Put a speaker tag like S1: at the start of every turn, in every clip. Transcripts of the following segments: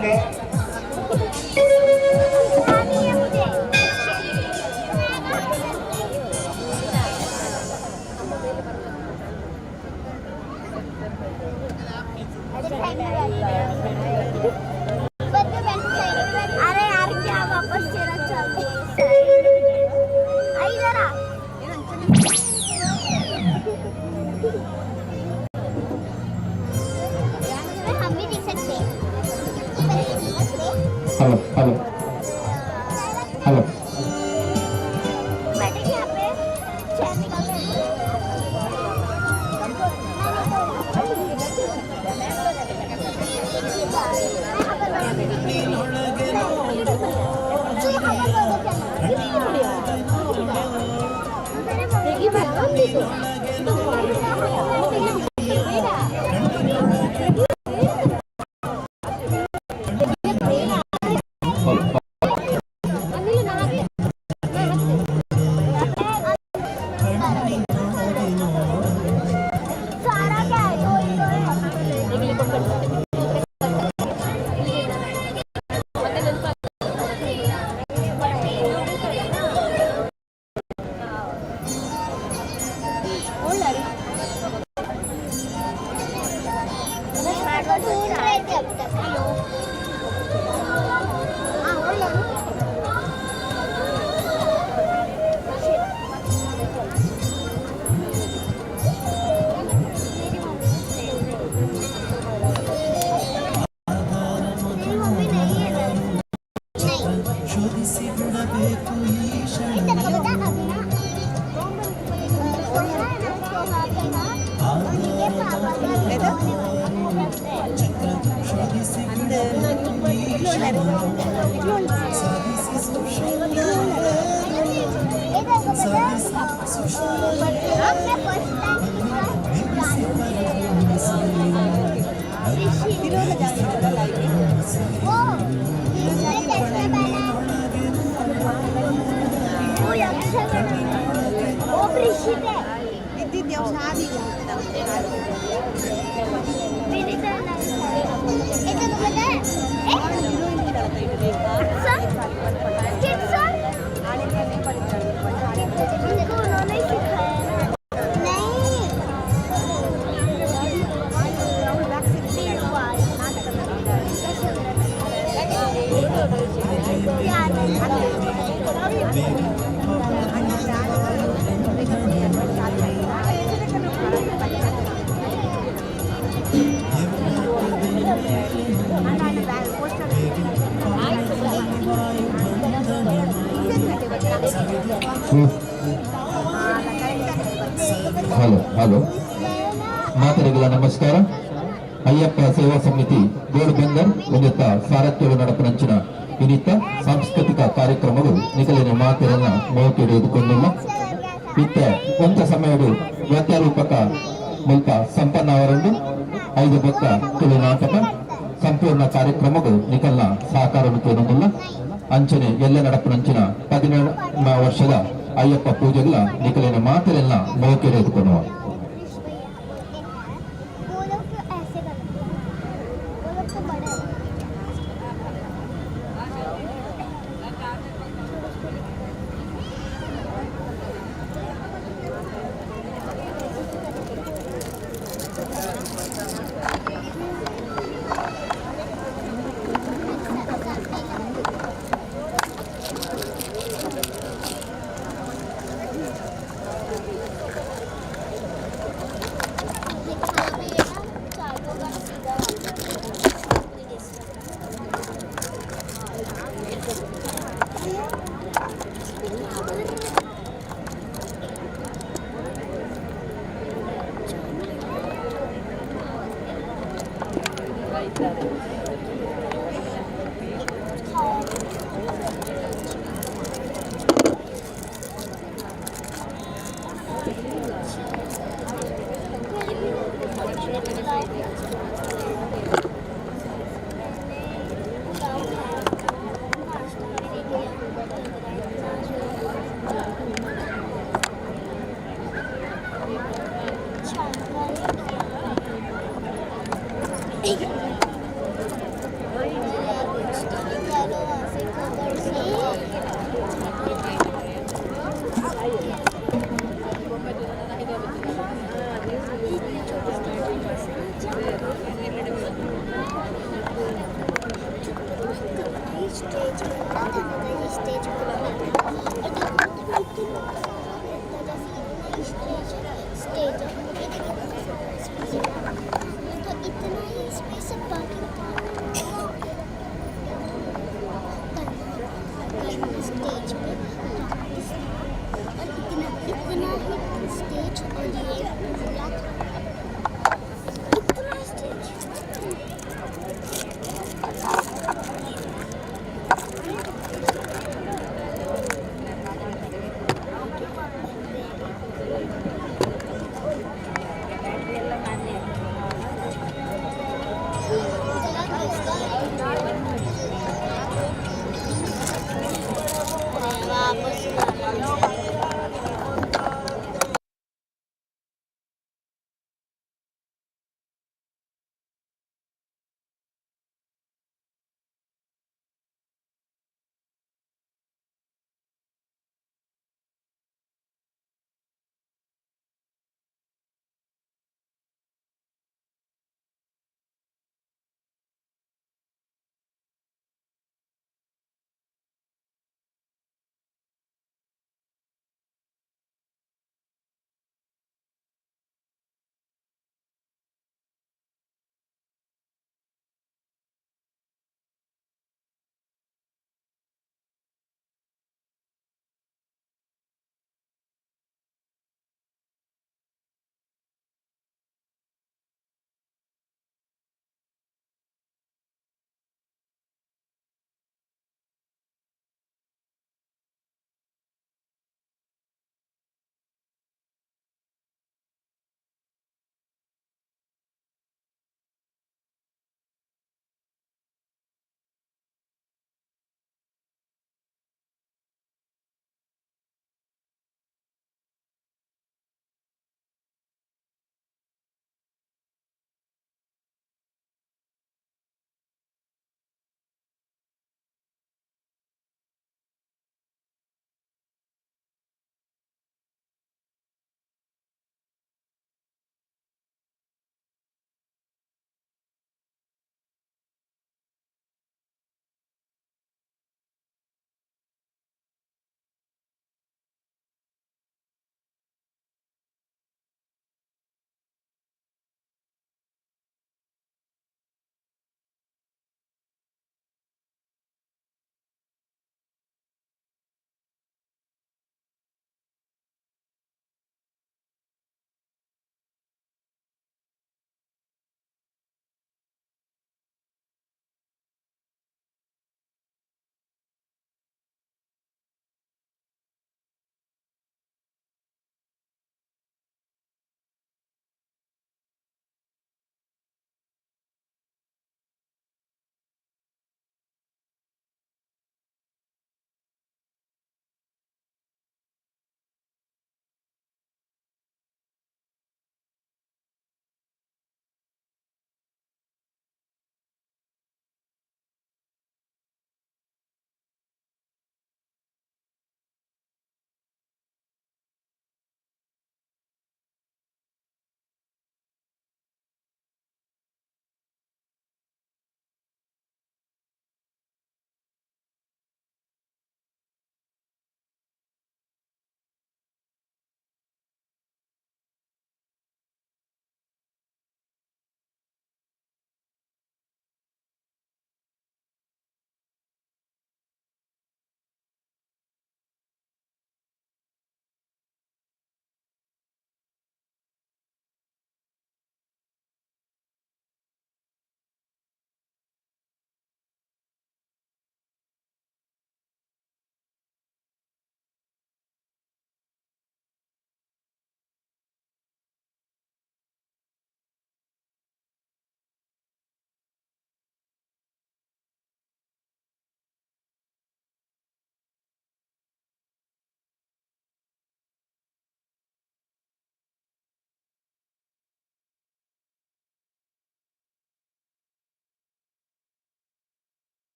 S1: अरे यार, क्या वापस तेरा चालू आई जरा। हम भी दिख सकते हैं।
S2: Hello, hello, hello.
S1: बैठे यहाँ पे, चेयर निकाल।
S2: ಹಲೋ.
S1: सारा क्या है तो ही तो है। ढूंढ रहे थे अब तक। हाँ, मेरी मम्मी नहीं है ना। नहीं। ये तेरे को पता है अभी ना, सोहा है ना, सोहा के ना उनके पापा का भी होने वाला है। ये तेरे को पता है, मैं फर्स्ट टाइम ऋषि, वो जिसने चश्मा पहना है, वो यक्षा बना है, वो ऋषि है। मेरी तो ये तेरे को पता है, ए सर, किड सर, उनको उन्होंने ही सिखाया ना। नहीं, बीरवाल। याद है।
S2: Hello, hello. ಮಾತರಿಗಳ ನಮಸ್ಕಾರ. ಅಯ್ಯಪ್ಪ ಸೇವಾ ಸಮಿತಿ ಗೋಡುಬೆಂದರ್ ಒಂದಿತ್ತ ಸಾರಥ್ಯವು ನಡಪನಂಚಿನ ಇನ್ನಿತ್ತ ಸಾಂಸ್ಕೃತಿಕ ಕಾರ್ಯಕ್ರಮಗಳು ನಿಕಲಿನ ಮಾತಿರನ್ನ ಮೋಕೆ ಹಿಡಿದುಕೊಂಡಿಲ್ಲ. ಇತ್ತ ಒಂತ ಸಮಯಡು ರೂಪಕ ಮುಲ್ಪ ಸಂಪನ್ನ ಅವರನ್ನು ಐದು ಬೊಕ್ಕ ತುಳು ನಾಟಕ ಸಂಪೂರ್ಣ ಕಾರ್ಯಕ್ರಮಗಳು ನಿಕಲ್ನ ಸಹಕಾರ ಕೇಳೋದಿಲ್ಲ. ಅಂಚನೆ ಎಲ್ಲ ನಡಪನಂಚಿನ 17 ವರ್ಷದ ಅಯ್ಯಪ್ಪ ಪೂಜೆಗಳ ನಿಕಲಿನ ಮಾತಿರನ್ನ ಮೋಕೆ ಹಿಡಿದುಕೊಳ್ಳುವ.
S1: वो लोग तो ऐसे करते हैं, वो लोग तो बड़े हैं। ये ना चालू होगा ना, सीधा वापस। पुलाव खाया, नाश्ता मैंने किया। छानका किया।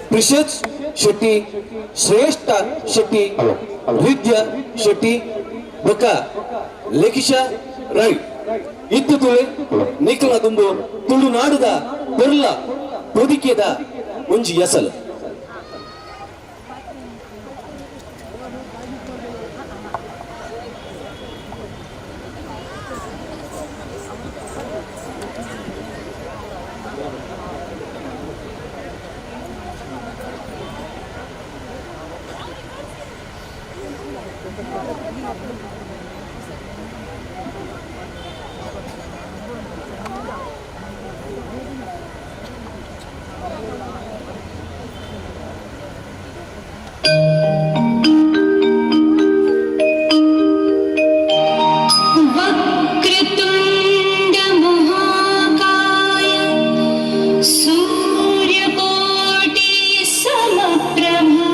S3: ಪ್ರಿಷಜ್ ಶೆಟ್ಟಿ, ಶ್ರೇಷ್ಠ ಶೆಟ್ಟಿ, ವಿದ್ಯಾ ಶೆಟ್ಟಿ ಬೊಕ್ಕ ಲೇಖಿಶಾ ರೈ. ಇತ್ತು ತುಳೆ ನಿಖಲ ದುಂಬು ತುಳುನಾಡುದ ಪೊರ್ಲ ಪೊದಿಕೆದ ಒಂಜಿ ಎಸಲು.
S4: वक्रतुण्ड महाकाय, सूर्यकोटि समप्रभा,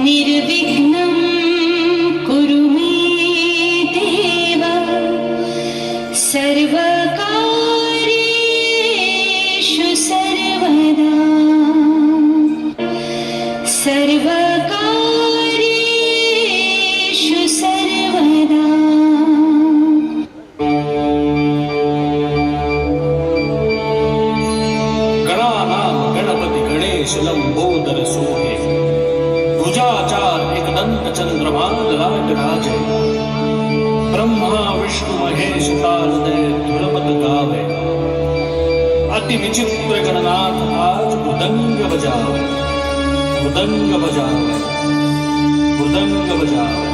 S4: निर्विघ्नं कुरु मे देव सर्वकार्येषु सर्वदा, सर्वकार्येषु सर्वदा।
S5: गणानाम गणपति गणेश लंबोदर सोहे, भुजाचार एकदंत चंद्रमा ललाट राजे, ब्रह्मा विष्णु महेश ताल दे ध्रुपद गावे, अति विचित्र गणनाथ आज मृदंग बजावे, मृदंग बजावे, मृदंग बजावे।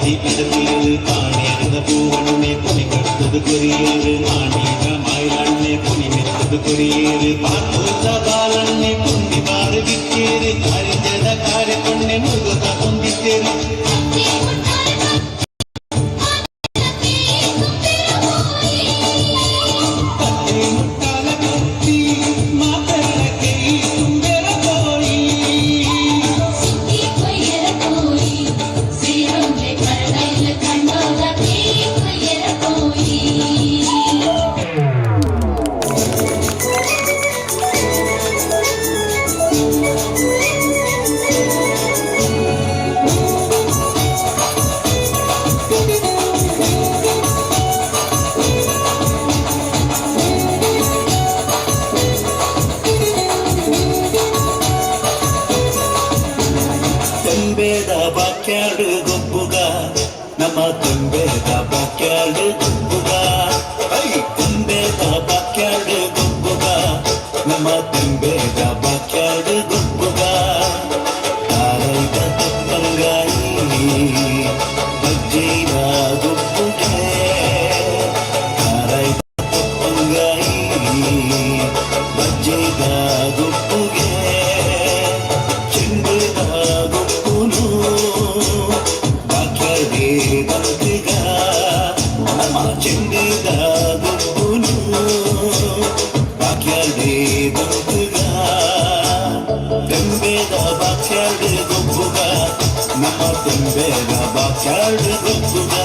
S6: ಕೈ ಕಡತಿಯರು ಕಾಣೇರದ ಪೂವಣ್ಣೆ ಪುನಿ ಕಟ್ಟದು ಕೊರಿಯೇರು ಮಾಣೀಗ ಮಾಯಿಲಣ್ಣೆ ಪುನಿ ಮೆತ್ತದು ಕೊರಿಯೇರು ಪಾತೋತ ಬಾಲಣ್ಣೆ ಪುಂಡಿ ಬಾರು ಬಿತ್ತೇರು ಕಾರಿಜದ ಕಾರ್ಯಕೊಂಡೆ ಮುರುಗತ ಹೊಂದಿತ್ತೇರು. ಕತ್ತೆ ಮುಟ್ಟಾಲ ಕತ್ತಿ ಮಾತೆಲ್ಲ ಕೈ ತುಂಬೆರ ಕೋಯಿ. ತುಂಬೆದ ಬಾಕ್ಯಾಡು ಗೊಬ್ಬುಗ, ನಮ್ಮ ತುಂಬೆದ ಬಾಕ್ಯಾಡು ಗೊಬ್ಬುಗ. I, ತುಂಬೆದ ಬಾಕ್ಯಾಡು ಗೊಬ್ಬುಗ, ನಮ್ಮ ತುಂಬೆದ ಬಾಕ್ಯಾಡು ಗೊಬ್ಬುಗ. ತಾರೈದ ತಪ್ಪಂಗಾಯಿ ಬಜ್ಜೈದ ಗೊಬ್ಬುಗೆ, ತಾರೈದ ತಪ್ಪಂಗಾಯಿ ಬಜ್ಜೈದ ಗೊಬ್ಬುಗೆ, ಚೆಂಡುದ ಗೊಬ್ಬುನು ಬಾಕ್ಯಾಡೆ ಬಂತುಗ, ನಮ್ಮ ಚೆಂಡುದ ಗೊಬ್ಬುನು ಬಾಕ್ಯಾಡೆ ಬಂತುಗ. ತೆಂಬೆದ ಬಾಕ್ಯಾಡು ಗೊಬ್ಬುಗ, ನಮ್ಮ ತೆಂಬೆದ ಬಾಕ್ಯಾಡು ಗೊಬ್ಬುಗ.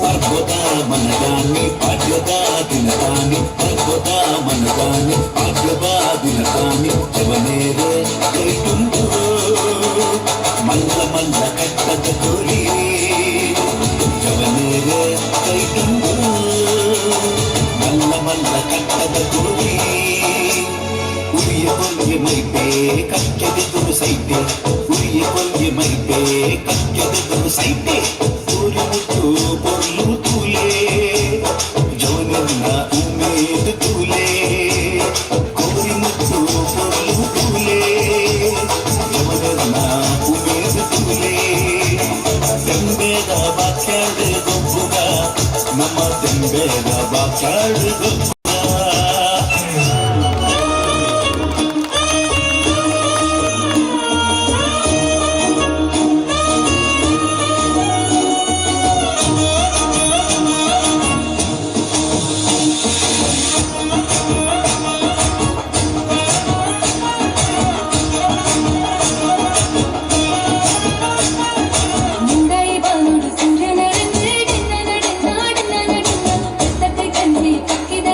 S6: ಪರ್ವತ ಮನದಾನಿ ಪಾಡ್ಯದ ದಿನದಾನಿ, ಪರ್ವತ ಮನದಾನಿ ಪಾಡ್ಯದ ದಿನದಾನಿ, ಜವನೇರೆ ಕೈಟುಂಡು ಮಲ್ಲ ಮಲ್ಲ ಕಟ್ಟದ ಕೋರಿ, ಜವನೇರೆ ಕೈಟುಂಡು ಮಲ್ಲ ಮಲ್ಲ ಕಟ್ಟದ ಕೋರಿ. ಉರಿಯ ಕೊಲ್ಗೆ ಮೈಪೆ ಕಕ್ಕೆದೆ ತುರು ಸೈತೆ, ಉರಿಯ ಕೊಲ್ಗೆ ಮೈಪೆ ಕಕ್ಕೆದೆ ತುರು ಸೈತೆ, ಊರಿ ಮುಟ್ಟು ಪೊರ್ಲು ತೂಲೆ, ಜವನನ್ನ ಉಮೇದು ತೂಲೆ, ಕೋರಿ ಮುಟ್ಟು ಪೊರ್ಲು ತೂಲೆ, ಜವನನ್ನ ಉಮೇದು ತೂಲೆ. ತೆಂಬೆದ ಬಾಕ್ಯಾಡು ಗೊಬ್ಬುಗ, ನಮ್ಮ ತೆಂಬೆದ ಬಾಕ್ಯಾಡು ಗೊಬ್ಬುಗ.
S4: ಮುಂಡೈ ಬಾನುಡು ಸೂರ್ಯನರೆಂದು ಡಿನ್ನ ನಡಿನ್ನ ಡಿನ್ನ ನಡಿನ್ನ ಪೆತ್ತಕ್ಕೆ ಕಣ್ಣಿ ಕಕ್ಕಿದ.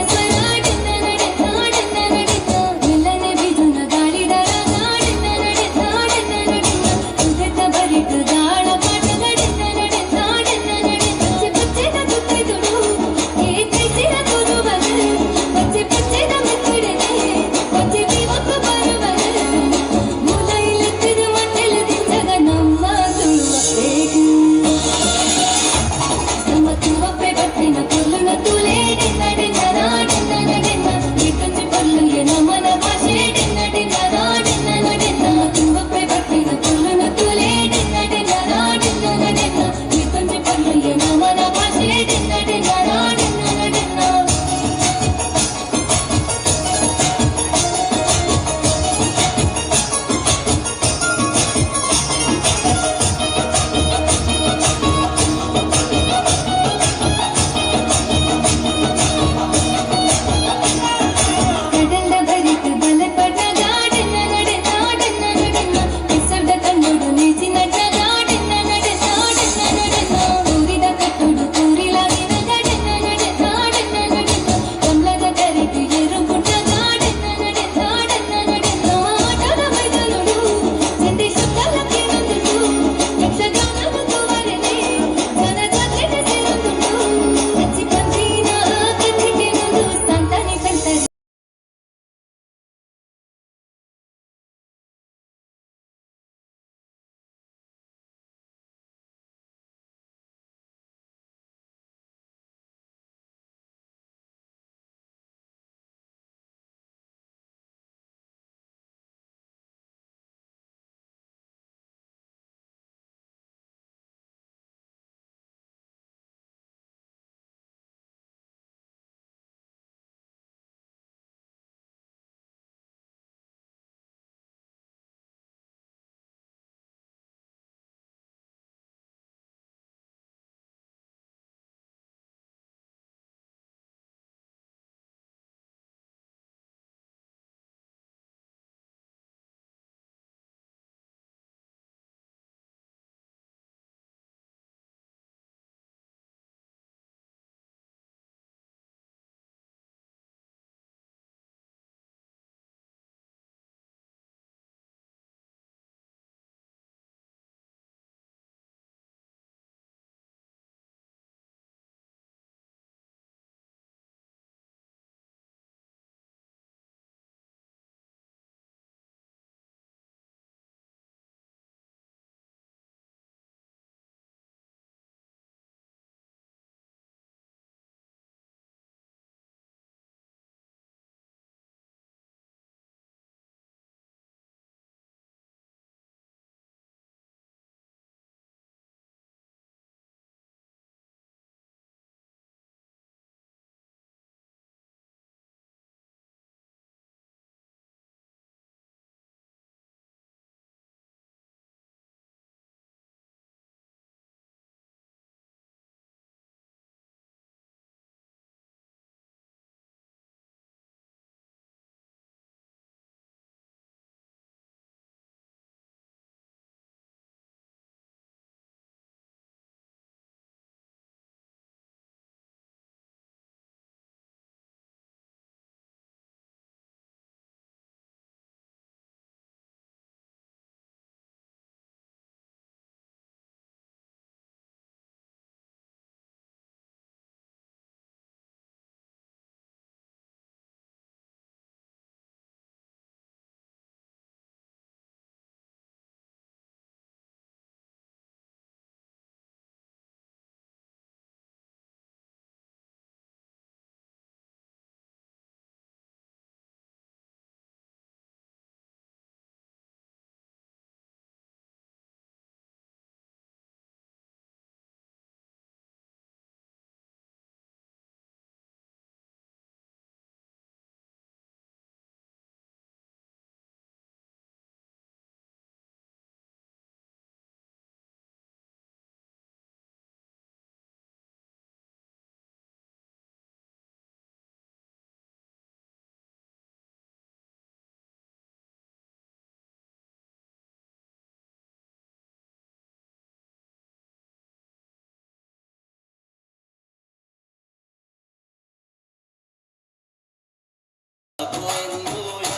S6: ಪೊರ್ಲುಯ,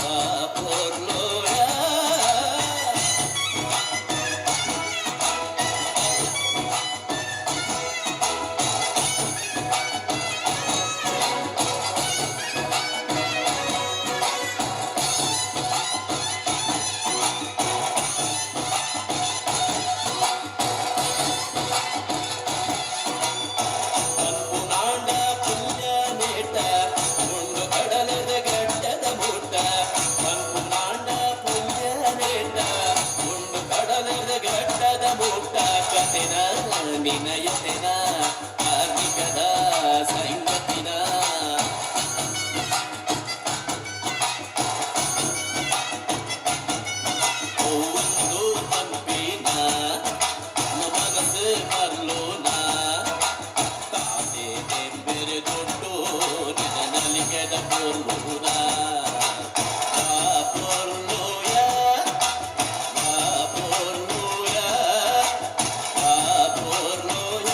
S6: ವಾ ಪೊರ್ಲುಯ. ಕಲ್ಪುನಾಂಡ ಪುಣ್ಯ ನೇಟ ಉಂಡು ಕಡಲದ ಗಡ್ಡದ ಮೂಟ. ಕಲ್ಪುನಾಂಡ ಪುಣ್ಯ ನೇಟ ಉಂಡು ಕಡಲದ ಗಡ್ಡದ ಮೂಟ. ಕತೆನ ನಿನಯತೆನ ಕಾರ್ಮಿಕದ ಸಂಗತಿನ. ಒಂದು ಪಂಪಿನ ಮನಸ್ಸು ಮರ್ಲೋನ ತಾಸೆ ಬೆಂಬೆರೆ ದೊಡ್ಡು ನಿನ್ನ ನಲಿಗೆದ ಪೊರ್ಲುನ. ಆ ಪೊರ್ಲುಯ, ಆ ಪೊರ್ಲುಯ, ಆ ಪೊರ್ಲುಯ.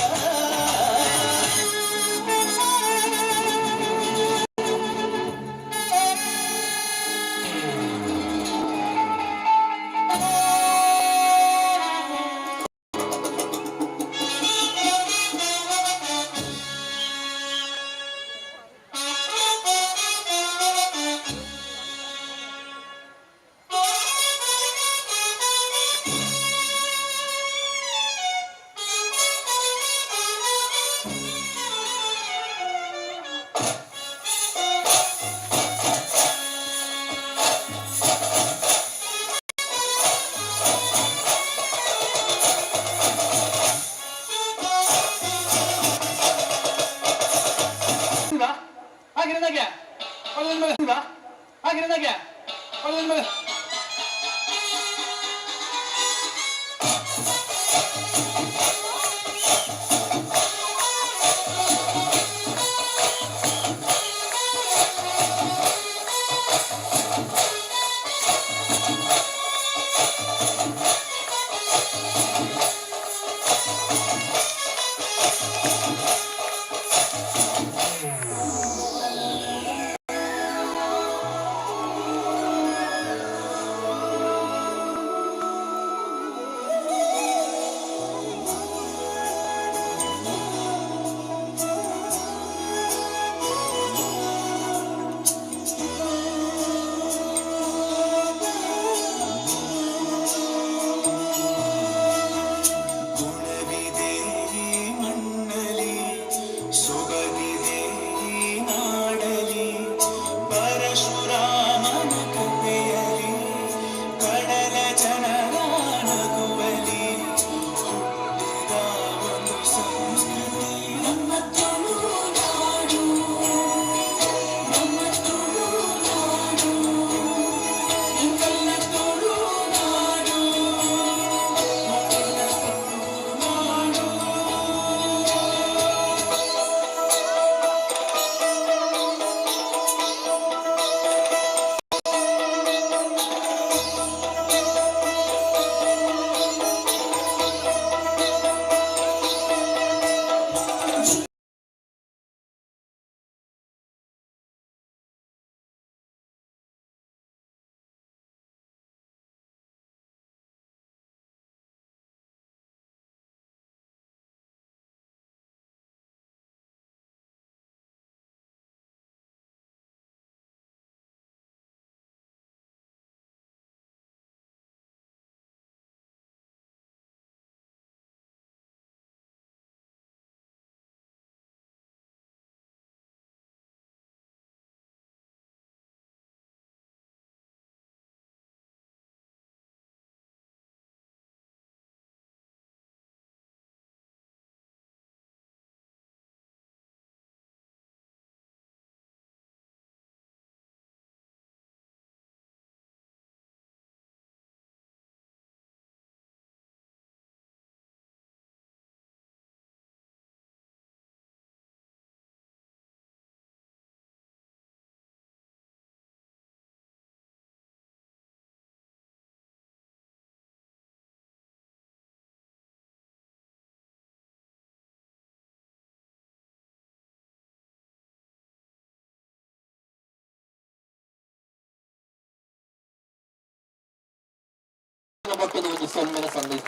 S2: ಕಣ್ಣು ಬೊಟ್ಟದ ಒಂಜಿ ಸೊಲ್ಮೆನ ಸಂದೇಶ.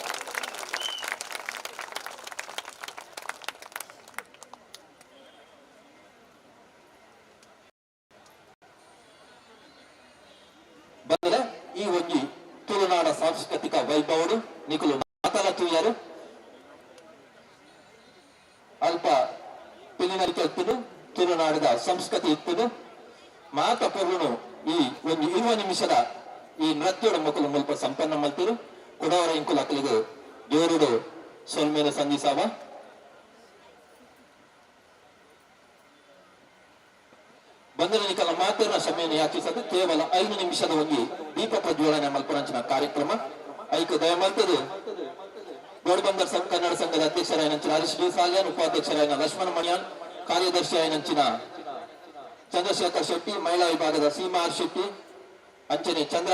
S2: ಬಂದ್ರೆ ಈ ಒಂಜಿ ತುಳುನಾಡ ಸಾಂಸ್ಕೃತಿಕ ವೈಭವಡು ನಿಕುಲು ಮಾತಲ ತೂಯರು. ಅಲ್ಪ ಪಿಲಿನರಿಕೆ ಇತ್ತುದು, ತುಳುನಾಡದ ಸಂಸ್ಕೃತಿ ಇತ್ತುದು. ಮಾತ ಪೊರ್ಲುನು ಈ ಒಂದು 20 ನಿಮಿಷದ ಈ ನೃತ್ಯದ ಮೊಕಲು ಮುಲ್ಪ ಸಂಪನ್ನ ಮಲ್ತಿರು. ಕುಡವರ ಇಂಕುಲು ಅಕ್ಲಿಗೆ ಜೋರುಡು ಸೊಲ್ಮೇಲೆ ಸಂಧಿಸಾವ. ಬಂದನ ನಿಕಲ ಮಾತಿನ ಸಮಯ ಯಾಚಿಸದು ಕೇವಲ 5 ನಿಮಿಷದ ಒಂಜಿ ದೀಪ ಪ್ರಜ್ವಲನೆ ಮಲ್ಪುನಂಚಿನ ಕಾರ್ಯಕ್ರಮ. ಐಕ್ ದಯ ಮಲ್ತದು ಗೋಡ್ಬಂದರ್ ಕನ್ನಡ ಸಂಘದ ಅಧ್ಯಕ್ಷರಾಯಿನಂಚಿನ ಹರೀಶ್ ಡಿ ಸಾಲ್ಯಾನ್, ಉಪಾಧ್ಯಕ್ಷರಾಯಿನ ಲಕ್ಷ್ಮಣ ಮಣಿಯಾನ್, ಕಾರ್ಯದರ್ಶಿ ಆಯಿನಂಚಿನ ಚಂದ್ರಶೇಖರ್ ಶೆಟ್ಟಿ, ಮಹಿಳಾ ವಿಭಾಗದ ಸೀಮಾ ಆರ್ ಶೆಟ್ಟಿ, ಅಂಚನೆ ಚಂದ್ರ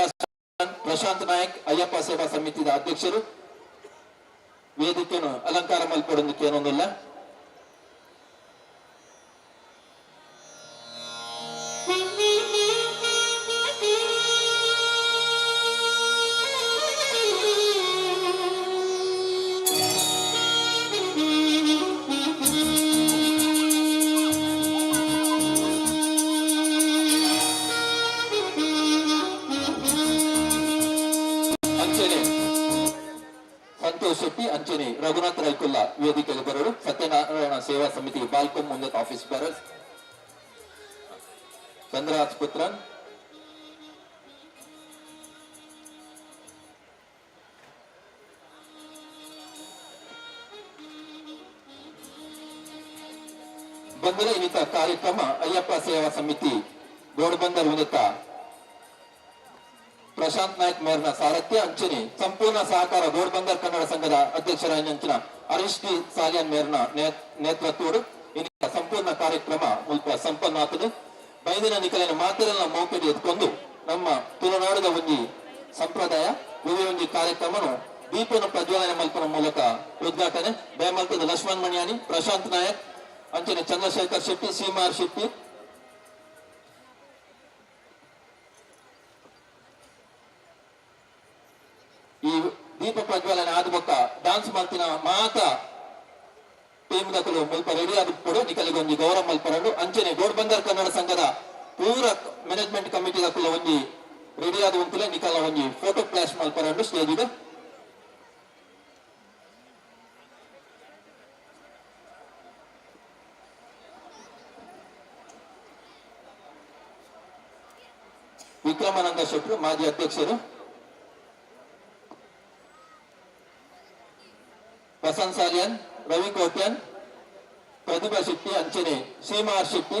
S2: ಪ್ರಶಾಂತ್ ನಾಯಕ್, ಅಯ್ಯಪ್ಪ ಸೇವಾ ಸಮಿತಿದ ಅಧ್ಯಕ್ಷರು ವೇದಿಕೆಯನ್ನು ಅಲಂಕಾರ ಮಲ್ಪಡೊಂದಕ್ಕೆ ಏನೊಂದಿಲ್ಲ. ಅಂಚನೆ ಸಂತೋಷ್ ಶೆಟ್ಟಿ, ಅಂಚನೆ ರಘುನಾಥ್ ರೈಕುಲ್ಲಾ ವೇದಿಕೆಗೆ ಬರರು. ಸತ್ಯನಾರಾಯಣ ಸೇವಾ ಸಮಿತಿ ಬಾಲ್ಕೊಂ ಮುಂದೆ ಆಫೀಸ್ ಬರಸ್ ಚಂದ್ರರಾಜ್ ಪುತ್ರನ್. ಬಂದರೆ ಇನ್ನಿತ ಕಾರ್ಯಕ್ರಮ ಅಯ್ಯಪ್ಪ ಸೇವಾ ಸಮಿತಿ ಗೋಡ್ಬಂದರ್ ಉನ್ನತ ಪ್ರಶಾಂತ್ ನಾಯ್ಕ್ ಮೇರ್ನ ಸಾರಥ್ಯ, ಅಂಚನೆ ಸಂಪೂರ್ಣ ಸಹಕಾರ ಗೋಡ್ಬಂದರ್ ಕನ್ನಡ ಸಂಘದ ಅಧ್ಯಕ್ಷರಾದ ಅಂಚಿನ ಹರೀಶ್ ಡಿ ಸಾಲಿಯನ್ ಮೇರ್ನ ನೇತೃತ್ವಡು ಇನ್ನಿತ ಸಂಪೂರ್ಣ ಕಾರ್ಯಕ್ರಮ ಮುಲ್ಪ ಸಂಪನ್ನ ಆತದೆ. ಬೈದಿನ ನಿಕಲಿನ ಮಾತೆರೆಲ್ಲ ಮೌಖಿಗೆ ಎತ್ಕೊಂಡು ನಮ್ಮ ತುಳುನಾಡದ ಒಂಜಿ ಸಂಪ್ರದಾಯ ಒವ್ವೆ ಒಂಜಿ ಕಾರ್ಯಕ್ರಮನು ದೀಪನ ಪ್ರಜ್ವಲನೆ ಮಲ್ಪನ ಮೂಲಕ ಉದ್ಘಾಟನೆ. ದಯಮಲ್ತದ ಲಕ್ಷ್ಮಣ್ ಮಣಿಯಾನಿ, ಪ್ರಶಾಂತ್ ನಾಯಕ್, ಅಂಚನೆ ಚಂದ್ರಶೇಖರ್ ಶೆಟ್ಟಿ, ಸೀಮಾರ್ ಶೆಟ್ಟಿ, ಈ ದೀಪ ಪ್ರಜ್ವಲನೆ ಆದ ಬೊಕ್ಕ ಡಾನ್ಸ್ ಮಲ್ತಿನ ಮಾತ ಟೀಮ್ ದಕುಲು ಮುಲ್ಪ ರೆಡಿ ಆದಿಪ್ಪೊಡು. ನಿಕಲಿಗೆ ಒಂಜಿ ಗೌರವ ಮಲ್ಪರಂಡು. ಅಂಚನೆ ಗೋಡ್ಬಂದರ್ ಕನ್ನಡ ಸಂಘದ ಪೂರ ಮ್ಯಾನೇಜ್ಮೆಂಟ್ ಕಮಿಟಿ ದಕುಲು ಒಂಜಿ ರೆಡಿ ಆದ ಉಂತುಲೆ ನಿಕಲ ಒಂಜಿ ಫೋಟೋ ಫ್ಲಾಶ್ ಮಲ್ಪರಂಡು ಸ್ಟೇಜ್. ವಿಕ್ರಮಾನಂದ ಶೆಟ್ರು ಮಾಜಿ ಅಧ್ಯಕ್ಷರು, ವಸಂತ್ ಸಾಲಿಯನ್, ರವಿ ಕೋಟ್ಯನ್, ಪ್ರತಿಭಾ ಶೆಟ್ಟಿ, ಅಂಚನೆ ಸೀಮಾ ಆರ್ ಶೆಟ್ಟಿ.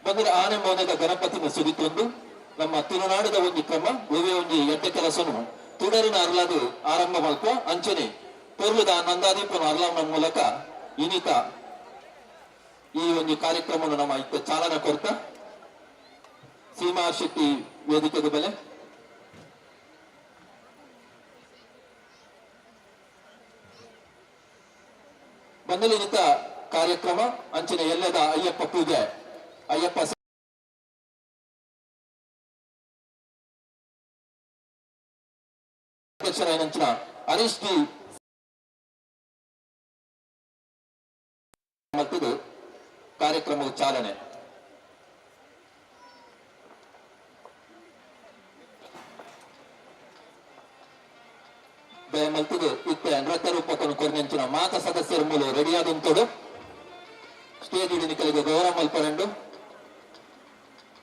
S2: ಬಂದರೆ ಆನೆ ಮೋದಕ ಗಣಪತಿನ ಸುರಿತೊಂದು ನಮ್ಮ ತುಳುನಾಡದ ಒಂಜಿ ಕ್ರಮ ಒವ್ವೆ ಒಂಜಿ ಎಡ್ಡೆ ಕೆಲಸನು ತುಡರಿನ ಅರ್ಲದು ಆರಂಭ ಮಲ್ಪ. ಅಂಚನೆ ಪೊರ್ಲುದ ನಂದಾದೀಪನ ಅರ್ಲನ ಮೂಲಕ ಇನಿತ ಈ ಒಂದು ಕಾರ್ಯಕ್ರಮವನ್ನು ನಮ್ಮ ಇತ್ತ ಚಾಲನೆ ಕೊಡ್ತಾ ಸೀಮಾ ಶೆಟ್ಟಿ ವೇದಿಕೆಗೆ ಬೆಲೆ. ಬಂದಲಿನಿತ ಕಾರ್ಯಕ್ರಮ ಅಂಚನೆ ಎಲ್ಲದ ಅಯ್ಯಪ್ಪ ಪೂಜೆ, ಅಯ್ಯಪ್ಪ ಅಧ್ಯಕ್ಷರಾಯಿನಂಚಿನ ಹರೀಶ್ ಡಿ ಮಲ್ತದು ಕಾರ್ಯಕ್ರಮದ ಚಾಲನೆ. ಮಲ್ತದು ಇತ್ತೆ ನೃತ್ಯ ರೂಪಕನ್ನು ಕೊರ್ನೆಂಚಿನ ಮಾತ ಸದಸ್ಯರ ಮೂಲ ರೆಡಿಯಾದಂತೋಡು ಸ್ಟೇಜ್ ನಿಕಲಿಗೆ ಗೌರವ ಮಲ್ಪರಂಡು.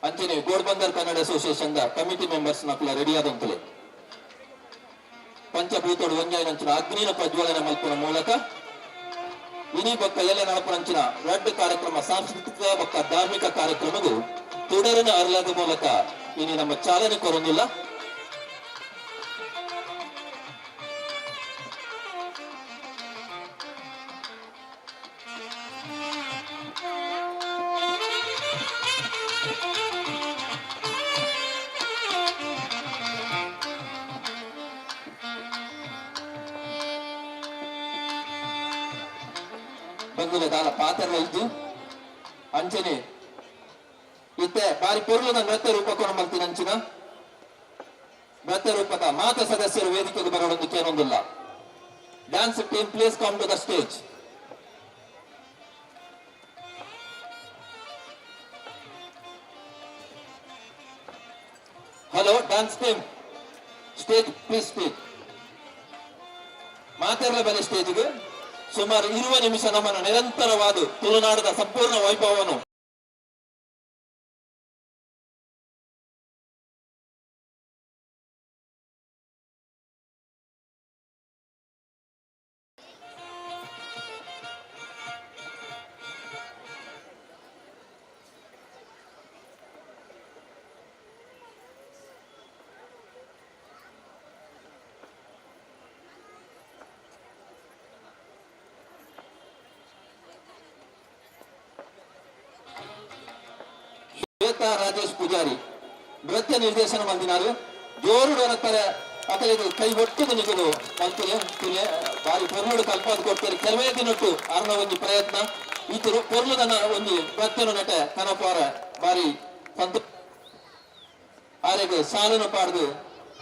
S2: ಅಂಚನೆ Ghodbunder Kannada association the committee members ನಕುಲ ರೆಡಿಯಾದಂತಲೆ. ಪಂಚಭೂತೋಡು ಒಂಜಾಯಿನಂಚಿನ ಅಗ್ನಿನ ಪ್ರಜ್ವಲನೆ ಮಲ್ಪುನ ಮೂಲಕ ಇನಿ ಬೊಕ್ಕ ಎಲ್ಲೆ ನಡಪುನಂಚಿನ ರಡ್ಡ್ ಕಾರ್ಯಕ್ರಮ ಸಾಂಸ್ಕೃತಿಕ ಬೊಕ್ಕ ಧಾರ್ಮಿಕ ಕಾರ್ಯಕ್ರಮಗೂ ತುಡರಿನ ಅರ್ಲದ ಮೂಲಕ ಇನಿ ನಮ್ಮ ಚಾಲನೆ ಕೊರೊಂದಿಲ್ಲ. ಬಂಧುಲೆ ದಾಲ ಪಾತ್ರ ಇಜ್ಜಿ. ಅಂಚನೆ ಇತ್ತೆ ಬಾರಿ ಪೊರ್ಲುದ ನೃತ್ಯ ರೂಪಕೋಣ ಮಲ್ತಿನ ಅಂಚಿನ ನೃತ್ಯ ರೂಪಕ ಮಾತ ಸದಸ್ಯರು ವೇದಿಕೆಗೆ ಬರೋದೊಂದು ಕೇನೊಂದಿಲ್ಲ. Dance team, please come to the stage. Hello, dance team, stage please, stage. ಮಾತೆರ್ಲ ಬಲೆ ಸ್ಟೇಜ್ಗೆ. ಸುಮಾರು 20 ನಿಮಿಷ ನಮ್ಮನ್ನು ನಿರಂತರವಾದ ತುಳುನಾಡದ ಸಂಪೂರ್ಣ ವೈಭವವನ್ನು ಶ್ವೇತಾ ರಾಜೇಶ್ ಪೂಜಾರಿ ನೃತ್ಯ ನಿರ್ದೇಶನ ಮಲ್ದಿನಾರು. ಜೋರು ಡೊನತ್ತಾರೆ ಅಕಲಿಗೆ ಕೈ ಒಟ್ಟುದು ನಿಗುದು ಮಲ್ತುಲೆ ತುಲೆ ಬಾರಿ ಪೊರ್ಲುಡು ಕಲ್ಪಾದ್ ಕೊಡ್ತಾರೆ. ಕೆಲವೇ ದಿನಟ್ಟು ಅರ್ನ ಒಂದು ಪ್ರಯತ್ನ ಈತರು ಪೊರ್ಲುದನ ಒಂದು ನೃತ್ಯನು ನಟ ಕನಪಾರ ಬಾರಿ ಸಂತೋಷ. ಆರೆಗ್ ಸಾಲುನು ಪಾಡ್ದು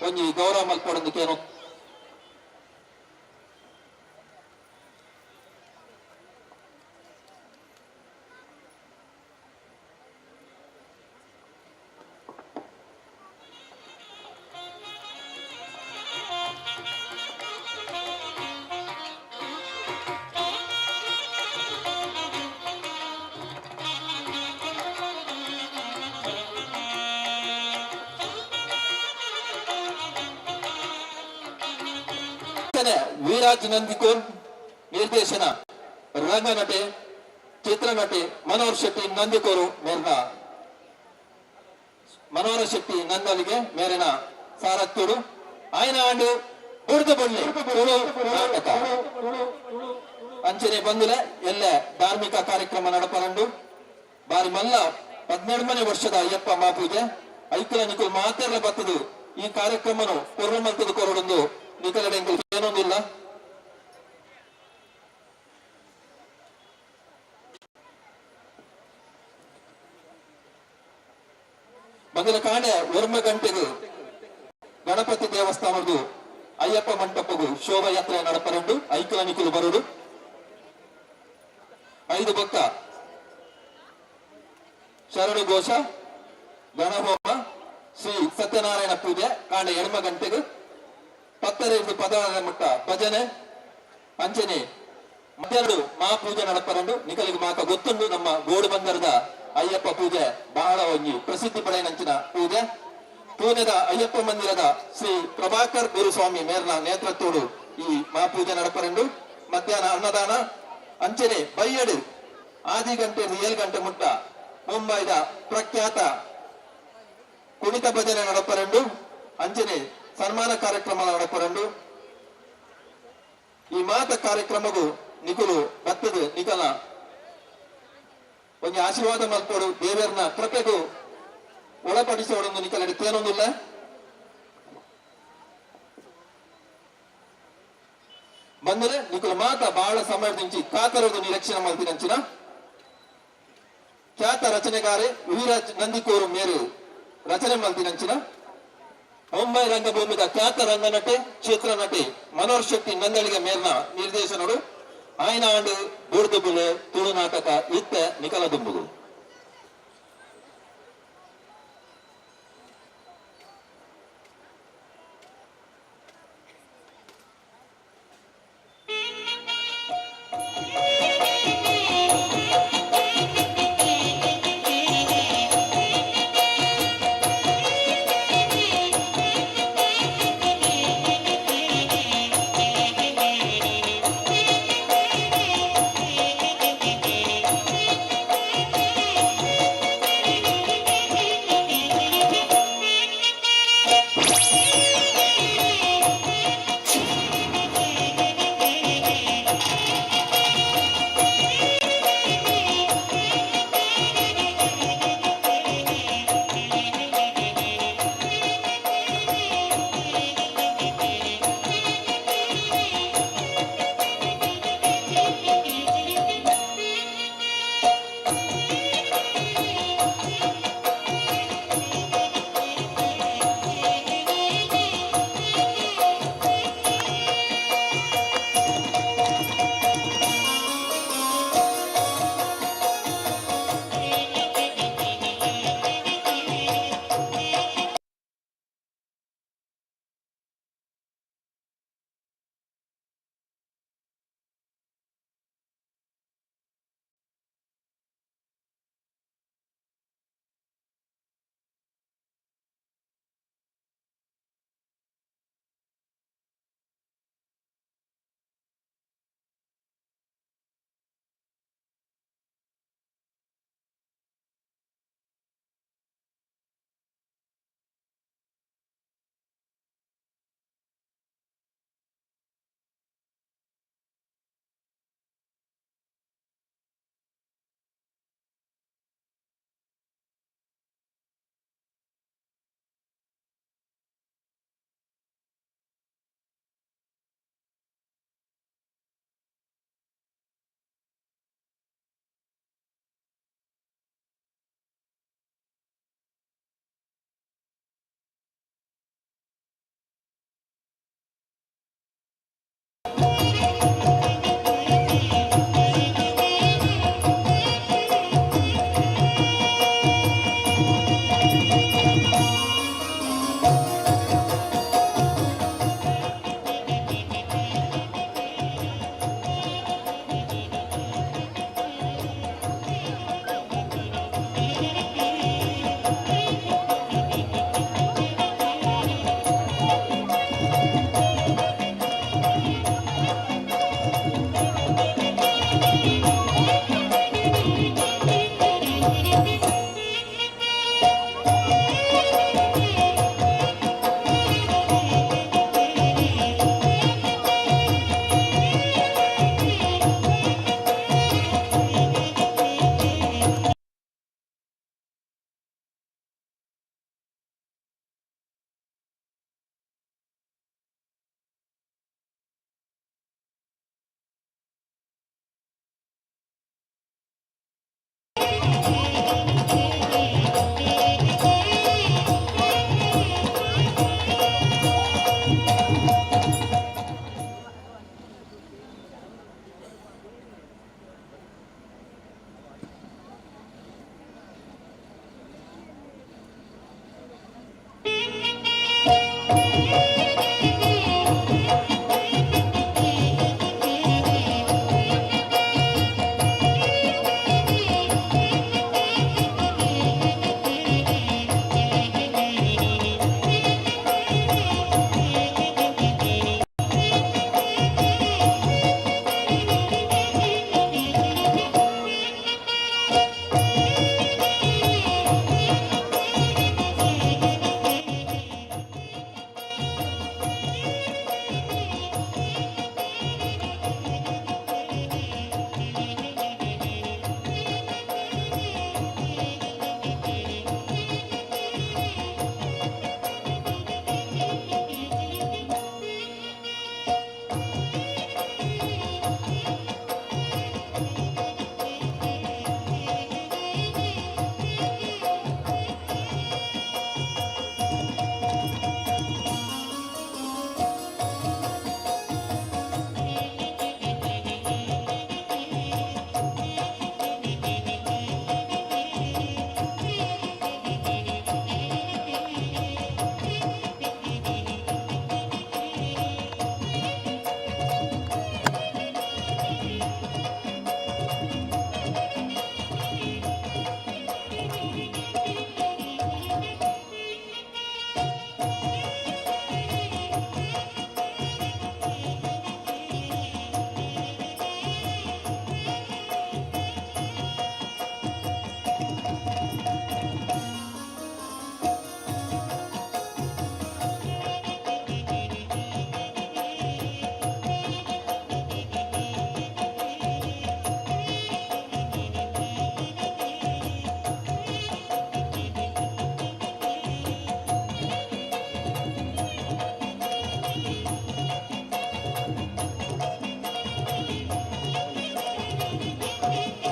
S2: ಒಂಜಿ ಗೌರವ ಮಲ್ಪೊಡೊಂದು ಕೇನೋ. ವೀರಾಜ್ ನಂದಿಕೋನ್ ನಿರ್ದೇಶನ, ರಂಗನಟೆ, ಚಿತ್ರನಟಿ ಮನೋಹರ್ ಶೆಟ್ಟಿ ನಂದಿಕೋರು ಮೇರಿನ, ಮನೋಹರ ಶೆಟ್ಟಿ ನಂದಲಿಗೆ ಮೇರಿನ ಸಾರಥ್ಯುಡು ಆಯ್ನ ಆಂಡು ಬುಡ್ದು ಬಳ್ಳಿ ತುಳು ನಾಟಕ. ಅಂಚನೆ ಬಂದುಲೆ ಎಲ್ಲ ಧಾರ್ಮಿಕ ಕಾರ್ಯಕ್ರಮ ನಡಪರಂಡು. ಬಾರಿ ಮಲ್ಲ 17ನೇ ವರ್ಷದ ಅಯ್ಯಪ್ಪ ಮಾಪೂಜೆ. ಐಕುಲ ನಿಕುಲ್ ಮಾತೆರ್ಲ ಬತ್ತದು ಈ ಕಾರ್ಯಕ್ರಮನು ಪೊರ್ಲು ಮಲ್ತದ ಕೊರಡೊಂದು ನಿಕಲಡೆ ಏನೊಂದಿಲ್ಲ. ಬಂದಿನ ಕಾಂಡೆ 1 ಗಂಟೆಗೆ ಗಣಪತಿ ದೇವಸ್ಥಾನದ ಅಯ್ಯಪ್ಪ ಮಂಟಪಗೂ ಶೋಭಾಯಾತ್ರೆ ನಡಪರಂಡು. ಐಕುಲ ನಿಕುಲು ಬರುಡು. 5 ಬೊಕ್ಕ ಶರಣು ಘೋಷ, ಗಣಹೋಮ, ಶ್ರೀ ಸತ್ಯನಾರಾಯಣ ಪೂಜೆ. ಕಾಂಡೆ 8 ಗಂಟೆಗೆ 10ರಿಂದ 16 ಮುಟ್ಟ ಭಜನೆ. ಅಂಚನೆ ಮಧ್ಯಾಹ್ನ ಮಹಾಪೂಜೆ ನಡಪರಂಡು. ನಿಕಲಿಗೆ ಮಾತ ಗೊತ್ತುಂಡು, ನಮ್ಮ ಗೋಡು ಬಂದರದ ಅಯ್ಯಪ್ಪ ಪೂಜೆ ಬಹಳ ಒಂಜಿ ಪ್ರಸಿದ್ಧಿ ಪಡೆಯನಂಚಿನ ಪೂಜೆ. ಪೂನೆದ ಅಯ್ಯಪ್ಪ ಮಂದಿರದ ಶ್ರೀ ಪ್ರಭಾಕರ್ ಗುರುಸ್ವಾಮಿ ಮೇರ್ನ ನೇತೃತ್ವಡು ಈ ಮಹಾಪೂಜೆ ನಡಪರಂಡು. ಮಧ್ಯಾಹ್ನ ಅನ್ನದಾನ. ಅಂಚನೆ ಬೈಯಡು ಆದಿ ಗಂಟೆ 7 ಗಂಟೆ ಮುಟ್ಟ ಮುಂಬೈದ ಪ್ರಖ್ಯಾತ ಕುಣಿತ ಭಜನೆ ನಡಪರಂಡು. ಅಂಚನೆ ಸನ್ಮಾನ ಕಾರ್ಯಕ್ರಮ ನಡಪರಂಡು. ಈ ಮಾತ ಕಾರ್ಯಕ್ರಮಗೂ ನಿಕುಲು ಬತ್ತದ ನಿಕಲ ಒಂಜಿ ಆಶೀರ್ವಾದ ಮಲ್ಪೋಡು, ದೇವರ್ನ ಕೃಪೆಗೂ ಒಳಪಡಿಸೋಡೊಂದು ನಿಕಲಡಿ ತೇನೊಂದಿಲ್ಲ. ಬಂದರೆ ನಿಕುಲು ಮಾತ ಬಹಳ ಸಮಯದಿಂಚಿ ಕಾತರದು ನಿರೀಕ್ಷಣೆ ಮಲ್ತಿನಂಚಿನ ಖ್ಯಾತ ರಚನೆಗಾರೆ ವೀರಾಜ್ ನಂದಿಕೋರು ಮೇರು ರಚನೆ ಮಲ್ತಿನಂಚಿನ ಮುಂಬೈ ರಂಗಭೂಮಿದ ಖ್ಯಾತ ರಂಗನಟೆ, ಚಿತ್ರನಟಿ ಮನೋಹರ್ ಶೆಟ್ಟಿ ನಂದಳಿಗೆ ಮೇಲ್ನ ನಿರ್ದೇಶನರು ಆಯ್ನ ಆಂಡು ಬೂರ್ದುಬುಲೆ ತುಳು ನಾಟಕ ಇತ್ತೆ ನಿಕಲ ದುಂಬುಗು.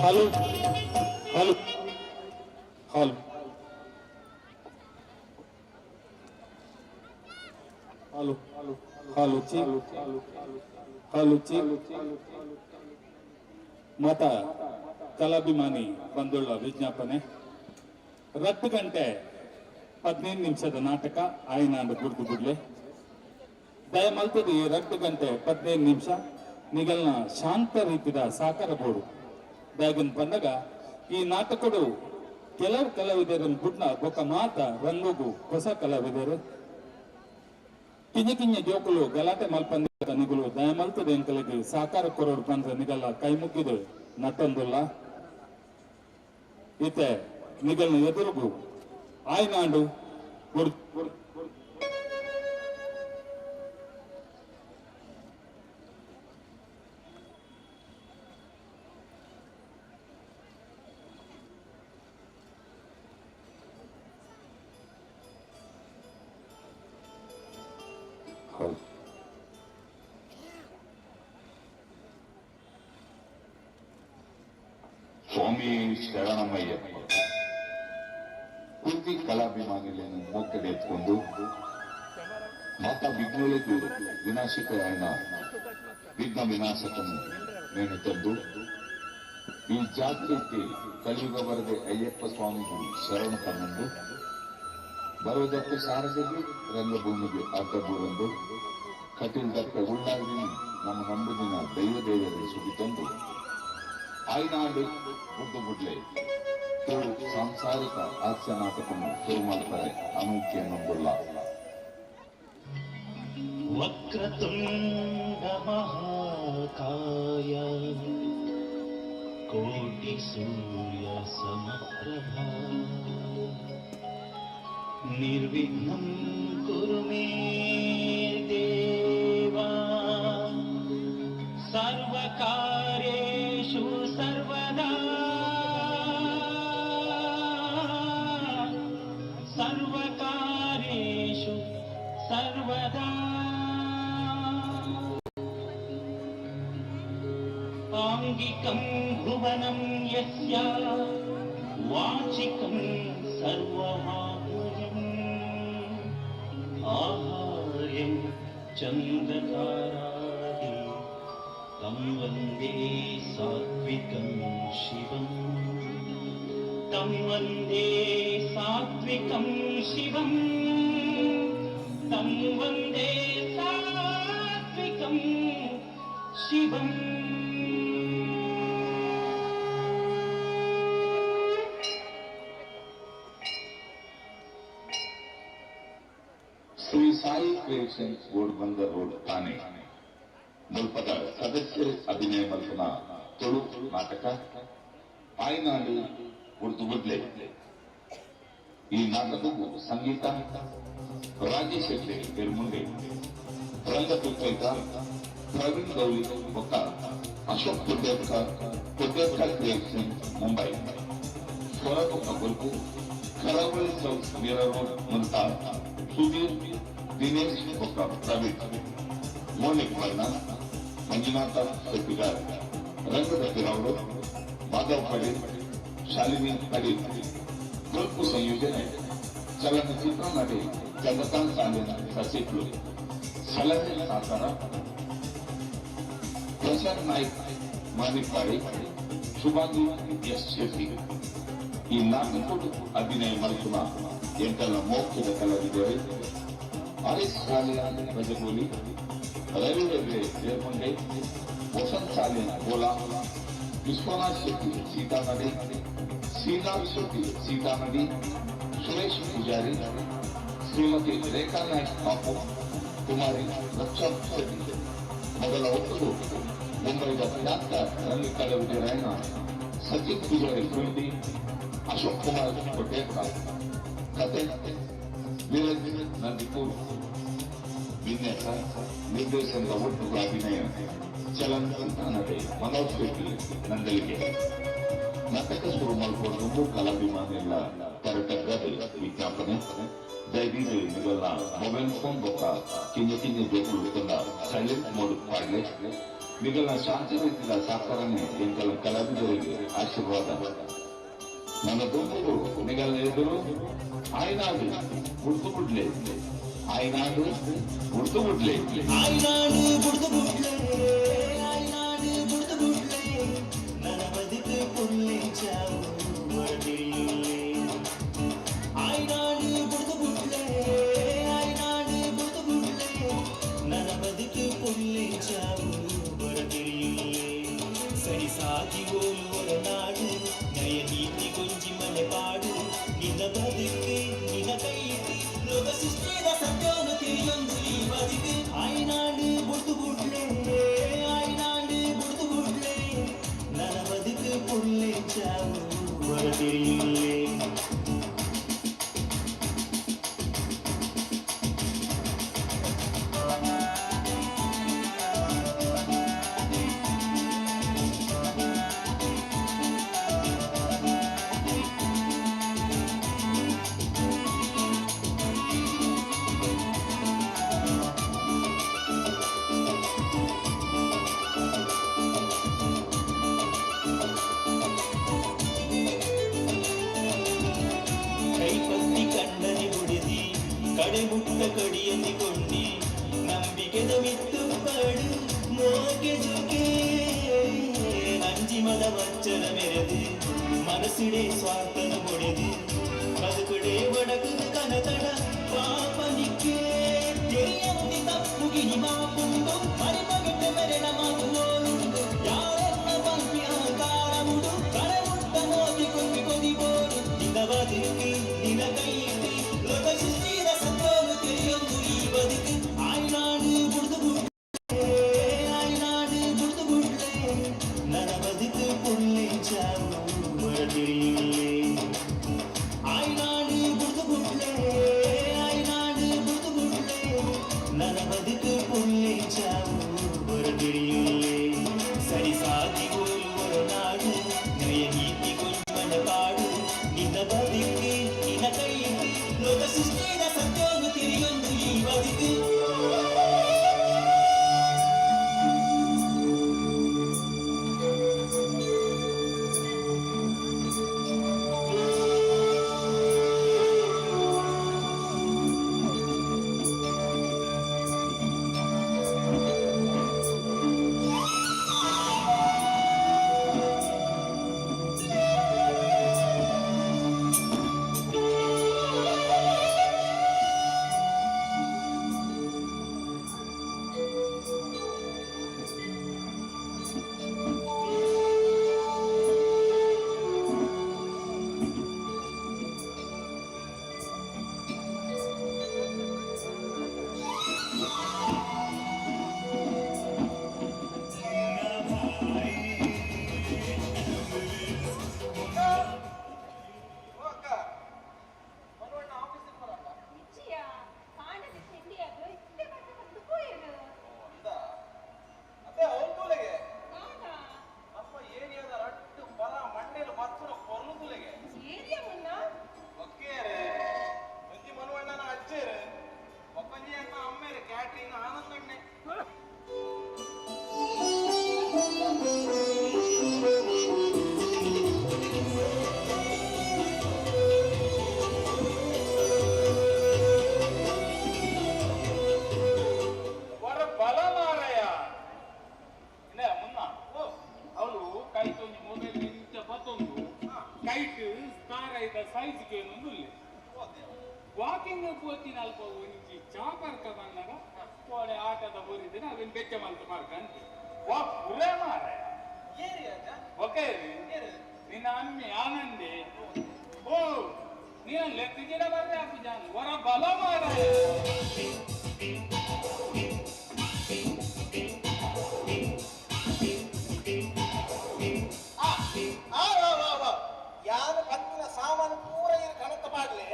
S7: Hello, hello, hello, hello, hello, check, hello, check. ಮಾತ ಕಲಾಭಿಮಾನಿ ಬಂದುಳ್ಳ ವಿಜ್ಞಾಪನೆ. 2 ಗಂಟೆ 15 ನಿಮಿಷದ ನಾಟಕ ಆಯ್ನಾಂಡ್ ಬುಡ್ದು ಬುಡ್ಲೆ. ದಯಮಲ್ತದಿ 2 ಗಂಟೆ 15 ನಿಮಿಷ ನಿಗಲ್ನ ಶಾಂತ ರೀತಿದ ಸಾಕಾರ ಬೋಡು. ದಾಯಗನ್ ಬಂದಾಗ ಈ ನಾಟಕಡು ಕೆಲವು ಕಲಾವಿದರನ್ನು ಬುಡ್ನ ಬೊಕ್ಕ ಮಾತ ರಂಗುಗು ಹೊಸ ಕಲಾವಿದರು. ಕಿಂಜ ಕಿಂಜ ಜೋಕುಲು ಗಲಾಟೆ ಮಲ್ಪಂದ ನಿಗುಲು ದಯಮಲ್ತದ ಎಂಕಲಿಗೆ ಸಾಕಾರ ಕೊರೋಡು ಬಂದ್ರೆ ನಿಗಲ್ಲ ಕೈ ಮುಗ್ಗಿದು ನಟ್ಟೊಂದುಲ್ಲ. ಇತ್ತೆ ನಿಗಲ್ನ ಎದುರುಗು ಆಯ್ನಾಂಡು ಬುಡ್.
S8: ಸ್ವಾಮಿ ಶರಣಮಯ್ಯಪ್ಪ. ಕುಂತಿ ಕಲಾಭಿಮಾನಿಗಳನ್ನು ಮೋಕೆಡೆತ್ಕೊಂಡು ಮಾತಾ ವಿಘ್ನಗಳಿಗೂ ವಿನಾಶಕ ವಿಘ್ನ ವಿನಾಶಕನು ನೇಣು ತಂದು ಈ ಜಾತ್ರೆಗೆ ಕಲಿಯುಗ ಬರದೆ ಅಯ್ಯಪ್ಪ ಸ್ವಾಮಿಗೂ ಶರಣ ತನ್ನಂದು ಬರೋದಕ್ಕೆ ಶಾರದೆಗೆ ರಂಗಭೂಮಿಗೆ ಅಡ್ಡಬೂರಂದು ಕಟೀಲ್ ದತ್ತ ಉಳ್ಳಾಗಿ ನಮ್ಮ ನಂಬುದಿನ ದೈವ ದೇವರ ಸುಗಿ ತಂದು ಆಯ್ನಾಡು ಬುಡ್ಡು ಬುಡ್ಲೆ ತುಳು ಸಾಂಸಾರಿಕ ಹಾಸ್ಯ ನಾಟಕವನ್ನು ಶುರು ಮಾಡ್ತಾರೆ ಅನೂಕ್ಯ ನಂಬುಲ್ಲ.
S6: वक्रतुण्ड महाकाय, कोटिसूर्यसमप्रभा, निर्विघ्नं कुरु मे देवा, सर्वकार्येषु सर्वदा, सर्वकार्येषु सर्वदा। आङ्गिकं भुवनं यस्य, वाचिकं सर्वमाधुर्यम्, आहार्यं चन्द्रतारादि, तं वन्दे सात्विकं शिवम्, तं वन्दे सात्विकं शिवम्, तं वन्दे सात्विकं शिवम्।
S8: ಶ್ರೀ ಸಾಯಿ ಕ್ರಿಯೇಷನ್ಸ್, ಗೋಡ್ಬಂದರ್ ರೋಡ್, ಥಾನೆ ಮುಲ್ಪದ ಸದಸ್ಯರು ಅಭಿನಯ ಮಲ್ಪನ ತುಳು ನಾಟಕ ಆಯ್ನಾಡು ಬುಡ್ದು ಬುಡ್ಲೆ. ಈ ನಾಟಕವು ಸಂಗೀತ ರಾಜೇಶ್ ಶೆಟ್ಟಿ ಪೆರ್ಮುಂಡೆ, ರಂಗ ತುತ್ತೈತ ಪ್ರವೀಣ್ ಗೌಲಿ ಬೊಕ್ಕ ಅಶೋಕ್ ಕುಡ್ಡೇಕರ್, ಕುಡ್ಡೇಕರ್ ಕ್ರಿಯೇಷನ್, ಮುಂಬೈ. ಸ್ವರ ಬೊಕ್ಕ ಬೊಲ್ಪು ಕರಾವಳಿ ಸೌತ್, ಮೀರಾ ರೋಡ್, ಮುಲ್ತಾನ್, ಸುಧೀರ್, ದಿನೇಶ್ ಬೊಕ್ಕ ಪ್ರವೀಣ್. ಮೌಲಿಕ್ ವರ್ಣ ಮಂಜುನಾಥ ಶೆಟ್ಟಿಗಾರ್. ರಂಗದ ಪಿರವರು ಮಾಧವ್ ಪಡೀಲ್, ಶಾಲಿನಿ ಪಡೀಲ್. ಬೊಲ್ಪು ಸಂಯೋಜನೆ ಚಲನಚಿತ್ರ ನಟಿ ಚಂದ್ರಕಾಂತ್ ಸಾಲಿನ್ ಸಸಿಟ್ಲು. ಸಲಹೆ ಸಹಕಾರ ಪ್ರಶಾಂತ್ ನಾಯ್ಕ್ ಮಾನಿಪ್ಪಾಡಿ, ಶುಭಾಂಗಿ ಎಸ್ ಶೆಟ್ಟಿ. ಈ ನಾಟಕಡು ಅಭಿನಯ ಮಲ್ಪುನ ಎಂಕಲ್ನ ಮೋಕ್ಷದ ಕಲಾವಿದರು ಹರೀಶ್ ಸಾಲಿಯನ್ ರಜಗೋಲಿ, ರವಿ ರವಿ ದೇರ್ಮಂಡೆ, ವಸಂತ್ ಸಾಲಿಯನ್ ಕೋಲಾ, ವಿಶ್ವನಾಥ್ ಶೆಟ್ಟಿ ಸೀತಾನದಿ, ಶ್ರೀನಾಥ್ ಶೆಟ್ಟಿ ಸೀತಾನದಿ, ಸುರೇಶ್ ಪೂಜಾರಿ, ಶ್ರೀಮತಿ ರೇಖಾ ನಾಯ್ಕ್ ಕಾಪು, ಕುಮಾರಿ ರಕ್ಷಾ ಶೆಟ್ಟಿ. ಮೊದಲ ಒಟ್ಟು ಮುಂಬೈದ ಖ್ಯಾತ ರಂಗ ಕಲಾವಿದರಾಯನ ಸಚಿನ್ ಪೂಜಾರಿ ಕುಂಡಿ, ಅಶೋಕ್ ಕುಮಾರ್ ಕೊಟ್ಟೇಕ. ಕತೆ ವೀರಜ್ ನಂದಿಪೂರ್. ವಿನ್ಯಾಸ, ನಿರ್ದೇಶನದ ಒಟ್ಟು ಅಭಿನಯ ಚಲನಚಿತ್ರ ನಟೆ ಮನೋಜ್ ಶೆಟ್ಟಿ ನಂದಲಿಗೆ. ನಾಟಕ ಶುರು ಮಾಡಿಕೊಂಡು ಕಲಾಭಿಮಾನಿಗಳ ಕರೆಕ್ಟ್ ವಿಜ್ಞಾಪನೆ. ದಯವಿಟ್ಟು ನಿಗಲ್ನ ಮೊಬೈಲ್ ಫೋನ್ ಬೊಕ್ಕ ಕಿಂಜ ಕಿಂಜ ಜೋಕುಲು ತಂದ ಸೈಲೆಂಟ್ ಮೋಡ್ ಪಾಡ್ಲೆ. ನಿಗಲ ಶಾಂತಿ ರೀತಿಯ ಸಹಕಾರನೆ ಎಂಕಲ ಕಲಾವಿದರಿಗೆ ಆಶೀರ್ವಾದ. ನನ್ನ ದುಂಬುಡು ನಿಗಲ ಎದುರು ಆಯ್ನಾಡು ಗುಡ್ದು ಬುಡ್ಲೆ, ಆಯ್ನಾಡು ಗುಡ್ದು ಬುಡ್ಲೆ,
S6: ಆಯ್ನಾಡು ಬುಡ್ದು ಬುಡ್ಲೆ, ಆಯ್ನಾಡು ಬುಡ್ದು ಬುಡ್ಲೆ, ನನ್ನ ಬದುಕು ಪುಳ್ಳಿಂಚಾವು ವರದಿರಿಯುಲ್ಲೆ. ಆಯ್ನಾಡು ಬುಡ್ದು ಬುಡ್ಲೆ, ಆಯ್ನಾಡು ಬುಡ್ದು ಬುಡ್ಲೆ, ನನ್ನ ಬದುಕು ಪುಳ್ಳಿಂಚಾವು ವರದಿರಿಯುಲ್ಲೆ. ಸರಿಸಾಗಿ ಓಲು ಒರನಾಡು, ನಯ ನೀತಿ ಗೊಂಜಿ ಮನೆ ಪಾಡು, ನಿನ್ನ ಬದುಕು ನಿನ್ನ ಕೈತಿ ಲೋಕ ಸೃಷ್ಟಿದ ಸತ್ಯೋನು ತಿಳಿಯೊಂದು ಈ ಬದುಕು. ಆಯ್ನಾಡು ಬುಡ್ದು ಬುಡ್ಲೆ, ಆಯ್ನಾಡು ಬುಡ್ದು ಬುಡ್ಲೆ, ನನ್ನ ಬದುಕು ಪುಳ್ಳಿಂಚಾವು ವರದಿರಿಯುಲ್ಲೆ. ಕೈಪತ್ತಿ ಕಣ್ಣನಿ ಬುಡಿದಿ, ಕಡೆಮುಟ್ಟ ಕಡಿಯದಿ ಕೊಂಡಿ, ನಂಬಿಕೆದ ಮಿತ್ತು ಪಡು ಮೋಕೆ ಜೋಕೆ, ಅಂಜಿಮದ ವಚ್ಚನ ಮೆರೆದು, ಮನಸ್ಸಿಡೆ ಸ್ವಾರ್ಥನ ಮೊಡೆದು, ಬದುಕುಡೆ ಒಡಗುದು ಕನತಡ ಪಾಪನಿಕ್ಕೆ, ತಿಳಿಯಂದಿ ತಪ್ಪುಗಿ ಮಾಪುಂಡು, ಮರಿಮಗೆಟ್ಟ ಮೆರೆನ ಮಾತು ಓಲುಂಡು, ಯಾರೆನ್ನ ಪಂಪಿ ಅಹಂಕಾರ ಉಡು, ಕಡೆಮುಟ್ಟ ಮೋತಿ ಕೊಪ್ಪಿ ಕೊದಿಬೋಡು, ನಿನ್ನ ಬದುಕು ನಿನ್ನ ಕೈತಿ ಲೋಕ ಸೃಷ್ಟಿದ ಸತ್ಯೋನು ತಿಳಿಯೊಂದು ಈ ಬದುಕು. ಆಯ್ನಾಡು ಬುಡ್ದು ಬುಡ್ಲೆ, ಆಯ್ನಾಡು ಬುಡ್ದು ಬುಡ್ಲೆ, ನನ್ನ ಬದುಕು ಪುಳ್ಳಿಂಚಾವು ವರದಿರಿಯುಲ್ಲೆ. ಆಯ್ನಾಡು ಬುಡ್ದು ಬುಡ್ಲೆ, ಆಯ್ನಾಡು ಬುಡ್ದು ಬುಡ್ಲೆ, ನನ್ನ ಬದುಕು ಪುಳ್ಳಿಂಚಾವು ವರದಿರಿಯುಲ್ಲೆ. ಸರಿಸಾಗಿ ಓಲು ಒರನಾಡು, ನಯ ನೀತಿ ಗೊಂಜಮನ ಪಾಡು, ನಿನ್ನ ಬದುಕು ನಿನ್ನ ಕೈತಿ ಲೋಕ ಸೃಷ್ಟಿದ ಸತ್ಯೋನು ತಿಳಿಯೊಂದು ಈ ಬದುಕು.
S7: ವರ ಬಲ ಮಾರಯ್ಯ. ಇನ್ನ ಮುನ್ನ ಅವಳು ಕೈ ತೊಂಜಿ ಮೊಬೈಲ್ ಇಂಚ ಪತ್ತೊಂದು ಕೈಟ್ ಸ್ಟಾರ್ ಐದ ಸೈಜ್ ಕೇನೊಂದು ವಾಕಿಂಗ್ ಪೋತಿನ ಅಲ್ಪ ಒಂಜಿ ಚಾಪರ್ಕ ಬಂದಾಗ ಕೋಡೆ ಆಟದ ಊರಿದ್ದೇನೆ ಅದನ್ನ ಬೆಚ್ಚ ಮಲ್ತು ಮಾರ್ಕ ಅಂತ ವಾ ಪುರೇ ಮಾರಯ್ಯ. ಓಕೆ, ನಿನ್ನ ಅಮ್ಮಿ ಆನಂದಿ ಓ ನೀನು ಲೆತ್ತಿಜಿಡ ಬರ್ರೆ ಅಪ್ಪು ವರ ಬಲ ಮಾರಯ್ಯ.
S9: ಯಾನು ಪತ್ತಿನ ಸಾಮಾನು ಪೂರ ಇರು ಕಣತ್ತ ಪಾಡ್ಲೆ,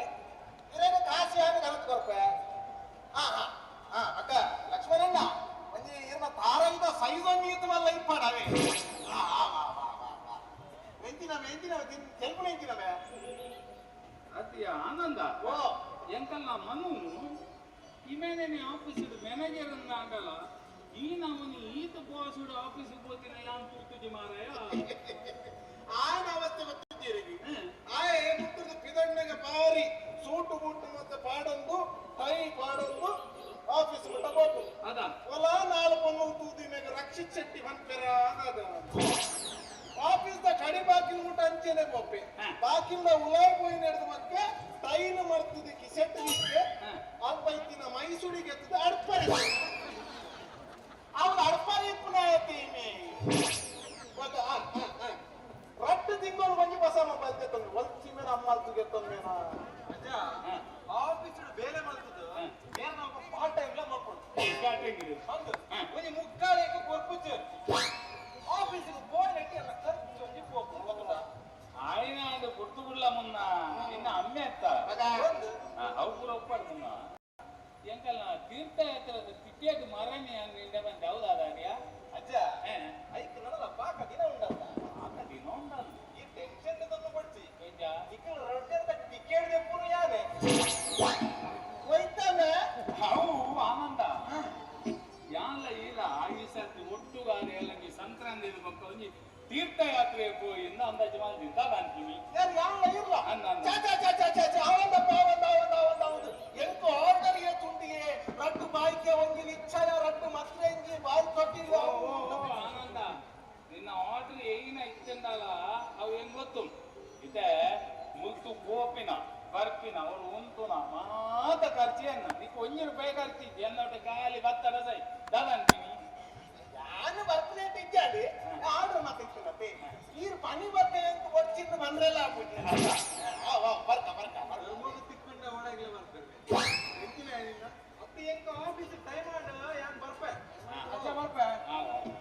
S9: ಇರೇನು ಕಾಸಿ ಯಾನು ಕಣತ್ ಕೊರ್ಪೆ. ಹಾ ಹಾ ಹಾ ಅಕ್ಕ ಲಕ್ಷ್ಮಣಣ್ಣ ಒಂಜಿ ಇರ್ನ ತಾರಂದ ಸೈಜ್ ಒಂಜಿ ಇತ್ತು ಮಲ್ಲ ಇಪ್ಪಾಡವೆ. ಹಾ ಹಾ ವಾ ವಾ ವಾ ವಾ ಎಂಚಿನವೆ ಎಂಚಿನವೆ ತೆಲ್ಪುನ ಎಂಚಿನವೆ.
S7: ಅತಿಯ ಆನಂದ.
S9: ಓ
S7: ಎಂಕಲ್ನ ಮನು ಇಮೇನೆ ಆಫೀಸ್ ಮ್ಯಾನೇಜರ್ ಅಂದ ಆಗಲ್ಲ ಈ ನಮೂನಿ ಈತ ಬೋಸುಡು ಆಫೀಸಿಗೆ ಹೋಗ್ತೀನಿ ಯಾನ್ ತೂತುಜಿ ಮಾರಾಯ.
S9: ಆಯನ ಅವಸ್ಥೆ ಗೊತ್ತಿದ್ದೀರಿ. ಆಯೆ ಮುಟ್ಟದ ಪಿದಣ್ಣಗೆ ಬಾರಿ ಸೂಟು ಬೂಟು ಮತ್ತೆ ಪಾಡೊಂದು ಟೈ ಪಾಡೊಂದು ಆಫೀಸ್ ಮುಟ್ಟ ಹೋಗು.
S7: ಅದ
S9: ಒಲ ನಾಲ್ಕು ಪೊನ್ನು ತೂದಿ ಮೇಗ ರಕ್ಷಿತ್ ಶೆಟ್ಟಿ ಪನ್ಪೆರ ಅದ ಆಫೀಸ್ the ಕಡಿ ಬಾಕಿಲ್ ಮುಟ್ಟ ಅಂಚೆನೆ ಪೋಪೆ. ಬಾಕಿಲ್ದ ಉಲಾಯ್ ಪೋಯಿ ನಡೆದ ಮಕ್ಕ ಟೈನ್ ಮರ್ತದ ಕಿಸೆಟ್ ನಿಕ್ಕೆ ಅಲ್ಪ ಇತ್ತಿನ ಮೈಸೂರಿಗೆ ಎತ್ತದ ಅಡ್ಪರೆ ಅವನು ಅಡ್ಪರೆ ಇಪ್ಪುನಾಯತಿ ಮೇ ರಟ್ಟು ತಿಂಗಳು ಒಂಜಿ ಬಸ ಮೊಬೈಲ್ ತೆತ್ತೊಂದು ಒಲ್ಚಿ ಮೇನ ಅಮ್ಮ ಗೆತ್ತೊಂದು ಮೇನ.
S10: ಅಜ್ಜ ಆಫೀಸ್ ಬೇಲೆ ಮಲ್ತದ ಬೇರೆ ನಾವು ಪಾರ್ಟ್ ಟೈಮ್ ಲ ಮಲ್ಪೊಡು. ಅಂದ್ ಒಂಜಿ ಮುಕ್ಕಾಲೇಕ ಕೊರ್ಪುಚ್ಚು ಆಫೀಸ್ ಪೋಯಿನಟ್ಟಿ ಅಲ್ಲ ಖರ್ಚು ಒಂಜಿ ಪೋಪು ಗೊತ್ತುಂಡ.
S7: ಆಯ್ನ ಅಂದ್ ಗುರ್ತು ಬಿಡ್ಲ ಮುನ್ನ ನಿನ್ನ ಅಮ್ಮೆ ಅತ್ತ ಅವು ಪೂರ ಒಪ್ಪಾಡು ಮುನ್ನ ಎಂಕಲ್ನ ತೀರ್ಥಯಾತ್ರದ ತಿಟ್ಟಿಯಾಗ ಮರಣಿ ನಿಂದ ಬಂದೆ ಹೌದಾದಾರಿಯಾ?
S10: ಅಜ್ಜ ಐಕ್ ನಡಲ ಪಾಕ ದಿನ ಉಂಡಲ್ಲ.
S7: ಪಾಕ ದಿನ ಉಂಡಲ್ಲ.
S10: ಈ ಟೆನ್ಷನ್ ತಂದು ಕೊಡ್ತಿ
S7: ಎಂಜ
S10: ಇಕ್ಕಳ ರೊಡ್ಡದ ಟಿಕೆಟ್ ದೆಪ್ಪುನು ಯಾನೆ
S9: ಒಯ್ತಾನೆ.
S7: ಅವು ಆನಂದ ಯಾನ್ಲ ಇಲ್ಲ ಈ ಸರ್ತಿ ಒಟ್ಟುಗಾದ ಎಲ್ಲ ನೀ ಸಂಕ್ರಾಂತಿ ಪಕ್ಕ ಒಂಜಿ ತೀರ್ಥಯಾತ್ರೆ ಪೋಯಿಂದ ಅಂದಾಜು ಮಲ್ದಿದ್ದ ಅಂತೀನಿ.
S9: ಯಾರು ಯಾನ್ಲ ಇರ್ಲ
S7: ಅಂದ ಅಂದ.
S9: ಚಾ ಚಾ ಚಾ ಚಾ ಚಾ ಚಾ ಅವಂದಪ್ಪ ಅವಂದ ಅವಂದ ಅವಂದ ಅವಂದು ಎಂಕು ಆರ್ಡರ್ ಏ ತುಂಡಿಗೆ ರಡ್ಡು ಬಾಯ್ಕೆ ಒಂಜಿ ನಿಚ್ಚಯ ರಡ್ಡು ಮತ್ರೆಂಜಿ ಬಾಯಿ ತೊಟ್ಟಿಲ್ಲ.
S7: ಓ, ಆನಂದ ನಿನ್ನ ಆರ್ಡರ್ ಏನ ಇತ್ತಂದಲ್ಲ ಅವು ಹೆಂಗ್ ಗೊತ್ತು ಇತ್ತೆ ಮುಲ್ತು ಕೋಪಿನ ಬರ್ಪಿನ ಅವ್ರು ಉಂತುನ ಮಾತ ಖರ್ಚು ಎನ್ನ ನಿಕ್ ಒಂಜಿ ರೂಪಾಯಿ ಖರ್ಚು ಎನ್ನೊಟ್ಟು ಖಾಲಿ ಬತ್ತಡ ಸೈ ದಾದಂತೀನಿ.
S9: ಯಾನು ಬರ್ತೀನಿ ಇದ್ದಾಡಿ ಆರ್ಡರ್ ಮಾತ್ರ ಇತ್ತನತ್ತೆ ಈರು ಪನಿ ಬರ್ತೇನೆ ಅಂತ ಕೊಡ್ಚಿಂದ ಬಂದ್ರೆಲ್ಲ ಆಗ್ಬಿಟ್ಟು ಬರ್ಕ ಬರ್ಕ
S10: ತಿಕ್ಕೊಂಡ ಒಳಗೆ ಬರ್ತಾರೆ ಅತ್ತೆ ಎಂಕ ಆಫೀಸ್ ಟೈಮ್ ಆಡ ಯಾನ್ ಬರ್ಪೆ ಅಜ್ಜ ಬರ್ಪೆ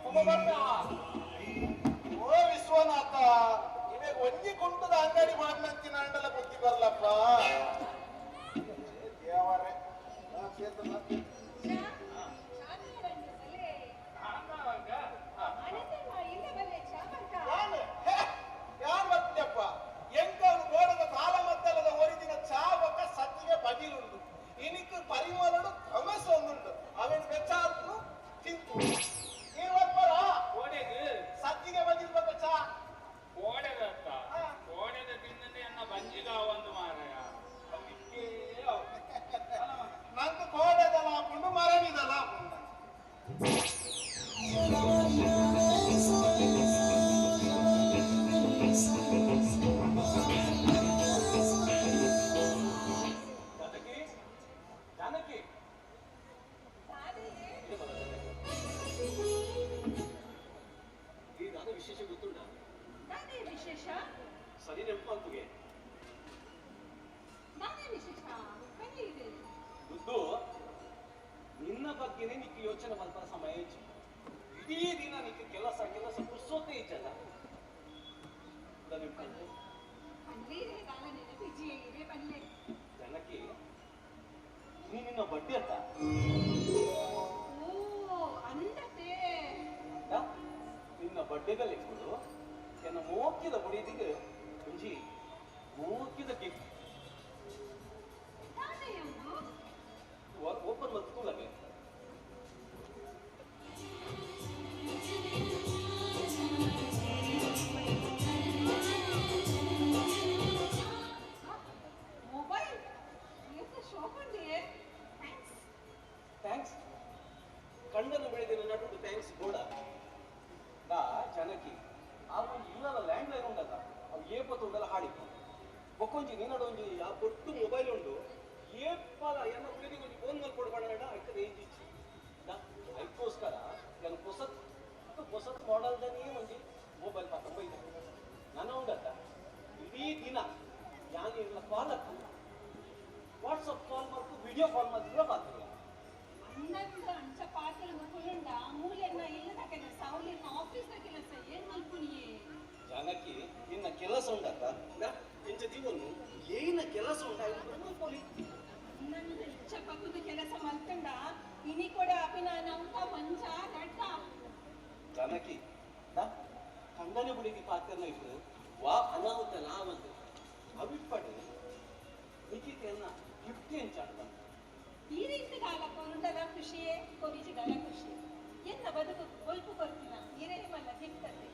S9: ಒಬ್ಬ ಬರ್ಪೆ. ಓ ವಿಶ್ವನಾಥ ಇವಾಗ ಒಂಜಿ ಕುಂಟದ ಅಂಗಡಿ ಮಾಡ್ನಂಚಿನ ಅಂಡಲ ಬುದ್ಧಿ ಬರ್ಲಪ್ಪ ದೇವರೇ. ಯಾರು ಬರ್ತೀಯಪ್ಪ ಎಂಕ ಅವನು ಗೋಡದ ತಾಳ ಮತ್ತಲ್ಲದ ಒರಿದಿನ ಚಾವಕ ಸತ್ತಿಗೆ ಬಜಿಲುಂಡು ಇನಿಕ್ ಪರಿಮಳಡು ಕಮಸ ಒಂದುಂಡು ಅವನ ಬೆಚ್ಚಾರ್ತು ತಿಂತು ನೀರು ಬರ್ಪರ
S7: ಕೋಡೆಗ್
S9: ಸತ್ತಿಗೆ ಬಜಿಲ್ ಬಕ್ಕ ಚಾ
S7: ಕೋಡೆದತ್ತ ಕೋಡೆದ ತಿನ್ನದೆ ಎನ್ನ ಬಂಜಿಗಾವ ಒಂದು ಮಾರಾಯ ಅವು ಇಕ್ಕೇ ಅವು.
S9: ನಂಗೆ ಕೋಡೆದಲ್ಲ ಹಾಕೊಂಡು ಮರಣಿದಲ್ಲ ಹಾಕೊಂಡು.
S10: ಜಾನಕಿ ಜಾನಕಿ ಈ ದಾದ ವಿಶೇಷ ಗೊತ್ತುಂಟ?
S4: ನಾನೇ ವಿಶೇಷ?
S10: ಸರಿ ನೆನಪು ಅಂತುಗೆ.
S4: ನಾನೇ ವಿಶೇಷ ಕಲಿಯಿದೆ.
S10: ದುಡ್ಡು ನಿನ್ನ ಬಗ್ಗೆನೇ ನಿಕ್ಕೆ ಯೋಚನೆ ಮಲ್ಪನ ಸಮಯ ಇಜ್ಜಿ. ಇಡೀ ದಿನ ನಿಕ್ಕೆ ಕೆಲಸ ಕೆಲಸ ಪುರ್ಸೋತೆ ಇಜ್ಜಲ್ಲ. ನೆನಪು
S4: ಪಲ್ಲೇರೆ ದಾದ ನೆನಪಿಜ್ಜಿ ಇರೇ ಪಲ್ಲೆ.
S10: ಜನಕಿ ನೀ ನಿನ್ನ ಬಡ್ಡಿ ಅತ್ತ.
S4: ಓ ಅಂದತೆ.
S10: ಆ? ನಿನ್ನ ಬಡ್ಡೆದಲ್ಲಿ ಇಟ್ಕೊಂಡು ಎನ್ನ ಮೋಕ್ಕಿದ ಬಡಿದಿಗೆ ಒಂಜಿ ಮೋಕ್ಕಿದ ಗಿಫ್ಟ್.
S4: ದಾದೆಯಂದು
S10: ಓಪನ್ ಮಲ್ತುಕೊಳ್ಳಗೆ.
S4: ಮೊಬೈಲ್ ಎಂತ ಶೋಕುಂಡಿಯೇ thanks.
S10: Thanks ಕಂಡನ ಬೆಳೆದಿನ ನಟುಡು thanks ಬೋಡ ದಾ ಜನಕಿ ಆ ಒಂದು ಇಲ್ಲದ ಲ್ಯಾಂಡ್ ಲೈನ್ ಉಂಡಲ್ಲ ಅವು ಏಪತ್ತು ಉಂಡಲ್ಲ ಹಾಡಿತ್ತು ಬೊಕ್ಕೊಂಜಿ ನೀನಡು ಒಂಜಿ ಆ ಪೊಟ್ಟು ಮೊಬೈಲ್ ಉಂಡು ಏಪಲ ಎನ್ನ ಕುಡಿದಿ ಒಂಜಿ ಫೋನ್ ಮಲ್ಪೊಡು ಪಡಬೇಡ ಐಕದ ಏಜ್ ಇಚ್ಚಿ ದಾ ಐಕ್ಕೋಸ್ಕರ ನಾನು ಹೊಸತ್ ಹೊಸತ್ ಮಾಡೆಲ್ದನೇ ಒಂಜಿ ಮೊಬೈಲ್ ಪಾತ್ರ ಬೈದೆ ನನ್ನ ಉಂಡತ್ತ ಇಡೀ ದಿನ ಯಾನು ಇಲ್ಲ ಕಾಲ್ ಹತ್ತು ವಾಟ್ಸಪ್ ಕಾಲ್ ಮಾಡ್ತು ವಿಡಿಯೋ ಕಾಲ್ ಮಾಡ್ತಿದ್ರೆ ಮಾತ್ರ.
S4: ಅನ್ನದ ಅಂಚ ಪಾತ್ರದ ಕುಲುಂಡ ಮೂಲೆನ್ನ ಇಲ್ಲದ ಕೆಲಸ ಅವ್ಲಿನ ಆಫೀಸ್ದ ಕೆಲಸ ಏನ್ ಮಲ್ಪುನಿಯೇ?
S10: ಜಾನಕಿ ನಿನ್ನ ಕೆಲಸ ಉಂಡತ್ತ ಇಂಚ ಜೀವನು ಏನ ಕೆಲಸ ಉಂಡ ಮಲ್ಪೊಲಿ.
S4: ನನ್ನ ಇಚ್ಛ ಪಕ್ಕದ ಕೆಲಸ ಮಲ್ತಂಡ ಇನಿ ಕೊಡೆ ಅಪಿನ ನೌಕ ಮಂಚ ಗಡ್ಡ.
S10: ಜಾನಕಿ ಕಂಡನೆ ಬುಡಿದಿ ಪಾತ್ರನ ಇಟ್ಟು ವಾ ಅನಾಹುತ ಲಾವಂದು ಅವಿಪ್ಪಡು ನಿಖಿತೆಯನ್ನ ಗಿಫ್ಟ್ ಎಂಚಾಡ್ತಾನೆ.
S4: ಈ ರೀತಿ ದಾಲ ಕೊರುಂಡಲ ಖುಷಿಯೇ ಕೊರಿಜಿದಲ ಖುಷಿ. ಎನ್ನ ಬದುಕು ಬೊಲ್ಪು ಕೊರ್ತಿನ ಇರೇ ಮಲ್ಲ ಗಿಫ್ಟ್ ಅತ್ತೆ.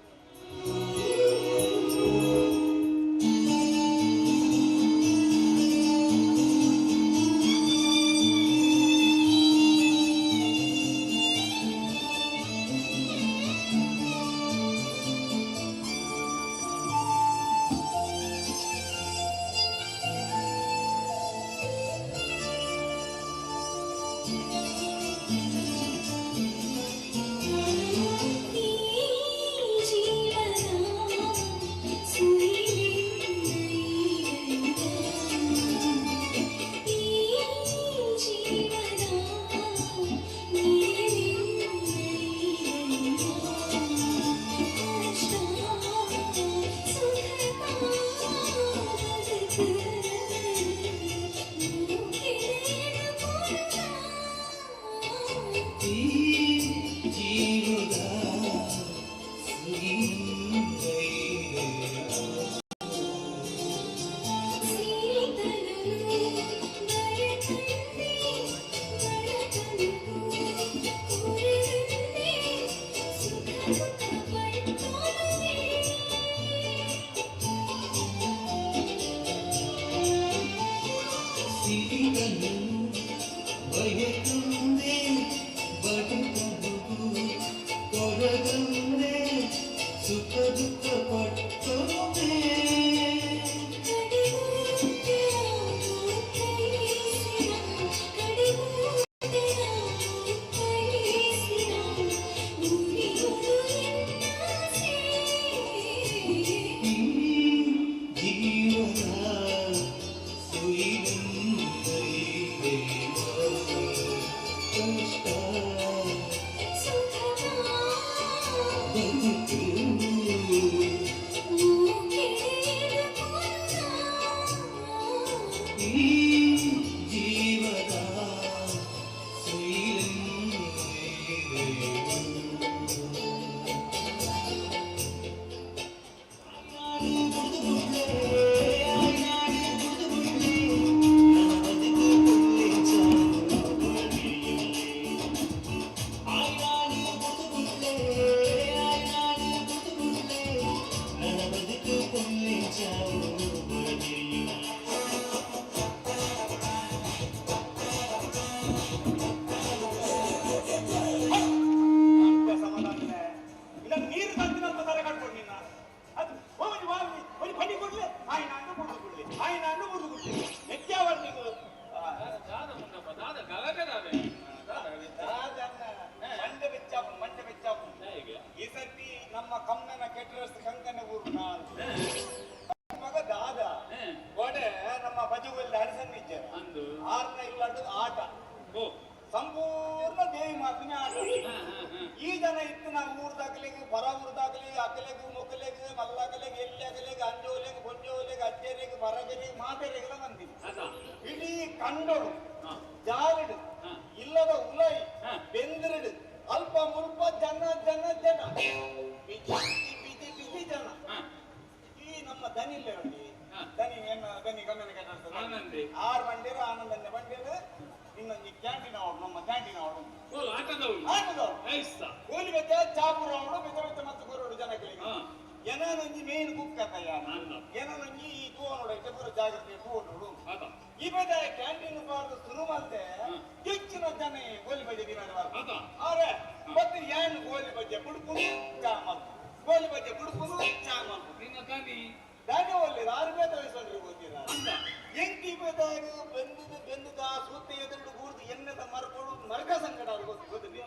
S9: ನೀರು ತಂದಿನಂತ ತಲೆ ಕಟ್ಕೊಂಡು ನಿನ್ನ ಅದು ಒಂದು ಒಂದು ಪನಿ ಕೊಡ್ಲಿ ಆಯ್ನ ಅನ್ನು ಬುಡ್ದು ಕೊಡ್ಲಿ, ಆಯ್ನ ಅನ್ನು ಬುಡ್ದು ಕೊಡ್ಲಿ ನೆತ್ಯಾವರ್ ನೀವು. ಮಂಡೆ ಬೆಚ್ಚಾಪು, ಮಂಡೆ ಬೆಚ್ಚಾಪು. ಈ ಸರ್ತಿ ನಮ್ಮ ಕಮ್ಮನ ಕೆಟ್ಟರಸ್ ಕಂಕನ ಊರು ನಾನು ಮಗ ದಾದ ಒಡೆ ನಮ್ಮ ಬಜುಗಲ್ಲಿ ಹರಿಸನ್ ಇದ್ದಾರೆ ಆರ್ನ ಇಲ್ಲಾಡು ಆಟ ಸಂಪೂರ್ಣ ದೇವಿ ಮಾತಿನ ಆಟ. ಈ ಜನ ಇತ್ತು ನಾವು ಊರ್ದಾಗಲಿಗೆ ಹೊರ ಊರ್ದಾಗಲಿ ಅಕಲೆಗೆ ಮೊಕಲೆಗೆ ಮಲ್ಲಕಲೆಗೆ ಎಲ್ಲಿ ಅಗಲೆಗೆ ಅಂಜೋಲೆಗೆ ಬೊಂಜೋಲೆಗೆ ಅಜ್ಜರಿಗೆ ಬರಗರಿಗೆ ಮಾತೆರೆಗೆಲ್ಲ ಬಂದಿದೆ. ಇಡೀ ಕಂಡೋಡು ಜಾಲಿಡು ಇಲ್ಲದ ಉಲೈ ಬೆಂದಿರಡು ಅಲ್ಪ ಮುಲ್ಪ ಜನ ಜನ ಜನ ಬಿಜಿ ಬಿಜಿ ಬಿಜಿ ಜನ. ಈ ನಮ್ಮ ದನಿ ಇಲ್ಲ ನೋಡಿ, ದನಿ ಏನ ದನಿ ಕಮ್ಮಿ ಕಟ್ಟಾಡ್ತದೆ. ಆರು ಬಂಡೇರು ಆನಂದನ್ನೇ ಬಂಡೇರು ಇನ್ನೊಂದು ಕ್ಯಾಂಟೀನ್ ಅವಳು, ನಮ್ಮ ಕ್ಯಾಂಟೀನ್ ಅವಳು ಆಟದವಳು ಕೋಲಿ ಬೆತ್ತ ಚಾಪುರ ಅವಳು ಬೆತ್ತ ಬೆತ್ತ ಮತ್ತು ಕೊರೋಡು ಜನಗಳಿಗೆ ಏನೊಂಜಿ ಮೇನ್ ಕುಕ್ ಅತ್ತಯ್ಯ ಏನೊಂಜಿ ಈ ತೂವನೋಡು ಐತೆ ಪೂರ ಜಾಗ್ರತೆ ತೂವನೋಡು. ಈ ಬೇದ ಕ್ಯಾಂಟೀನ್ ಬಾರ್ದು ಶುರು ಮಾಡ್ತೆ ಹೆಚ್ಚಿನ ಜನ ಗೋಲಿ ಬಜೆ ದಿನ ಆರೆ ಮತ್ತೆ ಏನ್ ಗೋಲಿ ಬಜೆ ಬುಡ್ಕುದು ಚಾ ಮಾಡ್ತು, ಗೋಲಿ ಬಜೆ ಬುಡ್ಕುದು ಚಾ ಮಾಡ್ತು. ದಾನಿ ಒಳ್ಳೆ ಆರು ಬೇದ ವಯಸ್ಸು ಗೊತ್ತಿಲ್ಲ ಎಂಕಿ ಬೇದಾಗ ಬೆಂದದು ಬೆಂದದ ಸೂತ ಎದುರು ಕೂರ್ದು ಎಣ್ಣೆದ ಮರಕೊಡು ಮರಕ ಸಂಕಟ ಅವ್ರಿಗೆ ಗೊತ್ತಿಲ್ಲ.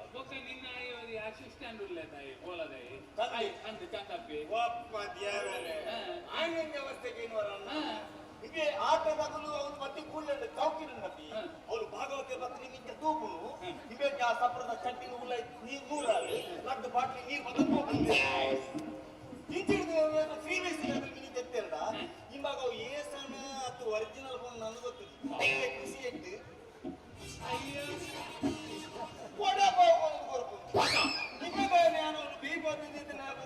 S9: ಹೀಗೆ ಆಟದಾಗಲು ಅವ್ರು ಬತ್ತಿ ಕೂಡಲೇ ಚೌಕಿನ ಅವ್ರು ಭಾಗವತೆ ಬತ್ತಿ ನಿಂಗೆ ತೂಪುನು ಇವೇ ಆ ಸಪ್ರದ ಚಟ್ಟಿನ ಉಲ್ಲ ನೀರು ನೂರಾರು ಲಡ್ಡು ಬಾಟ್ಲಿ ನೀರು ಬಂದು ತೂಪುನು ಇಂಚಿಡಿದು ಫ್ರೀ ಬೇಸಿಗೆ ಮಿನಿ ತೆತ್ತಿರಡ ಇವಾಗ ಅವು ಏಸನ ಅದು ಒರಿಜಿನಲ್ ಫೋನ್ ನನಗೆ ಗೊತ್ತಿಲ್ಲ. ಖುಷಿ ಇಟ್ಟು ವಡಾ ಪಾವ್ ಒಂದು ಕೊರ್ಪು ನಿಮಗೆ ನಾನು ಬೀ ಬಂದಿದ್ದು ನಾನು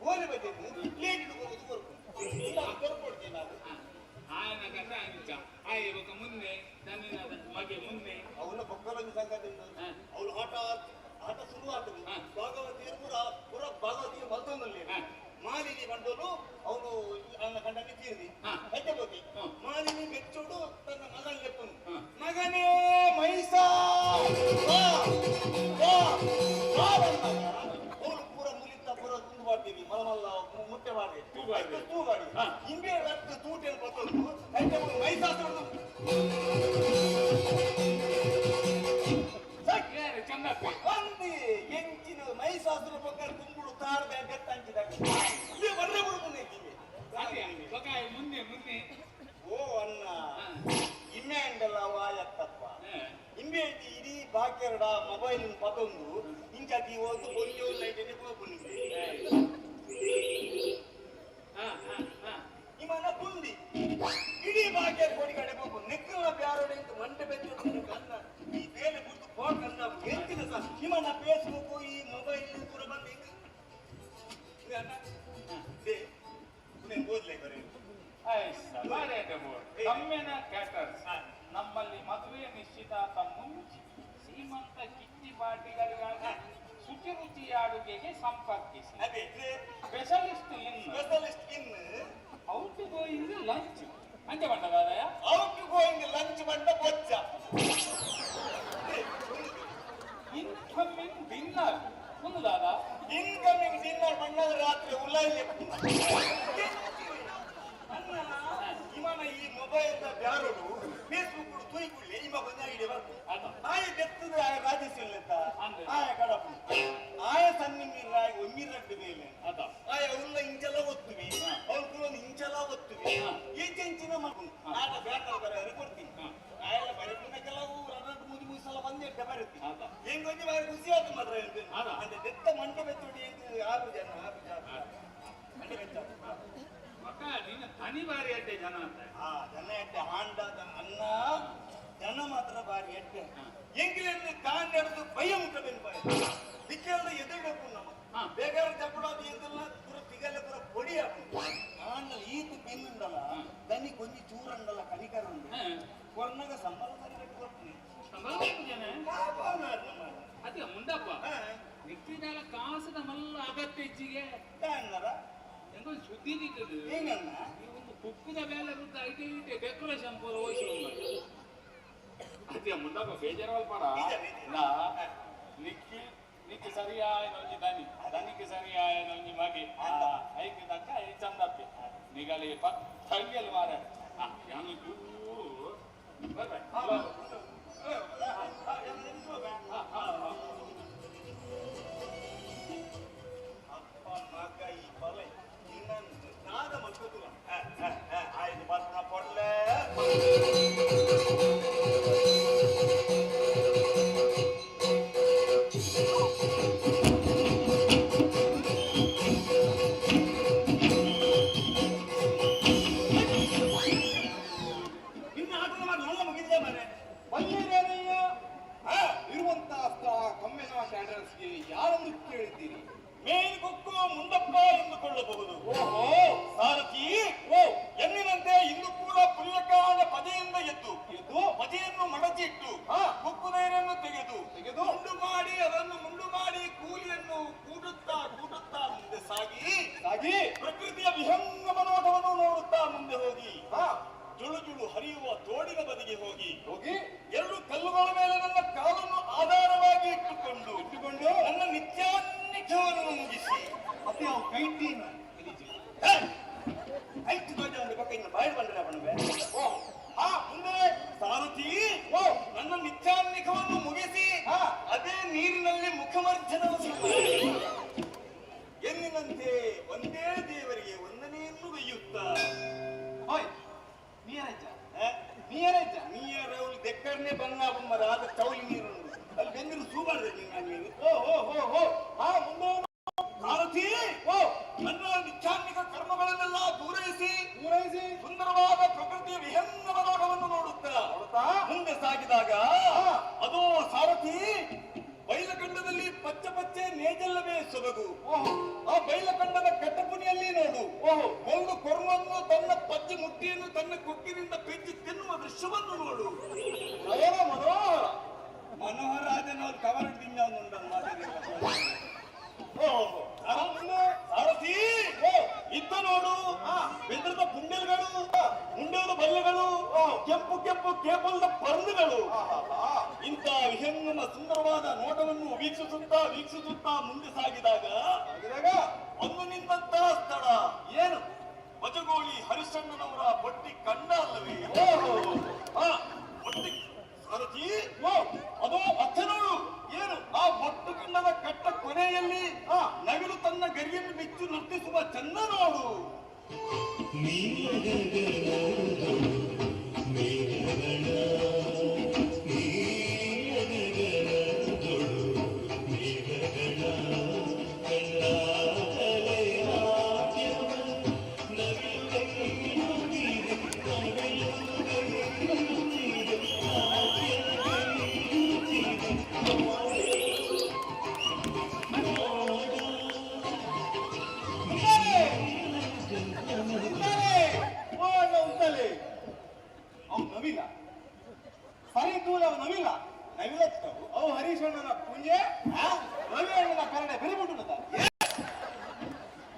S9: ಓಲಿ ಬಂದಿದ್ದು ಪ್ಲೇಟ್ ಕೊರೋದು ಕೊರ್ಪು ಇಲ್ಲ ಕೊರ್ಪೊಡ್ತೀನಿ ನಾನು.
S7: ಆಯನ ಕಥೆ ಅಂಚ ಆಯ್ ಬೊಕ ಮುಂದೆ ತನ್ನಿನ ಮಗೆ ಮುಂದೆ
S9: ಅವನ ಪಕ್ಕದೊಂದು ಸಂಘದಿಂದ ಅವಳು ಹಠಾತ್ ಆಟ ಶುರುವಾಗ್ತದೆ. ಭಾಗವತಿಯರು ಪೂರ ಪೂರ ಭಾಗವತಿಗೆ ಮಲ್ತೊಂದಲ್ಲಿ ಮಾಲಿನಿ ಬಂಡೋಲು ಅವನು ಅವನ ಗಂಡನಿಗೆ ತೀರ್ದಿ ಹೆಜ್ಜೆಬೋತಿ ಮಾಲಿನಿ ಬೆಚ್ಚೋಡು ತನ್ನ ಮಗನ ಲೆಪ್ಪನು ಮಗನೇ ಮೈಸಾ ಬಾ ಬಾ ಬಾ ಬಂದಾಗ ಅವನು ಪೂರ ಮುಲಿತ ಪೂರ ತುಂಡು ಮಾಡ್ತೀವಿ ಮಲಮಲ್ಲ ಮುಟ್ಟೆ ಮಾಡಿ ತೂಗಾಡಿ ಇಂಬೆ ರಕ್ತ ತೂಟೆಯನ್ನು ಬರ್ತೊಂದು ಹೆಜ್ಜೆ ಮೈಸಾಸುರದ್ದು ಒಂದಿ ಎಂಚಿನ ಮೈಸಾಸುರ ಪಕ್ಕ ಕುಂಬುಡು ತಾರ್ದ ಗತ್ತಂಚಿದಾಗ ಇಲ್ಲಿ ಬರ್ರೆ ಬಿಡು ಮುಂದೆ
S7: ಮುಂದೆ ಮುಂದೆ.
S9: ಓ ಅಣ್ಣ, ಇಮ್ಮೆ ಅಂಡಲ್ಲ ವಾಯತ್ತಪ್ಪ ಇಂಬೆ ಇಡೀ ಬಾಕೆರಡ ಮೊಬೈಲ್ ಪತೊಂದು ಇಂಚಾತಿ ಒಂದು ಒಂಜಿ ಲೈಟ್ ಪೋಪು ನಿಂಗೆ ಇಮನ ಕುಂದಿ ಇಡೀ ಬಾಕ್ಯಾರ ಕೋಡಿ ಕಡೆ ಪೋಪು ನೆಕ್ಕಲ ಬ್ಯಾರೋಡೆ ಇಂತ ಮಂಟೆ ಬೆಚ್ಚ ಕನ್ನ ಈ ಬೇಲೆ ಗುರ್ತು ಪೋಕನ್ನ ಎಂತಿನ ಸಹ ಇಮನ ಫೇಸ್ಬುಕ್ ಈ ಮೊಬೈಲ್ ಪೂರ ಬಂದು ಹಿಂಗ ಅಣ್ಣ they ಓದ್ಲೆ ಬರೀ.
S7: ಕಮ್ಮೆನ ಕ್ಯಾಟರ್ಸ್ ನಮ್ಮಲ್ಲಿ ಮದುವೆ ನಿಶ್ಚಿತಾರ್ಥ ಮುಂಚೆ ಸೀಮಂತ ಕಿಟ್ಟಿ ಪಾರ್ಟಿಗಳಿಗಾಗಿ ಶುಚಿ ರುಚಿಯ ಅಡುಗೆಗೆ ಸಂಪರ್ಕಿಸಿ.
S9: ಅದೇ
S7: specialist in
S9: specialist in
S7: out going lunch ಅಂಚೆ ಬಂಡದಾದಯ
S9: ಔಟ್ ಗೋಯಿಂಗ್ ಲಂಚ್ ಬಂಡ ಬೊಚ್ಚ.
S7: ಇನ್ಕಮಿಂಗ್ ಡಿನ್ನರ್ ಒಂದು ದಾದಾ.
S9: ಇನ್ಕಮಿಂಗ್ ಡಿನ್ನರ್ ಬಂಡದ ರಾತ್ರಿ ಉಲಾಯಿಲೆ ಅಣ್ಣ. ಇಮನ ಈ ಮೊಬೈಲ್ ಬ್ಯಾರೋಡು ಫೇಸ್ಬುಕ್ ತೂಯ್ಕುಳ್ಳಿ ಇಮ ಕೊಂಚ ಐಡಿಯಾ ಬರ್ತದೆ. ಆಯ ಬೆತ್ತದ ಆಯ ರಾಜೇಶ್ ಅಂತ ಆಯ ಕಡಪು ಆಯ ಸನ್ನಿ ಮೀರ ಒಮ್ಮಿರಡ್ಡು ಮೇಲೆ ಆಯ ಉಲ್ಲ ಇಂಚಲ ಒತ್ತುವಿ ಅವ್ರು ಕುಲೊಂದು ಇಂಚಲ ಒತ್ತುವಿ ಎಂಚೆಂಚಿನ ಮಗು ಆಟ ಬ್ಯಾಟರ್ ಬರೆಯರು ಕೊಡ್ತೀನಿ ಆಯಲ್ಲ ಬರೆಪುನ ಕೆಲವು ರಡ್ಡು ಮೂಜಿ ಮೂಜಿ ಸಲ ಬಂದೆ ಬರುತ್ತೆ ಹೆಂಗ್ ಒಂಜಿ ಬಾರಿ ಖುಷಿ ಆಯ್ತು ಮಾತ್ರ ಹೇಳ್ತೇನೆ. ಅಂದ್ರೆ ಬೆತ್ತ ಮಂಟೆ ಬೆತ್ತುಡಿ ಹೆಂಗ್ ಆರು ಜನ ಆರು ಜನ ಮಂಟೆ ಬೆತ್ತ.
S7: ಮಕ್ಕ ನೀನು ತನಿ ಬಾರಿ ಅಡ್ಡೆ ಜನ ಅಂತ.
S9: ಆ ಜನ ಎಡ್ಡೆ ಹಾಂಡ ಅನ್ನ ಜನ ಮಾತ್ರ ಬಾರಿ ಎಡ್ಡೆ. ಎಂಗಿಲೆನ್ನು ಕಾನ್ ನಡೆದು ಭಯ ಮುಟ್ಟಬೇನು ಬಾಯಿ ದಿಕ್ಕೆಲ್ಲ ಎದುರಬೇಕು ನಮ್ಮ ಬೇಕಾದ್ರೆ ಜಪ್ಪಡೋದು ಎಂದಲ್ಲ ಪೂರ ತಿಗಲೆ ಪೂರ ಪೊಡಿ ಹಾಕು ಕಾಂಡಲ್ ಈತು ಬೆನ್ನುಂಡಲ್ಲ ದನಿ ಕೊಂಜಿ ಚೂರಂಡಲ್ಲ ಕನಿಕರ ಉಂಡು ಕೊರ್ನಗ ಸಂಬಳ ಸರಿ ಕಟ್ಟಿ ಕೊಡ್ತೀನಿ.
S7: ಸಂಬಳ ಜನ ಅದೇ ಮುಂದಪ್ಪ ನಿಕ್ಕಿದಾಲ ಕಾಸದ ಮಲ್ಲ ಅಗತ್ಯ ಇಜ್ಜಿಗೆ
S9: ಅಣ್ಣರ
S7: ಎಂತ ಸುದ್ದಿ ದಿಕ್ಕದು
S9: ಏನಣ್ಣ?
S7: ಈ ಒಂದು ಕುಕ್ಕುದ ಮೇಲೆ ಐತೆ ಐತೆ ಡೆಕೋರೇಷನ್ ಪೂರ ಹೋಯ್ಸು. ಅದೇ ಮುಂದಪ್ಪ ಬೇಜಾರವಲ್ಪಡ ನಾ ನಿಕ್ಕಿ ನಿಕ್ಕಿ ಸರಿಯಾಯ ಒಂಜಿ ದನಿ ದನಿಗೆ ಸರಿಯಾಯ ಒಂಜಿ ಮಗೆ ಐಕೆ ತಕ್ಕ I ಚಂದಪ್ಪೆ ನಿಗಲಿ ಪತ್ತಂಗೆಲ್ ಮಾರ ಯಾನು ಚೂರು ಬರ್ಬೇ.
S9: ಅಪ್ಪ ಮಗ ಈ ಬಲೆ ಇನ್ನೊಂದು ನಾದ ಮಕ್ಕಳು ಆಯ್ತು ಬರ್ಪಣ ಕೊಡ್ಲೆ. ಇನ್ನು ಆಟದ ಮಾಡಿ ನನ್ನ ಮುಗಿದಿದೆ ಮನೆ
S10: ಬಲ್ಲಿರೇನಯ್ಯ ಇರುವಂತಹ ಸ್ಥಳ ಕಮ್ಮೆನ ಕ್ಯಾಟರ್ಸ್ಗೆ ಯಾರನ್ನು ಕೇಳಿದ್ದೀರಿ?
S9: ಮೇಲ್ಗೊಕ್ಕು ಮುಂಡಪ್ಪ ಎಂದುಕೊಳ್ಳಬಹುದು.
S10: ಓಹೋ.
S9: ಸಾರಥಿ,
S10: ಓ
S9: ಎಂದಿನಂತೆ ಇಂದು ಕೂಡ ಪುಲ್ಯಕಾಲ ಪದೆಯಿಂದ ಎದ್ದು
S10: ಎದ್ದು
S9: ಪದೆಯನ್ನು ಮಡಚಿಟ್ಟು ಕುಕ್ಕು ನೀರನ್ನು ತೆಗೆದು
S10: ತೆಗೆದು
S9: ಮುಂಡು ಮಾಡಿ ಅದನ್ನು ಮುಂಡು ಮಾಡಿ ಕೂಲಿಯನ್ನು ಕೂಡುತ್ತಾ ಕೂಡುತ್ತಾ ಮುಂದೆ ಸಾಗಿ
S10: ಸಾಗಿ
S9: ಪ್ರಕೃತಿಯ ವಿಹಂಗಮ ನೋಟವನ್ನು ನೋಡುತ್ತಾ ಮುಂದೆ ಹೋಗಿ ಜುಳು ಜುಳು ಹರಿಯುವ ತೋಡಿನ ಬದಿಗೆ ಹೋಗಿ
S10: ಹೋಗಿ
S9: ಎರಡು ಕಲ್ಲುಗಳ ಮೇಲೆ ನನ್ನ ಕಾಲನ್ನು ಆಧಾರವಾಗಿ ಇಟ್ಟುಕೊಂಡು
S10: ಇಟ್ಟುಕೊಂಡು
S9: ನನ್ನ ನಿತ್ಯಾನ್ನಿಖವನ್ನು ಮುಗಿಸಿ
S10: ಮತ್ತೆ ಅವು ಕೈಟೀನ
S9: ಐದು ದೊಡ್ಡ ಒಂದು ಪಕ್ಕ ಇನ್ನು ಬಾಯಿ ಬಂದ್ರೆ ಬಣ್ಣವೆ. ಓ ಆ ಮುಂದೆ ಸಾರಥಿ,
S10: ಓ
S9: ನನ್ನ ನಿತ್ಯಾನ್ನಿಖವನ್ನು ಮುಗಿಸಿ ಅದೇ ನೀರಿನಲ್ಲಿ ಮುಖಮರ್ಜನ ಎಂದಿನಂತೆ ಒಂದೇ ದೇವರಿಗೆ ವಂದನೆಯನ್ನು ಗೈಯುತ್ತಾ.
S10: ಓಯ್ ನೀರಜ್ಜ
S9: ನೀರಜ್ಜ ನೀರವ್ಲು ದೆಕ್ಕರ್ನೆ ಬಂಗ ಬೊಮ್ಮರ ಆದ ಚೌಲಿ ನೀರುಂಡು ಅಲ್ಲಿ ಬೆಂದಿರು ಸೂಬಾರ್ದು ನೀರು.
S10: ಓ ಹೋ ಹೋ ಹೋ
S9: ಆ ಮುಂದೆ ಸಾರಥಿ, ಓ ನನ್ನ ನಿತ್ಯಾನ್ನಿಕ ಕರ್ಮಗಳನ್ನೆಲ್ಲ ಪೂರೈಸಿ
S10: ಪೂರೈಸಿ
S9: ಸುಂದರವಾದ ಪ್ರಕೃತಿಯ ವಿಹಂಗಮ ನೋಟವನ್ನು ನೋಡುತ್ತಾ
S10: ನೋಡುತ್ತಾ
S9: ಮುಂದೆ ಸಾಗಿದಾಗ ಅದೋ ಸಾರಥಿ, ಬೈಲಖಂಡದಲ್ಲಿ ಪಚ್ಚೆ ಪಚ್ಚೆ ನೇಜಲ್ಲವೇ ಸೊಬಗು.
S10: ಓಹೋ.
S9: ಆ ಬೈಲಖಂಡದ ಕಟ್ಟಪುನಿಯಲ್ಲಿ ನೋಡು,
S10: ಓಹೋ.
S9: ಒಂದು ಕೊರ್ಮನ್ನು ತನ್ನ ಪಜ್ಜೆ ಮುಟ್ಟಿಯನ್ನು ತನ್ನ ಕೊಕ್ಕಿನಿಂದ ಪೆಜ್ಜಿ ತಿನ್ನುವ ದೃಶ್ಯವನ್ನು ನೋಡು.
S10: ನಯನ ಮನೋಹರ.
S9: ಮನೋಹರ ಆದನ ಅವ್ರು ಕವರ್ ತಿನ್ನವನುಂಟಲ್ಲ ಮಾತಾಡಿ. ಪರಂದುಗಳು. ಇಂಥ ವಿಹಂಗಮ ಸುಂದರವಾದ ನೋಟವನ್ನು ವೀಕ್ಷಿಸುತ್ತಾ ವೀಕ್ಷಿಸುತ್ತಾ ಮುಂದೆ ಸಾಗಿದಾಗ ಒಂದು ನಿಂತಹ ಸ್ಥಳ ಏನು? ಬಜಗೋಳಿ ಹರಿಶಣ್ಣನವರ ಬಟ್ಟಿ ಕಂಡ ಅಲ್ಲವೇ? ಬಟ್ಟಿ ಸಾರಥಿ, ಅದೋ ಅತ್ತೆ ನೋಡು. ಏನು ಆ ಬೊಟ್ಟು ಕಂಡದ ಕಟ್ಟ ಕೊನೆಯಲ್ಲಿ ನವಿಲು ತನ್ನ ಗರಿಯನ್ನು ಬಿಚ್ಚು ನರ್ತಿಸುವ ಚಂದ ನೋಡು. ಅವು ನವಿಲ ಸರಿ ತೂಲ, ಅವು ನವಿಲ ನವಿಲತ್ತವು. ಅವು ಹರೀಶಣ್ಣನ ಪುಂಜೆ, ರವಿ ಅಣ್ಣನ ಕರಡೆ ಬೆರಿಬಿಟ್ಟು.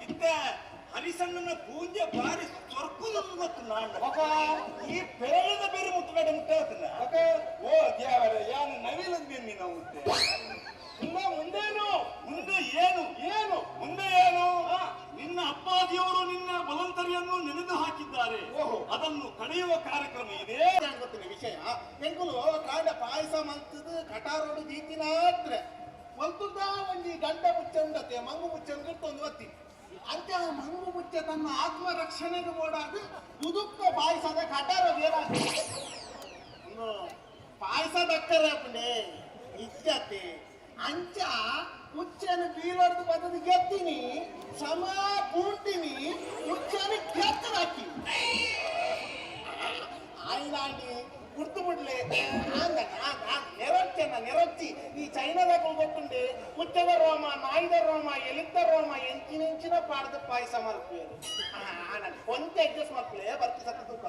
S9: ಇತ್ತ ಹರಿಸಣ್ಣನ ಪೂಂಜೆ ಬಾರಿ ಸೊರ್ಕುದನ್ನು ಗೊತ್ತು. ನಾನು ಈ ಪೇಳದ ಬೇರೆ ಮುಟ್ಟಬೇಡ ಮುಟ್ಟಾತನ. ಓ ದೇವರೇ, ಯಾನು ನವಿಲಂದೇನಿ ನಾವು. ಮುಂದೇನು? ಮುಂದೆ ಏನು? ಏನು ಮುಂದೆ ಏನು? ನಿನ್ನ ಅಪ್ಪಾಜಿಯವರು ನಿನ್ನ ಬಲಂತರಿಯನ್ನು ನೆನೆದು ಹಾಕಿದ್ದಾರೆ, ಅದನ್ನು ತಡೆಯುವ ಕಾರ್ಯಕ್ರಮ ಇದೆ.
S11: ಗೊತ್ತಿಲ್ಲ ವಿಷಯ. ಎಂಕುಲು ಕಾಂಡ ಪಾಯಸ ಮಲ್ತದ ಕಟಾರೋಡು ದೀತಿನಾತ್ರೆ ಮಲ್ತುದ ಒಂಜಿ ಗಂಡ ಮುಚ್ಚ ಉಂಡತೆ ಮಂಗು ಮುಚ್ಚ ಒಂದು ಒತ್ತಿ ಅಂತ. ಆ ಮಂಗು ಮುಚ್ಚ ತನ್ನ ಆತ್ಮ ರಕ್ಷಣೆಗೆ ಬೋಡಾದ ಕುದುಕ್ಕ ಪಾಯಸದ ಕಟಾರ ಬೇರಾಗ್ತದೆ. ಪಾಯಸ ದಕ್ಕರೆ ಅಪ್ಪಂಡೆ ಇಜ್ಜತೆ ಅಂಚ ಹುಚ್ಚನ ಬೀಳೋರ್ದು ಬದದು ಗೆತ್ತೀನಿ ಸಮ ಪೂಂಟಿನಿ ಹುಚ್ಚನ ಗೆತ್ತದಾಕಿ ಆಯ್ಲಾಂಡಿ ಗುರ್ತು ಬಿಡ್ಲೆ. ನೆರೊಚ್ಚನ ನೆರೊಚ್ಚಿ ಈ ಚೈನಾದಾಗ ಗೊತ್ತುಂಡೆ ಹುಚ್ಚದ ರೋಮ, ನಾಯಿದ ರೋಮ, ಎಲಿತ್ತ ರೋಮ ಎಂಚಿನೆಂಚಿನ ಪಾಡ್ದ ಪಾಯಸ ಮಲ್ಪುವೆರು. ಕೊಂಚ ಅಡ್ಜಸ್ಟ್ ಮಲ್ಪಲೆ ಬರ್ತಿ ಸತ್ತ ತೂಕ.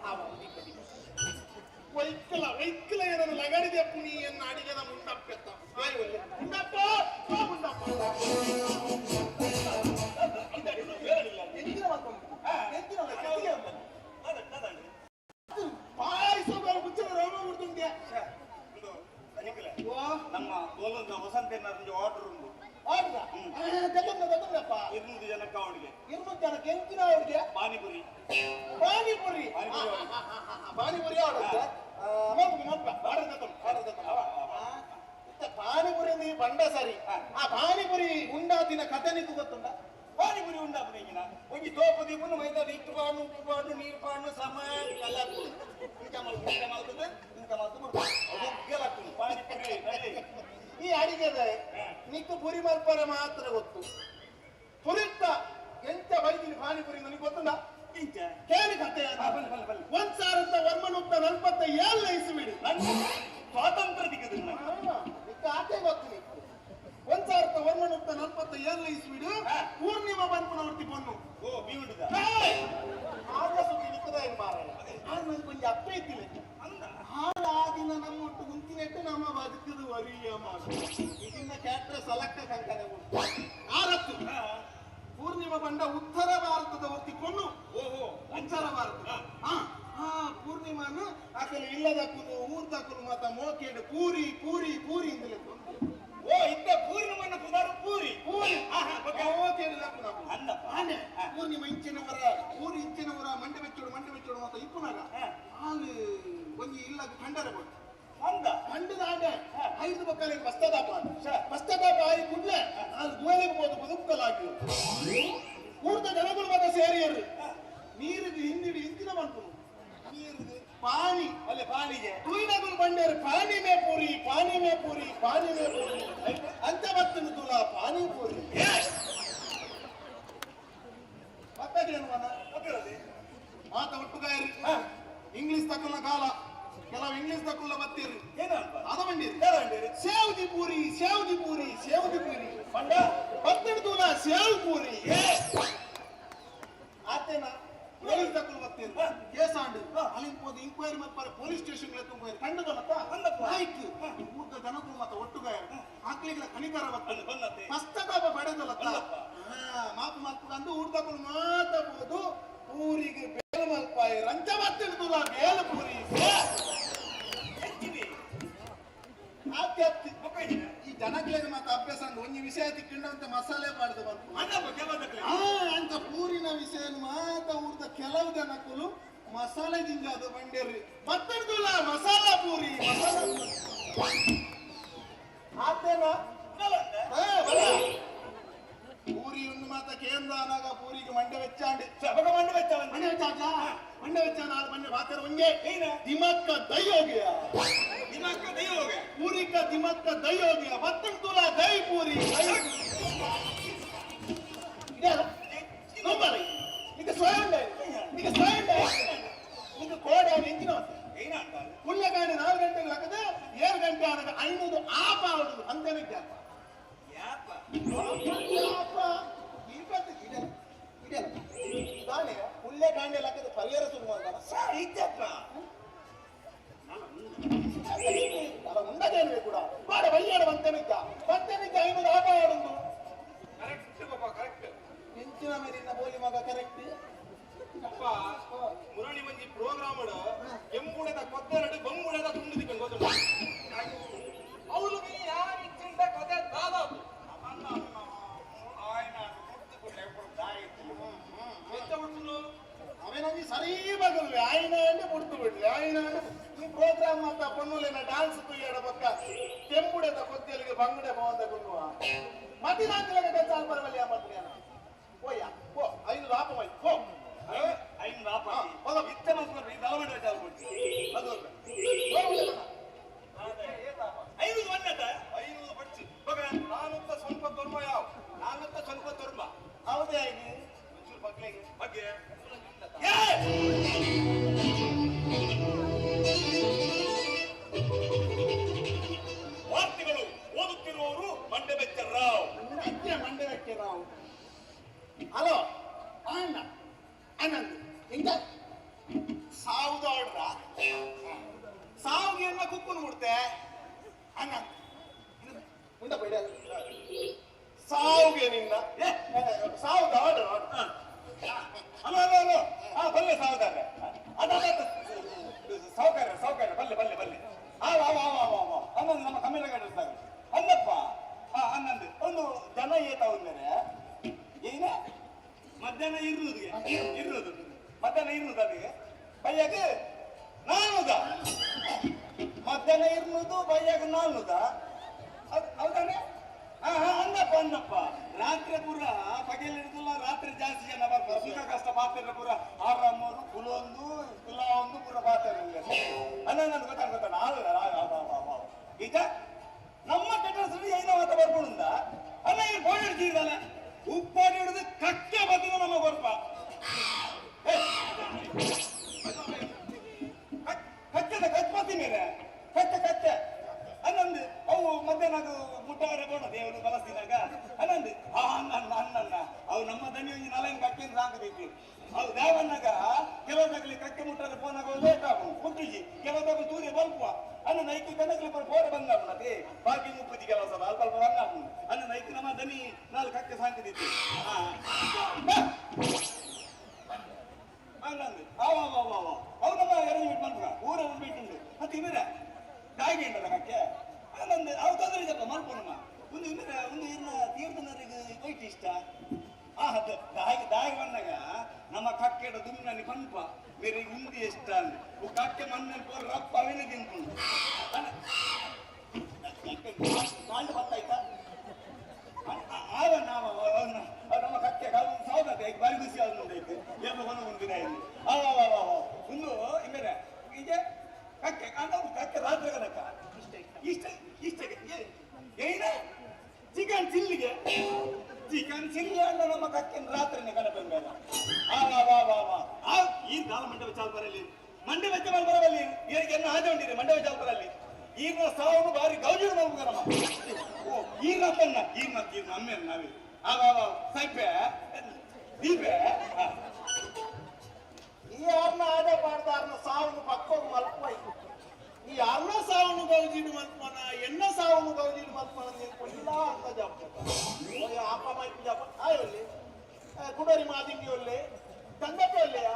S11: ಆ ವೈಕಲ ವೈಕಲ ಏನನ್ನು ಲಗಡಿದೆ ಪುಣಿಯನ್ನು ಅಡಿಗೆದ ಮುಂಡಪ್ಪೆತ್ತ ಒಳ್ಳೆ ಮುಂಡಪ್ಪ ಮುಂಡಪ್ಪ. ಪಾಯಸ ಹುಚ್ಚದ ರೋಮ ಬಿಡ್ತುಂಡೆ.
S9: ನಮ್ಮ ಗೋಲಂದ ವಸಂತ ಆರ್ಡರ್ ಉಂಟು.
S11: ಆರ್ಡರ್ ತಗೊಂಡಪ್ಪ.
S9: 200 ಜನಕ್ಕೆ ಅವಳಿಗೆ.
S11: 200 ಜನಕ್ಕೆ ಎಂತಿನ ಅವಳಿಗೆ?
S9: ಪಾನಿಪುರಿ.
S11: ಪಾನಿಪುರಿ, ಪಾನಿಪುರಿ ಆರ್ಡರ್ ಆರ್ಡರ್ ತಗೊಂಡು ಆರ್ಡರ್ ತಗೊಂಡು. ಪಾನಿಪುರಿ ನೀ ಬಂಡ ಸರಿ. ಆ ಪಾನಿಪುರಿ ಉಂಡಾತಿನ ಕತೆ ನಿಕ್ಕು ಗೊತ್ತುಂಡ?
S9: ಪಾನಿಪುರಿ ಉಂಡಾಪುನ ಒಂಜಿ ತೋಪು ದೀಪುನು ಮೈದಾದ ಇಟ್ಟು ಪಾಡು, ಉಪ್ಪು ಪಾಡು, ನೀರು ಪಾಡು, ಸಮ ಎಲ್ಲ ಇಂಕ ಮಲ್ತು ಇಂಕ ಮಲ್ತದೆ ಇಂಕ ಮಲ್ತು ಬಿಡ್ತು ಪಾನಿಪುರಿ.
S11: ಈ ಅಡಿಗೆದ ನಿಕ್ಕು ಪುರಿ ಮಲ್ಪರೆ ಮಾತ್ರ ಗೊತ್ತು. ಪುರಿತ್ತ ಎಂತ ಬೈದಿನಿ ಪಾನಿಪುರಿ ನನಗೆ ಗೊತ್ತುಂಡ? ಕೇಳಿ ಕತೆ. ಒಂದ್ ಸಾವಿರದ ಒಂಬೈನೂರ 47 ಇಸ್ವಿಡಿ
S9: ಸ್ವಾತಂತ್ರ್ಯ ದಿಕ್ಕದಿಲ್ಲ
S11: ಆತೆ ಗೊತ್ತು ನಿಕ್ಕು. 1947 ಇಸ್ವಿಡು ಪೂರ್ಣಿಮಾ ಬನ್ಪುನವರ್ತಿ ಪೊನ್ನು.
S9: ಓ ಬೀವುಂಡಿದ
S11: ಆಗ ಸುದ್ದಿ ನಿಕ್ಕದ ಮಾರಲ್ಲ. ಆಗ ಕೊಂಚ ಅಪ್ಪ ಇದ್ದಿಲ್ಲ. ಹಾಲು ಆ ದಿನ ನಮ್ಮ ಒಟ್ಟು ಗುಂತಿನೆಟ್ಟು ನಮ್ಮ ಬದುಕದು ವರಿಯ ಮಾಡು. ಇದನ್ನ ಕ್ಯಾಟ್ರ ಸಲಕ್ಕ ಕಂಕನೆ ಆರತ್ತು ಪೂರ್ಣಿಮಾ ಬಂಡ ಉತ್ತರ ಭಾರತದ ಒತ್ತಿ ಕೊಂಡು.
S9: ಓಹೋ,
S11: ಉತ್ತರ ಭಾರತ. ಹಾ ಪೂರ್ಣಿಮಾನ ಆಕಲು ಇಲ್ಲದಕ್ಕುಲು ಊರ್ದಕ್ಕುಲು ಮಾತ ಮೋಕೇಡು ಪೂರಿ ಪೂರಿ ಪೂರಿ ಇಂದಲೇ.
S9: ಓ ಇದ್ದ ಪೂರ್ಣಿಮನ್ನ ಪುದಾರು ಪೂರಿ
S11: ಪೂರಿ ಮೋಕೇಡು
S9: ಅಂದಪ್ಪ.
S11: ಪೂರ್ಣಿಮಾ ಇಂಚಿನವರ ಪೂರಿ ಇಂಚಿನವರ ಮಂಡೆ ಬೆಚ್ಚೋಡು ಮಂಡೆ ಬೆಚ್ಚೋಡು ಮಾತ ಇಪ್ಪುನಾಗ ಹಾಲು ಒಂಜಿ ಇಲ್ಲಗ ಖಂಡರೆ ಕೊಟ್ಟು
S9: ಅಂದ
S11: ಖಂಡದಾಗ ಐದು ಬಕ್ಕಲಿಗೆ ಬಸ್ತದಪ್ಪ ಬಸ್ತದಪ್ಪ ಆಯಿ ಕೂಡ್ಲೆ ಅಲ್ಲಿ ಗುವೆಲಿಗೆ ಹೋದ ಬದುಕಲಾಗಿ ಊರ್ದ ಜನಗಳು ಮಾತ ಸೇರಿಯರು ನೀರಿಗೆ ಹಿಂದಿಡಿ ಹಿಂದಿನ ಮಾಡ್ಕೊಂಡು ನೀರಿಗೆ ಪಾನಿ
S9: ಅಲ್ಲೇ ಪಾನಿಗೆ
S11: ತುಯಿನಗುಲು ಬಂಡೇರು ಪಾನಿ ಮೇ ಪೂರಿ ಪಾನಿ ಮೇ ಪೂರಿ ಪಾನಿ ಮೇ ಪೂರಿ ಅಂತ ಬರ್ತನ ತುಲ ಪಾನಿ ಪೂರಿ. ಮತ್ತೇನು ಮಾತ ಒಟ್ಟುಗಾಯರಿ ಇಂಗ್ಲಿಷ್ ತಕ್ಕುಲ್ಲ ಕಾಲ ಕೆಲವು ಇಂಗ್ಲಿಷ್ ತಕ್ಕುಲ್ಲ ಬತ್ತೀರಿ ಅದ ಬಂಡೀರಿ ಸೇವ್ದಿ ಪೂರಿ ಸೇವ್ದಿ ಪೂರಿ ಸೇವ್ದಿ ಪೂರಿ
S9: ಬಂಡ
S11: ಬತ್ತಿಡ್ತೂಲ ಸೇವ್ ಪೂರಿ ಆತೇನ ಪೊಲೀಸ್ ತಕ್ಕುಲ್ಲ ಬತ್ತೀರಿ ಕೇಸ್ ಆಂಡು ಅಲ್ಲಿ ಹೋದ ಇಂಕ್ವೈರಿ ಮತ್ತೆ ಪೊಲೀಸ್ ಸ್ಟೇಷನ್ ಇಂಕ್ವೈರಿ ಕಂಡುದಲ್ಲಪ್ಪ ಆಯ್ತು. ಊರ್ದ ಜನಗಳು ಮತ್ತೆ ಒಟ್ಟುಗಾಯರು ಆಕ್ಲಿಗಳ ಕಣಿಕರ ಬರ್ತದೆ ಪಸ್ತಕ ಪಡೆದಲ್ಲತ್ತ ಮಾಪು ಮಾತು ಅಂದು ಊರ್ದಕ್ಕಳು ಮಾತಾಡ್ಬೋದು ಪೂರಿಗೆ ಬೇಲು ಮಲ್ಪಾಯಿ ರಂಚ ಬತ್ತಿಡ್ತೂಲ ಬೇಲು ಪೂರಿ.
S9: ಅಭ್ಯಾಸ ಒಂಜಿ ವಿಷಯ ತಿಕ್ಕಿಂಡಂತ ಮಸಾಲೆ ಪಾಡ್ದು ಬಂತು ಅಂತ ಪೂರಿನ ವಿಷಯ ಮಾತ ಊರ್ದ ಕೆಲವು ಜನಕ್ಕೂ ಮಸಾಲೆ ಜಿಂಜಾದು ಬಂಡೇರಿ ಮತ್ತೆಡ್ದುಲ್ಲ ಮಸಾಲಾ ಪೂರಿ ಮಸಾಲಾ ಪೂರಿ ಆತೇನ ಪೂರಿ ಒಂದು ಮಾತ ಕೇಂದ್ರ ಅನಾಗ ಪೂರಿಗೆ ಮಂಡೆ ವೆಚ್ಚಾಂಡಿ ಮಂಡೆ ವೆಚ್ಚ ಮಂಡೆ ವೆಚ್ಚ ಮಂಡೆ ವೆಚ್ಚ ನಾಲ್ ಮಂಡೆ ಮಾತಾರ ಒಂಗೆ ದಿಮಕ್ಕ ದೈ ಹೋಗಿಯ ದಿಮಕ್ಕ ದೈ ಹೋಗ ಪೂರಿ ಕ ದಿಮಕ್ಕ ದೈ ಹೋಗಿಯ ಮತ್ತೆಡ್ದುಲ್ಲ ದೈ ಪೂರಿ ಇದು ಸ್ವಯಂ ಇದು ಸ್ವಯಂ ಇದು ಕೋಡೆ ಎಂಜಿನ ಪುಣ್ಯಕಾಂಡಿ 4 ಗಂಟೆಗೆ ಲಕ್ಕದ 7 ಗಂಟೆ ಆದಾಗ 500 ಆಪ ಆಡುದು ಅಂದೇನೆ ಯಾಪ ಪುಣ್ಯಕಾಂಡಿ ಲಕ್ಕದ ಪರಿಹಾರ ಶುರು ಇದ್ದಪ್ಪ ಮುಂಡದೇನು ಕೂಡ ಬಾಡ ಬಯ್ಯಾಡ ಬಂತನಿದ್ದ ಬಂತನಿದ್ದ 500 ಆಪ ಆಡುದು
S10: ಕರೆಕ್ಟ್ ಪಾಪ ಕರೆಕ್ಟ್
S9: ಎಂಚಿನ ಮೇಲಿನ ಬೋಲಿ ಮಗ ಕರೆಕ್ಟ್
S10: ಅಪ್ಪ ಮುರಳಿ ಮಂಜಿ ಪ್ರೋಗ್ರಾಮ್ ಎಂಬುಡದ ಕೊದ್ದರಡು ಬಂಗುಡದ ತುಂಡು ದಿಕ್ಕಂಡು ಗೊತ್ತುಂಟು ಅವಳು ಯಾರು ಇಚ್ಚಿಂದ ಕತೆ ದಾದಾತು
S9: ಅವೇನೊಂದು ಸರಿ ಬಗಲ್ವೆ ಆಯ್ನ ಅಂದ್ರೆ ಬಿಡ್ತು ಬಿಡ್ಲಿ ಆಯ್ನ ಈ ಪ್ರೋಗ್ರಾಮ್ ಅಂತ ಪೊನ್ನುಲೇನ ಡಾನ್ಸ್ ತುಯ್ಯಾಡ ಪಕ್ಕ ಕೆಂಬುಡದ ಕೊದ್ದೆಲಿಗೆ ಬಂಗುಡೆ ಭವಂತ ಗುಲ್ವ ಮತಿ ನಾಂತಿಲಗ ಚಾಲ್ ಪರವಲ್ಲಿ ಮಾಡ್ತೀನಿ ಓಯ್ಯ ಓ 500 ಆಪ ಮೈ ಓ
S10: 500 ಆಪ ಇತ್ತ ಮಸ್ತು ಈ ದಲಮಂಡ ಚಾಲ್ ಕೊಡ್ತೀನಿ ಅದು 500 ಒನ್ನತ 500 ಪಡ್ಚಿ ಬಗ ನಾನಂತ ಸ್ವಲ್ಪ ತೊರ್ಮ ಯಾವ ನಾನಂತ ಸ್ವಲ್ಪ ತೊರ್ಮ
S9: ಹೌದೇ ಆಯ್ತು
S10: ಒಂಚೂರು ಬಗ್ಲೆಗೆ ಬಗ್ಗೆ ವಾರ್ತೆಗಳು ಓದುತ್ತಿರುವವರು ಮಂಡೆ ಬೆಚ್ಚ ರಾವ್
S9: ಮಂಡೆ ಬೆಚ್ಚ ರಾವ್ ಹಲೋ ಅಣ್ಣ ಅಣ್ಣಂದು ಹಿಂಗ ಸಾವುದ ಆಡ್ರ ಸಾವಿಗೆ ಎಲ್ಲ ಕುಕ್ಕುನು ಬಿಡ್ತೆ ಅಣ್ಣ ಉಂಡ ಬೇಡ ಸಾವಿಗೆ ನಿನ್ನ ಸಾವುದ ಆರ್ಡರ್
S10: ಹಲೋ ಹಲೋ ಹಲೋ ಹಾ ಬಲ್ಲೆ ಸಾವುದಾರೆ ಅದ ಸಾವುಕಾರ ಸಾವುಕಾರ ಬಲ್ಲೆ ಬಲ್ಲೆ ಬಲ್ಲೆ ಆ ವಾ ವಾ ವಾ ವಾ ವಾ ಅನ್ನಂದು ನಮ್ಮ ಕಮ್ಮಿನ ಸಾಕು ಅನ್ನಪ್ಪ ಹಾ ಅನ್ನಂದು ಒಂದು ಜನ ಏತ ಒಂದರೆ ಏನ ಮಧ್ಯಾಹ್ನ ಇರುವುದು ಇರುವುದು ಮಧ್ಯಾಹ್ನ ಇರುವುದು ಅಲ್ಲಿಗೆ ಬಯ್ಯಾಗ ನಾನುದ ಮಧ್ಯಾಹ್ನ ಇರುವುದು ಬಯ್ಯಾಗ ನಾನುದ ಹೌದಾನೆ ಹಾ ಹಾ ಅನ್ನಪ್ಪ ಅನ್ನಪ್ಪ ರಾತ್ರಿ ಪೂರ ಪಗೆಲಿರುದಿಲ್ಲ ರಾತ್ರಿ ಜಾಸ್ತಿ ಜನ ಬರ್ತಾರೆ ಸುಖ ಕಷ್ಟ ಪಾತ್ರೆ ಪೂರ ಆರಾಮೂರು ಕುಲೊಂದು ಕುಲ ಒಂದು ಪೂರ ಪಾತ್ರೆ ಅನ್ನ ನನ್ನ ಗೊತ್ತಾಗ ಗೊತ್ತಾಡ ಈಗ ನಮ್ಮ ಕೆಟ್ಟ ಏನೋ ಮಾತ ಬರ್ಕೊಂಡ ಅಲ್ಲ ಇಲ್ಲಿ ಫೋನ್ ಹಿಡ್ತಿದ್ದಲ್ಲ ಉಪ್ಪಾಡಿ ಹಿಡಿದು ಕಕ್ಕೆ ಬಂದಿದ ನಮ್ಮ ಬರ್ಪ ಕಚ್ಚದ ಕಚ್ ಮೇಲೆ ಕಚ್ಚೆ ಕಚ್ಚೆ ಅನ್ನಂದು ಅವು ಮಧ್ಯಾಹ್ನ ಮುಟ್ಟಾರೆ ಬೋಣ ದೇವರು ಬಲಸ್ತಿನಾಗ ಅನ್ನಂದು ಆ ಅನ್ನ ಅನ್ನ ಅವು ನಮ್ಮ ದನಿ ಒಂಜಿ ನಲೈನ್ ಕಕ್ಕಿನ ಸಾಕದೈತಿ ಅವು ದೇವನ್ನಾಗ ಕೆಲವದಾಗಲಿ ಕಕ್ಕೆ ಮುಟ್ಟಾರೆ ಫೋನಾಗ ಲೇಟ್ ಆಗು ಮುಟ್ಟುಜಿ ಕೆಲವದಾಗ ತೂರಿ ಬಲ್ಪುವ ಅನ್ನ ನೈಕಿ ಕನಗಲಿ ಪೋರ ಬಂದ ಅದೇ ಬಾಕಿ ಮುಪ್ಪುಜಿ ಕೆಲವು ಸಲ ಅಲ್ಪ ಅಲ್ಪ ಬಂದ ಅನ್ನ ನೈಕಿ ನಮ್ಮ ದನಿ ನಾಲ್ಕು ಕಕ್ಕೆ ಸಾಕದೈತಿ ಅನ್ನಂದು ಅವ ಅವ ಅವ ಅವು ನಮ್ಮ ಅರೇಂಜ್ಮೆಂಟ್ ಮಾಡ್ಕ ಊರ ಬಿಟ್ಟುಂಡು ಮತ್ತೆ ಇಮೇರೆ ದಾಗಿ ಉಂಟಲ್ಲ ಕಕ್ಕೆ ನಂದು ಅವು ತೊಂದರೆ ಇದಪ್ಪ ಮಲ್ಪೋಣಮ್ಮ ಒಂದು ಇಮೇರೆ ಒಂದು ಇನ್ನ ತೀರ್ಥನರಿಗೆ ಕೊಯ್ಟ್ ಇಷ್ಟ ಆ ಅದು ದಾಗಿ ದಾಗಿ ಬಂದಾಗ ನಮ್ಮ ಕಕ್ಕೆಡ ದುಮ್ನನಿ ಪನ್ಪ ಬೇರೆ ಉಂದಿ ಇಷ್ಟ ಅಂದು ಕಕ್ಕೆ ಮಣ್ಣಲ್ಲಿ ಪೋರ ರಪ್ಪ ಅವಿನ ತಿನ್ಕೊಂಡು ಕಾಲು ಬತ್ತಾಯ್ತಾ ಆವ ನಾವ ನಮ್ಮ ಕಕ್ಕೆ ಕಾಲು ಸೌದತ್ತೆ ಬಾರಿ ಖುಷಿ ಆಗುಂಡೈತೆ ಏಪ ಕೊನ ಮುಂದಿನ ಅವ ಅವ ಒಂದು ಇಮೇರೆ ಈಗ ಕಕ್ಕೆ ಅಂದ ಕಕ್ಕೆ ರಾತ್ರಿ ಕನಕ ಇಷ್ಟ ಇಷ್ಟ ಏನ ಚಿಕನ್ ಚಿಲ್ಲಿಗೆ ಚಿಕನ್ ಚಿಲ್ಲಿ ಅಂದ ನಮ್ಮ ಕಕ್ಕೆ ರಾತ್ರಿನೇ ಕನಪೆ ಮೇಲೆ ಆ ವಾ ವಾ ವಾ ವಾ ಆ ಈ ಕಾಲ ಮಂಡಪ ಚಾಲ್ ಬರಲಿ ಮಂಡೆ ವೆಚ್ಚ ಮಾಡಿ ಬರಬಲ್ಲಿ ಏರಿಗೆ ಎನ್ನ ಆಜೆ ಉಂಡಿರಿ ಮಂಡೆ ಚಾಲ್ ಬರಲಿ ಈರ್ನ ಸಾವು ಬಾರಿ ಗೌಜಿ ಮಲ್ಪುಗ ನಮ್ಮ ಓ ಈರ್ನ ತನ್ನ ಈರ್ನ ಈರ್ನ ಅಮ್ಮೇಲೆ ನಾವೇ ಆ ವಾ ವಾ ಸೈಪೆ ದೀಪೆ
S9: ಈ ಯಾರನ್ನ ಆದ ಪಾಡ್ದಾರನ ಸಾವನ್ನು ಪಕ್ಕೋಗ ಮಲ್ಪೋಯ್ತು ಈ ಯಾರನ್ನ ಸಾವನ್ನು ಗೌಜಿಡು ಮಲ್ಪನ ಎನ್ನ ಸಾವನ್ನು ಗೌಜಿಡು ಮಲ್ಪನ ಇಲ್ಲ ಅಂತ ಜಪ್ಪ ಅಪ್ಪ ಮೈಪು ಜಪ್ಪ ಆಯೋಲ್ಲಿ ಕುಡೋರಿ ಮಾದಿಂಗಿ ಒಲ್ಲೆ ತಂದಪ್ಪ ಒಲ್ಲೆಯಾ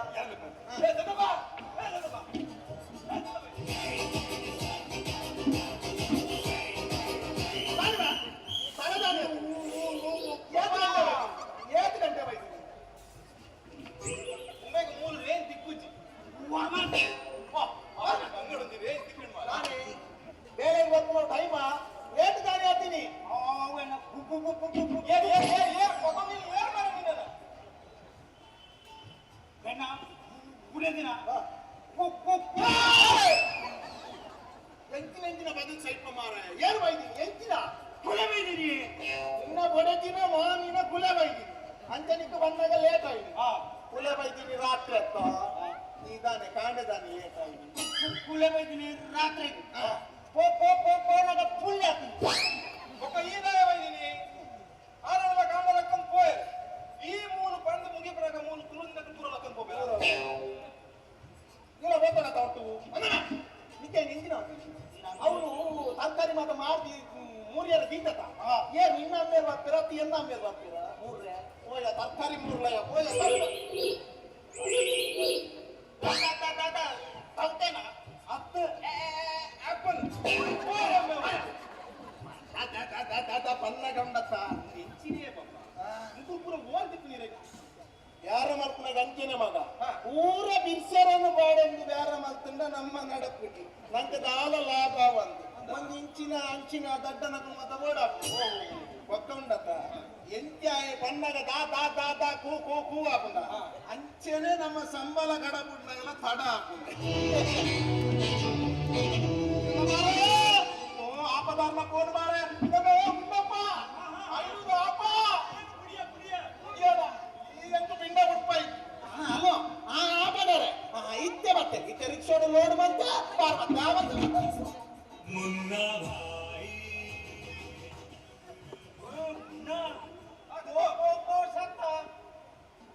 S9: ಏರ್ ಏರ್ ಏರ್ ಏರ್ ಪೊಗೊಂದಿಲ್ಲ ಏರ್ ಮಾರ ನಿನ್ನ
S11: ಗಣ್ಣ ಉಡೇದಿನ
S9: ಎಂಚಿನ ಎಂಚಿನ ಬದುಕು ಸೈಪ ಮಾರ ಏರ್ ಬೈದಿನಿ ಎಂಚಿನ
S11: ಕುಲೆ ಬೈದಿನಿ
S9: ನಿನ್ನ ಬಡದಿನ ಮಾಮಿನ ಕುಲೆ ಬೈದಿನಿ ಅಂಜನಿக்கு ಬಂದಾಗ ಲೇಟ್ ಆಯ್ತು ಕುಲೆ ಬೈದಿನಿ ರಾತ್ರಿ ಅತ್ತ ಇದಾನೆ ಕಾಂಡೆದಾನೆ ಲೇಟ್ ಆಯ್ತು
S11: ಕುಲೆ ಬೈದಿನಿ ರಾತ್ರಿ ಪೋ ಪೋ ಪೋ ಪೋನಾಗ ಪುಲ್ಲೆ ಆಗ್ತದೆ
S9: ಒಕ್ಕ ಈದಾಯ ಬೈದಿನಿ ಆರಲ್ಲ ಕಾಂಡ ಲಕ್ಕಂದು ಪೋಯ್ ಈ ಮೂಲು ಪಂದು ಮುಗಿಪರಾಗ ಮೂಲು ಕುಲುಂದ ಪೂರ ಲಕ್ಕಂದು ಪೋಬೆ ಇಲ್ಲ ಬೋತನ ತಾಟು ನಿಕ್ಕೆ ನಿಂದಿನ ಅವನು ತರಕಾರಿ ಮಾತ ಮಾರ್ದಿ ಮೂರ್ಯರ ದೀತತ ಏ ನಿನ್ನ ಮೇಲ್ ಬರ್ತೀರ ಅತ್ತಿ ಎನ್ನ ಮೇಲ್ ಬರ್ತೀರ ಮೂರ್ರೆ ಓಯ ತರಕಾರಿ ಮೂರ್ಲಯ ಓಯ
S11: ತಲ್ತೇನ
S9: ಅತ್ತ ಆಪಲ್ ಪಲ್ಲ ಗಂಡತ್ತ
S10: ಎಂಚಿನೇ ಪಾಪ ಮುಕುಲ್ ಪೂರ ಓಲ್ ತಿಪ್ಪು
S9: ಯಾರ ಮಲ್ಪನ ಗಂಚಿನ ಮಗ ಪೂರ ಬಿರ್ಸರನ್ನು ಬಾಡೊಂದು ಬೇರ ಮಲ್ತಂಡ ನಮ್ಮ ನಡಪುಟಿ ನಂಗೆ ದಾಲ ಲಾಭ ಒಂದು ಒಂದು ಇಂಚಿನ ಅಂಚಿನ ದಡ್ಡನ ಮತ ಬೋಡ ಒಕ್ಕ ಉಂಡತ್ತ ಎಂಚಾಯ ಪನ್ನಗ ದಾ ದಾ ದಾ ದಾ ಕೂ ಕೂ ಕೂ ಆಪುಂಡ ಅಂಚೆನೆ ನಮ್ಮ ಸಂಬಳ ಗಡಬುಡ್ನಾಗಲ ತಡ ಆಪುಂಡ ಓ ಆಪದಾರ್ನ ಫೋನ್ ಮಾರೆ ಉಂಡಪ್ಪ ಐದು ಆಪ ಈಗಂತೂ ಪಿಂಡ ಬಿಡ್ಪಾಯಿ ಹಲೋ ಆಪದಾರೆ ಇತ್ತೆ ಮತ್ತೆ ಇತ್ತೆ ರಿಕ್ಷಾಡು ಲೋಡ್ ಬಂತ ಬಾರ್ ಮತ್ತೆ ಆವತ್ತು
S6: ಮುನ್ನಾ ಭಾಯಿ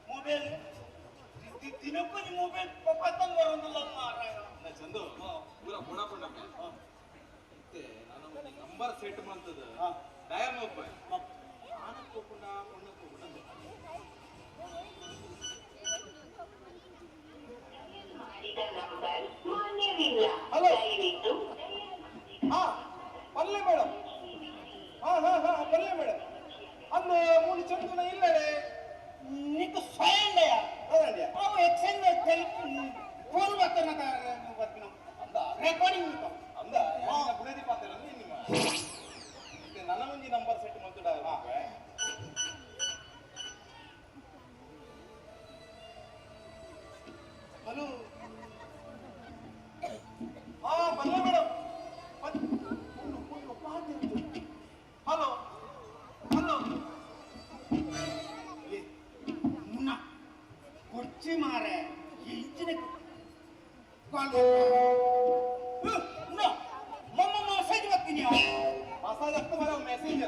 S11: ಮೊಬೈಲ್ ದಿನಕ್ಕೊಂದು ಮೊಬೈಲ್ ಪತ್ತಂಗ್ ಬರೋದಿಲ್ಲ ಮಾರಾಯ
S10: ಚಂದು ಪೂರ ಗುಣ ಪಂಡಪ್ಪ ಇತ್ತೆ ನಾನು ನಂಬರ್ ಸೆಟ್ ಮಾಡ್ತದ ಟೈಮ್ ಒಪ್ಪ ಆನಕ್ ಪೋಪುಂಡ ಪೊಣ್ಣಕ್ ಪೋಪುಂಡ
S9: ಹಲೋ ಹಾ ಪಲ್ಲೆ ಮೇಡಮ್ ಹಾ ಹಾ ಹಾ ಪಲ್ಲೆ ಮೇಡಮ್ ಅಂದು ಮೂಲು ಚಂದನ ಇಲ್ಲಡೆ
S11: ನಿಕ್ ಸ್ವಯಂಡಯ
S9: ಹೌದಂಡ್ಯ
S11: ಅವು ಎಕ್ಸ್ಚೇಂಜ್ ಫೋನ್ ಬರ್ತಾನ ಬರ್ತೀನಿ ರೆಕಾರ್ಡಿಂಗ್
S9: ಅಂದ ಬುಡದಿ ಪಾತ್ರ ನಿಮ್ಮ ಇತ್ತೆ ನನ್ನ ಒಂಜಿ ನಂಬರ್ ಸೆಟ್ ಮಂತುಡ ಹಲೋ ಹಾ ಪಲ್ಲೆ ಮೇಡಮ್ ಹಲೋ ಹಲೋ
S11: ಮುನ್ನ ಕುರ್ಚಿ ಮಾರೆ ಇಂಚಿನ ಮಮ್ಮ ಮಸಾಜ್ ಬರ್ತೀನಿ
S9: ಮಸಾಜ್ ಆಗ್ತಾ ಮರ ಮೆಸೇಜ್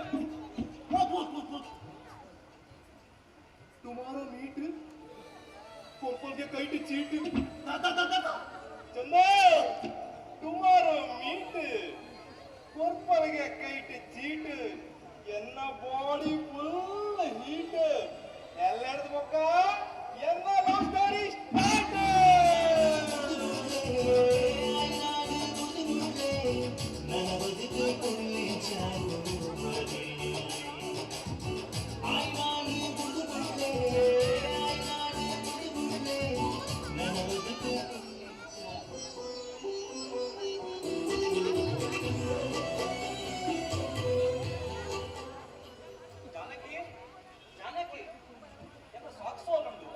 S9: ಟುಮಾರೋ ಮೀಟ್ ಕೊಪ್ಪಲ್ಗೆ ಕೈಟ್ ಚೀಟ್ ಚಂದ ಟುಮಾರೋ ಮೀಟ್ ಕೊರ್ಪಲ್ಗೆ ಕೈಟ್ ಚೀಟ್ ಎನ್ನ ಬಾಡಿ ಫುಲ್ ಹೀಟ್ ಎಲ್ಲೆಡ್ದು ಬೊಕ್ಕ ಎನ್ನ ಲವ್ ಸ್ಟೋರಿ ಸ್ಟಾರ್ಟ್
S6: ನನ್ನ ಬದುಕು ಕೊಳ್ಳಿ ನನ್ನ ಬದುಕು
S10: ಜಾನಕಿ ಜಾನಕಿ ಎಲ್ಲ ಸಾಕ್ಸ್ ಉಂಟು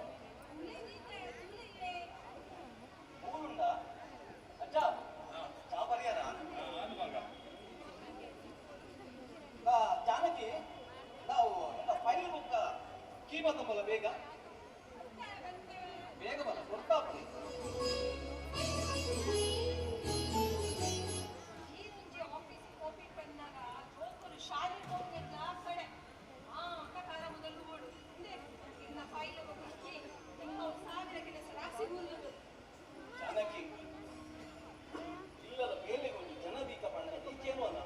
S10: ಹೂವುಂಡ ಅಜ್ಜ ಚಾ ಬರಿಯಾರ ಜಾನಕಿ ನಾವು ಎಲ್ಲ ಫೈಲ್ ಬುಕ್ ಕೀ ಬತ್ತಂಬಲ್ಲ ಬೇಗ ಬೇಗ ಬಲ್ಲ ಗೊತ್ತಾಗ್ತದೆ
S4: ಈ ಒಂಜಿ ಆಫೀಸ್ ಕಾಪಿ ಪನ್ನಾಗ ಜೋಕುಲು ಶಾಲೆ ಹೋಗ್ನೆಟ್ಲ ಕಡೆ ಆ ಅಕ್ಕ ಕಾರ ಮೊದಲು ಓಡು ಇಂದೆ ಇನ್ನ ಫೈಲ್ ಬುಕ್ ನಿಮ್ಮ ಸಾವಿರ ಕೆಲಸ ರಾಸಿ ಗುಂದುದು
S10: ಜಾನಕಿ ಇಲ್ಲದ ಬೇಲೆಗೆ ಒಂದು ಜನದೀಕ ಪಂಡ ಈಕೇನು ಅಲ್ಲ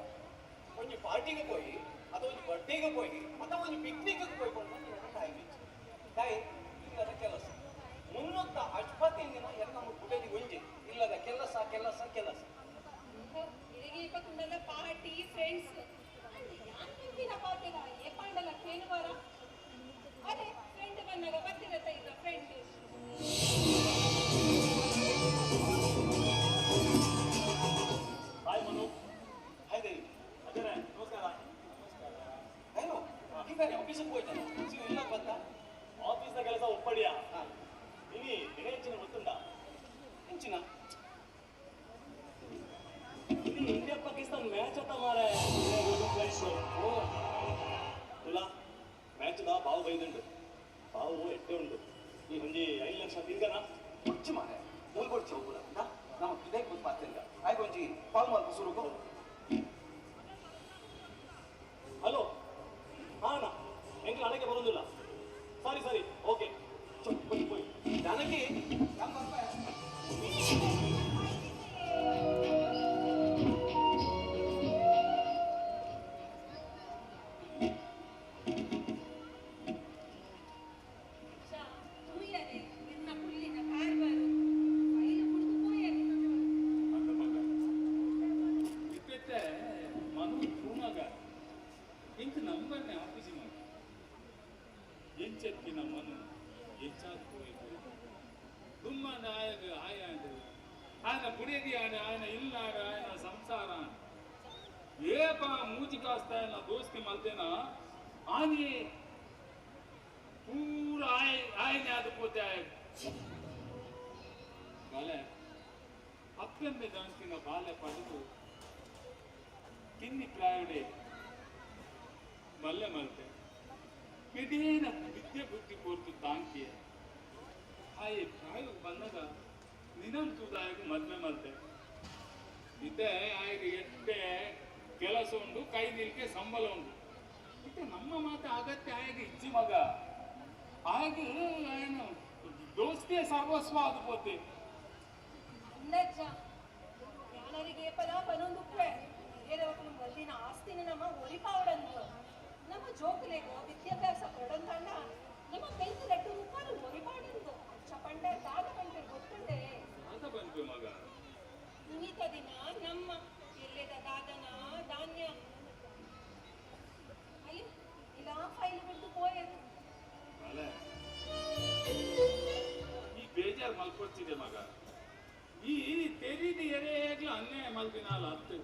S10: ಒಂಜಿ ಪಾರ್ಟಿಗೆ ಪೋಯಿ ಅಥವಾ ಒಂಜಿ ಬರ್ಡೇಗೆ ಪೋಯಿ ಅಥವಾ ಒಂಜಿ ಪಿಕ್ನಿಕ್ ಪೋಯಿ ಪಂಡ ಟೈಮ್ ಇತ್ತು ತಾಯಿ ಇಲ್ಲದ ಕೆಲಸ ಮುನ್ನೊತ್ತ ಅಷ್ಪತಿ ದಿನ ಎಲ್ಲ ನಮ್ಮ ಗುಡದಿ ಒಂಜಿ ಇಲ್ಲದ ಕೆಲಸ ಕೆಲಸ ಕೆಲಸ
S4: ಇರಿಗೆ ಇಪ್ಪತ್ತೊಂದಲ್ಲ ಪಾರ್ಟಿ ಫ್ರೆಂಡ್ಸ್ ಯಾನ್ ಪಂಪಿನ ಪಾರ್ಟಿದ ಏ ಪಾಂಡಲ ಕೇನುವಾರ ಅರೆ ಫ್ರೆಂಡ್ ಬಂದಾಗ ಬರ್ತಿರತ್ತ ಇಲ್ಲ ಫ್ರೆಂಡ್
S10: ಹಾಯ್ ಮನು ಹಾಯ್ ದೇವಿ ಅಜಯ್ ನಮಸ್ಕಾರ ನಮಸ್ಕಾರ ಏನು ಇದಾನೆ ಆಫೀಸಿಗೆ ಹೋಯ್ತಾನೆ ಇಲ್ಲ ಗೊತ್ತಾ ಆಫೀಸ್ನ ಕೆಲಸ ಒಪ್ಪಡಿಯಾ ಇನಿ ದಿನ ಗೊತ್ತುಂಡ ಹೆಂಚಿನ ಇಲ್ಲಿ ಇಂಡಿಯಾ ಪಾಕಿಸ್ತಾನ ಮ್ಯಾಚ್ ಅತ್ತ ಮಾರೆ ಓ ತುಲಾ ಮ್ಯಾಚ್ ದಾ ಬಾವು ಬೈದುಂಡು ಬಾವು ಎಟ್ಟೆ ಉಂಡು ಈ ಒಂಜಿ 5 ಲಕ್ಷ ತಿಂಗನ
S9: ಹುಚ್ಚು ಮಾರೆ ಮೂಲ್ಗೊಡ್ಚಿ ಹೋಗುದ ನಮ್ಮ ಇದೇ ಗೊತ್ತು ಮಾತೇಂಗ ಆಯ್ತು ಒಂಜಿ ಕಾಲ್ ಮಾಲ್ಪ ಸುರುಗು.
S10: ಹಲೋ ಹಾ ಅಣ್ಣ ಎಂಕ್ಲ ಅಡಗೆ ಬರೋದಿಲ್ಲ ಸರಿ ಸರಿ ಓಕೆ ಹೋಗಿ ಹೋಗಿ
S9: ಜಾನಕಿ
S7: ಮೂಜಿ ಕಾಸ್ತಾಯನ ದೋಸ್ತಿ ಮಲ್ತೇನ ಆನಿ ಪೂರ ಆಯ್ ಆಯ್ನೆ ಅದು ಪೋತೆ ಆಯ್ ಬಾಲೆ ಅಪ್ಪೆಂಬೆ ದಾಂತಿನ ಬಾಲೆ ಪಡೆದು ಕಿನ್ನಿ ಪ್ರಾಯಡೆ ಮಲ್ಲೆ ಮಲ್ತೆ ಮಿದೇನ ವಿದ್ಯೆ ಬುದ್ಧಿ ಕೋರ್ತು ತಾಂಕಿಯ ಆಯ್ ಪ್ರಾಯಕ್ಕೆ ಬಂದಾಗ ನಿನಂತುದಾಯకు ಮದ್ವೆ ಮಲ್ತೆ ಇತ್ತೆ ಆಯ್ಗೆ ಎಟ್ಟೆ ಕೆಲಸ ಉಂಟು ಕೈ ನಿಲ್ಕೆ ಸಂಬಳ ಉಂಟು ಇತ್ತೆ ನಮ್ಮ ಮಾತು ಅಗತ್ಯ ಆಯ್ಗೆ ಇಜ್ಜಿ ಮಗ ಆಗ ಏನು ದೋಸ್ತಿಯ ಸರ್ವಸ್ವ ಅದು ಪೋತೆ
S4: ಅಂದಜ್ಜ ಯಾನರಿಗೆ ಪದ ಪನೊಂದುಪ್ಪೆ ಹಿರಿಯರವಕಲು ಮಲ್ದಿನ ಆಸ್ತಿನ ನಮ್ಮ ಒರಿಪಾವಡಂದು ನಮ್ಮ ಜೋಕುಲೆಗು ವಿದ್ಯಾಭ್ಯಾಸ ಕೊಡಂತಂಡ ನಮ್ಮ ಪೆಂತು ಲಡ್ಡು ರೂಪಾಲು ಒರಿಪಾಡಂದು ಅಚ್ಚ ಪಂಡ ದಾದ ಪಂಡ ಗೊತ್ತುಂಡೆ
S7: ದಾದ ಬಂತು ಮಗ
S4: ಇನ್ನಿತ ದಿನ ನಮ್ಮ ಎಲ್ಲೆದ ದಾದನ ಧಾನ್ಯ ಅಲ್ಲಿ ಇಲ್ಲ ಫೈಲ್ ಬಿಟ್ಟು ಪೋಯರು
S7: ಬಾಲೆ ಈ ಬೇಜಾರು ಮಲ್ಕೊಡ್ತಿದೆ ಮಗ ಈ ತೆರಿದು ಎರೆಗ್ಲ ಅನ್ಯಾಯ ಮಲ್ದಿನಾಲ ಹತ್ತು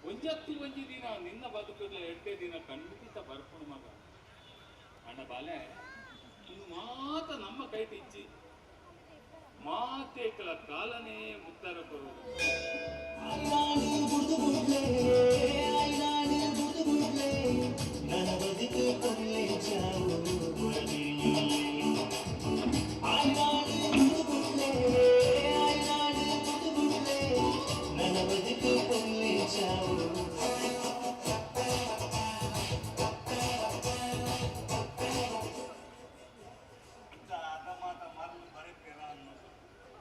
S7: ಒಂಜತ್ತು ಒಂಜಿ ದಿನ ನಿನ್ನ ಬದುಕುಗಳ ಎಡ್ಡೆ ದಿನ ಖಂಡಿತ ಬರ್ಪುಣ ಮಗ ಅಣ್ಣ ಬಾಲೆ ಇನ್ನು ಮಾತ ನಮ್ಮ ಕೈ ಇಚ್ಚಿ ಮಾತೇಕಲ ಕಾಲನೇ ಮುತ್ತರ ಕೊರುವುದು.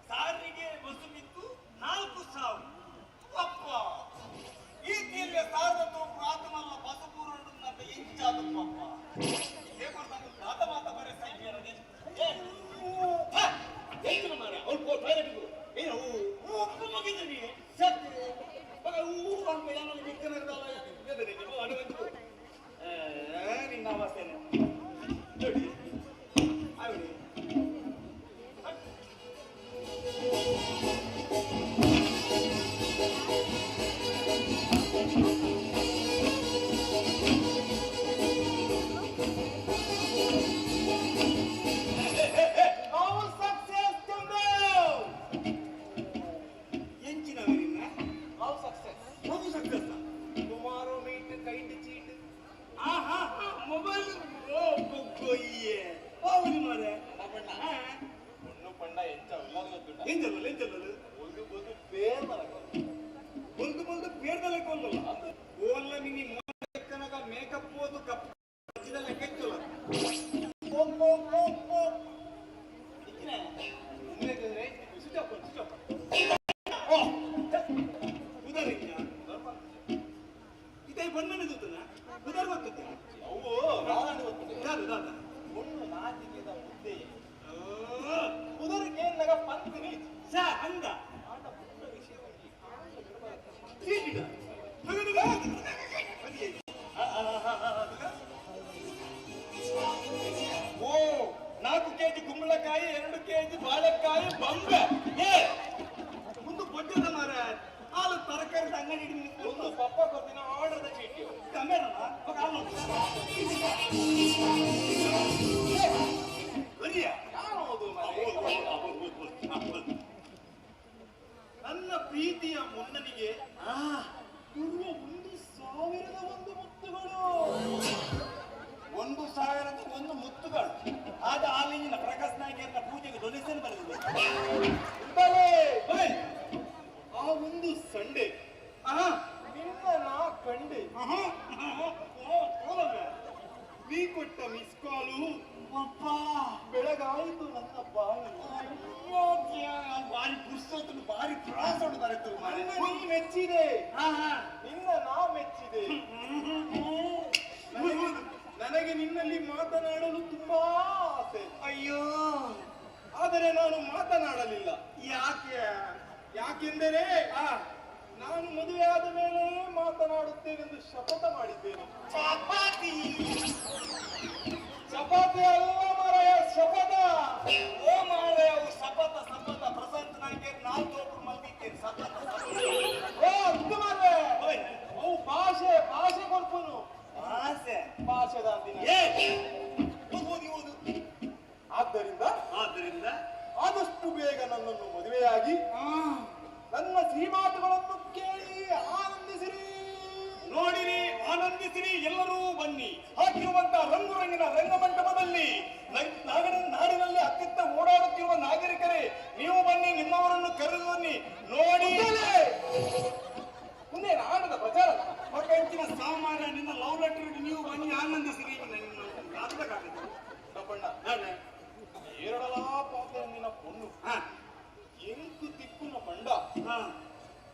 S9: ಸಾರಿಗೆ ಬಸ್ಸು ಬಿತ್ತು 4 ಸಾವು ಅಪ್ಪ ಈ ತೀರ್ಗೆ ಸಾರದ ತೋಪು ಆತಮಲ್ಲ ಬಸ್ಸು ಪೂರ್ಣ ಇಂಚಾದ ಪಪ್ಪ ತಾತ ಮಾತ ಬರೆ ನಿನ್ನ ಅವಸ್ಥೆನೆ ನೋಡಿ ಆವಡಿ. All success to now! ಎಂಚಿನವರಿನ್ನ all success love success tomorrow meet kind cheat ಆಹಾ ಮೊಬೈಲ್ ಓ ಕೊಯ್ಯೆ ಓ ಮಾರೆ
S11: ಒಣ್ಣು ಪಂಡ ಎಂಚ ಉಲ್ಲದ
S9: ಎಂಜಲ್ಲ ಎಂಜಲ್ಲ
S11: ಒಂದು ಬೊದು ಪೇರ್ ಮಲಗ
S9: ಒಂದು ಬಂದು ಪೇರ್ದಲೆ ಕೊಂದಲ್ಲ ಓಲ್ಲ ಮಿನಿ ಮೋಕನಗ ಮೇಕಪ್ ಓದು ಕಪ್ ಹಚ್ಚಿದಲ್ಲ ಕೆಚ್ಚಲ್ಲ ಪೋ ಪೋ ಪೋ ಪೋ ಇಕ್ಕಿನ ಸ್ವಿಚ್ ಆಫ್ ಸ್ವಿಚ್ ಆಫ್ ಓ ಉದರಿኛ ಇದೇ ಬಣ್ಣನೆ ದೂತನ ಉದರ್ ಗೊತ್ತದೆ
S11: ಅವು ರಾಣಿ ಗೊತ್ತದೆ
S9: ದಾದ ದಾದ
S11: ಒಣ್ಣು ನಾಚಿಕೆದ ಮುದ್ದೆ ಉದರಿಗೆ ಏನಾಗ ಪಂತಿನಿ
S9: ಸಾ ಅಂದ
S11: ಆಟ ಪುಟ್ಟ ವಿಷಯ ಒಂಜಿ
S9: ಚೀಟಿಡ ಓ 4 ಕೆಜಿ ಕುಂಬಳಕಾಯಿ 2 ಕೆಜಿ ಬಾಳೆಕಾಯಿ ಬಂಬೆ ಏ ಮುಂದೆ ಬೊಡ್ಡದ ಮಾರ ಹಾಲು ತರಕಾರಿ ಅಂಗಡಿ
S11: ಒಂದು ಪಪ್ಪ ಕೊಡ್ತೀನಿ ಆರ್ಡರ್ದ ಚೀಟಿ.
S9: ಅಮ್ಮೇರನ ನನ್ನ ಪ್ರೀತಿಯ ಮುನ್ನನಿಗೆ ಇರುವ 1001 ಮುತ್ತುಗಳು.
S11: 1001 ಮುತ್ತುಗಳು. ಆದ ಆಲಿಂಗಿನ ಪ್ರಕಾಶ್ ನಾಯ್ಕರ ಪೂಜೆಗೆ ಡೊನೇಷನ್ ಬರೆದಿದೆ.
S9: ಆ ಒಂದು ಸಂಡೆ ನಿನ್ನ ನಾ ಕಂಡೆ. ನೀ ಕೊಟ್ಟ ಮಿಸ್ ಕಾಲು ಬೆಳಗಾಯಿತು ನನ್ನ ಬಾಳು.
S11: ಬಾರಿ ಪುರ್ಸೊತ್ತು ಬಾರಿ ತ್ರಾಸ ಉಂಟು ಬರೆತು.
S9: ನನ್ನ ನೀ ಮೆಚ್ಚಿದೆ, ನಿನ್ನ ನಾ ಮೆಚ್ಚಿದೆ. ನನಗೆ ನಿನ್ನಲ್ಲಿ ಮಾತನಾಡಲು ತುಂಬಾ ಆಸೆ.
S11: ಅಯ್ಯೋ,
S9: ಆದರೆ ನಾನು ಮಾತನಾಡಲಿಲ್ಲ.
S11: ಯಾಕೆ?
S9: ಯಾಕೆಂದರೆ ನಾನು ಮದುವೆಯಾದ ಮೇಲೆ ಮಾತನಾಡುತ್ತೇನೆಂದು ಶಪಥ ಮಾಡಿದ್ದೇನೆ.
S11: ಚಪಾತಿ
S9: ಚಪಾತಿ ಅಲ್ಲ ಮಾರಾಯ, ಶಪಥ.
S11: ಓ ಮಾರಾಯ, ಅವು ಶಪಥ ಶಪಥ. ಪ್ರಶಾಂತ್ ನಾಯ್ಕರ್ ನಾವು ತೋಪುರು ಮಲ್ದಿದ್ದೇನೆ ಶಪಥ.
S9: ಓ ಅದು ಮಾರಾಯ, ಅವು ಭಾಷೆ ಭಾಷೆ ಕೊಡ್ಪುನು.
S11: ಭಾಷೆ
S9: ಭಾಷೆ ದಾಂತಿನ.
S11: ಓದು ಓದು.
S9: ಆದ್ದರಿಂದ
S11: ಆದ್ದರಿಂದ
S9: ಆದಷ್ಟು ಬೇಗ ನನ್ನನ್ನು ಮದುವೆಯಾಗಿ ನನ್ನ ಶ್ರೀಮಾತುಗಳನ್ನು ಕೇಳಿ ಆನಂದಿಸಿರಿ.
S11: ನೋಡಿರಿ, ಆನಂದಿಸಿರಿ, ಎಲ್ಲರೂ ಬನ್ನಿ. ಹಾಕಿರುವಂತಹ ರಂಗು ರಂಗಿನ ರಂಗಮಂಟಪದಲ್ಲಿ ನಾಡಿನಲ್ಲಿ ಅತ್ಯಂತ ಓಡಾಡುತ್ತಿರುವ ನಾಗರಿಕರೇ, ನೀವು ಬನ್ನಿ, ನಿಮ್ಮವರನ್ನು ಕರೆದು ಬನ್ನಿ ನೋಡಿ.
S9: ಮುಂದೆ ನಾಟದ ಪ್ರಚಾರ
S11: ಮಕ್ಕಂಚಿನ ಸಾಮಾನ್ಯ ನಿನ್ನ ಲವ್ ಲೆಟರ್ ನೀವು ಬನ್ನಿ ಆನಂದಿಸಿರಿ.
S9: ಎರಡಲಾ ಪಾತ್ರ ನಿನ್ನ ಪೊಣ್ಣು ಎಂಕು ತಿಕ್ಕುನ ಪಂಡ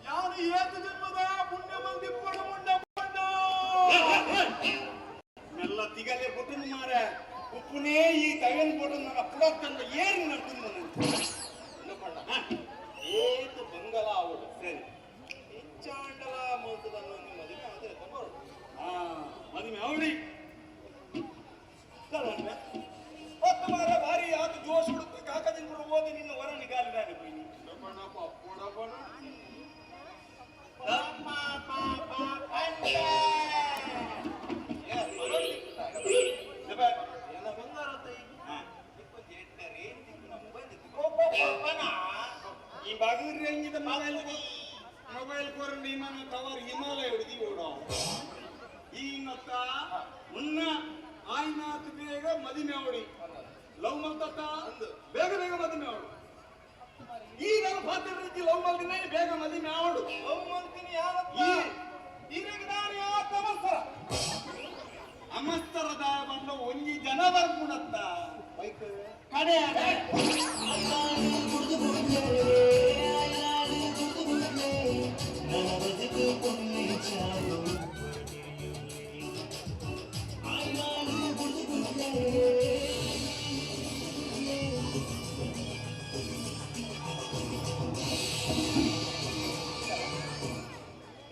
S9: ಯಾನು ಏತು ಜನ್ಮದ ಪುಣ್ಯ ಮಂದಿ ಪಡ ಮುಂಡ ಪಂಡ.
S11: ಮೆಲ್ಲ ತಿಗಲೆ ಬೊಟ್ಟನು ಮಾರ ಉಪ್ಪುನೇ ಈ ತಗನ್ ಬೊಟ್ಟು ನನ್ನ ಪುಡಕ್ಕಂದ ಏರಿ ನಡ್ಕೊಂಡು
S9: ಏತು ಬಂಗಲ ಅವಳು.
S11: ಸರಿ
S9: ಇಂಚಾಂಡಲ ಮಲ್ತದನ್ನು ನಿಮ್ಮ ಮದುವೆ ಆದರೆ ತಗೋರು.
S11: ಮದುವೆ ಅವಳಿ ಹೊತ್ತು ಮಾರ ಭಾರಿ ಆತು ಜೋಶ್ ಹುಡುಕು ಕಾಕದಿನ ಓದಿ ನಿನ್ನ ಹೊರ ನಿಗಾಲಿದಾನೆ ಬೈನಿ. ಈ ಬಗರ್ ರೇಂಜಿದ ಮೊಬೈಲ್ ಮೊಬೈಲ್ ಕೊರಂಡು ವಿಮಾನ ಟವರ್ ಹಿಮಾಲಯ ಹಿಡಿದು ಓಡೋ ಈ ನತ್ತ ಮುನ್ನ ಆಯ್ನಾತ್ ಬೇಗ ಮದಿಮೆ ಅವಡಿ ಲವ್ ಮಲ್ತತ್ತ ಬೇಗ ಬೇಗ ಮದಿಮೆ ಅವಡು. ಈ ನಾನು ಪಾತ್ರ ರೀತಿ ಲವ್ ಮಲ್ದಿನ ಬೇಗ ಮದಿಮೆ ಅವಡು.
S9: ಲವ್ ಮಲ್ತೀನಿ ಯಾರತ್ತ
S11: ಈ ನಾನು ಯಾತ ಅಮಸ್ತರ ಅಮಸ್ತರದ ಬಂದ ಒಂಜಿ ಜನ ಬರ್ಪುಣತ್ತ
S9: ಬೈಕ್
S11: ಕಡೆ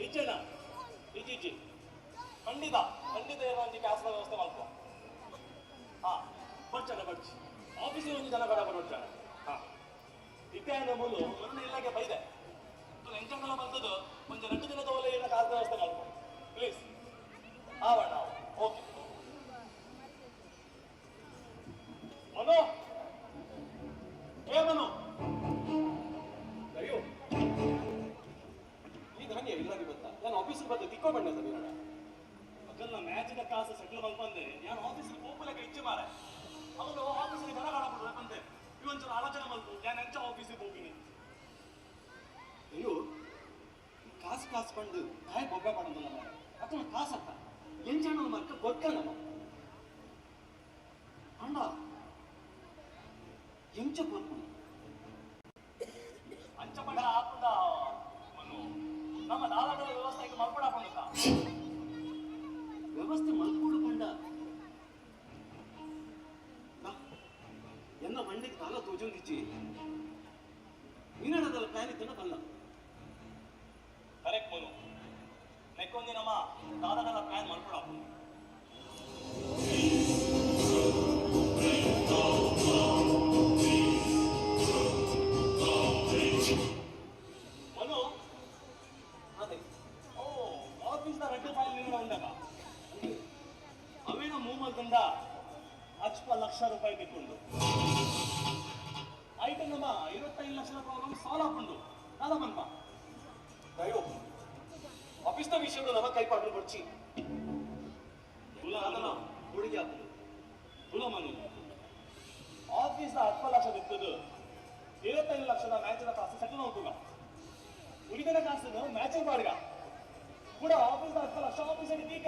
S10: ಇಜ್ಜಣ್ಣ ಇಜ್ಜಿ ಖಂಡಿತ ಖಂಡಿತ ಏನೋ ಒಂಜಿ ಕ್ಯಾಸ್ನ ವ್ಯವಸ್ಥೆ ಮಲ್ಪ. ಹಾ ಬರ್ಚಣ್ಣ ಬರ್ಚಿ ಆಫೀಸಿಗೆ ಒಂಜಿ ಜನ ಬೇಡ ಬರ್ಚಣ್ಣ. ಹಾ ಇತ್ತೆ ಮೂಲು ಮೊನ್ನೆ ಇಲ್ಲಕ್ಕೆ ಬೈದೆ ಎಂಚಂಗಲ ಬಂದದ್ದು ಒಂಜಿ 2 ದಿನದ ಒಲೆ ಏನೋ ಕಾಸು ವ್ಯವಸ್ಥೆ ಮಲ್ಪ ಪ್ಲೀಸ್. ಆವಣ್ಣ ಓಕೆ. ಮನು, ಏ ಮನು, ಅಯ್ಯೋ ಈ ಧಾನ್ಯ ಇಲ್ಲ ಗೊತ್ತಾ, ನಾನು ಆಫೀಸಿಗೆ ಬಂದೆ ತಿಕ್ಕೋ ಬಣ್ಣ ಸರ್. ಅದನ್ನ ಮ್ಯಾಚಿನ ಕಾಸು ಸೆಟ್ಲ್ ಮಲ್ಪಂದೆ ನಾನು ಆಫೀಸಿಗೆ ಹೋಗ್ಲಿಕ್ಕೆ ಇಚ್ಛೆ ಮಾರೆ ಅವನು ಆಫೀಸಿಗೆ ಜನ ಕಾಣಬಿಡ್ರೆ ಬಂದೆ ಇವೊಂಚೂರು ಆಲೋಚನೆ ಮಲ್ಪು ನಾನು ಎಂಚ ಆಫೀಸಿಗೆ ಹೋಗಿನಿ. ಅಯ್ಯೋ ಕಾಸು ಕಾಸು ಬಂದು ಕಾಯಿ ಬೊಬ್ಬೆ ಮಾಡೋದಿಲ್ಲ ಮಾರೆ ಅಥವಾ ಕಾಸತ್ತ ಎಂಚಣ್ಣ ಮರ್ಕ ಗೊತ್ತಲ್ಲ ಅಣ್ಣ ಎಂಚ ಕೊರ್ಪುನು ಅಂಚ ಪಂಡ ಆಪುಂಡ ಮನು ನಮ್ಮ ದಾದಾಟದ ವ್ಯವಸ್ಥೆಗೆ ಮಲ್ಪಡ ಪಂಡ ವ್ಯವಸ್ಥೆ ಮಲ್ಪೋಡು ಪಂಡ ಎನ್ನ ಬಂಡಿಗೆ ತಾಲ ತೋಜೊಂದಿಚ್ಚಿ ನೀನಡದಲ್ಲ ಪ್ಲಾನ್ ಇದ್ದನ್ನ ಬಲ್ಲ ಕರೆಕ್ಟ್ ಮನು ನೆಕ್ಕೊಂದಿನಮ್ಮ ದಾದಾಟದ ಪ್ಲಾನ್ ಮಲ್ಪಡ ಮನು ಅದೇ ಓ ಆಫೀಸ್ನ ರೆಡ್ ಫೈಲ್ ನಿನ್ನ ಉಂಡಗ ಮೂಮಲ್ದಂಡ ಅಚ್ಪ ಲಕ್ಷ ರೂಪಾಯಿ ತಿಕ್ಕೊಂಡು ಐಟು ನಮ್ಮ 25 ಲಕ್ಷದ ಪ್ರಾಬ್ಲಮ್ ಸಾಲ್ವ್ ಆಪುಂಡು ದಾದ ಪನ್ಪ
S12: ದಯೋ ಆಫೀಸ್ನ ವಿಷಯಗಳು ನಮ್ಮ ಕೈ ಪಾಡ್ಲು ಬರ್ಚಿ
S10: ತುಲ ಅದನ ಹುಡುಗಿ ಆಪುಂಡು ತುಲ ಮನು ಆಫೀಸ್ನ 10 ಲಕ್ಷ ಇತ್ತದು 25 ಲಕ್ಷದ ಮ್ಯಾಚಿನ ಕಾಸು ಸೆಟಲ್ ಹೋಗುಗ ಉಳಿದನ ಕಾಸನ್ನು ಮ್ಯಾಚಿಂಗ್ ಬಾಡ್ಗ ಕೂಡ ಆಫೀಸ್ನ 10 ಲಕ್ಷ ಆಫೀಸಲ್ಲಿ ತೀಕ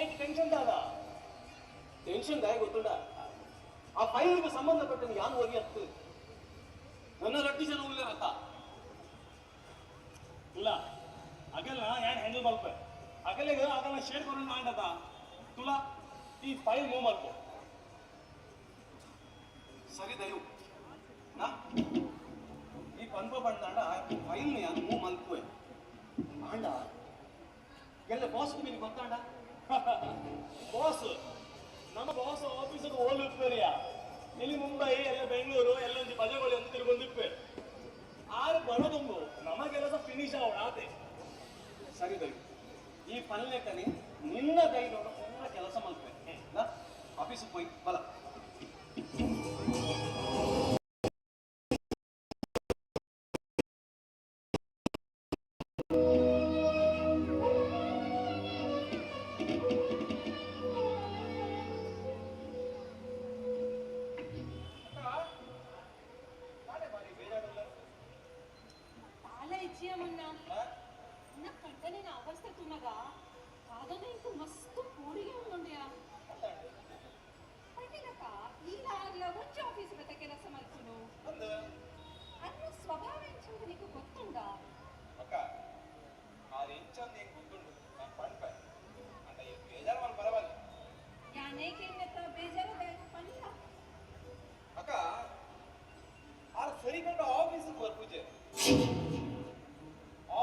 S10: ಐಟ್ ಟೆನ್ಷನ್ ದಾದ
S12: ಟೆನ್ಷನ್ ದಾಯ ಗೊತ್ತುಂಡ ಆ ಫೈಲ್ಗೆ ಸಂಬಂಧಪಟ್ಟ ಯಾನು ಹೋಗಿ ಹತ್ತು ನನ್ನ ರಡ್ಡಿ ಜನ ಉಳ್ಳೇರತ್ತ
S10: ಇಲ್ಲ ಅಗಲ್ಲ ಯಾನ್ ಹ್ಯಾಂಡಲ್ ಮಲ್ಪೆ ಅಗಲಿಗ ಆಗಲ್ಲ ಶೇರ್ ಕೊಡೋಣ ಆಂಡದ ತುಲಾ ಈ ಫೈಲ್ ಮೂವ್ ಮಲ್ಪು
S12: ಸರಿ ದಯು ನಾ ಈ ಪನ್ಪ ಬಂದಾಂಡ ಫೈಲ್ ಯಾನು ಮೂವ್ ಮಲ್ಪುವೆ ಆಂಡ ಎಲ್ಲ ಬಾಸ್ ನಿಮಗೆ ಗೊತ್ತಾಂಡ
S10: ಬಾಸ್ ನಮ್ಮ ಬಾಸ್ ಆಫೀಸಲ್ಲಿ ಓಲ್ ಉಪ್ಪೇರಿಯ ಇಲ್ಲಿ ಮುಂಬೈ ಎಲ್ಲ ಬೆಂಗಳೂರು ಎಲ್ಲ ಒಂಜಿ ಬಜಗೋಳಿ ಅಂತ ತಿರುಗೊಂದಿಪ್ಪೆ ಆರು ಬರೋದೊಂದು ನಮ್ಮ ಕೆಲಸ ಫಿನಿಶ್ ಆವಣ ಆತೆ
S12: ಸರಿ ದಯು ಈ ಪನ್ಲೆಕ್ಕನೆ ನಿನ್ನ ಧೈರ್ಯ ಪೂರ ಕೆಲಸ ಮಲ್ಪೆ ನಾ ಆಫೀಸಿಗೆ ಹೋಯ್ ಬಲ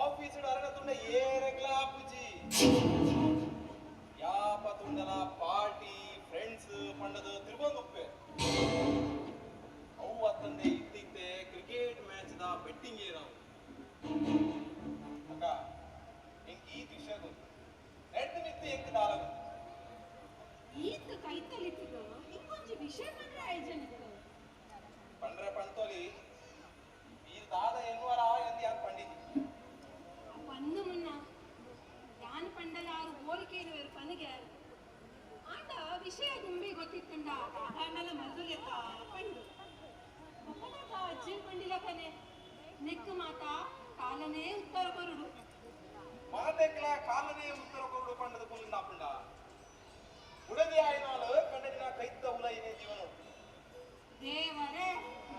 S12: ಆಫೀಸ್ ಅರಗತುಂಡ ಏರೆಗ್ಲಾ ಪೂಜಿ ಯಾಪ ತುಂಡಲ ಪಾರ್ಟಿ ಫ್ರೆಂಡ್ಸ್ ಪಂಡದ ತಿರುಗೊಂದುಪ್ಪೆ ಅವು ಅತ್ತಂದೆ ಇತ್ತಿತ್ತೆ ಕ್ರಿಕೆಟ್ ಮ್ಯಾಚ್ the betting ಏನಾವು ಅಕ್ಕ ಎಂಕ್ ಈ ವಿಷಯ ಗೊತ್ತು ನೆಟ್ ಮಿತ್ತು ಎಂಕ್ ದಾಲ ಗೊತ್ತು
S4: ಈತ್ ಕೈತಲಿತ್ತಿದ್ದು ಇಂಕೊಂಜಿ ವಿಷಯ ಪಂಡ್ರೆ ಆಯ್ಜನಿತ್ತು
S12: ಪಂಡ್ರೆ ಪಂತೋಲಿ ಈ ದಾದ ಎನ್ನುವರ ಎಂದು ಯಾರು ಪಂಡಿತಿ
S4: ಪನ್ನು ಮುನ್ನ ಯಾನ್ ಪಂಡಲ ಆರು ಹೋಲಿಕೆನು ಪನಿಗೆ ಆಂಡ ವಿಷಯ ದುಂಬಿ ಗೊತ್ತಿತ್ತುಂಡ ದಾದಾಂಡಲ ಮಲ್ದುಲೆತ್ತ ಪಂಡು ಒಪ್ಪನಾಗ ಅಜ್ಜಿ ಪಂಡಿಲ ಕನೆ ನೆಕ್ಕು ಮಾತ ಕಾಲನೇ ಉತ್ತರ ಕೊರುಡು
S12: ಮಾತೆಕ್ಲ ಕಾಲನೇ ಉತ್ತರ ಕೊರುಡು ಪಂಡದ ಕುಂದಾಪುಂಡ ಉಡದಿ ಆಯ್ನಾಳು ಕಂಡದಿನ ಕೈತ್ತ ಉಲೈನೆ ಜೀವನ
S4: ದೇವರೇ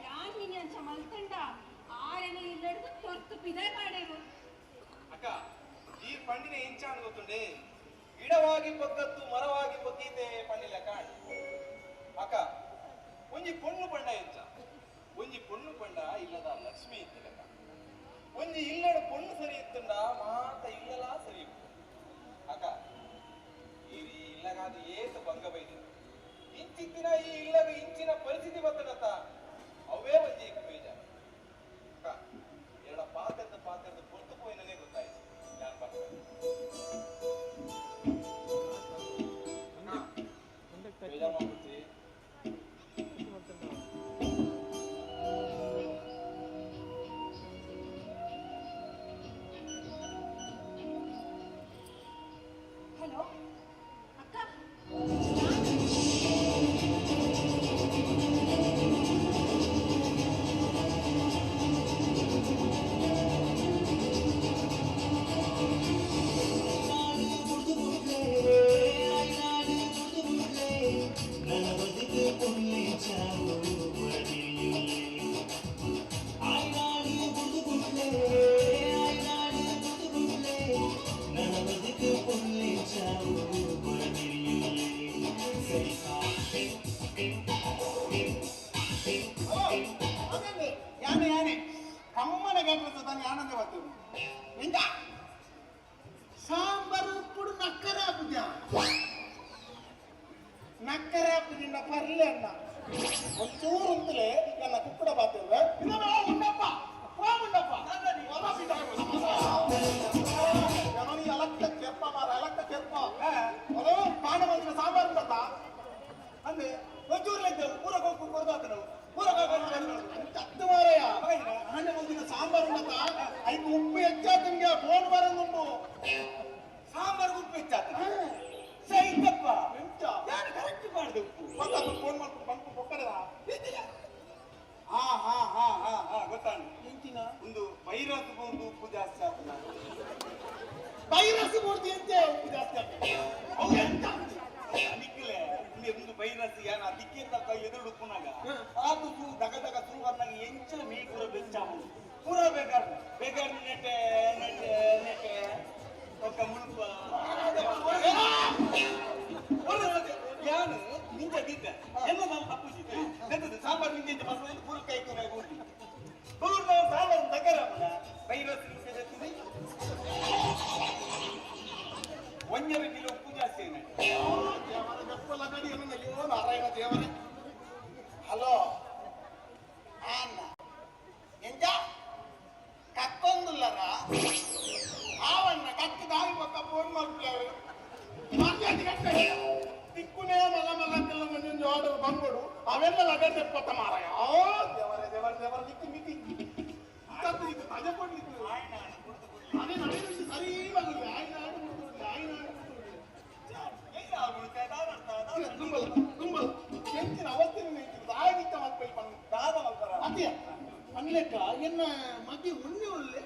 S4: ಯಾನ್ ಮಿನಿ ಅಂಚ ಮಲ್ತಂಡ ಆರೆನ ಇಲ್ಲಡ್ದು ತೊರ್ತು ಪಿದೆ ಪಾಡೇವು
S12: ಅಕ್ಕ ಈ ಪಂಡಿನ ಇಂಚಾನ್ ಗೊತ್ತುಂಡೆ ಗಿಡವಾಗಿ ಪೊಕ್ಕತ್ತು ಮರವಾಗಿ ಪೊಕ್ಕೀತೆ ಪಂಡಿಲ ಕಾಣ್ ಅಕ್ಕ ಒಂಜಿ ಪೊಣ್ಣು ಪಂಡ ಎಂಚ ಒಂಜಿ ಪೊಣ್ಣು ಪಂಡ ಇಲ್ಲದ ಲಕ್ಷ್ಮಿ ಇತ್ತಿಲಕ್ಕ ಒಂಜಿ ಇಲ್ಲಡ ಪೊಣ್ಣು ಸರಿ ಇತ್ತುಂಡ ಮಾತ ಇಲ್ಲಲ ಸರಿ ಇತ್ತು ಅಕ್ಕ ಈ ಇಲ್ಲಗಾದ ಏತು ಭಂಗ ಬೈದಿ ಇಂಚಿತ್ತಿನ ಈ ಇಲ್ಲಗ ಇಂಚಿನ ಪರಿಸ್ಥಿತಿ ಬತ್ತಡತ್ತ ಅವೇ ಒಂಜಿ ಬೇಜಾರ ಅಕ್ಕ ಎರಡ ಪಾತ್ರದ ಪಾತ್ರದ ಪೊರ್ತು ಪೋಯಿನನೇ ಗೊತ್ತಾಯ್ತು ಯಾನ್ ಬರ್ತಾರೆ ಬೇಜಾರ್ ಮಾಡ್ಬಿಡ್ತಿ
S4: ಹಲೋ ಅಕ್ಕ
S9: ಅದೇ ಯಾನೆ ಯಾನೆ ಕಮ್ಮನ ಗಂಟೆ ತಾನೆ ಆನಂದ ಬರ್ತೀವಿ ಎಂತ ಸಾಂಬಾರು ಉಪ್ಪುಡು ನಕ್ಕರ ಹಾಕುದ್ಯಾ ನಕ್ಕರ ಹಾಕುದಿಲ್ಲ ಪರ್ಲೆ ಅನ್ನ ಒಂಚೂರು ಅಂತಲೇ ನನ್ನ ಕುಕ್ಕಡ ಬಾತಿದ್ರೆ ಇದನ್ನ ಉಂಡಪ್ಪ ಉಂಡಪ್ಪ ಅಲಕ್ಕ ಕೆರ್ಪ ಮಾರ ಅಲಕ್ಕ ಕೆರ್ಪ ಅದು ಪಾನ
S11: ಅಂದ್ರೆ ಒಂಚೂರು ಪೂರ ಕೊರ್ದಾತ ನಾವು ಪೂರ ಅತ್ತು ಮಾರಯ್ಯ ಆನೆ ಒಂದಿನ ಸಾಂಬಾರು ಉಂಡತ ಐದು ಉಪ್ಪು ಹೆಚ್ಚಾತಂಗೆ ಫೋನ್ ಬರಂದುಂಡು
S12: ಸಾಂಬಾರ್ ಉಪ್ಪು ಹೆಚ್ಚಾತ ಸೈತಪ್ಪ
S11: ಎಂಚ
S12: ಯಾರು ಕರೆಕ್ಟ್ ಮಾಡಿದೆ ಉಪ್ಪು
S11: ಮತ್ತೆ ಫೋನ್ ಮಾಡ್ಕೊಂಡು ಬಂಕು ಪೊಕ್ಕಡದ
S12: ಹಾ ಹಾ ಹಾ ಹಾ ಹಾ ಗೊತ್ತಾನು
S11: ಎಂಚಿನ
S12: ಒಂದು ವೈರಸ್ ಒಂದು ಉಪ್ಪು ಜಾಸ್ತಿ ಆತನ
S11: ವೈರಸ್ ಪೂರ್ತಿ ಎಂಚೆ ಉಪ್ಪು ಜಾಸ್ತಿ ಆಗ್ತದೆ
S12: ಅವು ಎಂತ ನಿಕ್ಲೆ ಒಂದು ವೈರಸ್ ಏನ ದಿಕ್ಕೇತ ಎದುರು ಉಪ್ಪುನಾಗ ಆತು ತೂ ದಗ ದಗ ತೂ ಬರ್ನಾಗ ಎಂಚಲ ಮೀ ಪೂರ ಬೆಚ್ಚಾವು ಪೂರ ಬೇಕಾರ್ ಬೇಕಾರ್ ನೆಟೆ ನೆಟೆ ನೆಟೆ ಒಕ್ಕ ಮುಳುಪ ಯಾನು ನಿಂಜ ದಿದ್ದ ಎಲ್ಲ ನಾವು ತಪ್ಪಿಸಿದ್ದೆ ಎಂತದ್ದು ಸಾಂಬಾರ್ ನಿಂಜೆ ಮಸಾಲೆ ಪೂರ ಕೈ ಕೂರ ಊಟಿ ಪೂರ್ಣ ಸಾಂಬಾರ್ ತಗರಮ್ಮನ ವೈರಸ್ ನಿಂಜೆ ಒಂಜರೆ ಕಿಲೋ ಉಪ್ಪು ಜಾಸ್ತಿ ಏನ
S11: ದೇವರ ಗಪ್ಪಲ ಗಡಿ ಅಯ್ಯೋ ನಾರಾಯಣ ದೇವರೇ. ಹಲೋ ಅನ್ನ ಎಂಜ ಕಕ್ಕೊಂದುಲ್ಲರ ಆವಣ್ಣ ಕಕ್ಕಿ ದಾರಿ ಪಕ್ಕ ಫೋನ್ ಮಾಡ್ತಾರೆ ತಿಕ್ಕುನೇ ಮಲ್ಲ ಮಲ್ಲ ಕೆಲ್ಲ ಮಂದಿ ಆರ್ಡರ್ ಬಂದ್ಬಿಡು ಅವೆಲ್ಲ ಲಗಡೆ ತೆಪ್ಪತ್ತ ಮಾರಾಯ. ದೇವರೇ ದೇವರ ದೇವರ ನಿಕ್ಕಿ ಮಿತಿ ಇದು ತಜೆ ಕೊಡ್ಲಿಕ್ಕೆ ಅದೇ ನನಗೆ ಸರಿ ಬಂದಿದೆ ಆಯ್ನ ಆಯ್ನ ದುಂಬಲ್ ದುಂಬಲ್ ಎಂಚಿನ ಅವಸ್ಥೆ ದಾಯನಿತ್ತ ಮಲ್ಪಲ್ಲಿ ಪಂದ್
S12: ದಾದ ಮಲ್ಪರ
S11: ಅತಿಯ ಪನ್ಲೆಕ್ಕ ಎನ್ನ ಮಗೆ ಉಣ್ಣೆ ಒಳ್ಳೆ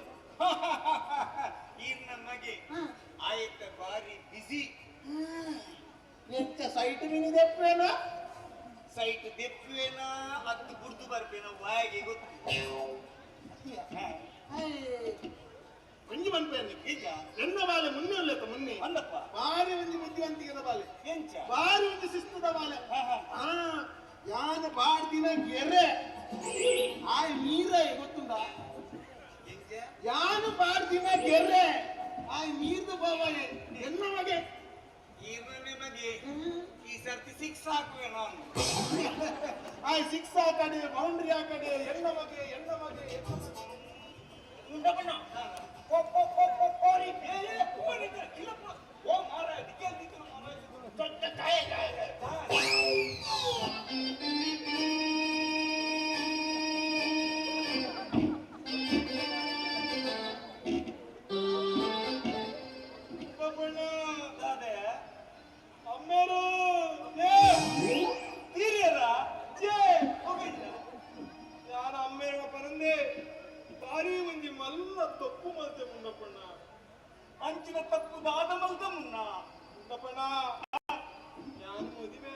S12: ಈರ್ನ ಮಗೆ ಆಯ್ತ ಬಾರಿ ಬಿಸಿ
S11: ಎಂಚ ಸೈಟ್ ಮಿನಿ ದೆಪ್ಪೇನ
S12: ಸೈಟ್ ದೆಪ್ಪುವೇನ ಅತ್ತು ಬುಡ್ದು ಬರ್ಪೇನ ವಾಯಿಗೆ ಗೊತ್ತು
S11: ಒಂಜಿ ಪನ್ಪೇನೆ
S12: ಈಗ
S11: ಎನ್ನ ಬಾಲೆ ಮುನ್ನೆ ಒಳ್ಳೆತ ಮುನ್ನೆ
S12: ಅಂದಪ್ಪ
S11: ಬಾರಿ ಒಂಜಿ ಬುದ್ಧಿವಂತಿಕೆದ ಬಾಲೆ
S12: ಎಂಚ
S11: ಬಾರಿ ಒಂಜಿ ಶಿಸ್ತುದ ಬಾಲೆ ಆ ಯಾನ ಬಾಡ್ದಿನ ಗೆರೆ ಆಯ್ ನೀರ ಗೊತ್ತುಂಡ
S12: ಎಂಚ
S11: ಯಾನು ಬಾಡ್ದಿನ ಗೆರೆ ಆಯ್ ನೀರ್ದು ಬಾವ ಎನ್ನ ಮಗೆ
S12: ಈರ್ನ ಮಗೆ ಈ ಸರ್ತಿ ಸಿಕ್ಸ್ ಹಾಕುವೆ ನಾನು
S11: ಆಯ್ ಸಿಕ್ಸ್ ಆ ಕಡೆ ಬೌಂಡ್ರಿ ಆ ಕಡೆ ಎನ್ನ ಮಗೆ ಎನ್ನ ಮಗೆ ಎನ್ನ ಮಗೆ
S12: ಉಂಡಬಣ್ಣ ಕೋ ಕೋ ಕೋ ಕೋ ಕೋರಿ ಏ ಕೋರಿ ಇಲ್ಲಪ್ಪ ಓ ಮಾರ ದಿಕ್ಕೆ ದಿಕ್ಕೆ ಮಾರ ದೊಡ್ಡ ಕಾಯ ಕಾಯ ದಾದೆ ಅಮ್ಮೇರು ತೀರ್ಯರ ಜೇ ಹೋಗಿದ್ರ
S11: ಯಾರ ಅಮ್ಮೇರ ಪರಂದೆ ಬಾರಿ ಒಂಜಿ ಮಲ್ಲ ತಪ್ಪು ಮಲ್ತೆ ಮುಂಡಪ್ಪಣ್ಣ
S12: ಅಂಚಿನ ತಪ್ಪು ದಾದ ಮಲ್ತ ಮುನ್ನ
S11: ಮುಂಡಪ್ಪಣ್ಣ ಯಾನು ಮದುವೆ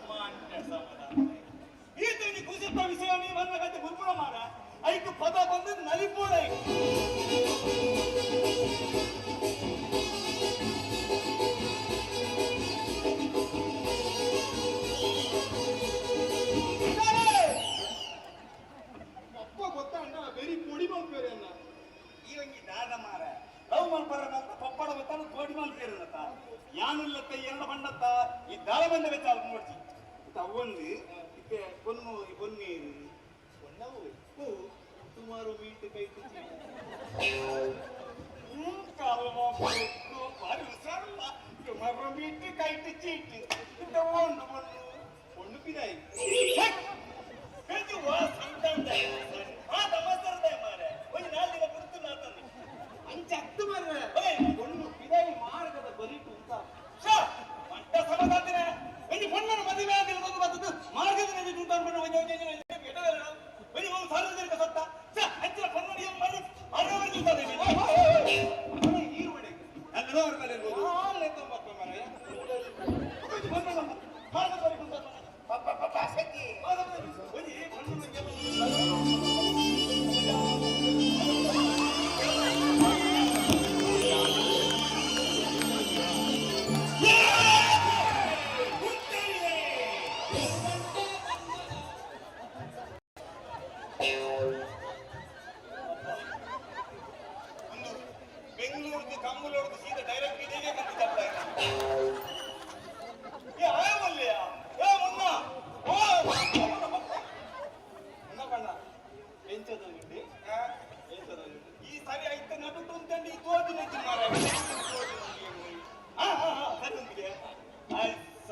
S12: ಮಾನ್ಯ ಸಮಾಧಾನ ಈತನಿ ಕುಸಿತ ವಿಷಯ ನೀವು ಅನ್ನ ಗುರುಪುಣ ಮಾರ ಐಕು ಪದ ಬಂದು ನಲಿಪೋಡ
S11: ಅಪ್ಪ ಗೊತ್ತಾ ಅಣ್ಣ ಬೆರಿ ಪೊಡಿ ಮಲ್ಪೇರೆ ಅಣ್ಣ
S12: ಈ ಒಂಜಿ ದಾದ ಮಾರ ಲವ್ ಮಲ್ಪರನಂತ ಪಪ್ಪಡ ಗೊತ್ತಾನು ತೋಡಿ ಮಲ್ಪೇರನತ್ತ ಯಾನುಲ್ಲತ್ತ ಎರಡ ಬಣ್ಣತ್ತ ಈ ದಾಳ ಬಂದ ಬೆಚ್ಚ ನೋಡ್ಸಿ ಅವೊಂದು ಇತ್ತೆ ಪೊನ್ನು ಪೊನ್ನೀರು
S11: ಒಣ್ಣವು ಸುಮಾರು ಮೀಟ್ ಕೈ
S12: ಬಾರಿ ಹುಷಾರಲ್ಲ ಸುಮಾರು ಮೀಟ್ ಕೈಟ್ ಚೀಟ್ ಇತ್ತ ಒಂದು ಪೊನ್ನು
S11: ಒಣ್ಣು ಪಿದಾಯಿ
S12: ಬೆಳ್ದು ವಾ ಸಂತಾನ ಆ ತಮಸರ್ದ ಮಾರೆ ಒಂಜಿ ನಾಲ್ ದಿನ ಪುರ್ತು ನಾತಂದು
S11: ಅಂಚ ಅತ್ತು ಮಾರ್ರೆ ಒಣ್ಣು ಪಿದಾಯಿ ಮಾರ್ಗದ ಬರಿಟು ಅಂತ
S12: ಶಾ ಮಂಟ ಸಮದಾತಿನ ಒಂಜಿ ಪೊಣ್ಣನ ಮದುವೆ ಆಗಿಲ್ಲ ಬಂದು ಬತ್ತದು ಮಾರ್ಗದ ನದಿ ತೂತ ಅನ್ಕೊಂಡು ಒಂಜಿ ಒಂಜಿ ಒಂಜಿ ಒಂಜಿ ಎಟದಲ್ಲ ಒಂಜಿ ಒಂದು ಸಾರ್ವಜನಿಕ ಸತ್ತ ಶಾ ಅಂಚಿನ ಪೊಣ್ಣನ ಏನು ಮಾಡಿ ಮಾರ್ಗ ಬರಿ ತೂತಾನೆ ಅಲ್ಲಿ ಅವ್ರ ಮೇಲೆ ಇರ್ಬೋದು ಒಂಜಿ ಪೊಣ್ಣನ ಮಾರ್ಗದ ಬರಿ ತೂತ ಒಂಜಿ ಪೊಣ್ಣನ ಒಂದು ಬೆಂಗಳೂರ್ದು ಕಮ್ಮಲೋರ್ದು ಸೀದಾ ಡೈರೆಕ್ಟ್ ಇದೇ ಬಂದು ತಪ್ಪ ಏ ಆಯವಲ್ಲೆಯ ಏ ಮುನ್ನ ಓ
S11: ಮುನ್ನ ಬಣ್ಣ ಎಂಚದ ನಿಂಡಿ ಎಂಚದ ನಿಂಡಿ
S12: ಈ ಸರಿ ಐತ ನಡುಟು ಅಂತಂದು ಈ ತೋದಿನ ಮಾರ ಹಾ ಹಾ ಹಾ ಸರಿ ಉಂಟಿಗೆ ಆಯ್ತ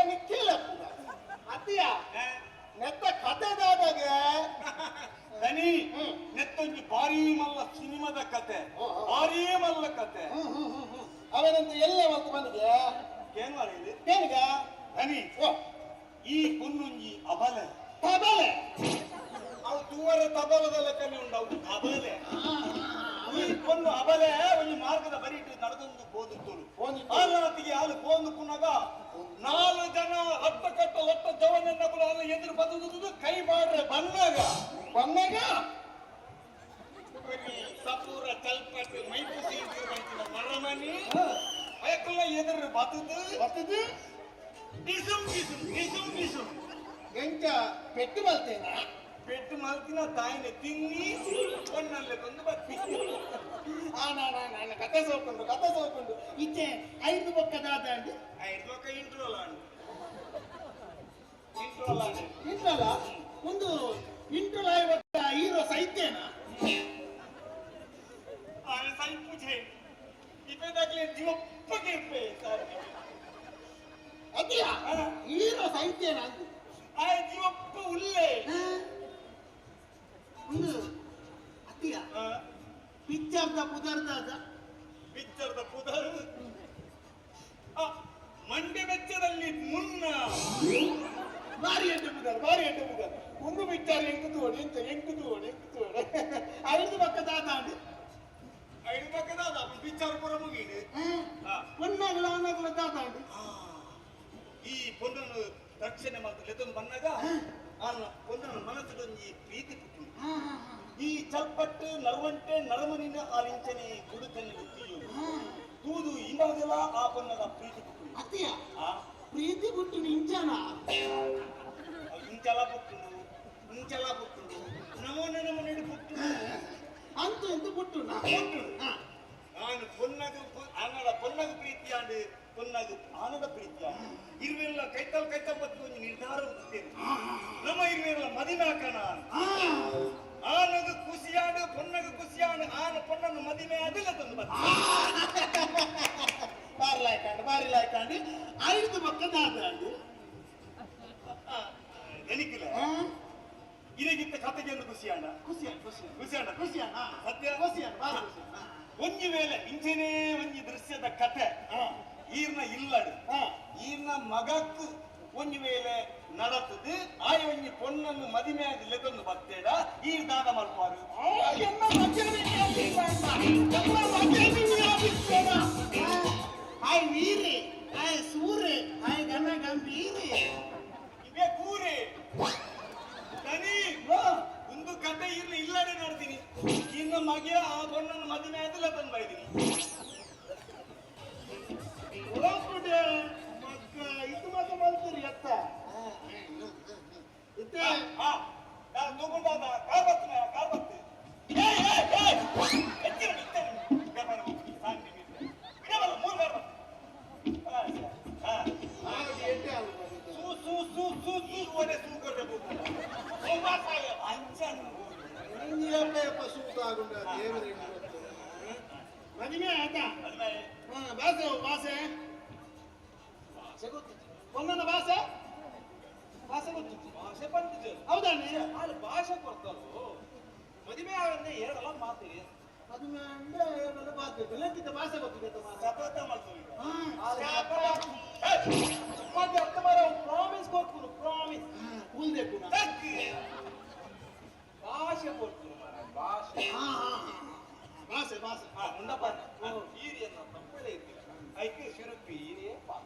S11: ನಿಕ್ಕೇಲಪ್ಪುಗ ಅತ್ತಿಯ ನೆತ್ತ ಕತೆ ದಾದಾಗ
S12: ದನಿ ನೆತ್ತೊಂಜಿ ಭಾರೀ ಮಲ್ಲ ಸಿನಿಮಾದ ಕತೆ ಭಾರೀ ಮಲ್ಲ ಕತೆ
S11: ಅವನಂತ ಎಲ್ಲ ಮಲ್ತು ಬಂದಿದೆ
S12: ಏನ್ ಮಾಡಿದೆ
S11: ಏನಿಗ
S12: ದನಿ ಈ ಪೊನ್ನೊಂಜಿ ಅಬಲೆ
S11: ತಬಲೆ
S12: ಅವು ತೂವರ ತಬಲದ ಲೆಕ್ಕನೆ ಉಂಡು ಅವು ಅಬಲೆ ಈ ಪೊನ್ನು ಅಬಲೆ ಒಂಜಿ ಮಾರ್ಗದ ಬರಿಟ್ಟು ನಡೆದೊಂದು ಬೋದುತ್ತೋಳು ಆಲಾತಿಗೆ ಹಾಲು ಪೋಂದು ಪುನಗ ನಾಲ್ಕು ಜನ ಹತ್ತ ಕಟ್ಟ ಲಟ್ಟ ಜವನನ್ನ ಕೂಡ ಅಲ್ಲ ಎದುರು ಬದುದು ಕೈ ಮಾಡ್ರೆ ಬನ್ನಾಗ
S11: ಬನ್ನಾಗ
S12: ಸಪೂರ ಚಲ್ಪಟ್ಟು ಮೈಪು ಸೀಟಿರುವಂತಿನ ಮರಮನಿ ಅಯಕಲ್ಲ ಎದುರು ಬದುದು
S11: ಬರ್ತದು
S12: ಡಿಸುಮ್ ಡಿಸುಮ್ ಡಿಸುಮ್ ಡಿಸುಮ್
S11: ಎಂಚ ಪೆಟ್ಟು ಬಲ್ತೇನ
S12: ಪೆಟ್ಟು ಮಲ್ತಿನ ತಾಯಿನ ತಿನ್ನಿ ಒಣ್ಣಲ್ಲೇ ತಂದು ಬತ್ತಿ
S11: ಆ ನಾ ಕತೆ ಸೋಕೊಂಡು ಕತೆ ಸೋಕೊಂಡು ಇತ್ತೆ ಐದು ಬೊಕ್ಕ ದಾದಾಂಡು
S12: ಐದು ಬೊಕ್ಕ ಇಂಟ್ರೋಲ ಇಂಟ್ರೋಲ
S11: ಇಂಟ್ರೋಲ ಒಂದು ಇಂಟ್ರೋಲ ಆಯ್ಬೊಕ್ಕ ಹೀರೋ ಸೈತೇನ
S12: ಆನೆ ಸೈಪುಜೆ ಇಪೆದಾಗ್ಲೇ ಜೀವಪ್ಪ ಗಿರ್ಪೆ ಸರ್
S11: ಅದಿಯ ಹೀರೋ ಸೈತೇನ ಅಂದು
S12: ಆ ಜೀವಪ್ಪ ಉಲ್ಲೇ
S11: ಒಂದು ಅತ್ತಿಯ ಪಿಕ್ಚರ್ದ ಪುದರ್ದಾದ
S12: ಪಿಕ್ಚರ್ದ ಪುದರ್ ಮಂಡ್ಯ ವೆಚ್ಚದಲ್ಲಿ ಮುನ್ನ
S11: ಬಾರಿ ಎಂಟು ಪುದರ್ ಬಾರಿ ಎಂಟು ಪುದರ್ ಒಂದು ಪಿಕ್ಚರ್ ಎಂಕು ತೋಡಿ ಎಂತ ಎಂಕು ತೋಡಿ ಎಂಕು ತೋಡಿ ಐದು ಪಕ್ಕ ದಾದಾಂಡು
S12: ಐದು ಪಕ್ಕ ದಾದ ಪಿಕ್ಚರ್ ಪೂರ ಮುಗೀಡು
S11: ಪೊನ್ನಾಗಲ ಆನಾಗಲ ದಾದಾಂಡು
S12: ಈ ಪೊನ್ನನ್ನು ರಕ್ಷಣೆ ಮಾಡ್ತಾರೆ ಲೆತ್ತೊಂದು ಬಂದಾಗ ಆನ ಪೊನ್ನನ ಮನಸ್ಸುಡೊಂಜಿ ಪ್ರೀತಿ ಪುಟ್ಟು ಈ ಚಲ್ಪಟ್ಟು ನರವಂಟೆ ನರಮನಿನ ಆಲಿಂಚನೆ ಗುಡುಕನ್ನು ತೀಯು ತೂದು ಇಮಾಗಲ ಆ ಪೊನ್ನದ ಪ್ರೀತಿ ಪುಟ್ಟು
S11: ಅತ್ತಿಯ ಪ್ರೀತಿ ಪುಟ್ಟು ನಿಂಚನ
S12: ಇಂಚಲ ಪುಟ್ಟುಂಡು ಇಂಚಲ ಪುಟ್ಟುಂಡು ನಮೋನ ನಮನಿಡು ಪುಟ್ಟು
S11: ಅಂತೂ ಇಂತು ಪುಟ್ಟು
S12: ಪುಟ್ಟು ನಾನು ಪೊನ್ನಗು ಆನಡ ಪೊನ್ನಗು ಪ್ರೀತಿಯಾಂಡು ಪೊನ್ನಗು ಆನದ ಪ್ರೀತಿಯ ಇರುವೆಲ್ಲ ಕೈತಲ್ ಕೈತಲ್ ಬತ್ತು ಒಂದು ನಿರ್ಧಾರ ಹೊಂದುತ್ತೇನೆ ನಮ್ಮ ಇರುವೆಲ್ಲ ಮದಿಮಾಕಣ ಆನಗು ಖುಷಿಯಾಡು ಪೊನ್ನಗು ಖುಷಿಯಾಡು ಆನ ಪೊನ್ನನ್ನು ಮದಿಮೆ ಅದಿಲ್ಲ ತಂದು ಬತ್ತ
S11: ಬಾರಿಲಾಯ್ಕಂಡು ಬಾರಿಲಾಯ್ಕಂಡು ಐದು ಪಕ್ಕ ದಾದಾಂಡು
S12: ಎನಿಕಿಲ್ಲ ಇದಕ್ಕಿಂತ ಕತೆಗೆ ಒಂದು ಖುಷಿಯಾಣ
S11: ಖುಷಿಯಾಣ ಖುಷಿಯಾಣ
S12: ಖುಷಿಯಾಣ
S11: ಖುಷಿಯಾಣ
S12: ಸತ್ಯ
S11: ಖುಷಿಯಾಣ ಬಾರಿ ಖುಷಿಯಾಣ
S12: ಒಂಜಿ ವೇಳೆ ಇಂಚೆನೇ ಒಂಜಿ ದೃಶ್ಯದ ಕತೆ ಈರ್ನ ಇಲ್ಲಡು ಈರ್ನ ಮಗಕ್ಕು ಒಂಜಿ ವೇಳೆ ನಡತದು ಆಯ ಒಂಜಿ ಪೊನ್ನನ್ನು ಮದಿಮೆ ಆಗಿ ಲೆತ್ತೊಂದು ಬತ್ತೇಡ ಈರ್ ದಾದ ಮಲ್ಪಾರು
S11: ಆಯ್ ವೀರೆ ಆಯ್ ಸೂರೆ ಆಯ್ ಗಣ ಗಂಭೀರೆ
S12: ಇವೇ ಕೂರೆ ದನಿ ಒಂದು ಕತೆ ಇರ್ಲಿ ಇಲ್ಲಡೆ ನೋಡ್ತೀನಿ ಇನ್ನು ಮಗಿಯ ಆ ಪೊನ್ನನ್ನು ಮದಿಮೆ ಆದಿಲ್ಲ ತಂದು ಬೈದೀನಿ
S11: ಇದು ಮಾತ್ರ ಮಾಡ್ತೀರಿ ಎತ್ತ ಇತ್ತೆ
S12: ನಾನು ತಗೊಂಡಾದ ಕಾರ್ ಬರ್ತೇನೆ ಕಾರ್ ಬರ್ತೇನೆ
S11: ಮದುವೆ ಆಯ್ತಾ ಭಾಷೆ ಭಾಷೆ ಒಂದೊಂದು ಭಾಷೆ ಭಾಷೆ ಗೊತ್ತಿತ್ತು
S10: ಭಾಷೆ ಬಂದಿದ್ದು
S11: ಹೌದಾನೆ
S10: ಅಲ್ಲಿ ಭಾಷೆ ಕೊಡ್ತಾರೋ ಮದುವೆ ಆಗಂದ್ರೆ ಎರಡಲ್ಲ ಮಾತಿದೆ
S11: ಮದುವೆ ಅಂದ್ರೆ ಎರಡಲ್ಲ ಮಾತು ಲೆಕ್ಕಿದ್ದ ಭಾಷೆ ಗೊತ್ತಿದೆ
S12: ಸಪತ ಮಾಡ್ತೀವಿ
S10: ಪ್ರಾಮಿಸ್ ಕೊಡ್ತೀನಿ ಪ್ರಾಮಿಸ್
S11: ಕೂಲ್ಬೇಕು
S10: ಭಾಷೆ ಕೊಡ್ತೀನಿ ಭಾಷೆ
S11: ಭಾಷೆ ಭಾಷೆ
S10: ಮುಂಡಪ್ಪ ಹೀರಿಯನ್ನ ತಪ್ಪಲೇ ಇದ್ದಿಲ್ಲ ಐಕೆ ಶಿರುಪಿ ಹೀರಿಯೇ ಪಾಕ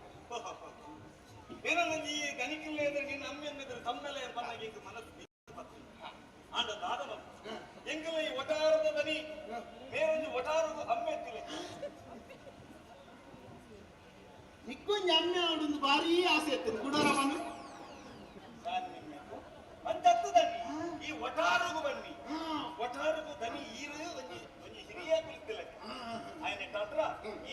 S12: ಏನೋ ಈ ಗಣಿಕಿಲ್ಲ ಎದುರು ನಿನ್ನ ಅಮ್ಮೆನ್ನೆದುರು ತಮ್ಮೆಲ್ಲ ಬಂದಾಗ ಈಗ ಮನಸ್ಸು ಆಂಡ ದಾದ ಎಂಗಲ ಈ ಒಟಾರದ ದನಿ ಬೇರೊಂದು ಒಟಾರದ ಅಮ್ಮೆ ಎತ್ತಿಲ್ಲ
S11: ನಿಕ್ಕೊಂಜಿ ಅಮ್ಮೆ ಆಡೊಂದು ಭಾರೀ ಆಸೆ ಇತ್ತು ಗುಡರವನು
S12: ಅಂಚತ್ತು ದನಿ ಈ ಒಟಾರಗು ಬನ್ನಿ ಒಟಾರಗು ದನಿ ಈರು ಒಂಜಿ ಒಂಜಿ ಹಿರಿಯ ಕುಳಿತಿಲ್ಲ ಆಯ್ನೆ ಟಾತ್ರ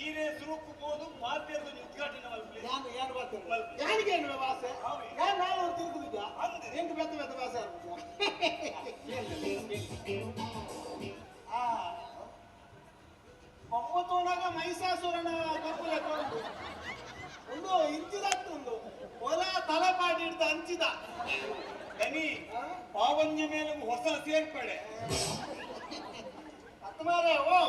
S12: ಈರೇ ಸುರುಕು ಹೋದು ಪಾತ್ರದ ಉದ್ಘಾಟನೆ ಮಲ್ಪಲೆ
S11: ಯಾನು ಯಾನು ಬರ್ತೇನೆ ಯಾನಿಗೆ ಏನು ಭಾಷೆ ಯಾರು ನಾನು ತಿರುಗುದಿದ್ದ ಎಂಟು ಬೆತ್ತ ಬೆತ್ತ ಭಾಷೆ ಆ ಬೊಮ್ಮ ತೋಣಾಗ ಮಹಿಷಾಸುರನ ಕಪ್ಪುಲೆ ಕೊಂಡು ಒಂದು ಇಂಚಿದಾಗ್ತುಂಡು ಓಲ ಕಂಬಾಡಿಡ್ದ ಅಂಚಿದ
S12: ದನಿ ಪಾವಂಜಿ ಮೇಲೆ ಹೊಸ ಸೇರ್ಪಡೆ
S11: ಅತ್ತಮಾರೆ ಓ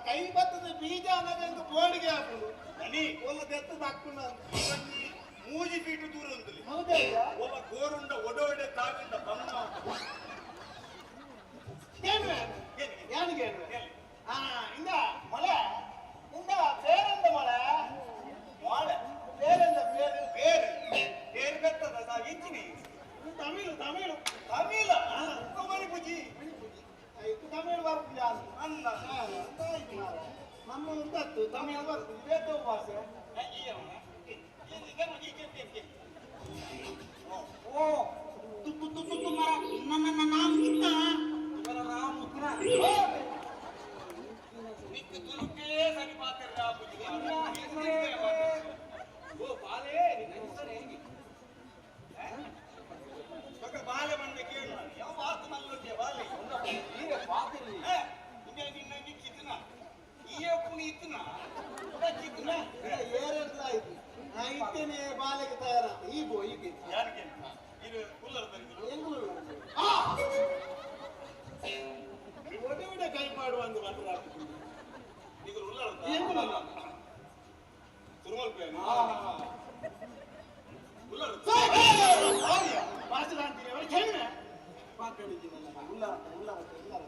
S11: ಕೈ ಬತ್ತದ ಬೀಜ ಅನ್ನೋದು ಬೋರ್ಡ್ಗೆ ಹಾಕುದು
S12: ದನಿ
S11: ಒಲ್ಲ ದೆತ್ತದ ಹಾಕುನ
S12: ಮೂಜಿ ಫೀಟ್ ದೂರ ಉಂಟು
S11: ಹೌದಯ್ಯ
S12: ಒಲ್ಲ ಗೋರುಂಡ ಒಡೋಡೆ ತಾವಿಂದ ಬಣ್ಣ
S11: ಕೇಳುವೆ ಏನು ಕೇಳುವೆ ಆ ಇಂದ ಮೊಳೆ ಇಂದ பேரெந்த ಮೊಳೆ
S12: ಮೊಳೆ
S11: பேரெந்த பேரு
S12: பேரு பேரு ಬೆತ್ತದ ಸಾ ಇಂಚಿನಿ
S11: ತಮಿಳು ತಮಿಳು
S12: ತಮಿಳ ಮಣಿಪುಜಿ
S11: ತಮಿಳು ಬರ್ಪುಜಿ
S12: ಅನ್ನ
S11: ನಮ್ಮ ಉಂಟತ್ತು ತಮಿಳು ಬರ್ಪುಜಿ ಬೇತೆ ಭಾಷೆ
S12: ಓ
S11: ತು ತು ತು ತು ಮರ ನನ್ನ ನಾಮ ಕಿತ್ತ
S12: ರಾಮ ನಿಕ್ಕ ತುಲುಕೇ ಸರಿ ಪಾತ್ರ ಓ ಬಾಲೆ ಬಾಲೆ ಬಂದ ಕೇಳು ಯಾವ ಮಾತು ಮಲ್ಲೊಟ್ಟಿಯ ಬಾಲೆ ನಿನ್ನ ನಿಕ್ಕಿತ್ತನ ಈ ಪುಣಿ ಇತ್ತನ ಚಿತ್ತನ
S11: ಏರೆಲ್ಲ ಆಯ್ತು ನಾ ಇತ್ತೇನೆ ಬಾಲೆಗೆ ತಯಾರಾತ ಈಗೋ ಈಗ
S12: ಯಾರಿಗೆ ಇದು ಕುಲ್ಲರ್
S11: ಒಡೆ ಒಡೆ ಕೈ ಮಾಡುವ ಒಂದು ಬಂದ್ರೆ
S12: ಇದು ಉಲ್ಲರ್ ತಿರುಮಲ್ ಉಲ್ಲರ್
S11: ಭಾಷಣ ಅಂತೀನಿ ಅವ್ರು ಕೇಳಿದ್ರೆ ಮಾತಾಡಿದ್ದೀನಲ್ಲ ಉಲ್ಲಾರ ಉಲ್ಲಾರ ಉಲ್ಲಾರ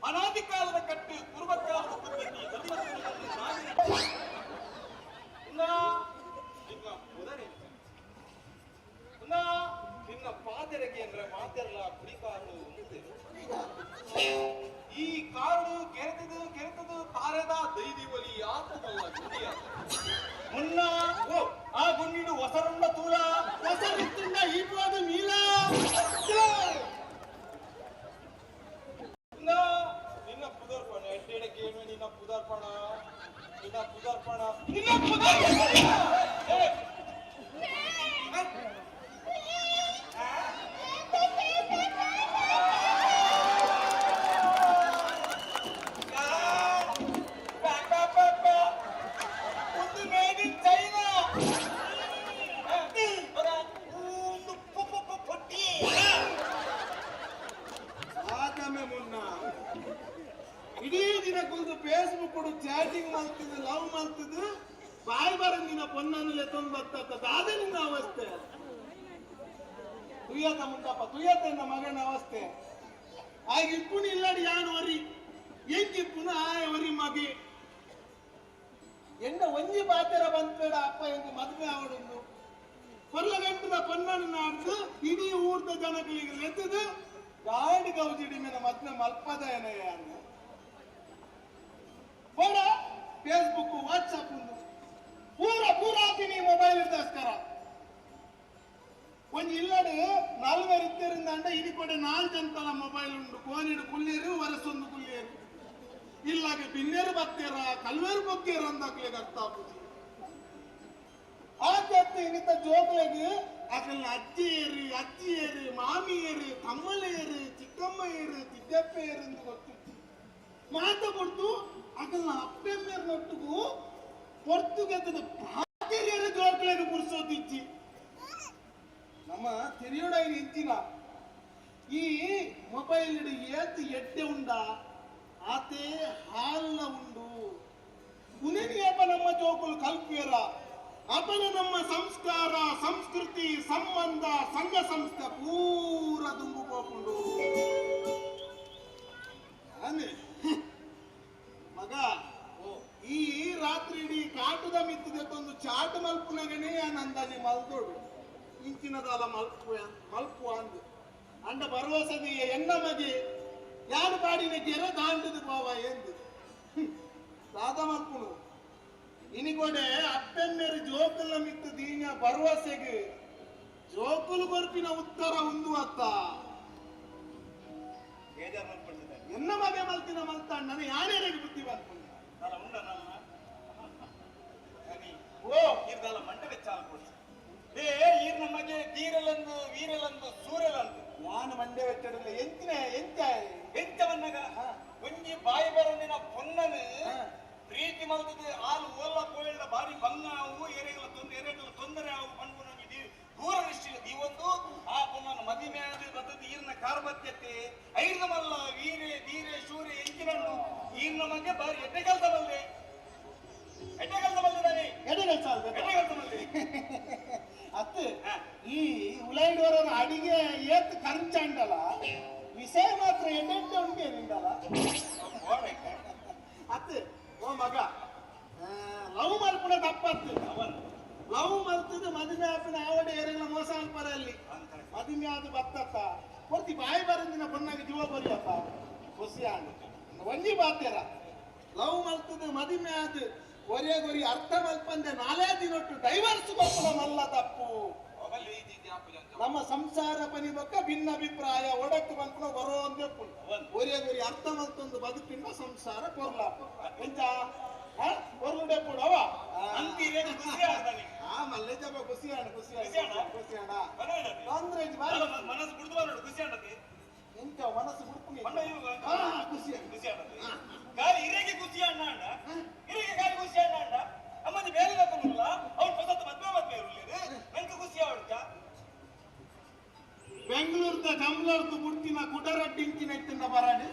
S12: ಅನಾದಿ ಕಾಲದ ಕಟ್ಟು ಪೂರ್ವಕಾಲದ ಪದ್ಧತಿ ಧರ್ಮಸ್ಥಳದಲ್ಲಿ ನಿನ್ನ ಪಾದೆರಗೆ ಅಂದ್ರೆ ಮಾತೆರಲ ಕುಡಿಕಾರು ಈ ಕಾಡು ಕೆರೆತದು ಕೆರೆತದು ತಾರೆದ ದೈದಿ ಒಲಿ ಆತದಲ್ಲ ಗುಡಿಯ ಮುನ್ನ ಓ ಆ ಗುಂಡಿಡು ಹೊಸರುಂಡ ತೂಲ
S11: ಹೊಸರಿತ್ತಿಂದ ಈ ನೀಲ
S12: ನಿನ್ನ ಪುದರ್ಪಣ ಎಡ್ಡೆಡಕ್ಕೆ ಏನು ನಿನ್ನ ಪುದರ್ಪಣ ನಿನ್ನ ಪುದರ್ಪಣ ನಿನ್ನ ಪುದರ್ಪಣ
S11: ಇಡೀ ದಿನ ಕುಂತು ಫೇಸ್ಬುಕ್ ಚಾಟಿಂಗ್ ಮಾಡ್ತಿದ್ದು ಲವ್ ಮಾಡ್ತಿದ್ದು ಬಾಯಿ ಬರಂದಿನ ಪೊನ್ನನ್ನು ಲೆತ್ತೊಂದು ಬರ್ತದ ಅದೇ ನಿನ್ನ ಅವಸ್ಥೆ ತುಯ್ಯತ ಮುಂಡಪ್ಪ ತುಯ್ಯತ ಎನ್ನ ಮಗನ ಅವಸ್ಥೆ ಆಗ ಇಪ್ಪುನು ಇಲ್ಲಡಿ ಯಾನು ಒರಿ ಎಂಕಿಪ್ಪುನು ಆಯ ಒರಿ ಮಗೆ ಎಂಡ ಒಂಜಿ ಪಾತೆರ ಬಂದ್ಬೇಡ ಅಪ್ಪ ಎಂದು ಮದುವೆ ಅವಡುಂದು ಕೊರ್ಲಗಂಟದ ಪೊನ್ನನ್ನು ನಾಡ್ದು ಇಡೀ ಊರ್ದ ಜನಗಳಿಗೆ ಲೆತ್ತದು ಗಾಡಿ ಗೌಜಿಡಿ ಮೇಲೆ ಮದ್ವೆ ಮಲ್ಪದ ಏನಯ್ಯ ಬೇಡ ಫೇಸ್ಬುಕ್ ವಾಟ್ಸಪ್ ಪೂರ ಪೂರ ಹಾಕಿನಿ ಮೊಬೈಲ್ ಇದ್ದೋಸ್ಕರ ಒಂಜಿ ಇಲ್ಲಡು ನಾಲ್ವರು ಇತ್ತರಿಂದ ಅಂಡ ಇನಿ ಕೊಡೆ ನಾಲ್ ಜಂತಲ ಮೊಬೈಲ್ ಉಂಡು ಕೋನಿಡು ಕುಲ್ಲೇರು ವರಸೊಂದು ಕುಲ್ಲೇರು ಇಲ್ಲಾಗ ಬಿನ್ನೇರು ಬತ್ತೇರ ಕಲ್ವೇರು ಬೊಕ್ಕೇರು ಅಂದಾಕ್ಲೆ ಅರ್ಥ ಆಪುಜಿ ಆತೆ ಇನ್ನಿತ ಜೋಕ್ಲೆಗ್ ಅಕಲ್ನ ಅಜ್ಜಿ ಏರು ಅಜ್ಜಿ ಏರು ಮಾಮಿ ಏರು ತಮ್ಮಲೇರು ಚಿಕ್ಕಮ್ಮ ಏರು ಚಿಕ್ಕಪ್ಪ ಏರು ಎಂದು ಗೊತ್ತಿತ್ತು ಮಾತ ಕೊಡ್ತು ಅಕಲ್ನ ಅಪ್ಪೆಮ್ಮೇರ್ನೊಟ್ಟಿಗೂ ಪೊರ್ತುಗೆದ್ದದ ಪಾತೆರಿಯರು ಜೋಕ್ಲೆಗ್ ಪುರ್ಸೋತಿಚ್ಚಿ ನಮ್ಮ ತಿರಿಯೋಡ ಇಂಚಿನ ಈ ಮೊಬೈಲ್ ಏತ್ ಎಡ್ಡೆ ಉಂಡ ಆತೆ ಹಾಲ್ನ ಉಂಡು ಉನೇನಿಯಪ್ಪ ನಮ್ಮ ಜೋಕುಲು ಕಲ್ಪಿಯರ ಅಪನ ನಮ್ಮ ಸಂಸ್ಕಾರ ಸಂಸ್ಕೃತಿ ಸಂಬಂಧ ಸಂಘ ಸಂಸ್ಥೆ ಪೂರ ದುಂಬು ಪೋಪುಂಡು ಮಗ ಈ ರಾತ್ರಿ ಇಡೀ ಕಾಟದ ಮಿತ್ತದೊಂದು ಚಾಟ್ ಮಲ್ಪುನಗನೇ ಅಂದಾಜಿ ಮಲ್ದೋಡು ಇಂಚಿನದಾಲ ಮಲ್ಪು ಮಲ್ಪು ಅಂದು ಅಂಡ ಭರವಸೆಗೆ ಎನ್ನ ಮಗೆ ಯಾರು ಪಾಡಿನ ಗೆರೆ ದಾಂಡದು ಬಾವ ಎಂದು ದಾದ ಮಲ್ಪುನು ಇನಿಗೊಡೆ ಅಪ್ಪೆಮ್ಮೆರು ಜೋಕುಲ ಮಿತ್ತು ದೀನ ಭರವಸೆಗೆ ಜೋಕುಲು ಕೊರ್ಪಿನ ಉತ್ತರ ಉಂದು ಅತ್ತ ಎನ್ನ ಮಗೆ ಮಲ್ತಿನ ಮಲ್ತಾಂಡ ಯಾರ್ಯಾರಿಗೆ ಬುದ್ಧಿ ಬರ್ಪುಂಡು
S12: ಓ ಇರ್ದಲ್ಲ ಮಂಡೆ ಬೆಚ್ಚ ಏ ಈರ್ ನಮಗೆ ಧೀರಲಂದು ವೀರಲಂದು ಸೂರಲಂದು
S11: ನಾನು ಮಂಡೆ ಬೆಚ್ಚಡಲ್ಲ ಎಂಚಿನ ಎಂಚ
S12: ಎಂಚವನ್ನಗ ಒಂಜಿ ಬಾಯಿ ಬರಂದಿನ ಪೊನ್ನನು ಪ್ರೀತಿ ಮಲ್ತದೆ ಆಲು ಓಲ್ಲ ಪೋಯಲ್ಡ ಬಾರಿ ಬಂಗ ಆವು ಎರೆಗಳ ತೊಂದರೆ ಎರೆಗಳ ತೊಂದರೆ ಆವು ಪನ್ಪುನೊಂಜಿ ದೂರ ದೃಷ್ಟಿ ದೀವೊಂದು ಆ ಪೊನ್ನನ ಮದಿಮೆ ಆದ್ ಬತ್ತದ ಈರ್ನ ಕಾರ್ಬತ್ಯತೆ ಐರ್ದ ಮಲ್ಲ ವೀರೆ ಧೀರೆ ಶೂರೆ ಎಂಚಿನಂಡು ಈರ್ನ ಬಗ್ಗೆ ಬಾರಿ ಎಡ್ಡೆ ಕೆಲಸ ಬಲ್ಲೆ ಎಡ್ಡೆ ಕೆಲಸ ಬಲ್ಲೆ ತಾನೆ
S11: ಎಡೆ ಕೆಲಸ ಅಲ್ದೆ
S12: ಎಡ್ಡೆ ಕೆಲಸ ಬಲ್ಲೆ
S11: ಅತ್ತು ಈ ಉಲೈಡೋರನ ಅಡಿಗೆ ಏತ್ ಖರ್ಚಾಂಡಲ ವಿಷಯ ಮಾತ್ರ ಎಡ್ಡೆ ಉಂಟೆ ನಿಂದಲ್ಲ ಅತ್ತು ಓ ಮಗ ಲವ್ ಮಲ್ಪುನ ತಪ್ಪತ್ತು ಲವ್ ಮಲ್ತದ ಮದುವೆ ಆಪಿನ ಆವಡೆ ಏರೆಲ್ಲ ಮೋಸ ಅಲ್ಪರ ಅಲ್ಲಿ ಮದುವೆ ಆದ ಬತ್ತತ್ತ ಕೊರ್ತಿ ಬಾಯಿ ಬರಂದಿನ ಪೊನ್ನಾಗ ಜೀವ ಬರಿಯಪ್ಪ ಖುಷಿ ಆಂಡ್ ಒಂಜಿ ಬಾತೇರ ಲವ್ ಮಲ್ತದ ಮದುವೆ ಆದ ಒರೇ ಗೊರಿ ಅರ್ಥ ಮಲ್ಪಂದೆ ನಾಲೇ ದಿನೊಟ್ಟು ಡೈವರ್ಸ್ ಕೊಪ್ಪಳ ಮಲ್ಲ ತಪ್ಪು. ನಮ್ಮ ಸಂಸಾರ ಪನಿ ಬೊಕ್ಕ ಭಿನ್ನ ಅಭಿಪ್ರಾಯ ಒಡಕು ಬಂದ್ಕೊಂಡು ಬರೋ ಒಂದೇ ಒರೇ ಗೊರಿ ಅರ್ಥ ಮಲ್ತೊಂದು ಬದುಕಿನ ಸಂಸಾರ ಕೊರ್ಲಾಪ ಎಂಚ ಕೊರ್ಲುಡೆ ಪುಡವ ಆ ಮಲ್ಲೆ ಜಪ ಖುಷಿ ಆಣ ಖುಷಿ ಆಣ ಖುಷಿ ಆಣ ತೊಂದ್ರೆ
S12: ಮನಸ್ಸು ಬಿಡ್ದು ಬರೋಡು ಖುಷಿ ಆಣತಿ
S11: ಎಂತ ಮನಸ್ಸು ಬಿಡ್ತೀನಿ ಖುಷಿ
S12: ಖುಷಿ ಆಣತಿ ಗಾಳಿ ಇರೆಗೆ ಖುಷಿ ಅಣ್ಣ ಅಣ್ಣ ಇರೆಗೆ ಗಾಳಿ ಖುಷಿ ಅಣ್ಣ ಅಣ್ಣ ಅಮ್ಮನ ಬೇರೆ ಹಾಕೊಂಡಿಲ್ಲ ಅವ್ನು ಹೊಸತು ಮದ್ವೆ ಮದ್ವೆ ಇರಲಿಲ್ಲ ನಂಗೆ ಖುಷಿ ಅವಳ್ಕ
S11: ಬೆಂಗಳೂರ್ದ ಕಂಬ್ಲರ್ದು ಬುಡ್ತಿನ ಕುಡರಡ್ಡಿಂಚಿನ ಎತ್ತಿನ ಬರಾಡಿ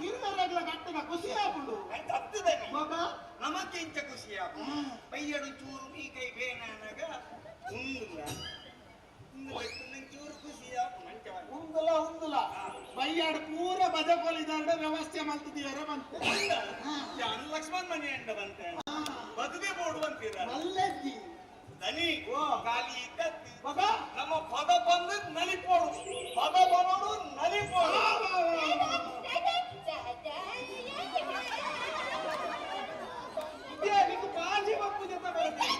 S11: ಇರುವರೆಗ್ಲ ಕಟ್ಟಿನ ಖುಷಿ ಆಪುಂಡು
S12: ಹತ್ತದನಿ
S11: ಮಗ
S12: ನಮಕ್ಕೆ ಇಂಚ ಖುಷಿ ಆಪು ಪೈಯಡು ಚೂರು ಈ ಕೈ ಬೇನಾನಾಗ ಉಂದುಲ ಚೂರು ಖುಷಿ ಆಪು
S11: ಉಂದುಲ ಉಂದುಲ ಬೈಯಾಡು ಪೂರ ಬಜಕೋಲಿದಾರ್ಡ ವ್ಯವಸ್ಥೆ ಮಲ್ತಿದ್ದೀಯಾರ ಬಂತೆ
S12: ಯಾನು ಲಕ್ಷ್ಮಣ್ ಮನೆ ಅಂಡ ಬಂತೆ ಬದುವೆ ಬೋಡು ಅಂತೀರ
S11: ಮಲ್ಲೆದ್ದಿ
S12: ದನಿ ಖಾಲಿ ಇದ್ದದ್ದು
S11: ಮಗ
S12: ನಮ್ಮ ಪದ ಬಂದು ನಲಿಪೋಡು ಪದ ಬರೋಡು ನಲಿಪೋಡು ಇದೇ ನಿಂಗೆ ಬಾಜಿ ಬಪ್ಪು ಜೊತೆ ಬರ್ತೀನಿ.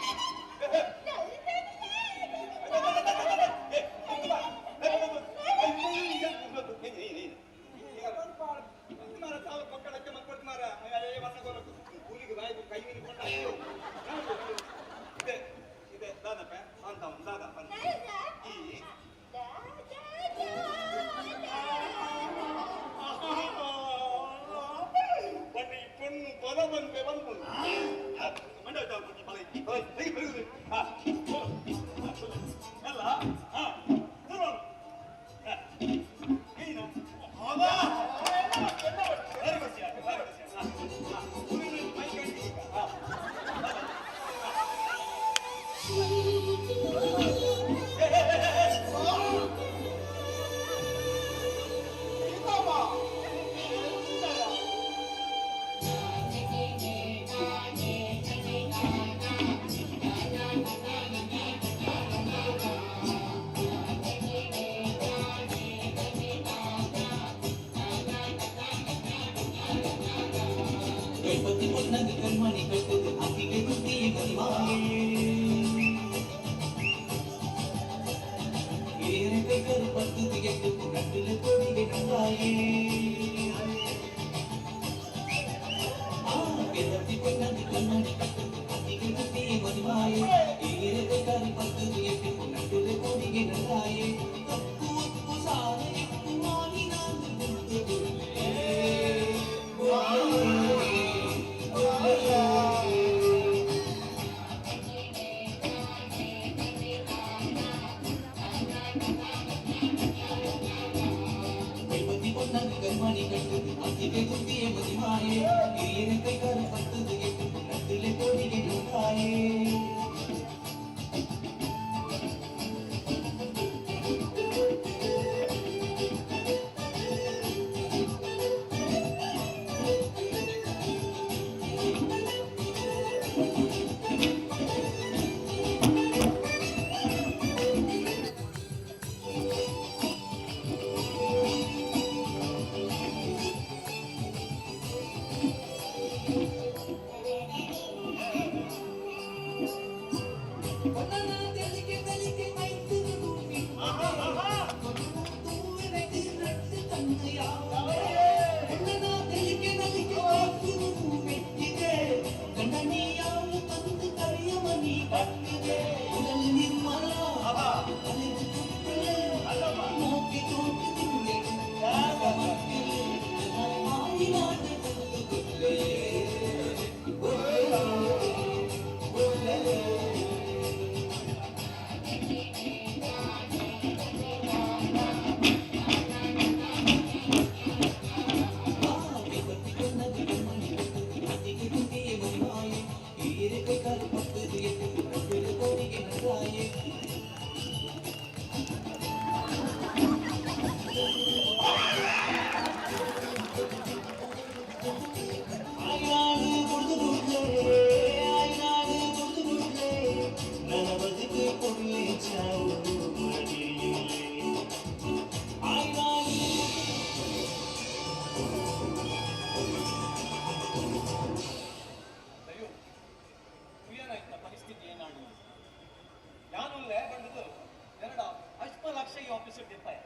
S10: ಕೊರ್ಪಾಯ.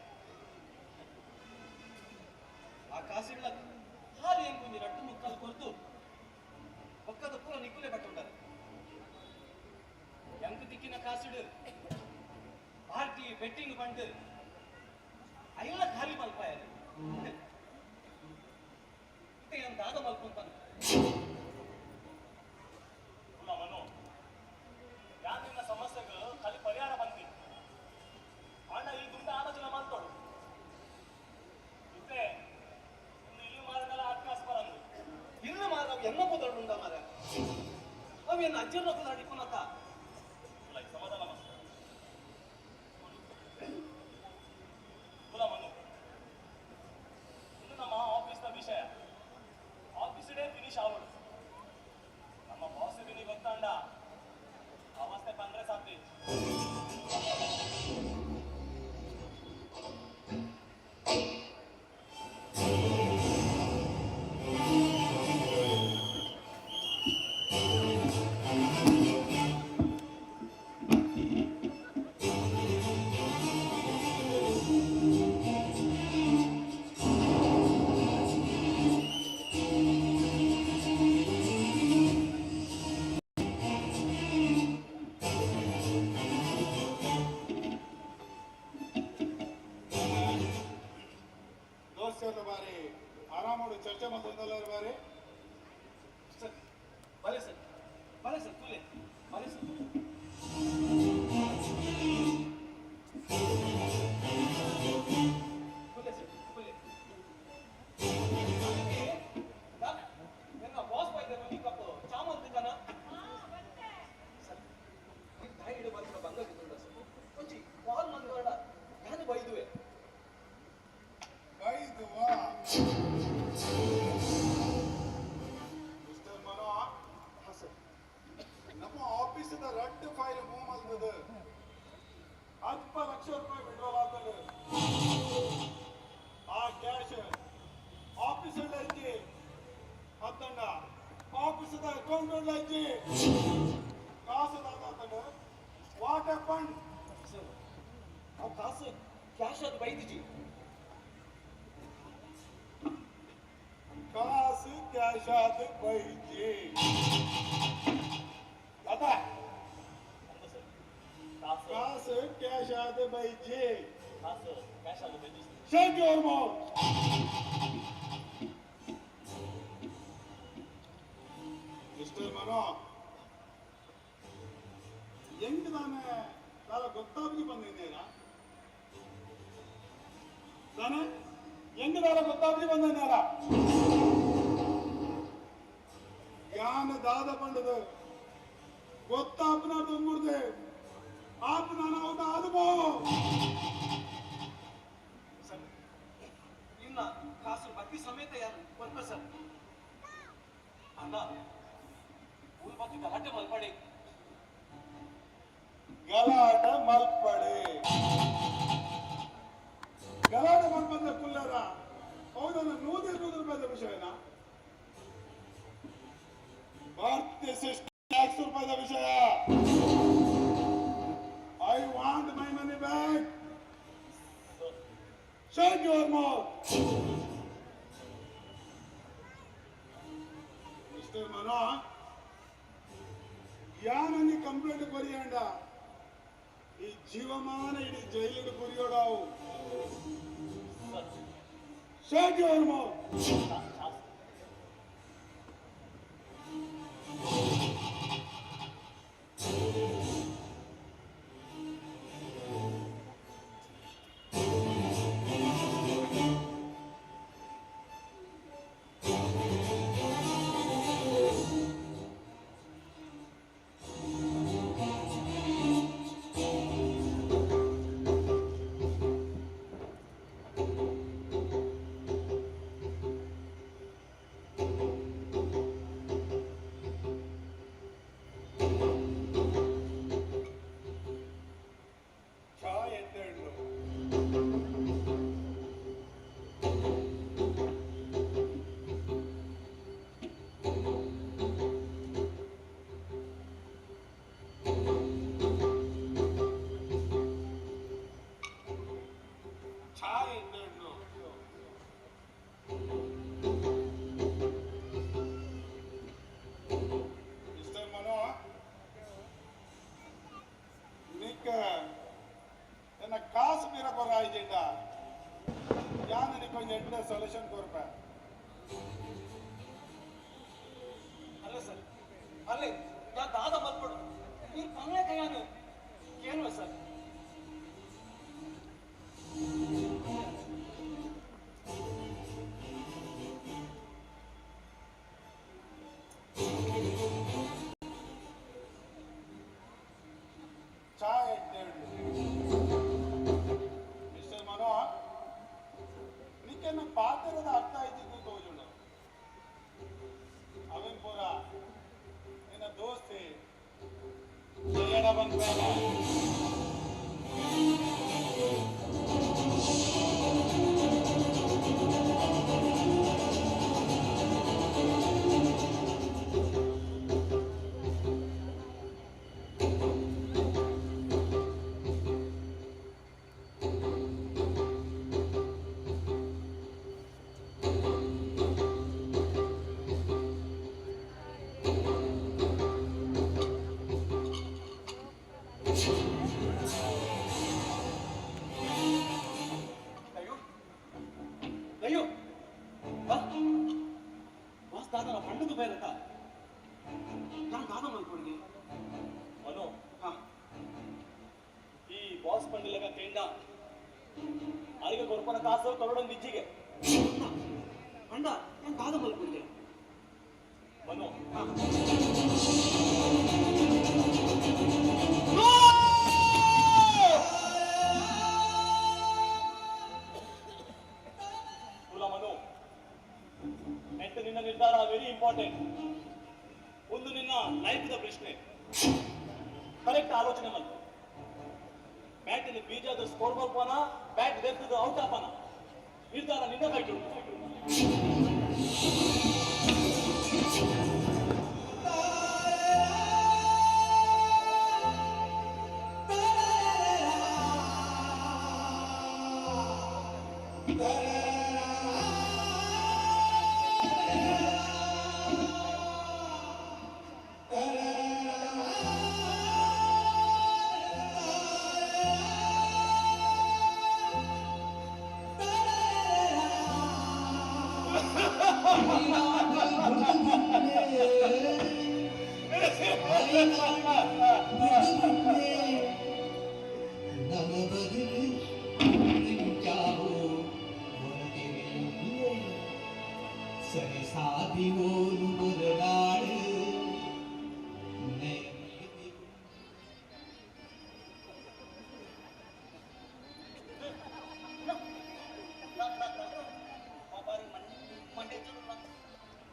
S10: ಆ ಕಾಸಿಡ್ಲ ಹಾಲು ಎಂಕೊಂಜಿ ರಟ್ಟು ಮುಕ್ಕಾಲು ಕೊರ್ತು ಒಕ್ಕದ ಪೂರ ನಿಕ್ಕುಲೆ ಕಟ್ಟುಂಡಾರೆ. ಎಂಕ್ ತಿಕ್ಕಿನ ಕಾಸಿಡು ಪಾರ್ಟಿ ಬೆಟ್ಟಿಂಗ್ ಪಂಡ್ ಐಲ ಖಾಲಿ ಮಲ್ಪಾಯ. ಇತ್ತೆ ಏನ್ ದಾದ ಮಲ್ಪುಂತಾನೆ
S5: ಮನು, ಯಾನ್ ನಿನ್ನ ಸಮಸ್ಯೆಗೆ ಖಾಲಿ ಪರಿಹಾರ ಬಂತಿ. ಅಣ್ಣ ಈ ದುಂಡ ಆಲೋಚನೆ ಮಲ್ತೋಡು. ಇತ್ತೆ ಇನ್ನು ಇಲ್ಲಿ ಮಾರನೆಲ್ಲ ಆತ್ಕಾಸ್ ಬರಂದು.
S10: ಇನ್ನು ಮಾರ ಅವು ಎನ್ನ ಪುದರುಂಡ ಮಾರ, ಅವು ಎನ್ನ ಅಜ್ಜನ ಪುದರ್ ಇಪ್ಪುನತ.
S5: ಸಮಾಧಾನ ಮಸ್ತ್ ಕುಲ ಮನು, ಇನ್ನು ನಮ್ಮ ಆಫೀಸ್ನ ವಿಷಯ ಆಫೀಸ್ ಡೇ ಫಿನಿಶ್ ಆವಡು. ನಮ್ಮ ಬಾಸ್ ಬಿನಿ ಗೊತ್ತಾಂಡ ಅವಸ್ಥೆ ಬಂದ್ರೆ ಸಾಧ್ಯ.
S11: ದೋಸ್ತಿಯವ್ರ ಬಾರಿ ಆರಾಮೋಡು ಚರ್ಚೆ ಮಾಡ್ತಂದಲ್ಲ ಬಾರಿ.
S10: ಸರ್ ಬಲೆ ಸರ್, ಬಲೆ ಸರ್, ತುಲೆ ಬಲೆ ಸರ್. ತುಲೆ ಸರ್, ತುಲೆ. ಅದಕ್ಕೆ ನನ್ನ ಬಾಸ್ ಬೈದ ಒಂಜಿ ಕಪ್ ಚಾಮಂತ್ ಕನ ಸರ್. ದಾಯಿಡು ಬಂದ ಬಂಗ ಬಿದ್ದುಂಡ ಸರ್. ಒಂಜಿ ಕಾಲ್ ಮಂದೋಡ ಯಾನು ಬೈದುವೆ.
S11: ಬೈದುವಾ ಮಿಸ್ಟರ್ ಮನೋ?
S10: ಹಾ ಸರ್.
S11: ನಮ್ಮ ಆಫೀಸಿನ ರಡ್ಡು ಫೈಲ್ ಮೂವ್ ಮಾಡ್ತದೆ, 10 ಲಕ್ಷ ರೂಪಾಯಿ ವಿಡ್ರಾಲ್ ಆಗ್ತದೆ. ಆ ಕ್ಯಾಶ್ ಆಫೀಸ್ ಇಜ್ಜಿ ಅತ್ತಂಡ ಆಫೀಸದ ಅಕೌಂಟ್ ಇಜ್ಜಿ. ಕಾಸು ದಾದಾತಂಡ. What happen?
S10: Sir, ಆ ಕಾಸು ಕ್ಯಾಶ್ ಅದು ಬೈದಿಜಿ.
S11: ಕಾಸು ಕ್ಯಾಶ್ ಆದ ಬೈಜಿ ಅದ.
S5: ಅಂದು ಸರ್, ಕಾಸು
S11: ಕಾಸು ಕ್ಯಾಶ್ ಆದ ಬೈಜಿ.
S5: ಕಾಸು ಕ್ಯಾಶ್ ಆದ baiji sir.
S11: Shut your mouth. Mister Mano, ಹೆಂಗ್ ತಾನೆ ದಾಲ ಗೊತ್ತಾಗ್ಲಿ ಬಂದಿದ್ದೀರಾ ತಾನೆ? ಹೆಂಗ್ ದಾಲ ಗೊತ್ತಾಗ್ಲಿ ಬಂದಿದ್ದೀರಾ? ಯಾನ ದಾದ ಪಂಡದು ಗೊತ್ತಾಪನ ತುಂಬಿಡ್ದೆ ಆಪನ ನಾವು ಅನುಭವ.
S10: ಸರ್, ಇನ್ನ ಕಾಸು ಬಡ್ಡಿ ಸಮೇತ ಯಾರು ಕೊಲ್ಪ ಸರ್. ಅಣ್ಣ, ಊರು ಮತ್ತು ಗಲಾಟೆ ಮಲ್ಪಡಿ.
S11: ಗಲಾಟ ಮಲ್ಪಡೆ, ಗಲಾಟೆ ಮಲ್ಪಂದ ಕುಲ್ಲರ ಹೌದನ್ನ 120 ರೂಪಾಯಿದ ವಿಷಯನ? ಭಾರತೀಯ 6 ಲ್ಯಾಕ್ಸ್ ರೂಪಾಯಿದ ವಿಷಯ. I want my money back. Shut your mouth. Mister Mano, ಯಾನೊಂದು ಕಂಪ್ಲೇಂಟ್ ಕೊರಿಯಂಡ ಈ ಜೀವಮಾನ ಇಡೀ ಜೈಲಿಗೆ ಗುರಿಯೋಡಾವು. Shut your mouth. ಚಾಯ್ ಎಡ್ಡೆ. ಮಿಸ್ಟರ್ ಮನೋ, ನಿಕ್ಕ ಎನ್ನ ಕಾಸು ಬೀರ ಕೊರ ಆಯ್ಜಿಂಡ ಯಾನ್ ನಿಕ್ಕೊಂಜಿ ಎಡ್ಡೆ ಸೊಲ್ಯೂಷನ್ ಕೊರ್ಪೆ.
S10: ಅಲ್ಲ ಸರ್, ಅಲ್ಲೇ ನಾನು ದಾದ ಮಲ್ಪಡು ನೀರು ಪಂಗ್ಲೆ ಕೈಯಾನು ಏನು ಸರ್?
S11: ಚಾಯ್ ಎಡ್ಡೆ. ಮಿಸ್ಟರ್ ಮನೋ, ನಿಕ್ಕೆನ್ನ ಪಾತ್ರದ ಅರ್ಥ ಆಯ್ತಿದ್ದು ತೋಜುಂಡು. ಅವೇನ್ ಪೂರ ನಿನ್ನ ದೋಸ್ತಿ ಜಯಡ ಬಂದ್ಮೇಲೆ.
S10: ಅಯ್ಯೋ ಅಯ್ಯೋ, ಬಾ ಬಾಸ್, ದಾದನ ಪಂಡದ ಬೈರತ್ತ ನಾನು ದಾದ ಮಲ್ಕೊಡಿಗೆ.
S5: ಮನು,
S10: ಹಾ.
S5: ಈ ಬಾಸ್ ಪಂಡಿಲಗ ಕೇಂಡ ಅರಿಗೆ ಕೊರ್ಪನ ಕಾಸು ಕರೋಡೊಂದು ಇಜ್ಜಿಗೆ.
S10: ಪಂಡ ನಾನು ದಾದ ಮಲ್ಕೊಡಿಗೆ.
S5: ಮನು,
S10: ಹಾ.
S5: ಕುಲ ಮನು, ನೆಟ್ ನಿನ್ನ ನಿರ್ಧಾರ ವೆರಿ ಇಂಪಾರ್ಟೆಂಟ್. ಒಂದು ನಿನ್ನ ಲೈಫ್ದ ಪ್ರಶ್ನೆ. ಕರೆಕ್ಟ್ ಆಲೋಚನೆ ಮಲ್ತು. ಬ್ಯಾಟಿನ ಬೀಜದ ಸ್ಕೋರ್ ಮಲ್ಪನ, ಬ್ಯಾಟ್ ದೆತ್ತದ ಔಟ್ ಆಪನ, ನಿರ್ಧಾರ ನಿನ್ನ ಕೈಟು.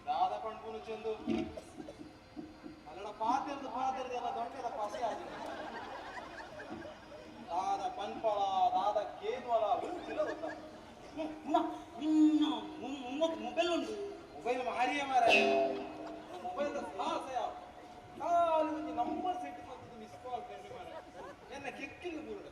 S12: ದಾದ ಪಣ್ಪುನು ಚಂದು ಅಲ್ಲಡ ಪಾತೆರ್ದು ಪಾತೆರ್ದು ಎಲ್ಲ ದೊಡ್ಡದ ಪಸೆ ಆಗಿ ದಾದ ಪನ್ಪಳ ದಾದ ಕೇನ್ವಲ ಗೊತ್ತಿಲ್ಲ ಗೊತ್ತ.
S10: ನಿನ್ನ ಮೊಬೈಲ್ ಉಂಟು.
S12: ಮೊಬೈಲ್ ಮಾರಿಯೇ ಮಾರಾಯ. ಮೊಬೈಲ್ ಸಾಹಸ ಯಾವ ಕಾಲು ಒಂಜಿ ನಂಬರ್ ಸೆಟ್ ಮಾಡ್ತದೆ, ಮಿಸ್ ಕಾಲ್ ಪೆಂಡು ಮಾರ ಎನ್ನ ಕೆಕ್ಕಿಲ್ಲ ಬೂರುಡ.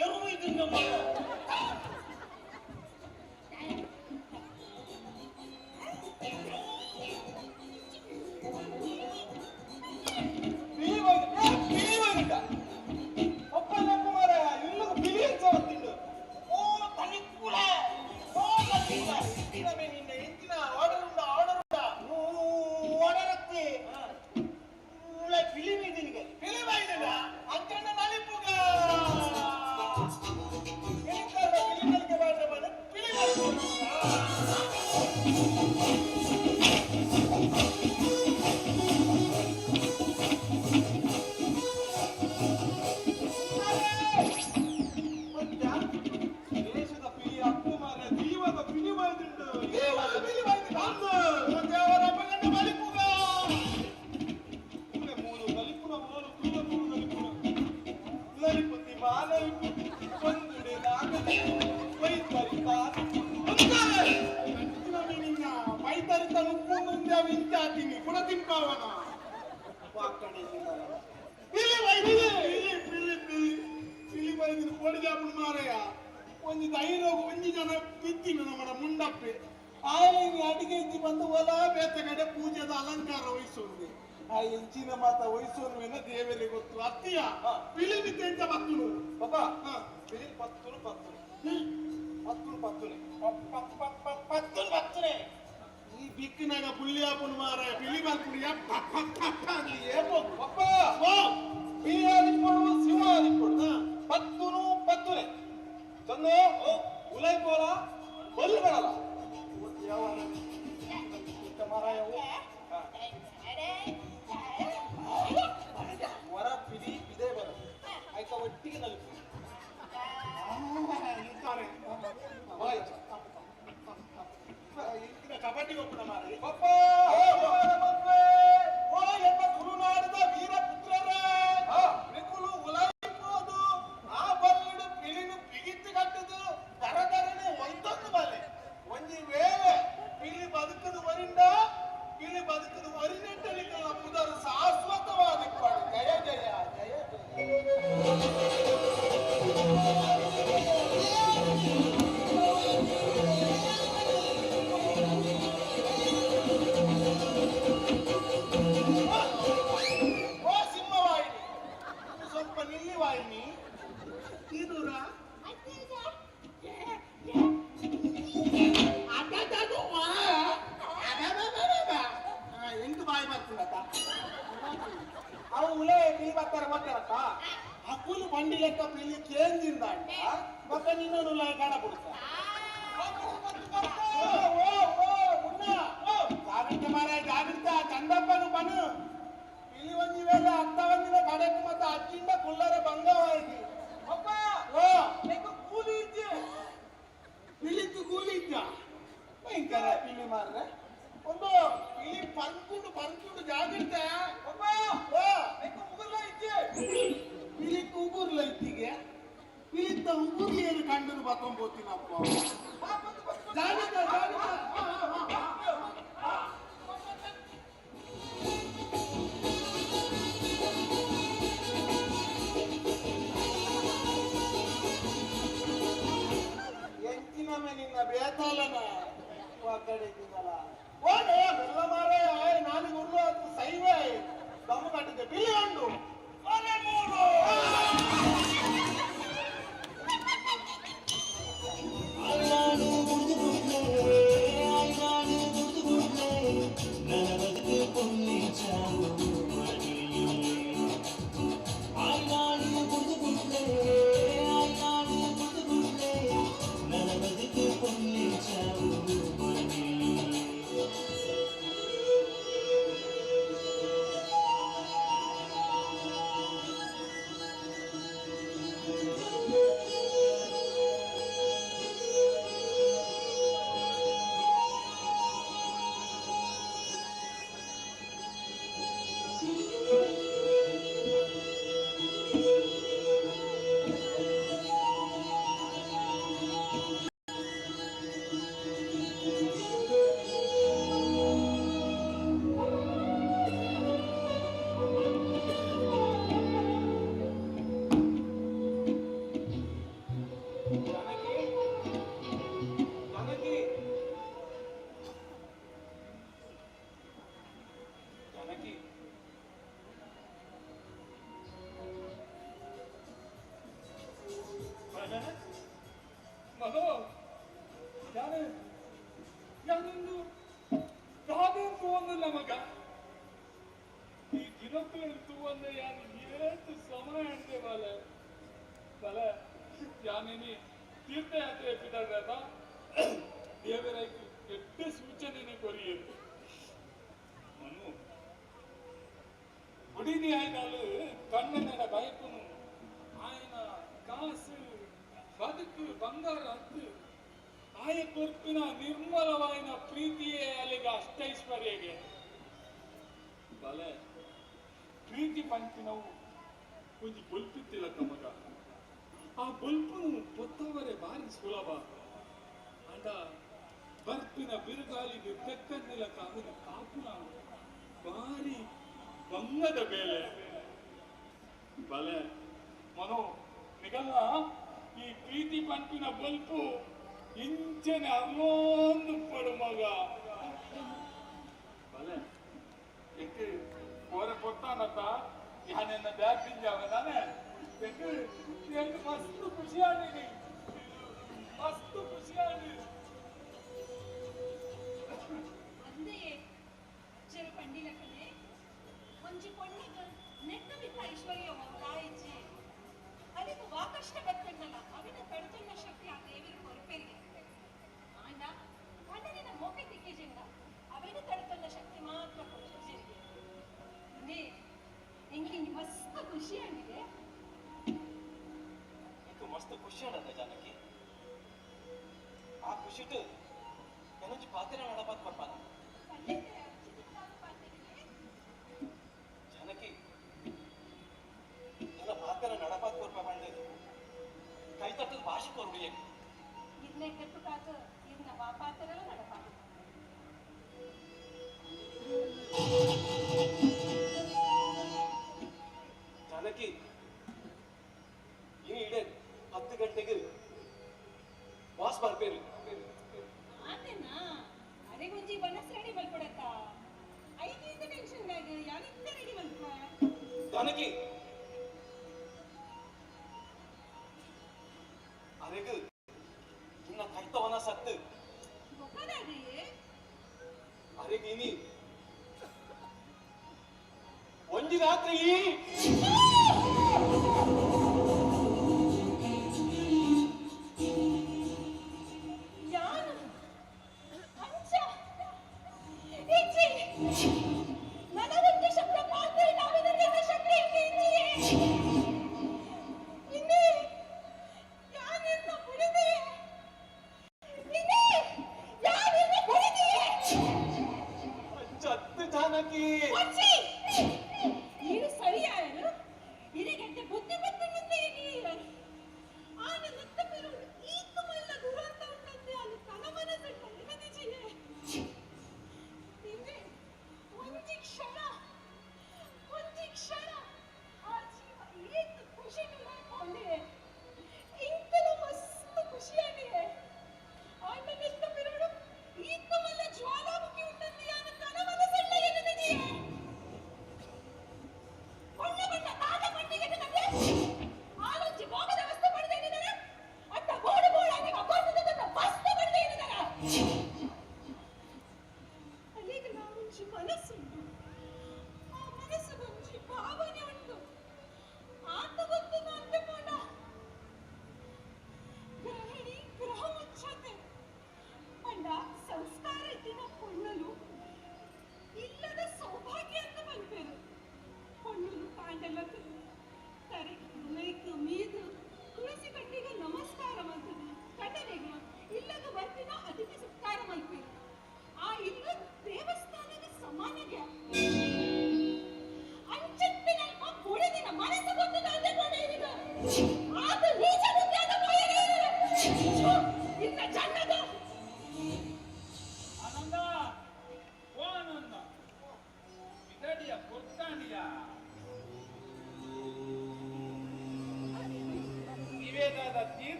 S10: ಎರುವು ಇದು ನಮ್ಮ.
S12: ಓ ತನಿ ಕೂಲೆ ಓ ತನಿ ನಿನ್ನ ಎಂಚಿನ ಆರ್ಡರ್ ಉಂಡ, ಆರ್ಡರ್ ಉಂಡ.
S11: ಆರ್ಡರ್ ಅತ್ತಿ ಫಿಲಿಮ್ ಇದೀನಿಗೆ.
S12: ಫಿಲಿಮ್ ಆಯ್ತದ ಅಂಚಣ್ಣ ನಲಿಪುಗ.
S11: ಒಂಜಿ ಧೈರ್ಯ ಒಂಜಿ ಜನ ಬಿದ್ದಿನ ನಮ್ಮ ಮುಂಡಪ್ಪೆ ಆಯನ ಅಡಿಗೆ ಇಜ್ಜಿ ಬಂದು ಒಲ ಬೇತ ಕಡೆ ಪೂಜೆದ ಅಲಂಕಾರ ವಹಿಸುವುದು ಆ ಎಂಚಿನ ಮಾತ ವಹಿಸುವನ ದೇವರಿಗೆ ಗೊತ್ತು. ಅತ್ತಿಯ ಪಿಲಿ ಬಿದ್ದ ಎಂತ ಬತ್ತುನು
S12: ಬಾಬಾ ಪಿಲಿ ಪತ್ತುನು ಪತ್ತುನು ಪತ್ತುನು ಪತ್ತುನೆ ಪತ್ತುನು ಪತ್ತುನೆ
S11: ಈ ಬಿಕ್ಕಿನಾಗ ಪುಳ್ಳಿ ಆಪುನು ಮಾರ ಪಿಲಿ ಬರ್ಪುಡಿ ಏಪೋ
S12: ಪಪ್ಪ ಪಿಲಿ ಆದಿಪ್ಪಡು ಸಿಂಹ ಆದಿಪ್ಪಡು ಪತ್ತುನು ಪತ್ತುನೆ ಚಂದು ಉಲೈ ಪೋಲ ಬಲ್ಲು ಬರಲ್ಲ. ವರ ಪಿಲಿ ಇದೇ ಬರ ಆಯ್ತಾ ಒಟ್ಟಿಗೆ ನಲುಪು
S11: ಕಬಡ್ಡಿ ಒಪ್ಪಣ ಮಾರ
S12: ಪಪ್ಪ
S11: ಓ ಎನ್ನ ತುಳುನಾಡಿದ ವೀರ ಪುತ್ರರೇ ನಿಕುಲು ಉಲಾಯಿಪೋದು ಆ ಬಲ್ಲಿಡು ಪಿಲಿನು ಬಿಗಿತ್ತು ಕಟ್ಟುದು ದರ ದರನೆ ಒಂದೊಂದು ಬಲೆ ಒಂಜಿ ವೇಳೆ ಪಿಲಿ ಬದುಕದು ವರಿಂಡ ಪಿಲಿ ಬದುಕದು ವರಿನೆಟ್ಟಲಿಕ್ಕೆ ಪುದರು ಶಾಶ್ವತವಾದ ಜಯ ಜಯ ಜಯ ಜಯ. ಓ ಸಿಂಹವಾಹಿನಿ ಸ್ವಲ್ಪ ನಿಲ್ಲಿ ವಾಹಿನಿ ಇದೂರ ಎಂಟು ಬಾಯಿ ಬರ್ತದತ್ತ ಅವು ಉಲೇ ಪಿಲಿ ಬರ್ತಾರೆ ಗೊತ್ತಾರಕ್ಕ ಅಕ್ಕುಲು ಬಂಡಿ ಲೆಕ್ಕ ಪಿಲಿ ಕೇಂಜಿಂದ ಮತ್ತೆ ನಿನ್ನನ್ನು ಉಲೇ ಕಾಣ ಬಿಡ್ತ ಓ ಓ ಮುನ್ನ ಜಾಗ್ರತೆ ಮಾರಾಯ ಜಾಗ್ರತೆ ಚಂದಪ್ಪನು ಬನು ಪಿಲಿ ಒಂಜಿ ವೇಳೆ ಅತ್ತ ಒಂದಿನ ಕಡೆಕು ಮತ್ತೆ ಅಜ್ಜಿಂದ ಕುಲ್ಲರ ಭಂಗವಾಯಿತು.
S12: ಪಪ್ಪ
S11: ಓ
S12: ಕೂಲಿ ಇದ್ದೆ
S11: ಪಿಲಿக்கு ಕೂಲಿ ಇದ್ದ ಭಯಂಕರ ಪಿಲಿ ಮಾರ್ರೆ ಒಂದು ಪಿಲಿ ಪರ್ಕೊಂಡು ಪರ್ಕೊಂಡು ಜಾಗ್ರತೆ.
S12: ಪಪ್ಪ
S11: ಓ
S12: ಉಗುರ್ಲ ಇದ್ದೆ
S11: ಪಿಲಿಕ್ ಉಗುರ್ಲ ಇತ್ತಿಗೆ ಪಿಲಿತ್ತ ಉಗುರ್ಲಿ ಏನು ಕಂಡು ಬತ್ತೊಂಬೋತೀನಪ್ಪ. ಜಾಗ್ರತೆ ಜಾಗ್ರತೆ. ಎಂಚಿನಮೆ ನಿನ್ನ ಬೇತಾಲನ ಕಡೆ ಓಡೆ ಬೆಲ್ಲ ಮಾರೆ ನಾನು ಉರ್ಲು ಅದು ಸೈವೇ ದಮ್ಮು ಕಟ್ಟಿದ್ದೆ ಬಿಳಿ ಉಂಡು ಮೂರು.
S7: ತೀರ್ಥಯಾತ್ರೆ ಪಿದಾಡ್ರಾತ ದೇವರೈಕು ಎಡ್ಡೆ ಸೂಚನೆನೆ ಕೊರಿಯರು ಮನು ಬುಡಿನಿ ಆಯ್ನಾಳು ಕಣ್ಣನೆಡ ಬಯಕುನು ఆయన ಕಾಸು ಬದುಕು ಬಂಗಾರ ಅತ್ತು ಆಯ ಕೊರ್ಪಿನ ನಿರ್ಮಲವಾಯಿನ ಪ್ರೀತಿಯೇ ಅಲ್ಲಿಗೆ ಅಷ್ಟೈಶ್ವರ್ಯಗೆ ಬಲೆ ಪ್ರೀತಿ ಪಂಚಿನವು ಒಂಜಿ ಬೊಲ್ಪಿತ್ತಿಲಕ್ಕ ಮಗ. ಬೊಲ್ಪುನು ಪೊತ್ತವರೆ ಬಾರಿ ಸುಲಭ. ಅಂಡ ಬರ್ಪಿನ ಬಿರುಗಾಳಿಗೆ ತೆಕ್ಕಂದಿಲಕ ಅವನು ಕಾಪುನ ಬಾರಿ ಬಂಗದ ಬೇಲೆ. ಬಲೆ ಮನೋ ನಿಗಲ್ಲ ಈ ಪ್ರೀತಿ ಪಂಪಿನ ಬಲ್ಪು ಇಂಚನೆ ಅರ್ಲೋಂದು ಪಡು ಮಗ. ಬಲೆ ಎಂಕ್ ಕೋರೆ ಕೊಟ್ಟಾನತ್ತ ಯಾನೆನ್ನ ಬ್ಯಾಗ್ ತಿಂಜಾವ ತಾನೆ ಎಂಕ್ ಎಂಕ್ ಮಸ್ತ್ ಖುಷಿ ಆಗಿದೆ, ಮಸ್ತ್ ಖುಷಿ ಆಗಿದೆ.
S4: ಅಂದೆಯೇ ಅಜ್ಜರ ಪಂಡಿಲಕನೆ ಒಂಜಿ ಪೊಣ್ಣಗ ನೆಟ್ಟ ಮಿತ್ತ ಐಶ್ವರ್ಯ ತಾಯಿಜ್ಜಿ ಅದಕ್ಕೆ ವಾಕಷ್ಟ ಬತ್ತಣ್ಣಲ್ಲ ಅವಿನ ತಡೆತೊನ್ನ ಶಕ್ತಿ ಆ ದೇವಿನ ಕೊರಪೆರಿಗೆ. ಆಂಡ ಕಂಡನಿನ ಮೋಕೆ ತಿಕ್ಕಿಜಿಂದ ಅವಿನ ತಡೆತೊನ್ನ ಶಕ್ತಿ ಮಾತ್ರ ಕೊರಪೆರಿಗೆ. ಅಂದೇ ಎಂಗೆ ಮಸ್ತ್ ಖುಷಿ ಆಗಿದೆ.
S5: ಇದು ಮಸ್ತ್ ಖುಷಿ ಆಡದ ಜಾನಕಿ. ಆ ಖುಷಿಟ್ ಏನೊಂಜಿ ಪಾತ್ರೆ ನಡಪಾತ್ ಬರ್ಪಾನ ಜಾನಕಿ. ಎಲ್ಲ ಪಾತ್ರೆ ನಡಪಾತ್ ಕೊರ್ಪ ಬಂದೆ ಕೈ ತಟ್ಟದ ಭಾಷೆ ಕೊರ್ಬಿಡಿ.
S4: ಇದನ್ನೇ ಕೆಟ್ಟು ಕಾತು ಇದನ್ನ ಪಾತ್ರೆಲ್ಲ ನಡಪಾತ.
S5: ಜಾನಕಿ ಈ ಇಡೇ 10 ಗಂಟೆಗೆ ವಾಸ್ ಬರ್ಬೇರು.
S4: ಆತೇನಾ ಅರೆಗೊಂಜಿ ಬನಸ್ ರೆಡಿ ಮಲ್ಕೊಡತ್ತ ಐದು ಟೆನ್ಷನ್ ಬ್ಯಾಗ್ ಯಾವಿಂದ ರೆಡಿ ಮಲ್ಪ.
S5: ಜಾನಕಿ ಅರೆಗು ಇನ್ನ ಕೈತವನ ಸತ್ತು ಅರೆಗೆ ಇನಿ ಒಂಜಿ ರಾತ್ರಿ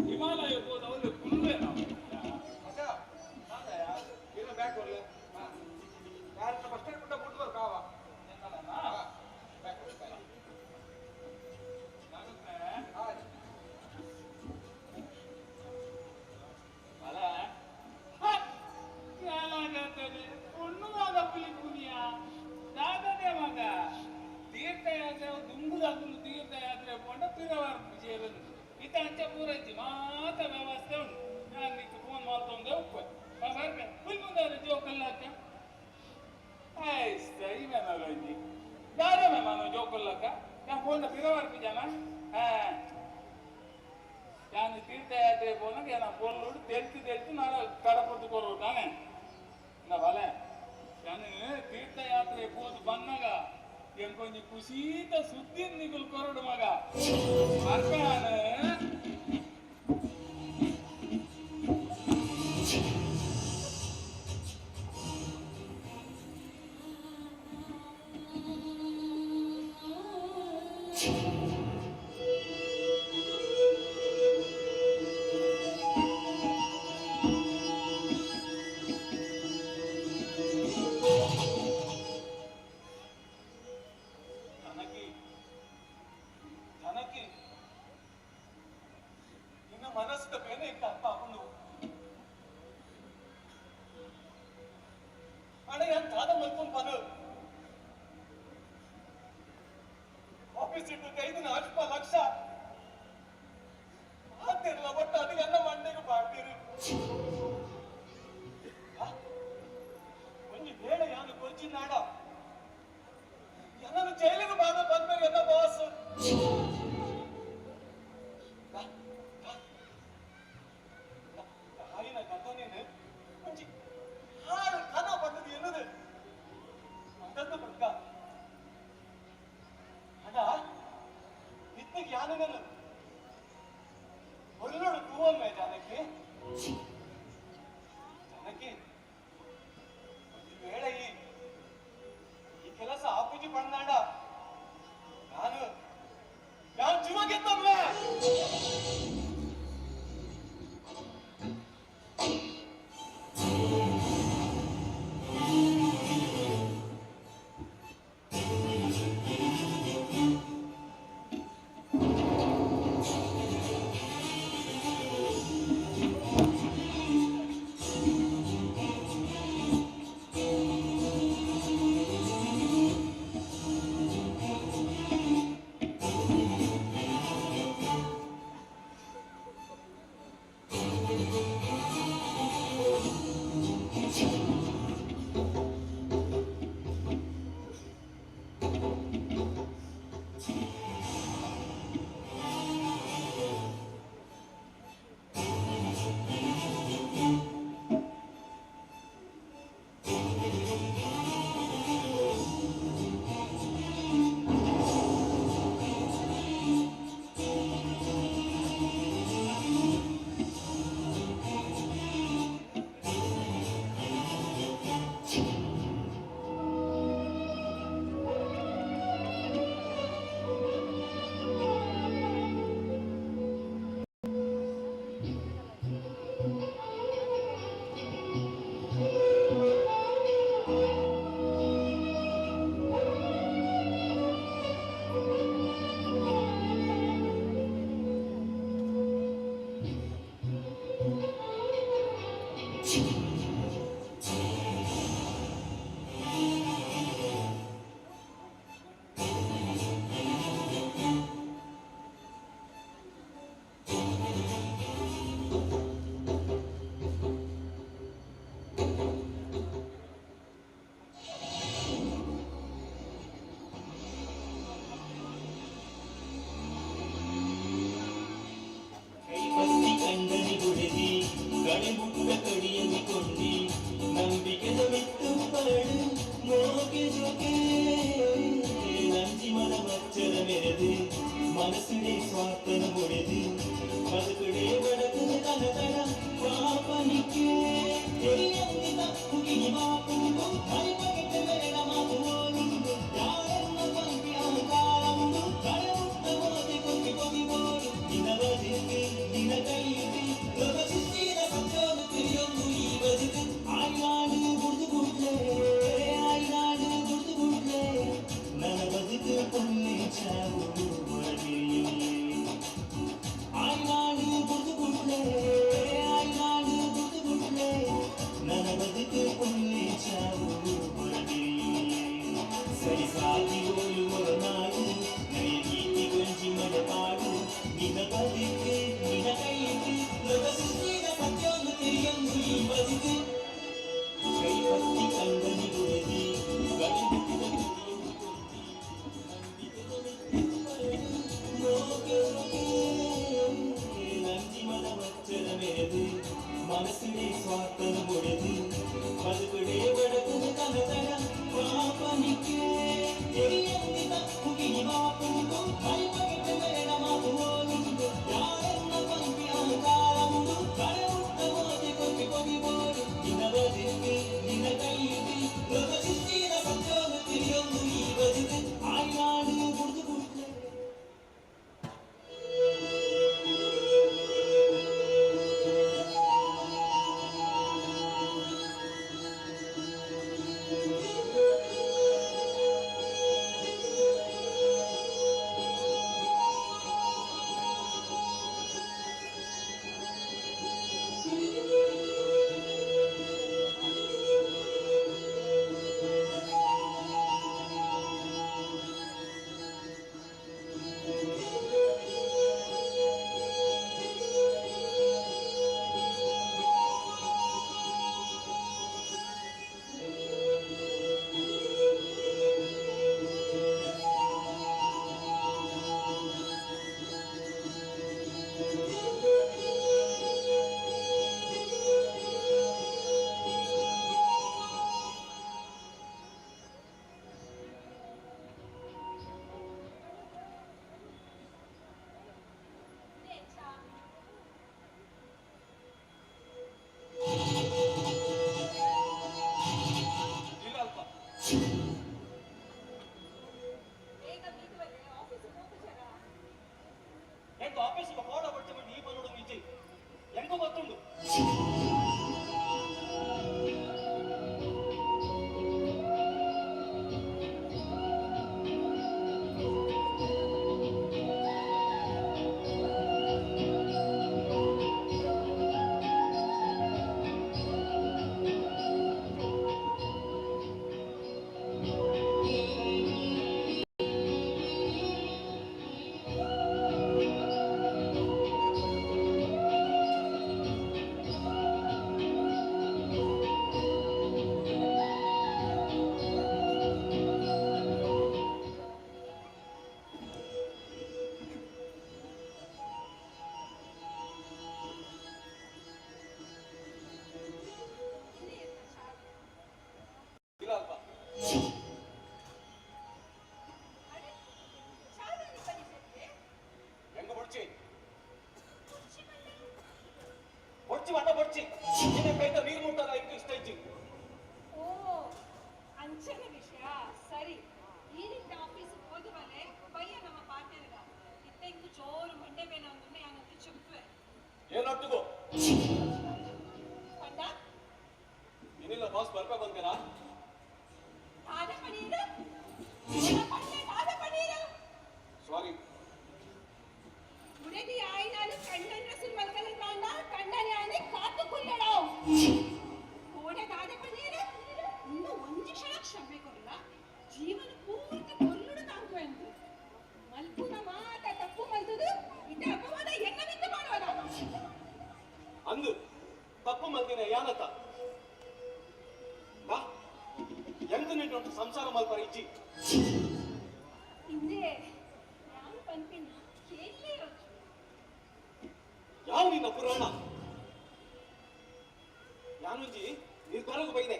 S7: ಹಿಮಾಲಯ ಹೋದವರು ಕುಲ್ವೆ ನಾವು. ತೀರ್ಥಯಾತ್ರೆ ದುಂಬುದಾಗುಲು ತೀರ್ಥಯಾತ್ರೆ ಪೋಂಡ ಪಿರವಾರ ಸೇರದು ಇತ್ತ ಅಂಚ ಪೂರಜ್ಜಿ ಮಾತ ವ್ಯವಸ್ಥೆ ಉಂಟು. ನಾನು ನಿಕ್ಕೆ ಫೋನ್ ಮಾಡ್ತೊಂದೆ ಉಪ್ಪು ಬರ್ಬೆ ಫುಲ್ ಮುಂದೆ ಜೋಕಲ್ಲಾಕ ಸರಿ ಮೇನಂಜಿ ದಾರ ಮೇ ಮಾನು ಜೋಕಲ್ಲಾಕ ನಾನು ಫೋನ್ ಪಿರವಾರ ಜನ. ಹಾಂ ನಾನು ತೀರ್ಥಯಾತ್ರೆ ಪೋನಾಗ ನಾನು ಫೋನ್ ನೋಡಿ ತೆಲ್ತು ತೆಲ್ತು ನಾನು ಕಡಪಟ್ಟು ಕೊರು ತಾನೆ ಬಲೆ. ನಾನು ತೀರ್ಥಯಾತ್ರೆ ಪೋದು ಬಂದಾಗ ಎಂಕೊಂಜಿ ಖುಷೀತ ಸುದ್ದಿ ನಿಗುಲ್ ಕೊರಡು ಮಗ. ಬರ್ಪೆ.
S5: ಜಾನಕಿ, ಜಾನಕಿ, ನಿನ್ನ ಮನಸ್ಸಿನ ಬೇನೆ ಅರ್ಥ ಆಕೊಂಡು ಅಣ್ಣ ಏನ್ ದಾದ ಮಲ್ಕೊಂಡ್ ಪನು ಆಫೀಸ್ ಇಟ್ಟು ಕೈದಿನ ಅಲ್ಪ ಲಕ್ಷ ಮಾತಿರ್ಲ, ಒಟ್ಟು ಅದು ಎಲ್ಲ ಮಂಡೆಗೆ ಬಾಡ್ತೀರಿ. ಒಂಜಿ ವೇಳೆ ಯಾನು ಕೊರ್ಚಿನಾಡ ಎಲ್ಲರೂ ಜೈಲಿಗೆ ಬಾದ ಬಂದ್ಮೇಲೆ ಎಲ್ಲ ಬಾಸ್. ತಾಯಿನ ಘಟನೆನು ಒಂಜಿ ಹಾಳು ಕನ ಬಂದದ್ದು ಎನ್ನುದು ಮಂದದ್ದು ಬಡ್ಕ ಅಣ್ಣ ಇತ್ತಿಗೆ ಯಾನು ನಾನು ಒಳ್ಳೋಡು ತೂವಮ್ಮೆ. ಜಾನಕಿ, ಜಾನಕಿ, ಒಂದು ವೇಳೆ ಈ ಈ ಕೆಲಸ ಆಪುಜಿ ಪಣ್ಣಾಡ ನಾನು ಯಾವ ಜೀವ ಗೆತ್ತಮ್ಮೆ.
S6: ಕೈಪತ್ತಿ ಕಂಡನಿ ಗುಡಿದಿ ಕಣಿಮುಟ್ಟ ಕಡಿಯಲಿ ಕೊಂಡಿ ನಂಬಿಕೆದ ಮೆತ್ತು ಪರಡು ಮೋಕೆ ಜೋಕೆ ನಂಜಿ ಮನ ಮಚ್ಚರ ಮೆರೆದು ಮನಸ್ಸುಡೆ ಸ್ವಾರ್ಥನ ಮುಡೆದು ಬದುಕುಡೆ ಬಡಕದ ಕನಕನ ಪಾಪನಿಕೆ ತಿಳಿಯಂದಿ ತಪ್ಪು ಕಿಣಿ ಮಾಪುಂಡು ಮರಿಪಗೆಟ್ಟ ಮೆರೆದ ಮಾತು ಓಲುಂಡು ಯಾರೆನ್ನ ಪಂಪಿ ಅಹಂಕಾರವುಂಡು ಕಳೆಮುಟ್ಟ ಮೋತಿ ಕೊಕ್ಕಿ ಕೊದಿ ಬೋಡು ನಿನ್ನ ಬದುಕು ನಿನ್ನ ಕೈಯಿಟ್ಟು ಲೋಕ ಸೃಷ್ಟಿದ ಸತ್ಯೋನು ತಿಳಿಯೊಂದು ಈ ಬದುಕು ಆಯ್ನಾಡು ಗುಡ್ದು ಗುಡ್ಲೆ ಆಯ್ನಾಡು ಗುಡ್ದು ಗುಡ್ಲೆ ನನ್ನ ಬದುಕು ಪೊನ್ನೆ ಚಾವು.
S5: ಬೊಡ್ಚಿ ನಿನ್ನ ಕೈತ ನೀರು ಮುಟ್ಟದ ಇಂಕ್ ಇಷ್ಟ ಇಜ್ಜಿ.
S4: ಓ ಅಂಚನ ವಿಷಯ ಸರಿ. ಈನಿಂದ ಆಫೀಸ್ ಹೋದವಲೆ ಬಯ್ಯ ನಮ್ಮ ಪಾರ್ಟ್ನರ್ಗ ಇತ್ತ ಇಂಕು ಜೋರು ಮಂಡೆ ಬೇನ ಅಂದುಂಡೆ ಯಾನಂತ ಚುಪ್ಪೆ.
S5: ಏನೊಟ್ಟಿಗೋ
S4: ಪಂಡ
S5: ಏನಿಲ್ಲ ಬಾಸ್ ಬರ್ಬೇಕು ಅಂತೀರಾ?
S4: ದಾದ ಪನೀರು ಪಂಡೆ ದಾದ ಪನೀರು.
S5: ಸಾರಿ.
S4: ಉಡದಿ ಆಯ್ನಾಲು ಕಣ್ಣನ ಸುಲ್ಮಲ್ಕಲ ತಾಂಡ ಕಣ್ಣನೆ ಆನೆ ಕಾತು ಕುಲ್ಲಡಾವ್ ಕೋಡೆ ದಾದ ಪನೀರು ಇನ್ನು ಒಂಜಿ ಕ್ಷಣ ಕ್ಷಮೆ ಕೊರಲ ಜೀವನ ಪೂರ್ತಿ ಕೊಲ್ಲುಡು ತಾಂಕು ಎಂದು ಮಲ್ಪುನ ಮಾತ ತಪ್ಪು ಮಲ್ತದು ಇತ ಅಪವಾದ ಎನ್ನ ಬಿತ್ತು ಮಾಡುವದ.
S5: ಅಂದು ತಪ್ಪು ಮಲ್ದಿನ ಯಾನತ ಬಾ ಎಂತ ನಿಟ್ಟು ಸಂಸಾರ ಮಲ್ಪರ ಇಜ್ಜಿ.
S4: ಹಿಂದೆ ಯಾನ್ ಪನ್ಪಿನ ಕೇಳಲೇ.
S5: ಯಾವ ನಿನ್ನ ಪುರಾಣ ಯಾನುಂಜಿ ನಿರ್ಧಾರಕ್ಕೆ ಬೈದೆ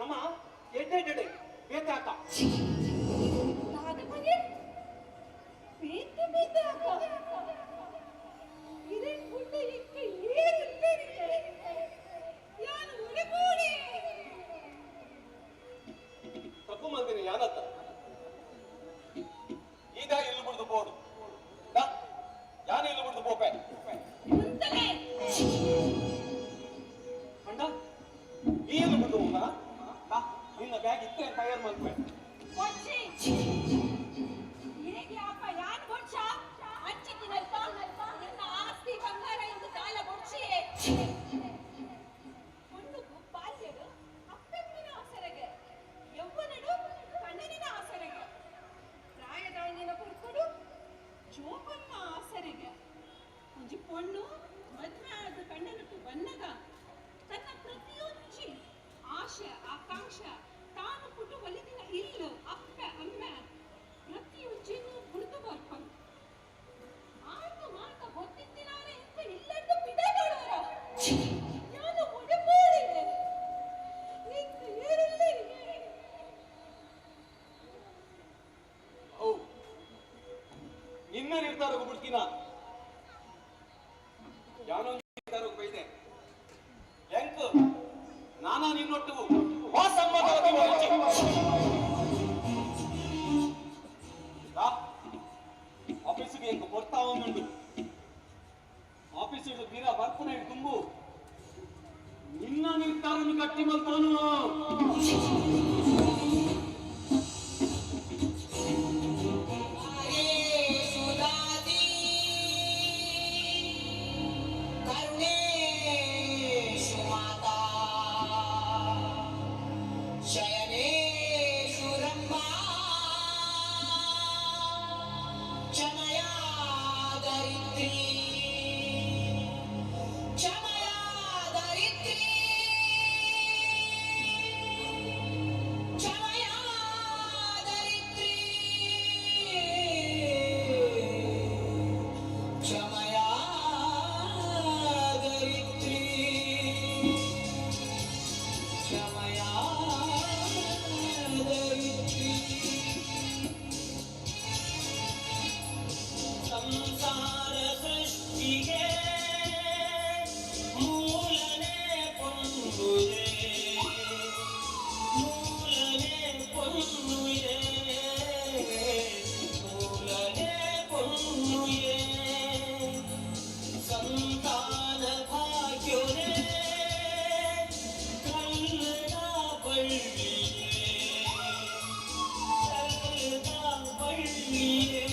S5: ನಮ್ಮ ಎಡ್ಡೆ ಎಡ್ಡೆ ಬೇತೆ ಅಕ್ಕ.
S4: ದಾದ ಪನೀರ್ ಬೇತೆ ಬೇತೆ ಅಕ್ಕ ಇರೇನ್ ಗುಡ್ಡ ಇಕ್ಕ ಏರಿಲ್ಲೇರಿಗೆ ಯಾನು ಉಡೆಪೋಡಿ.
S5: ತಪ್ಪು ಮಲ್ದಿನ ಯಾನತ್ತ ಈಗ ಇಲ್ಲಿ ಬಿಡ್ದು ಬೋಡು ಯಾನು ಇಲ್ಲಿ ಬಿಡ್ದು ಪೋಪೆ.
S4: ಮುಂತಲೆ
S5: ಅಂಡ ಈ ಎಲ್ಲಿ ಬಿಡ್ದು ಹೋಗ ನಿನ್ನ ಬ್ಯಾಗ್ ಇತ್ತೆ ತಯಾರು ಮಲ್ಪೆ.
S4: ಕೊಚ್ಚಿ ಇರೆಗೆ ಅಪ್ಪ ಯಾನ್ ಬೊಡ್ಚ ಅಂಚಿತ್ತಿನಲ್ಪ ನಿನ್ನ ಆಸ್ತಿ ಬಂಗಾರ ಇಂದು ದಾಲ ಬೊಡ್ಚಿ ಪೊಣ್ಣುಗು ಬಾಲ್ಯಡು ಅಪ್ಪೆಮ್ಮನ ಆಸರೆಗೆ ಯೌವನಡು ಕಣ್ಣನಿನ ಆಸರೆಗೆ ಪ್ರಾಯದಾಯಿನ ಪುರ್ಕುಡು ಜೋಪನ್ನ ಆಸರೆಗೆ ಒಂಜಿ ಪೊಣ್ಣು ಮದ್ವೆ ಆದ ಕಣ್ಣನಟ್ಟು ಬನ್ನಗ ತನ್ನ ಪ್ರತಿಯೊಂಜಿ ಆಶೆ ಆಕಾಂಕ್ಷ ತಾನು ಪುಟ್ಟು ಒಲಿದಿನ ಇಲ್ಲು ಅಪ್ಪೆ ಅಮ್ಮ ಪ್ರತಿಯೊಂಜಿನೂ ಬುಡ್ದು ಬರ್ಪಂದು ಆತು ಮಾತ ಗೊತ್ತಿದ್ದಿನಾರೆ ಇಂತ ಇಲ್ಲದ್ದು ಬಿಡಬೇಡವರ ನಾನು ಉಡುಪೋಡಿದೆ ನಿಂತು ಏರಿಲ್ಲ.
S5: ಓ ನಿನ್ನ ನಿರ್ಧಾರಕ್ಕೆ ಬಿಡ್ತೀನ ಯಾನೊಂದು ನಿರ್ಧಾರಕ್ಕೆ ಬೈದೆ ಎಂಕ್ ನಾನಾ ನಿನ್ನೊಟ್ಟು ವಾ ಸಂಬಂಧ. ಆಫೀಸಿಗೆ ಎಂಕ್ ಕೊಡ್ತಾ ಉಂಟು ಆಫೀಸ್ ಬೀರ ಬರ್ಪುನ ತುಂಬು ನಿನ್ನ ನಿರ್ಧಾರನ್ನು ಕಟ್ಟಿ ಮಲ್ತಾನು.
S13: करुणेषु माता शयनेषु रम्भा क्षमया धरित्री क्षमया धरित्री क्षमया धरित्री क्षमया धरित्री क्षमया धरित्री. ಸಂಸಾರ ಸೃಷ್ಟಿಗೆ ಮೂಲನೇ ಪೊನ್ನುಯೇ ಮೂಲನೇ ಪೊನ್ನುಯೇ ಮೂಲನೇ ಪೊನ್ನುಯೇ ಸಂತಾನ ಭಾಗ್ಯೋನೇ ಕಲ್ಲದ ಬಳ್ಳಿಯೇ ಕಲ್ಲದ ಬಳ್ಳಿಯೇ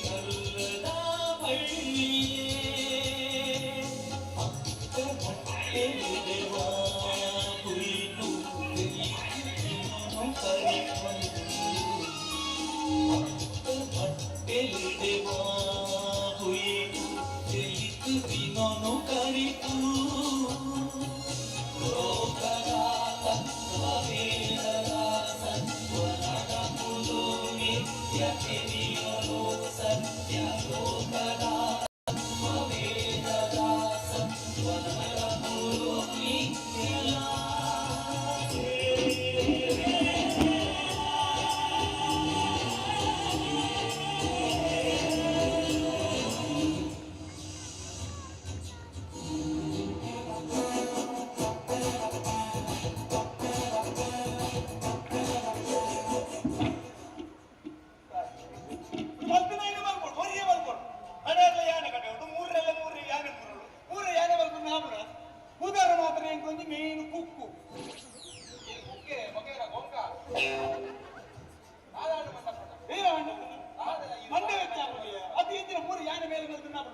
S13: ಕಲ್ಲದ ಬಳ್ಳಿಯೇ ಅಕ್ಕ ಬಟ್ಟೆಲಿದೆವಾ ಕುರಿತು ಅಕ್ಕ ಬಟ್ಟೆಲಿದೆವಾ ಕುರಿತು ದಿನನು ಕರಿತು ಲೋಕದ ತತ್ವವೇದದ ಸತ್ವನದ ಮುಲು ನಿತ್ಯ ತಿಳಿಯಲು ಸತ್ಯ ಲೋಕದ ತತ್ವವೇದದ ಸತ್ವನದ ಮುಲು ನಿತ್ಯಲ.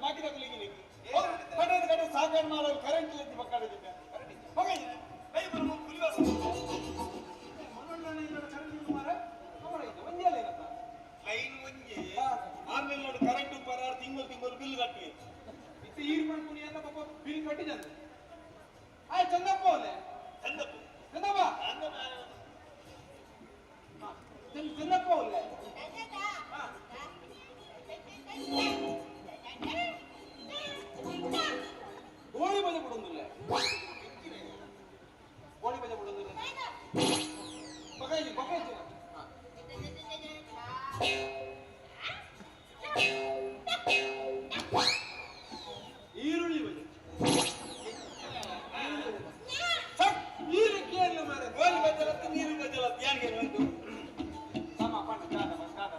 S12: ಬಾಕಿ ತಗೊಳ್ಳಿ ಕಡೆ ಕಡೆ ಸಾಕಾಡ್ ಮಾರ ಕರೆಂಟ್ ಇಲ್ಲ ಮಕ್ಕಳ ಲೈನ್ ಒಂಜಿ ಆಮೇಲೆ ನೋಡಿ ಕರೆಂಟ್ ಪರಾರ್ ತಿಂಗಳು ತಿಂಗಳು ಬಿಲ್ ಕಟ್ಟಿ
S10: ಇತ್ತೆ ಈರ್ ಪನ್ಪುನಿ ಅನ್ನ ಪಾಪ ಬಿಲ್ ಕಟ್ಟಿದಂತೆ. ಆಯ್ ಚಂದಪ್ಪ ಅವನೇ.
S5: ಚಂದಪ್ಪ
S10: ಚಂದಪ್ಪ ಚಂದಪ್ಪ ಅವನೇ. ಗೋಳಿ ಬಜೆ ಬಿಡೊಂದಿಲ್ಲ. ಗೋಳಿ ಬಜೆ ಬಿಡೊಂದಿಲ್ಲ. ಬಕಾಯಿ ಬಕಾಯಿ. ಈರುಳ್ಳಿ ಬಜೆ. ಈರುಳ್ಳಿ ಕೇಳಲು ಮಾರೆ
S12: ಗೋಲಿ ಬಜಲತ್ತು ನೀರು ಬಜಲತ್ತು ಯಾರಿಗೆ ಒಂದು
S10: ಸಮ ಪಂಡ ದಾದ ದಾದ.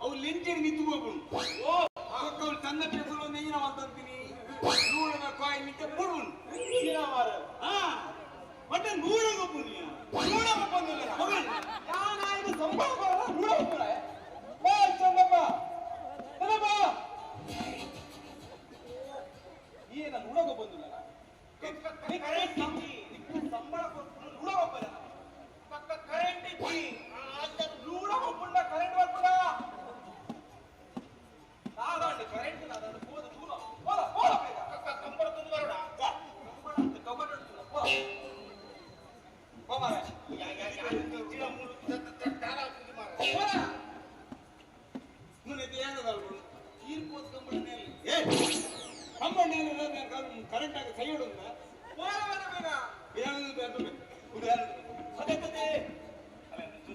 S12: ಅವು ಲೆಂಚಡಿ ನಿಂತು ಹೋಗ್ಬಿಡು. ಓ ಅವ್ಳು ತನ್ನ ಪೇಸಲು ನೆಯ್ಯಿನ ಅಂತೀನಿ ನೂರನ ಕಾಯಿ ನಿಂತ ಬುಡು. ಹಾ ಮತ್ತೆ ನೂರ ಗೊಬ್ಬು
S10: ನೂರ ಗೊಬ್ಬಂದಿಲ್ಲ ಯಾನಾಯ್ತು ಸಂಬಳ ಬರಲ್ಲ ನೂರ ಗೊಬ್ಬರ. ಓ ಚಂದಪ್ಪ ಚಂದಪ್ಪ ಏನ ನೂರ ಗೊಬ್ಬಂದಿಲ್ಲ ಸಂಬಳ ನೂರ ಗೊಬ್ಬರ
S12: ಕರೆಂಟ್ ಇಚ್ಚಿ
S10: ನೂರ ಗೊಬ್ಬಂಡ ಕರೆಂಟ್ ಬರ್ಪುಡ ನಾದಾಂಡಿ ಕರೆಂಟ್ ನಾದಾಂಡಿ ಹೋದ ದೂರ ಹೋದ ಹೋದ ಬೇಗ
S12: ಕಂಬಳ ತುಂಬ ಬರೋಣ
S10: ಕಂಬಳ ಅಂತ ಕಬಡ್ಡಿ ಆಡ್ತಿಲ್ಲ ಪೋ ಪೋ ಮಾರ್ರೆ.
S12: ಕರೆಂಟ್ ಆಗಿ ಕೈ ಇಡುದ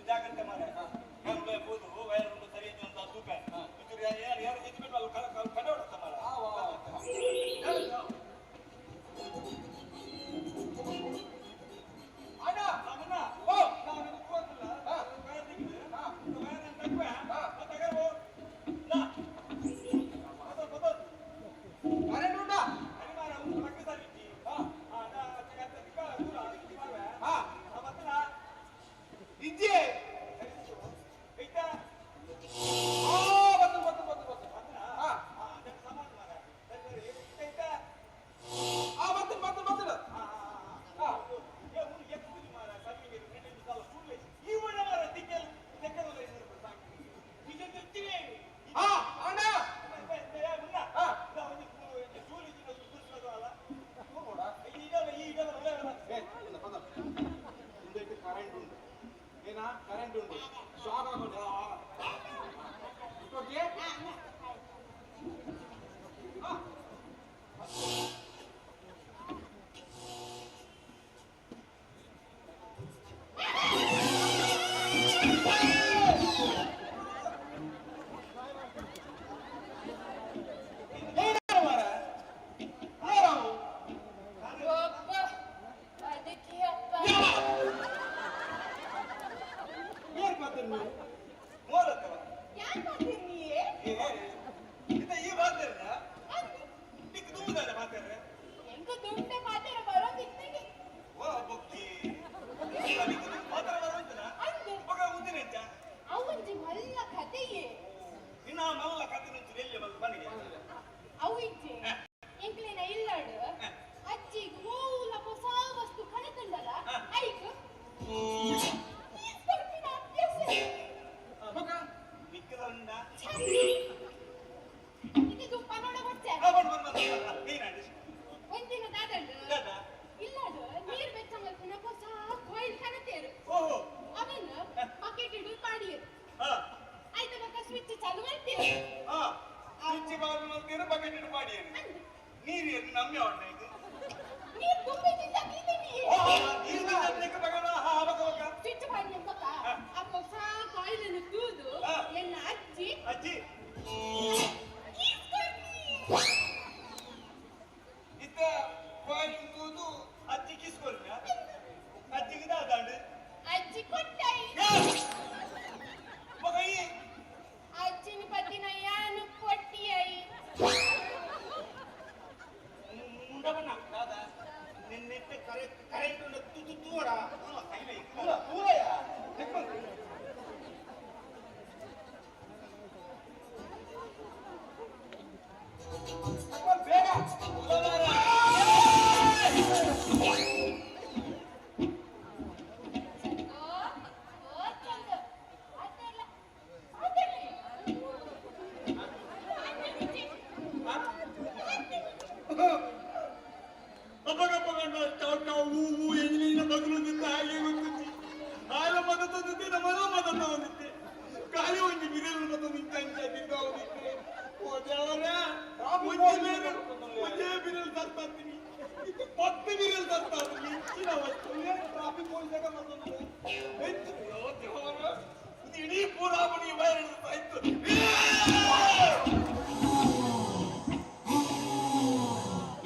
S12: ಜಾಗ್ರತೆ ಮಾರೆ ಹೋದು ವೈರ್ ಉಂಟು ಸರಿ ಅಂತ ತೂಕ ಯಾರು ಯಾರು ಎದ್ದು ಬಿಟ್ಟು ಅಲ್ಲಿ ಕಡೆ ಹೊಡುತ್ತ ಮಾರ.
S10: ಅಣ್ಣ ಓ ಕರೆಂಟ್ ಉಂಟಾ? ಇಜ್ಜೆ ಬಂತು ಬಂತು ಬಂತು ಬಂತು. ಬಂತು ಬಂತು ಬಂತು. ಅಣ್ಣ ಕರೆಂಟ್ ಉಂಟು. ಏನಾ ಕರೆಂಟ್ ಉಂಟು. ಶಾಕ್ ಆಗೋದು. ಓಕೆ.
S4: ಅಜ್ಜಿ
S12: ಇತ್ತ ಪಾಯಿಂಟ್ ಅಜ್ಜಿ ಕಿಸ್ ಕೊರ್ನ ಅಜ್ಜಿಗೆ ದಾದಾಂಡ್
S4: ಅಜ್ಜಿ ಕೊಟ್ಟಾಯಿ
S12: ಮಗ ಈ
S4: ಅಜ್ಜಿನ ಪತ್ತಿನ ಯಾನು ಕೊಟ್ಟಿಯಾಯಿ
S12: ಮುಂಡವನ್ನ ದಾದ ನಿನ್ನೆಟ್ಟೆ ಕರೆಕ್ಟ್ ಕರೆಂಟ್ ಉಂಡು ತು ತೂರ ತೂರ ತೂರಯ ಬೇಗ ಇಡೀ ಪೂರಾ ಮನಿ ವೈರ್ ಆಯ್ತು.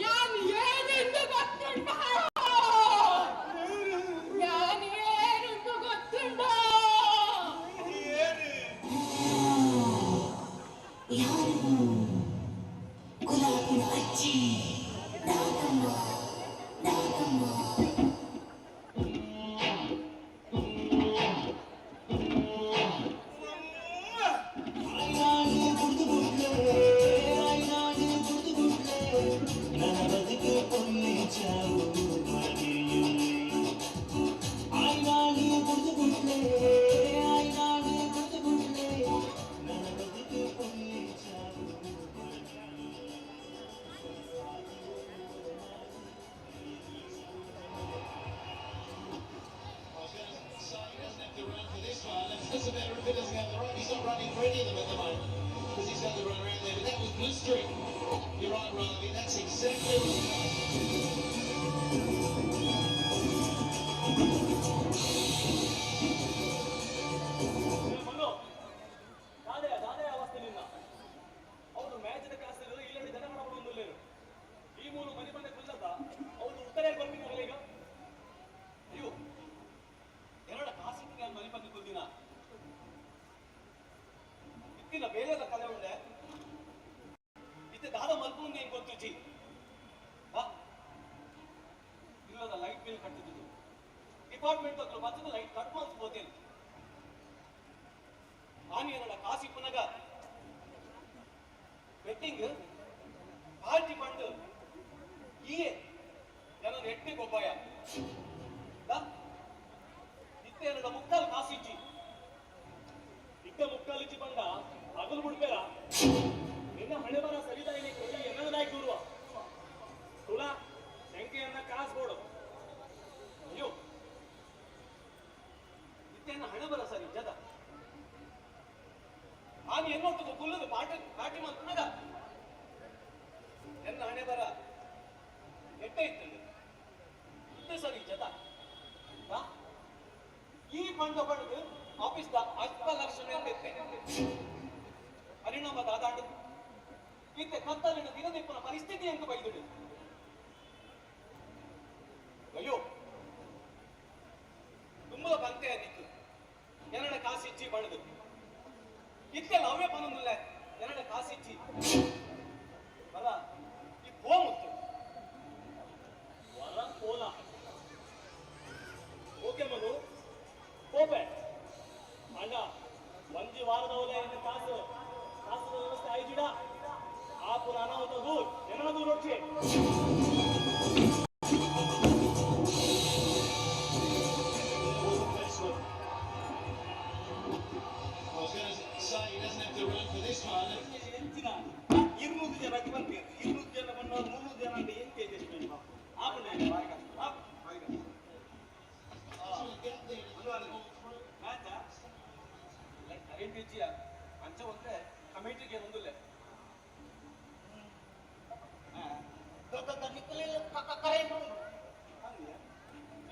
S4: ಯಾನು ಏನೆಂದು ಗೊತ್ತುಂಟ? ಯಾನು ಏನೆಂದು ಗೊತ್ತುಂಟ?
S1: ಯಾರು ಗುಲಾಬಿನ ಅಜ್ಜಿ Nagamma Nagamma.
S6: Doesn't matter if it doesn't have the right, he's not running for any of them at the moment because he's got the run around there. But that was blistering. You're right, Ravi. That's exactly what.
S5: Manu, ದಾದೆಯ ದಾದೆಯ ಅವಸ್ಥೆ ನಿನ್ನ. ಅವರು ಮ್ಯಾಚ್ದ ಕಾಸು ಇಲ್ಲಡಿ ಜನ ಮಾಡಬಹುದು. ಈ ಮೂರು ಮನೆ ಮನೆ ಕುಲ್ಲದ ಅವರು ಉತ್ತರ ಬರ್ಬೇಕು ಈಗ. ಅಯ್ಯೋ, ಎರಡ ಕಾಸಿತ್ತು ನಾನು ಮನೆ ಬಂದು ಕುಲ್ದಿನ ಇತ್ತಿನ ಬೇರೆದ ಕಲೆ ಉಂಡೆ ಇತ್ತೆ ದಾದ ಮಲ್ಪುಂದೆ ಏನ್ ಗೊತ್ತು ಜಿ ಬಾ. ಇಲ್ಲದ ಲೈಟ್ ಬಿಲ್ ಕಟ್ಟಿದ್ದು ಡಿಪಾರ್ಟ್ಮೆಂಟ್ ಹತ್ರ ಬತ್ತದ ಲೈಟ್ ಕಟ್ ಮಾಡಿಸ್ಬೋದೇನು. ಆನಿ ಏನಡ ಕಾಸಿ ಪುನಗ ಬೆಟ್ಟಿಂಗ್ ಪಾರ್ಟಿ ಫಂಡ್ ಈಯೇ ಜನ ಎಟ್ಟೆ ಗೊಬ್ಬಾಯ ಇತ್ತೆ ಏನಡ ಮುಕ್ಕಾಲು ಕಾಸಿಜ್ಜಿ ಇಕ್ಕ ಮುಕ್ಕಾಲಿಜ್ಜಿ ಬಂದ ಹಗಲು ಬಿಡ್ಬೇಡ. ನಿನ್ನ ಹಣೆ ಬರ ಸರಿದಾಯಿನಿ ಎನ್ನದಾಗಿ ದೂರುವ ತುಲಾ ಶಂಕೆಯನ್ನ ಕಾಸು ಕೊಡು. ಅಯ್ಯೋ, ಇತ್ತೆನ್ನ ಹಣೆ ಬರ ಸರಿ ಜದ ಆನಿ ಎನ್ನೊಟ್ಟು ಕುಲ್ಲದು ಪಾಟಿ ಪಾಟಿ ಮಂತನಗ ಎನ್ನ ಹಣೆ ಬರ ಎಟ್ಟ ಇತ್ತು ಇತ್ತೆ ಸರಿ ಜದ. ಈ ಪಂಡ ಪಡೆದು ಆಫೀಸ್ the ಅಲ್ಪ ಲಕ್ಷಣ ಎಂದಿತ್ತೆ ಪರಿಣಾಮ ದಾದಾಂಡು ಇತ್ತೆ ಕತ್ತಲಿನ ದಿನದಿಪ್ಪನ ಪರಿಸ್ಥಿತಿ ಎಂತ ಬೈದುಡು. ಅಯ್ಯೋ, ತುಂಬದ ಪಂತೆ ನಿಕ್ಕು ಎರಡ ಕಾಸಿಚ್ಚಿ ಬಡದು ಇತ್ತೆ ಲವ್ಯ ಪನೊಂದಿಲ್ಲ ಎರಡ ಕಾಸಿಚ್ಚಿ ಬರ ಈ ಪೋ ಮುತ್ತು ವರ ಪೋಲ. ಓಕೆ ಮನು ಕೋಪೆ ಅಣ್ಣ ಒಂಜಿ ವಾರದವಲೆ ಇನ್ನು ಕಾಸು ಕಾಸು ವ್ಯವಸ್ಥೆ ಆಯ್ಜಿಡ ಆ ಪುನ ಅನಾಹುತ ದೂರ್ ಎನ್ನ ದೂರ ಹೊಡ್ಚಿ.
S6: I was going to say he doesn't have to run for this one.
S12: ಹೆಚ್ಚಿನ 200 ಜನಕ್ಕೆ ಬಂತು 200 ಜನ ಬಂದವರು 300 ಜನ ಅಂದ್ರೆ ಎಂತ ಅಡ್ಜಸ್ಟ್ಮೆಂಟ್ ಆಪುಂಡೆ ಬಾರಿ ಕಷ್ಟ ಬಾರಿ ಕಷ್ಟ. ಮ್ಯಾಚಾ ಕರೆಂಟ್ ಇಜ್ಜಿಯ ಅಂಚ ಒಂತೆ ಕಮಿಟಿಗೆ ಒಂದುಲ್ಲೆ
S11: ಕರೆಂಟ್ ಉಂಟು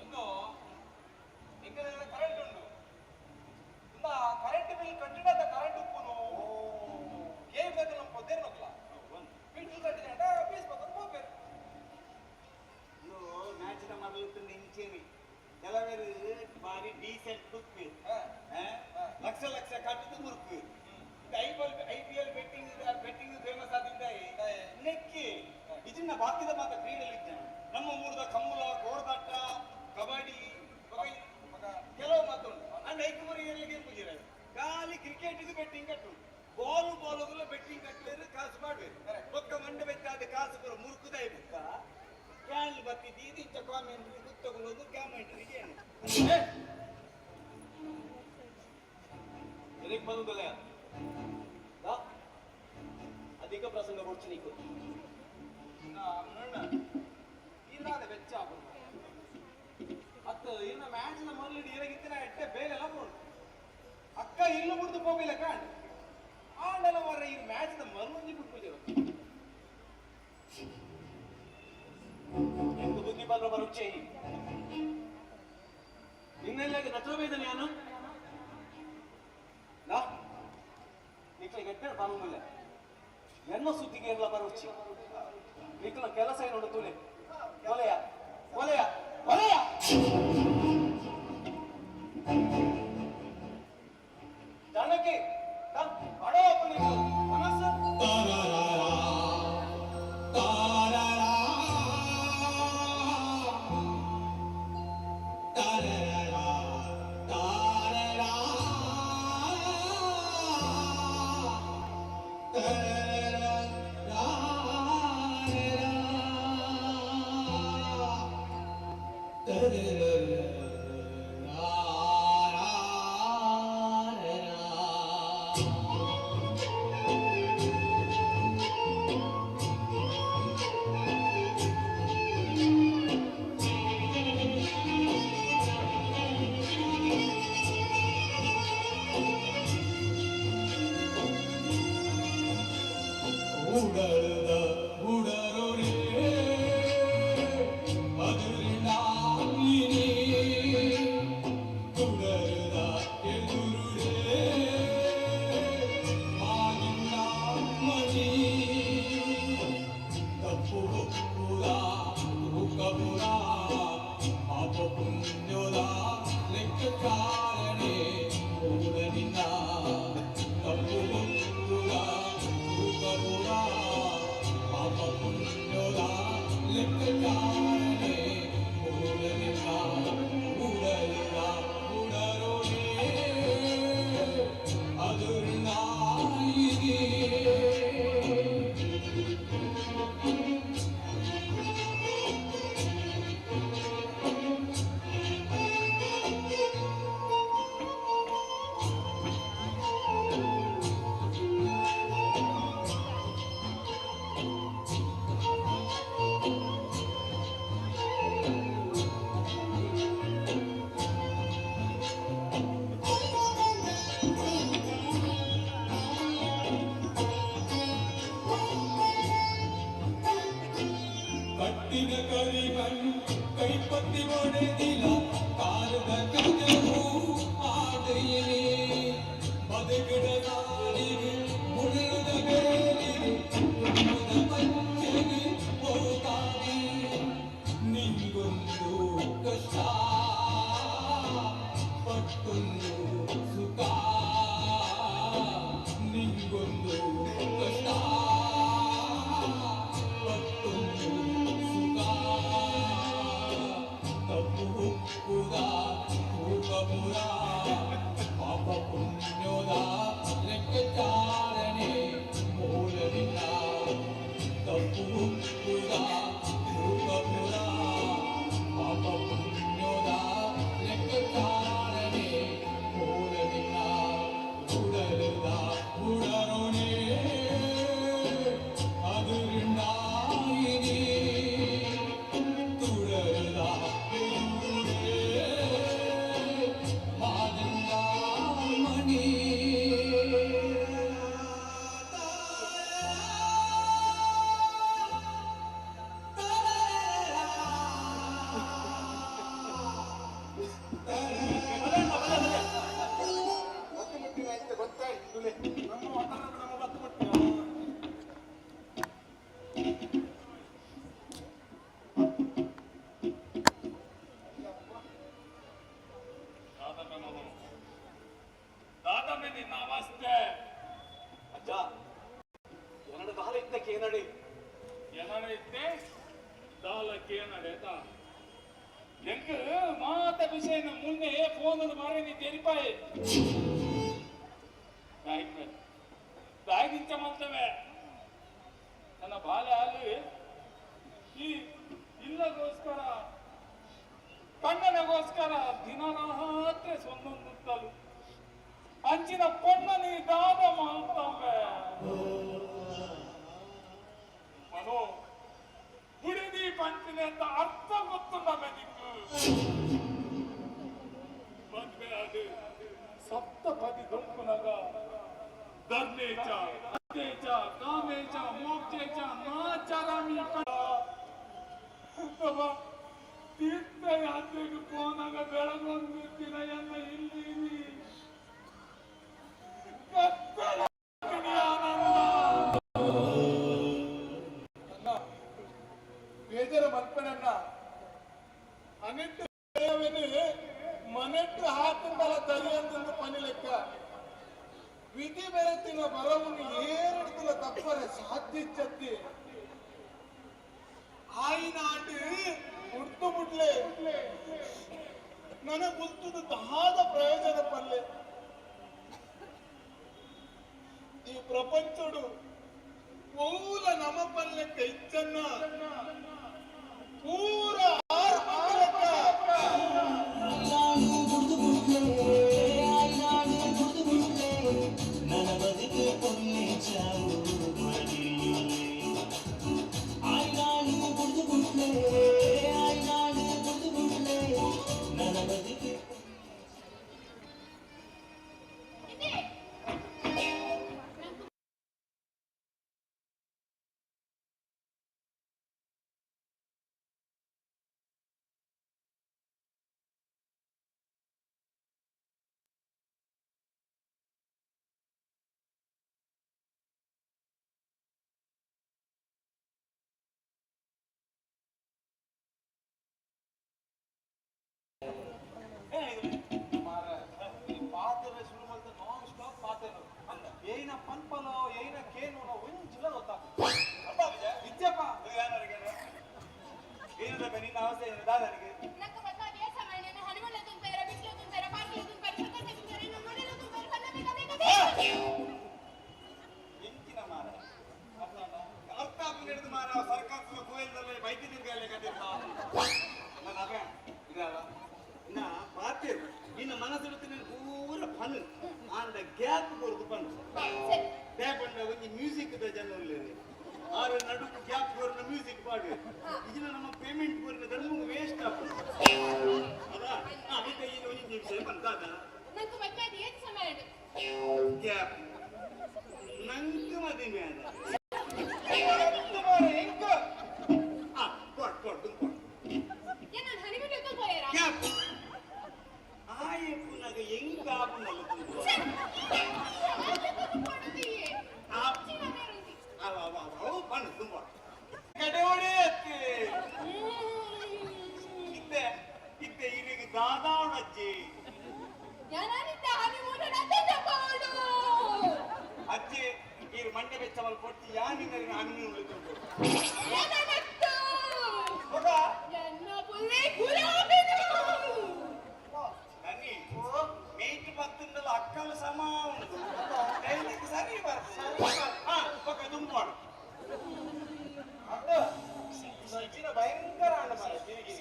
S12: ಒಂದು ಎಂಕಲೆಲ್ಲ ಕರೆಂಟ್ ಉಂಟು. ಇಂದ ಕರೆಂಟ್ ಬಿಲ್ ಕಟ್ಟಿಡದ ಕರೆಂಟ್ ಉಪ್ಪುನು ಕೆ ಮಾತ ಕ್ರೀಡೆಲು ಇಜ್ಜ ನಮ್ಮ ಊರದ ಕಂಬುಲ, ಕೋರ್ದಟ್ಟ, ಕಬಡ್ಡಿ ಕೆಲವು ಮಾತುಂಡು. ಅಂಡ್ ಐಕು ಮುರಿ ಏರ್ಲಿಗೆ ಪೂಜಿರ ಖಾಲಿ ಕ್ರಿಕೆಟ್ ಇದು ಬೆಟ್ಟಿಂಗ್ ಕಟ್ಟು, ಬಾಲು ಬಾಲುಗುಲ ಬೆಟ್ಟಿಂಗ್ ಕಟ್ಟುವೇರು, ಕಾಸು ಮಾಡುವೇರು. ಬೊಕ್ಕ ಮಂಡೆ ಬೆತ್ತಾದ ಕಾಸು ಪೂರ ಮುರುಕುದಾಯಿ ಬುಕ್ಕ ಕ್ಯಾನ್ಲ್ ಬತ್ತಿದ್ದು ಇದು ಇಂಚ ಕಾಮೆಂಟ್ರಿ ಗುತ್ತಗೊಳ್ಳೋದು ಕಾಮೆಂಟ್ರಿಗೆ ಏನು ಎದಕ್ಕೆ ಬಂದುದಲ್ಲ? ಅಧಿಕ ಪ್ರಸಂಗ ಕೊಡ್ಚಿ ನೀಕು ಇನ್ನಾದ ಬೆಚ್ಚ ಅತ್ತ ಇನ್ನ ಮ್ಯಾಚ್ನ ಮೊದಲು ಇರಗಿತ್ತಿನ ಎಟ್ಟೆ ಬೇಲೆಲ್ಲ ಬೋಡು ಅಕ್ಕ ಇಲ್ಲು ಬಿಡ್ದು ಹೋಗಿಲ್ಲ ಕಾಣ್ ಆಂಡಲ ಮರ ಈ ಮ್ಯಾಚ್ನ ಮರುಂಜಿ ಬಿಟ್ಟು ಎಂದು ಬುದ್ಧಿ ಬಂದ್ರ ಬರುಚ್ಚೆ ನಿನ್ನೆಲ್ಲ ನಚೋಬೇದನೆ ನಾನು ನಿಕ್ಲ ಗಟ್ಟೆ ಪಾನುಮಿಲ್ಲ ಎನ್ನ ಸುದ್ದಿಗೆ ಎಲ್ಲ ಬರುಚ್ಚಿ ನಿಕ್ಲ ಕೆಲಸ ಏನು ತುಲೆ ಒಲೆಯ ಒಲೆಯ ಒಲೆಯ ಜಾನಕಿ ಬಡವ ಮನಸ್ಸು.
S6: ಉಡಳುದ ಉಡರೊಡೆ ಅದುರಿನಾಯಿನಿ ಉಡರುದ ಎದುರುಡೆ ಮಾಗಿಂದಾತ್ಮನಿ ತಪ್ಪು ಒಪ್ಪುದ ಉಕ್ಕಪುರ ಪಾಪ ಪುಣ್ಯೋದ ಲೆಕ್ಕಚಾರಣೆ ಮೂಡನಿನ ತಪ್ಪು ಒಪ್ಪುದ ಉಕ್ಕಪುರ ಪಾಪ ಪುಣ್ಯೋದ ಲೆಕ್ಕಚಾರಣೆ ಮೂಡನಿನ ಉಡಲುದ ಉಡರೊಡೆ ಅದುರಿನಾಯಿನಿ. ಕಟ್ಟಿದ ಕರಿಮಣ್ ಕೈಪತ್ತಿ ಒಡೆದಿಲ್ಲ ಕಾಲದ ಕದವು ಆಡೆಯಿನಿ ಬದುಕಿಡ ನಾಡಿಗೆ ಮುಳ್ಳುದ ಬೇಲಿಗೆ ತುಂಬುದ ಪಂಚೆಗೆ ಹೋತಾನೆ ನಿಂಗೊಂದು ಕಷ್ಟ ಪಟ್ಟೊಂದು ಸುಖ ನಿಂಗೊಂದು ಕಷ್ಟ ಪಟ್ಟೊಂದು ಸುಖ ತಪ್ಪು ಒಪ್ಪುದ ತೂಕಪುರ ಪಾಪ ಪುಣ್ಯೋದ ಲೆಕ್ಕಚಾರಣೆ ಮೂಲದಿಂದ ತಪ್ಪು ಒಪ್ಪುದ ತೂಕಪುರ ಪಾಪ ಪುಣ್ಯೋದ ಲೆಕ್ಕಚಾರಣೆ ಮೂಲದಿಂದ ಉಡಲುದ ಉಡರೊಣೆ.
S7: ಕೇನಡೇತ ಎಂಕ್ ಮಾತ ವಿಷಯನ ಮುನ್ನೆ ಫೋನ್ ಮಾರೆ ನೀ ತೆರಿಪಾಯಿ ದಾಗಿಂಚ ಮಂತವೆ ನನ್ನ ಬಾಲೆ ಹಾಲು ಈ ಇಲ್ಲಗೋಸ್ಕರ ಕಣ್ಣನಗೋಸ್ಕರ ದಿನ ರಾತ್ರಿ ಸೊನ್ನೊಂದುತ್ತಲು ಅಂಚಿನ ಪೊಣ್ಣನಿ ದಾದ ಮಾಡ್ತಾವೆ ಮನೋ ಗುಡಿದಿ ಪಂಚಿನ ಅಂತ ಅರ್ಥ ಗೊತ್ತುಂಡ ನಿಂಗು ಮದ್ವೆ ಅದು ಸಪ್ತಪದಿ ದೊಂಕುನಗ ಧರ್ಮೇಚ ಅರ್ಥೇಚ ಕಾಮೇಚ ಮೋಕ್ಷೇಚ ನಾಚರಾಮಿ ತೀರ್ಥಯಾತ್ರೆಗೆ ಪೋನಾಗ ಬೆಳಗೊಂದು ದಿನ ಎನ್ನ ಇಲ್ಲಿ
S11: ಬೇಜಾರ ಮಲ್ಪನನ್ನ ಅನೆಟ್ಟು ಮನೆಟ್ಟು ಹಾಕುಂಡಲ ದರಿಯಂತಂದು ಪನಿ ಲೆಕ್ಕ ವಿಧಿ ಬೆರೆತಿನ ಬರವನ್ನು ಏರೆಡ್ತಲ ತಪ್ಪರೆ ಸಾಧ್ಯಚ್ಚತ್ತಿ ಆಯಿನ ಆಂಡು ಉಡ್ತು ಬಿಡ್ಲೆ ನನ ಗುರ್ತದ ದಾದ ಪ್ರಯೋಜನ ಪಲ್ಲೆ ಈ ಪ್ರಪಂಚಡು ಪೂರ ನಮ ಪಲ್ಲೆಕ್ಕ ಇಚ್ಚನ್ನ ಪೂರ ಆರು ಲೆಕ್ಕ.
S12: ಪಾತ್ರೆ ಶುರು ಮಲ್ತ ನಾನ್ ಸ್ಟಾಪ್ ಪಾತ್ರೆ ಏನ ಪನ್ಪಲೋ ಏನ ಕೇನೋ ಒಂಜಿಲ್ಲ ಗೊತ್ತಾಗ್ತದೆ ನಿಜಪ್ಪ. ಏನದ ನಿನ್ನ ಅವಸ್ಥೆ ಏನು ದಾದನಿಗೆ?
S4: ನಂಗೆ ಮದ್ವೆ ಸಮಯ ಹನಿಮೂನ್ ತುಂಬೇರ, ಬಿಸಿಲು ತುಂಬೇರ, ಪಾರ್ಟಿ ತುಂಬೇರ, ಸರ್ಕಸ್ ತುಂಬೇರ, ನೋಡಲು ತುಂಬೇರ, ಕಣ್ಣ ಬೇಕ ಬೇಕ ಬೇಕ.
S12: ಎಂಚಿನ ಮಾರ ಅರ್ಥ ಹಿಡಿದು ಮಾರ ಸರ್ಕಾರದ ಕೋಯಿಲ್ದಲ್ಲಿ ಬೈಕ್ ತಿರ್ಗಾಲೆ ಕತೆ ನನ್ನ ಅಭಯ ಇದಲ್ಲ ನಾ ಪಾತೆ ನಿನ್ನ ಮನಸ್ಸು ಪೂರ ಫನ್ ಆಂಡ ಗ್ಯಾಪ್ ಕೊರ್ದು ಪನ್ ಗ್ಯಾಪ್ ಅಂಡ ಒಂಜಿ ಮ್ಯೂಸಿಕ್ ದ ಜನ ಉಲ್ಲೇರಿ ಆರು ನಡುಕು ಗ್ಯಾಪ್ ಕೊರ್ನ ಮ್ಯೂಸಿಕ್ ಪಾಡು ಇದನ್ನ ನಮ್ಮ ಪೇಮೆಂಟ್ ಕೊರ್ನ ಧರ್ಮ ವೇಸ್ಟ್ ಆಪುಂಡು ಅದ ಆ ಬೊಕ್ಕ ಈ ಒಂಜಿ ನಿಮಿಷ ಬಂತಾದ.
S4: ನಂಗೆ ಮದ್ವೆ ಏನ್ ಸಮಯ?
S12: ಗ್ಯಾಪ್ ನಂಗೆ ಮದುವೆ ಆದ ಆ ಕೊಡ್ ಕೊಡ್ ದುಂಪೊಡ್.
S4: ಏನ್ ನಾನು ಹನಿಮೂನ್ ಪೋಯರ?
S12: ಗ್ಯಾಪ್ ಆಯೆ ಪುನಗ ಎಂಗ್ ಆಪುಂಡಲ್ಲ ಅವ ಅವ ಅವು ಪಣ್ಣು ತುಂಬ ಕಡೆ ಹೊಡೆ ಅತ್ತೆ ಇತ್ತೆ ಇತ್ತೆ ಇರಿಗೆ ದಾದಾವಣಜ್ಜಿ.
S4: ಯಾನಿದ್ದ ಹನಿಮೂನ್ ನನ್ನದ ಪಾಡು.
S12: ಅಜ್ಜಿ ಈರು ಮಂಡೆ ಬೆಚ್ಚವಲ್ ಕೊಟ್ಟು ಯಾನಿನ ಹನಿಮೂನ್ ಉಳಿತು.
S4: ಏನನತ್ತು?
S12: ಮಗ
S4: ಎನ್ನ ಪುಲ್ಲೆ ಗುಲಾಬಿನು.
S12: ನನ್ನಿ ಮೇಟ್ ಪತ್ತುಂಡಲ ಅಕ್ಕಲ ಸಮ ಉಂಟು ಡೈಲಾಗ್ ಸರಿ ಬರ್ತದೆ. ಹಾ ಬೊಕ ದುಂಬೋಡು. ಭಯಂಕರ ಅಣ್ಣ ಮಾರ್ರೆ, ಗಿರಿ ಗಿರಿ.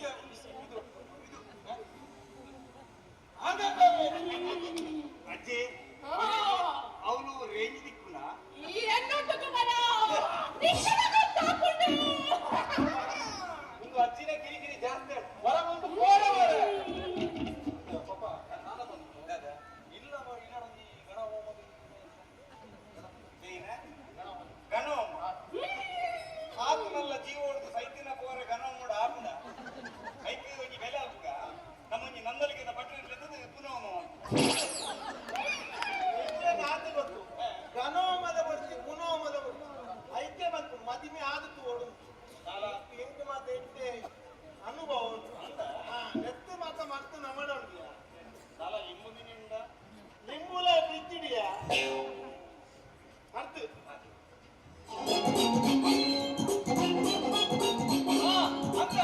S12: ಅಜ್ಜಿ ಅವಳು ರೇಂಜ್ ದಿಕ್ಕುನ.
S4: ಈ ಎನ್ನೊಟ್ಟುಕು ಬರ ನಿಕ್ಷಣ ಗೊತ್ತಾಪುಂಡು.
S12: ಒಂದು ಅಜ್ಜಿನ ಕಿರಿಕಿರಿ ಜಾಸ್ತಿ ಹೊರ ಒಂದು ಕೋಡ ಮಾರ್ರೆ. ಪಾಪ ನಾನ ಬಂದು ಇಲ್ಲ ಮಾರ್ರೆ, ಇಲ್ಲ ಈ ಗಣ ಹೋಮದ ಗಣೋಮ ಆತನಲ್ಲ ಜೀವ ಹೊಡೆದು ಸೈತಿನ ಪೋರೆ ಗಣೋಮೋಡ ಆಪುಣ ಐಕ್ ಒಂಜಿ ಬೆಲೆ ಆಪುಗ ನಮ್ಮೊಂಜಿ ನಂದಲಿಗೆ ಪಟ್ಟಣ ಪುನಃ
S11: ಆತು ಗೊತ್ತು ಗಣೋಮದ ಬರ್ತಿ ಪುನೋಮದ ಬರ್ತಿ ಐಕೆ ಬಂತು ಮದಿಮೆ ಆದತ್ತು ಓಡು ಎಂಕ್ ಮಾತ ಎಟ್ಟೆ ಅನುಭವ ಉಂಟು. ಹಾ ನೆತ್ತು ಮಾತ ಮರ್ತು ನಮ್ಮಡ ಉಂಟಿಯ.
S12: ಸಾಲ ಇಂಬುದಿನಿಂದ
S11: ನಿಂಬುಲ ಪ್ರೀತಿಡಿಯ ಮರ್ತು.
S12: ಅಂತ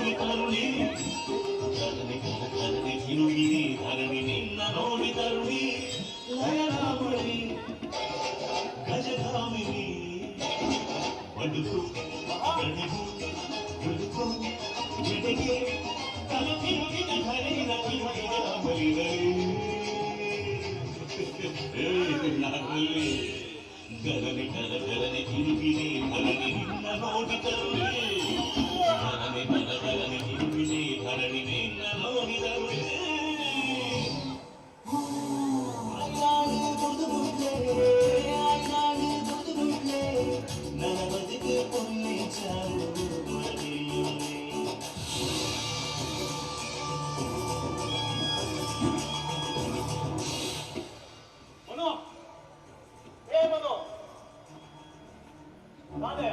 S6: ನೋಡಿ ತರುಣಿ ಧರಣಿ ಧರಣಿ ತಿರುಗಿನಿ ಧರಣಿ ನಿನ್ನ ನೋಡಿ ತರುಣಿ ಲಯನಾಮಣಿ ಗಜಗಾಮಿನಿ ಬಡುಕು ಗಣಿಗು ಗುಡುಕು ಜಡೆಗೆ ತಲೆ ತಿರುಗಿದ ಧರೆಯ ತಿರುಗಿದ ನಾಗಲ್ಲಿ ಗಗನೆ ಗಲ ಗಲನೆ ತಿರುಗಿನಿ ಧರಣಿ ನಿನ್ನ ನೋಡಿ ತರುಣಿ ಧರಣಿ ಗಲ ಗಲನೆ ತಿರುಗಿನಿ ಧರಣಿ ನಿನ್ನ ನೋಡಿ ತರುಣಿ
S5: ಮನು, ಏ ಮನು, ದಾದೆಯ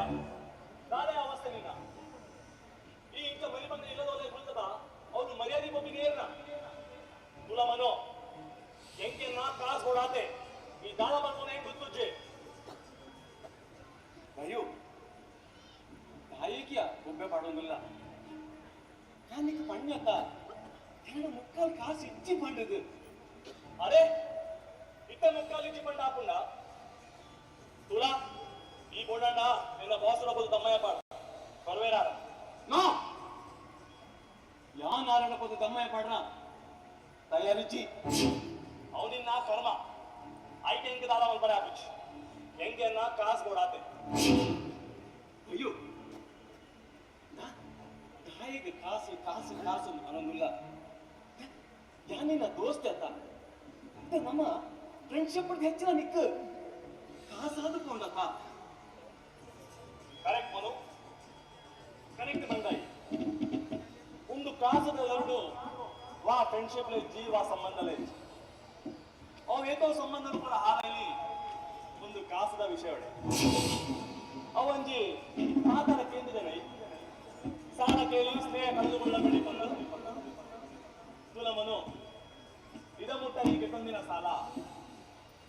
S5: ದಾದೆಯ ಅವಸ್ಥೆ ನಿನ್ನ. ಈ ಇಂಥ ಮರಿ ಬಂದ ಇಲ್ಲದೋಲೆ ಕುಳಿತದ ಅವನು ಮರ್ಯಾದೆ ಬೊಬ್ಬಿಗೆ ಏರ್ನ ತುಲ ಮನು ಹೆಂಗೆ ನಾ ಕಾಸು ಕೊಡಾತೆ ಈ ದಾದ ಬಂದವನ ಹೆಂಗ್ ಗೊತ್ತುಜ್ಜೆ.
S10: ಅಯ್ಯೋ ತಾಯಿಗಿಯ ಬೊಬ್ಬೆ ಪಾಡೋದಿಲ್ಲ ನಾನಿಕ್ ಪಣ್ಣತ್ತ ಎರಡು ಮುಕ್ಕಾಲು ಕಾಸು ಇಚ್ಚಿ ಪಂಡದು.
S5: ಅರೆ ಇತ್ತ ಮುಕ್ಕಾಲು ಇಚ್ಚಿ ಪಂಡ ಹಾಕುಂಡ ತುಲಾ ಈ ಬೋಡಣ್ಣ ನಿನ್ನ ಬಾಸರ ಬದು ತಮ್ಮಯ್ಯ ಪಾಡ ಪರ್ವೇರಾರ.
S10: ನೋ ಯಾ ನಾರಾಯಣ ಪದ ತಮ್ಮಯ್ಯ ಪಾಡ್ರ ತಯಾರಿಚ್ಚಿ.
S5: ಅವನಿನ್ನ ಕರ್ಮ ಐಟ್ ಹೆಂಗ್ ದಾರ ಮಲ್ಪರೆ ಆಪಿಚ್ ಹೆಂಗೆ ನಾ ಕಾಸು ಕೊಡಾತೆ.
S10: ಅಯ್ಯೋ ತಾಯಿಗೆ ಕಾಸು ಕಾಸು ಕಾಸು ಅನ್ನೋದಿಲ್ಲ. ಯಾನಿನ್ನ ದೋಸ್ತ ಅತ್ತ ನಮ್ಮ ಫ್ರೆಂಡ್ಶಿಪ್ ಹೆಚ್ಚಿನ ನಿಕ್ ಕಾಸಾದುಕೊಂಡಪ್ಪ.
S5: ಕರೆಕ್ಟ್ ಮನು, ಕರೆಕ್ಟ್ ಬಂದಾಯಿ. ಒಂದು ಕಾಸದ ಎರಡು ವಾ ಫ್ರೆಂಡ್ಶಿಪ್ ಲೇ ಜೀವ ಸಂಬಂಧ ಲೇ ಅವು ಏತೋ ಸಂಬಂಧನೂ ಕೂಡ ಹಾರಲ್ಲಿ ಒಂದು ಕಾಸದ ವಿಷಯ. ಅವಂಜಿ ಮಾತಾಡ ಕೇಂದ್ರದೈ ಸಾಲ ಕೇಳಿ ಸ್ನೇಹ ಕಳೆದುಕೊಳ್ಳಬೇಡಿ ಬಂದು ತುಲಮನು. ಇದ ಮುಟ್ಟ ಈಗ ತಂದಿನ ಸಾಲ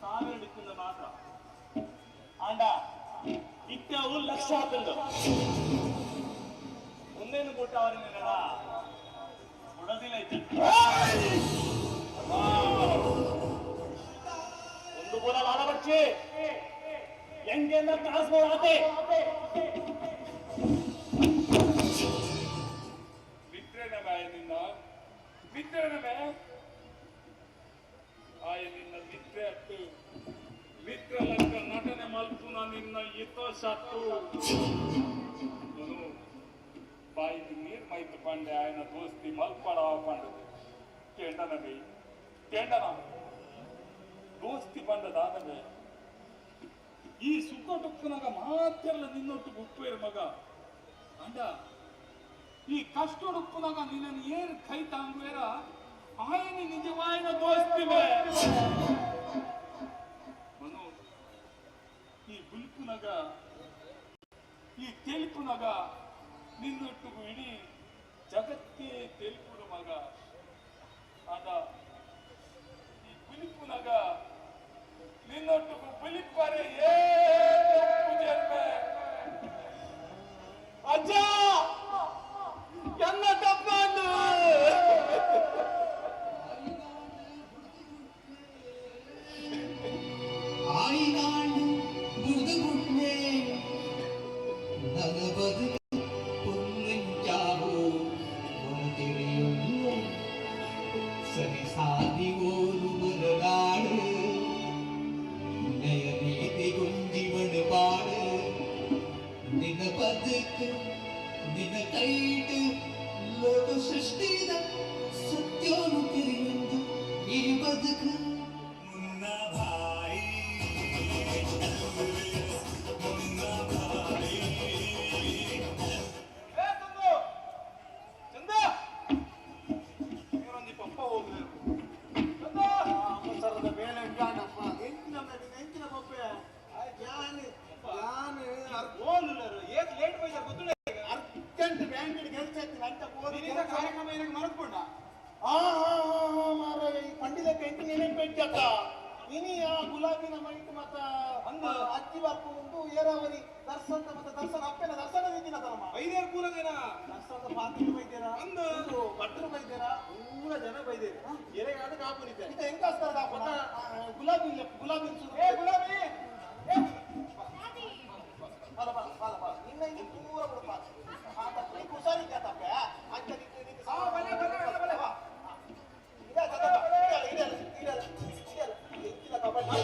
S5: 1000 ಡಿಕ್ಕಿಂದ ಮಾತ್ರ ಆಂಡ ಇತ್ಯಾವು ಲಕ್ಷ ಆತಂದು ಒಂದೇನು ಕೊಟ್ಟ ಅವರಿಂದ ಕೊಡೋದಿಲ್ಲ. ಒಂದು ಪೂರ ಲಾಲ ಬಚ್ಚಿ ಹೆಂಗೆ ಕಾಸು ಆತೆ.
S7: ಮಿತ್ರನ ಬಾಯ ನಿನ್ನ ಮಿತ್ರನ ಬೇ ಆಯ ನಿನ್ನ ಮಿತ್ರ ಅತ್ತು ಮಿತ್ರ ಲಕ್ಕ ನಟನೆ ಮಲ್ಪುನ ನಿನ್ನ ಹಿತ ಸತ್ತು ಬಾಯಿಗೆ ನೀರ್ ಮೈತು ಪಂಡೆ ಆಯನ ದೋಸ್ತಿ ಮಲ್ಪಡ ಪಂಡದು ಕೆಂಡನ ಬೈ ಕೆಂಡನ ದೋಸ್ತಿ ಪಂಡದಾದವೇ ಈ ಸುಖ ಟುಕ್ಕುನಾಗ ಮಾತೆಲ್ಲ ನಿನ್ನೊಟ್ಟು ಉಪ್ಪೇರು ಮಗ ಅಂಡ ಈ ಕಷ್ಟ ಉಪ್ಪುನಾಗ ನಿನ್ನನ್ನು ಏರ್ ಕೈ ತಾಂಗುವೇರ ಆಯನಿ ನಿಜವಾಯನ ದೋಸ್ತಿ ಬೇ ಮನು. ಈ ಬುಲ್ಪುನಗ ಈ ತೆಲಿಪುನಗ ನಿನ್ನೊಟ್ಟಿಗೂ ಇಡೀ ಜಗತ್ತೇ ತೆಲಿಪುಡು ಮಗ ಅಂಡ ಈ ಬುಲಿಪುನಗ ನಿನ್ನೊಟ್ಟಿಗೂ ಬುಲಿಪರೆ ಏ ಜನ್ಮೆ.
S11: ಅಜ್ಜ ಎನ್ನ ತಪ್ಪಂಡು
S6: ಆಯಿನಾಂಡು ಬುಡುಗುಡ್ಲೆ ನಲಬದು பொன்னுஞ்சாவோ தெரியும் சரி சாதி ஒரு நாடு நயநீதி குஞ்சிவனு பாடு ನಿನ್ನ ಬದುಕು ನಿನ್ನ ಕೈಟು ಲೋಕ ಸೃಷ್ಟಿದ ಸತ್ಯೋನು ತಿಳಿಯೊಂದು ಈ ಬದುಕು.
S12: ಏ ಚಂದು, ಚಂದ, ಇವರೊಂದು ಪಪ್ಪ ಹೋಗ್ಲಿ ಚಂದ.
S11: ಅವಸರದ ಬೇಲೆ ಉಂಟಾನಪ್ಪ ಎಂಚಿನ ಎಂಚಿನ ಪಪ್ಪೆ ಯಾನ್ ಯಾನ್
S12: ಓನುಲ್ಲರು ಏತ್ ಲೇಟ್ ಬೈದಾರ ಗೊತ್ತುಂಡ.
S11: ಅರ್ಜೆಂಟ್ ಬ್ಯಾಂಕ್ ಕೆಲಸ ಇತ್ತು ಅಂತ ಹೋದ
S12: ನಿನ್ನಿಂದ ಕಾರ್ಯಕ್ರಮ ಏನಕ್ಕೆ ಮರೆತ್ಕೊಂಡ.
S11: ಆ ಹಾ ಹಾ ಹಾ ಮಾರಾಯ, ಈ ಪಂಡಿಲಕ್ಕ ಎಂಟು ನೆನಪೆಟ್ಟಕ್ಕ ಇನಿ ಆ ಗುಲಾಬಿನ ಮೈಟ್ ಮತ್ತ ಅಜ್ಜಿ ಬರ್ಪು ಉಂಟು ಏರಾವರಿ ದರ್ಶನ ಮತ್ತೆ ದರ್ಶನ ಅಪ್ಪನ ದರ್ಶನ ದಿನ ತಮ್ಮ
S12: ಬೈದೇರ್ ಪೂರದೇನ
S11: ದರ್ಶನದ ಪಾತ್ರೆ ಬೈದೇರಾ
S12: ಅಂದು
S11: ಭಟ್ರು ಬೈದೇರಾ
S12: ಪೂರ ಜನ ಬೈದೇರು ಎರೆಗಾದ ಕಾಪುನಿತೆ
S11: ಇದು ಹೆಂಗಾಸ್ತಾರ ಕಾಪುನ ಗುಲಾಬಿ ಇಲ್ಲ ಗುಲಾಬಿ
S12: ಏ ಗುಲಾಬಿ
S11: ಬಲ ಬಲ ಬಲ ಬಲ ನಿನ್ನ ಇಲ್ಲಿ ಪೂರ ಬಿಡಪ್ಪ ನೀನು ಹುಷಾರಿದ್ಯಾ ತಪ್ಪೆ ಅಂಚ ನಿಂತು
S12: ಬಲೆ ಬಲೆ ಬಲೆ ಬಲೆ
S11: ಇದೆ ಇದೆ ಇದೆ ಇದೆ ಎಂಚಿನ ಕಬಡ್ಡಿ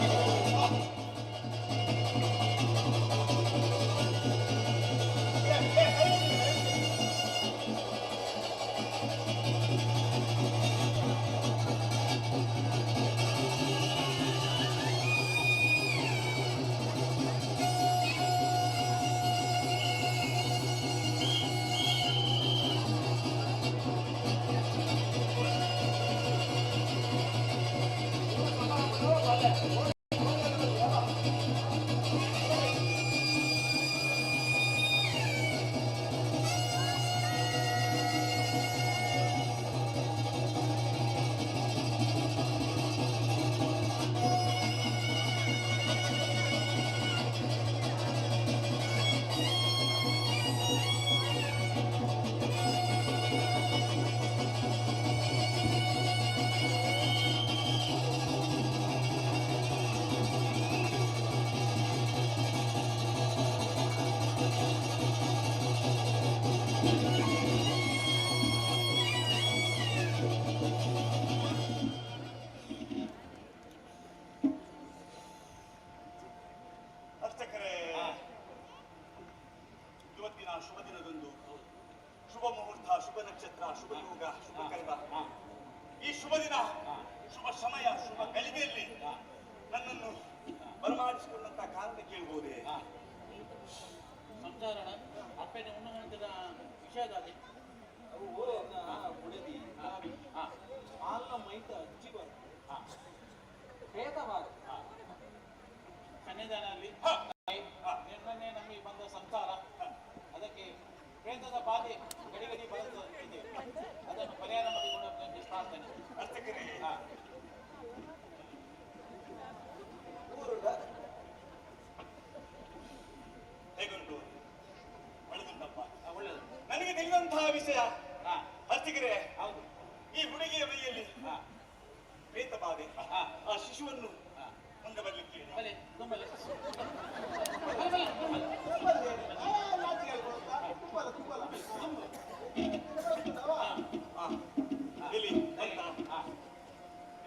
S5: ಅರ್ಚಕರೇ, ಇವತ್ತಿನ ಶುಭ ದಿನದಂದು ಶುಭ ಮುಹೂರ್ತ, ಶುಭ ನಕ್ಷತ್ರ, ಶುಭ ಯೋಗ, ಶುಭ ಕರ್ಮ, ಈ ಶುಭ ದಿನ, ಶುಭ ಸಮಯ, ಶುಭ ಗಳಿಗೆಯಲ್ಲಿ ನನ್ನನ್ನು ಬರಮಾಡಿಸಿಕೊಂಡಂತ ಕಾರಣ ಕೇಳ್ಬೋದೇ?
S7: ಸಂಸಾರಣ ಅಪ್ಪನ ಉಣ್ಣುವಂತದ ವಿಷಯದಾದೆ
S12: ಅವು ಬುಡದಿ ಆಲ್ನ ಮೈತ ಅಜ್ಜಿ ಬರ್ತು ಪ್ರೇತವಾದ
S7: ಸನ್ನಿಧಾನದಲ್ಲಿ ನಿನ್ನನ್ನೇ ನಂಬಿ ಬಂದ ಸಂಸಾರ, ಅದಕ್ಕೆ ಪ್ರೇತದ ಬಾಧೆ ಗಡಿ ಗಡಿ ಬರುತ್ತದೆ, ಅದನ್ನು ಪರಿಹಾರ ಮಾಡಿಕೊಂಡು ಪ್ರಾರ್ಥನೆ.
S5: ಅರ್ಚಕರೇ, ಹೇಗುಂಟು? ಒಳ್ಳೆದುಂಟಪ್ಪ,
S7: ಒಳ್ಳೆದು.
S5: ನನಗೆ ತಿಳಿದಂತಹ ವಿಷಯ ಅರ್ಚಕರೇ,
S7: ಹೌದು,
S5: ಈ ಹುಡುಗಿಯ ಮೈಯಲ್ಲಿ ಪ್ರೇತ ಬಾಧೆ, ಆ ಶಿಶುವನ್ನು ಮುಂದೆ ಬರ್ಲಿಕ್ಕೆ
S7: ಬಲೆ ತುಂಬಲೆ
S5: ಎಲ್ಲಿ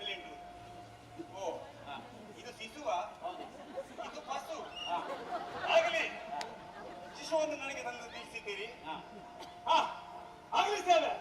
S5: ಎಲ್ಲಿಂಟು? ಓ, ಇದು ಶಿಶುವ, ಇದು ಪಶು. ಆಗಲಿ, ಶಿಶುವನ್ನು ನನಗೆ ತಂದು ನಿಲ್ಲಿಸಿದ್ದೀರಿ. ಆಗಲಿ ಸೇವೆ.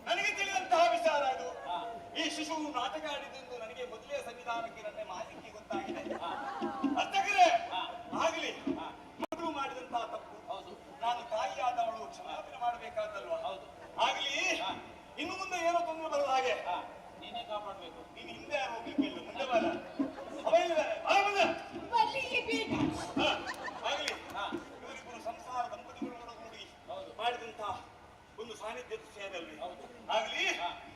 S5: ನನಗೆ ತಿಳಿದಂತಹ ವಿಚಾರ ಇದು. ಈ ಶಿಶುವು ನಾಟಕ ಆಡಿದೆಂದು ನನಗೆ ಮೊದಲೇ ಸಂವಿಧಾನಕ್ಕೆ ನನ್ನ ಮಾಹಿತಿ ಗೊತ್ತಾಗಿದೆ. ಅರ್ಚಕರೇ, ಆಗಲಿ, ಮಗಳು ಮಾಡಿದಂತಹ ತಪ್ಪು, ನಾನು ತಾಯಿಯಾದವಳು ಕ್ಷಮಾಪಣೆ ಮಾಡಬೇಕಾದಲ್ವಾ? ಆಗಲಿ, ಇನ್ನು ಮುಂದೆ ಏನೋ ತೊಂದರೆ ಬರದ ಹಾಗೆ
S7: ನೀನೇ ಕಾಪಾಡಬೇಕು.
S5: ನೀನು ಹಿಂದೆ ಯಾರು ಹೋಗ್ಲಿಕ್ಕೆ ಇಲ್ಲ, ಮುಂದೆ ಬರ. ಅವ ಎಲ್ಲಿದ್ದಾನೆ? ಆಗಲಿ, ಇವರಿಬ್ಬರು ಸಂಸಾರ ದಂಪತಿಗಳು ಕೂಡಿ ಮಾಡಿದಂತಹ ಒಂದು ಸಾನ್ನಿಧ್ಯದ ವಿಷಯದಲ್ಲಿ ಆಗಲಿ,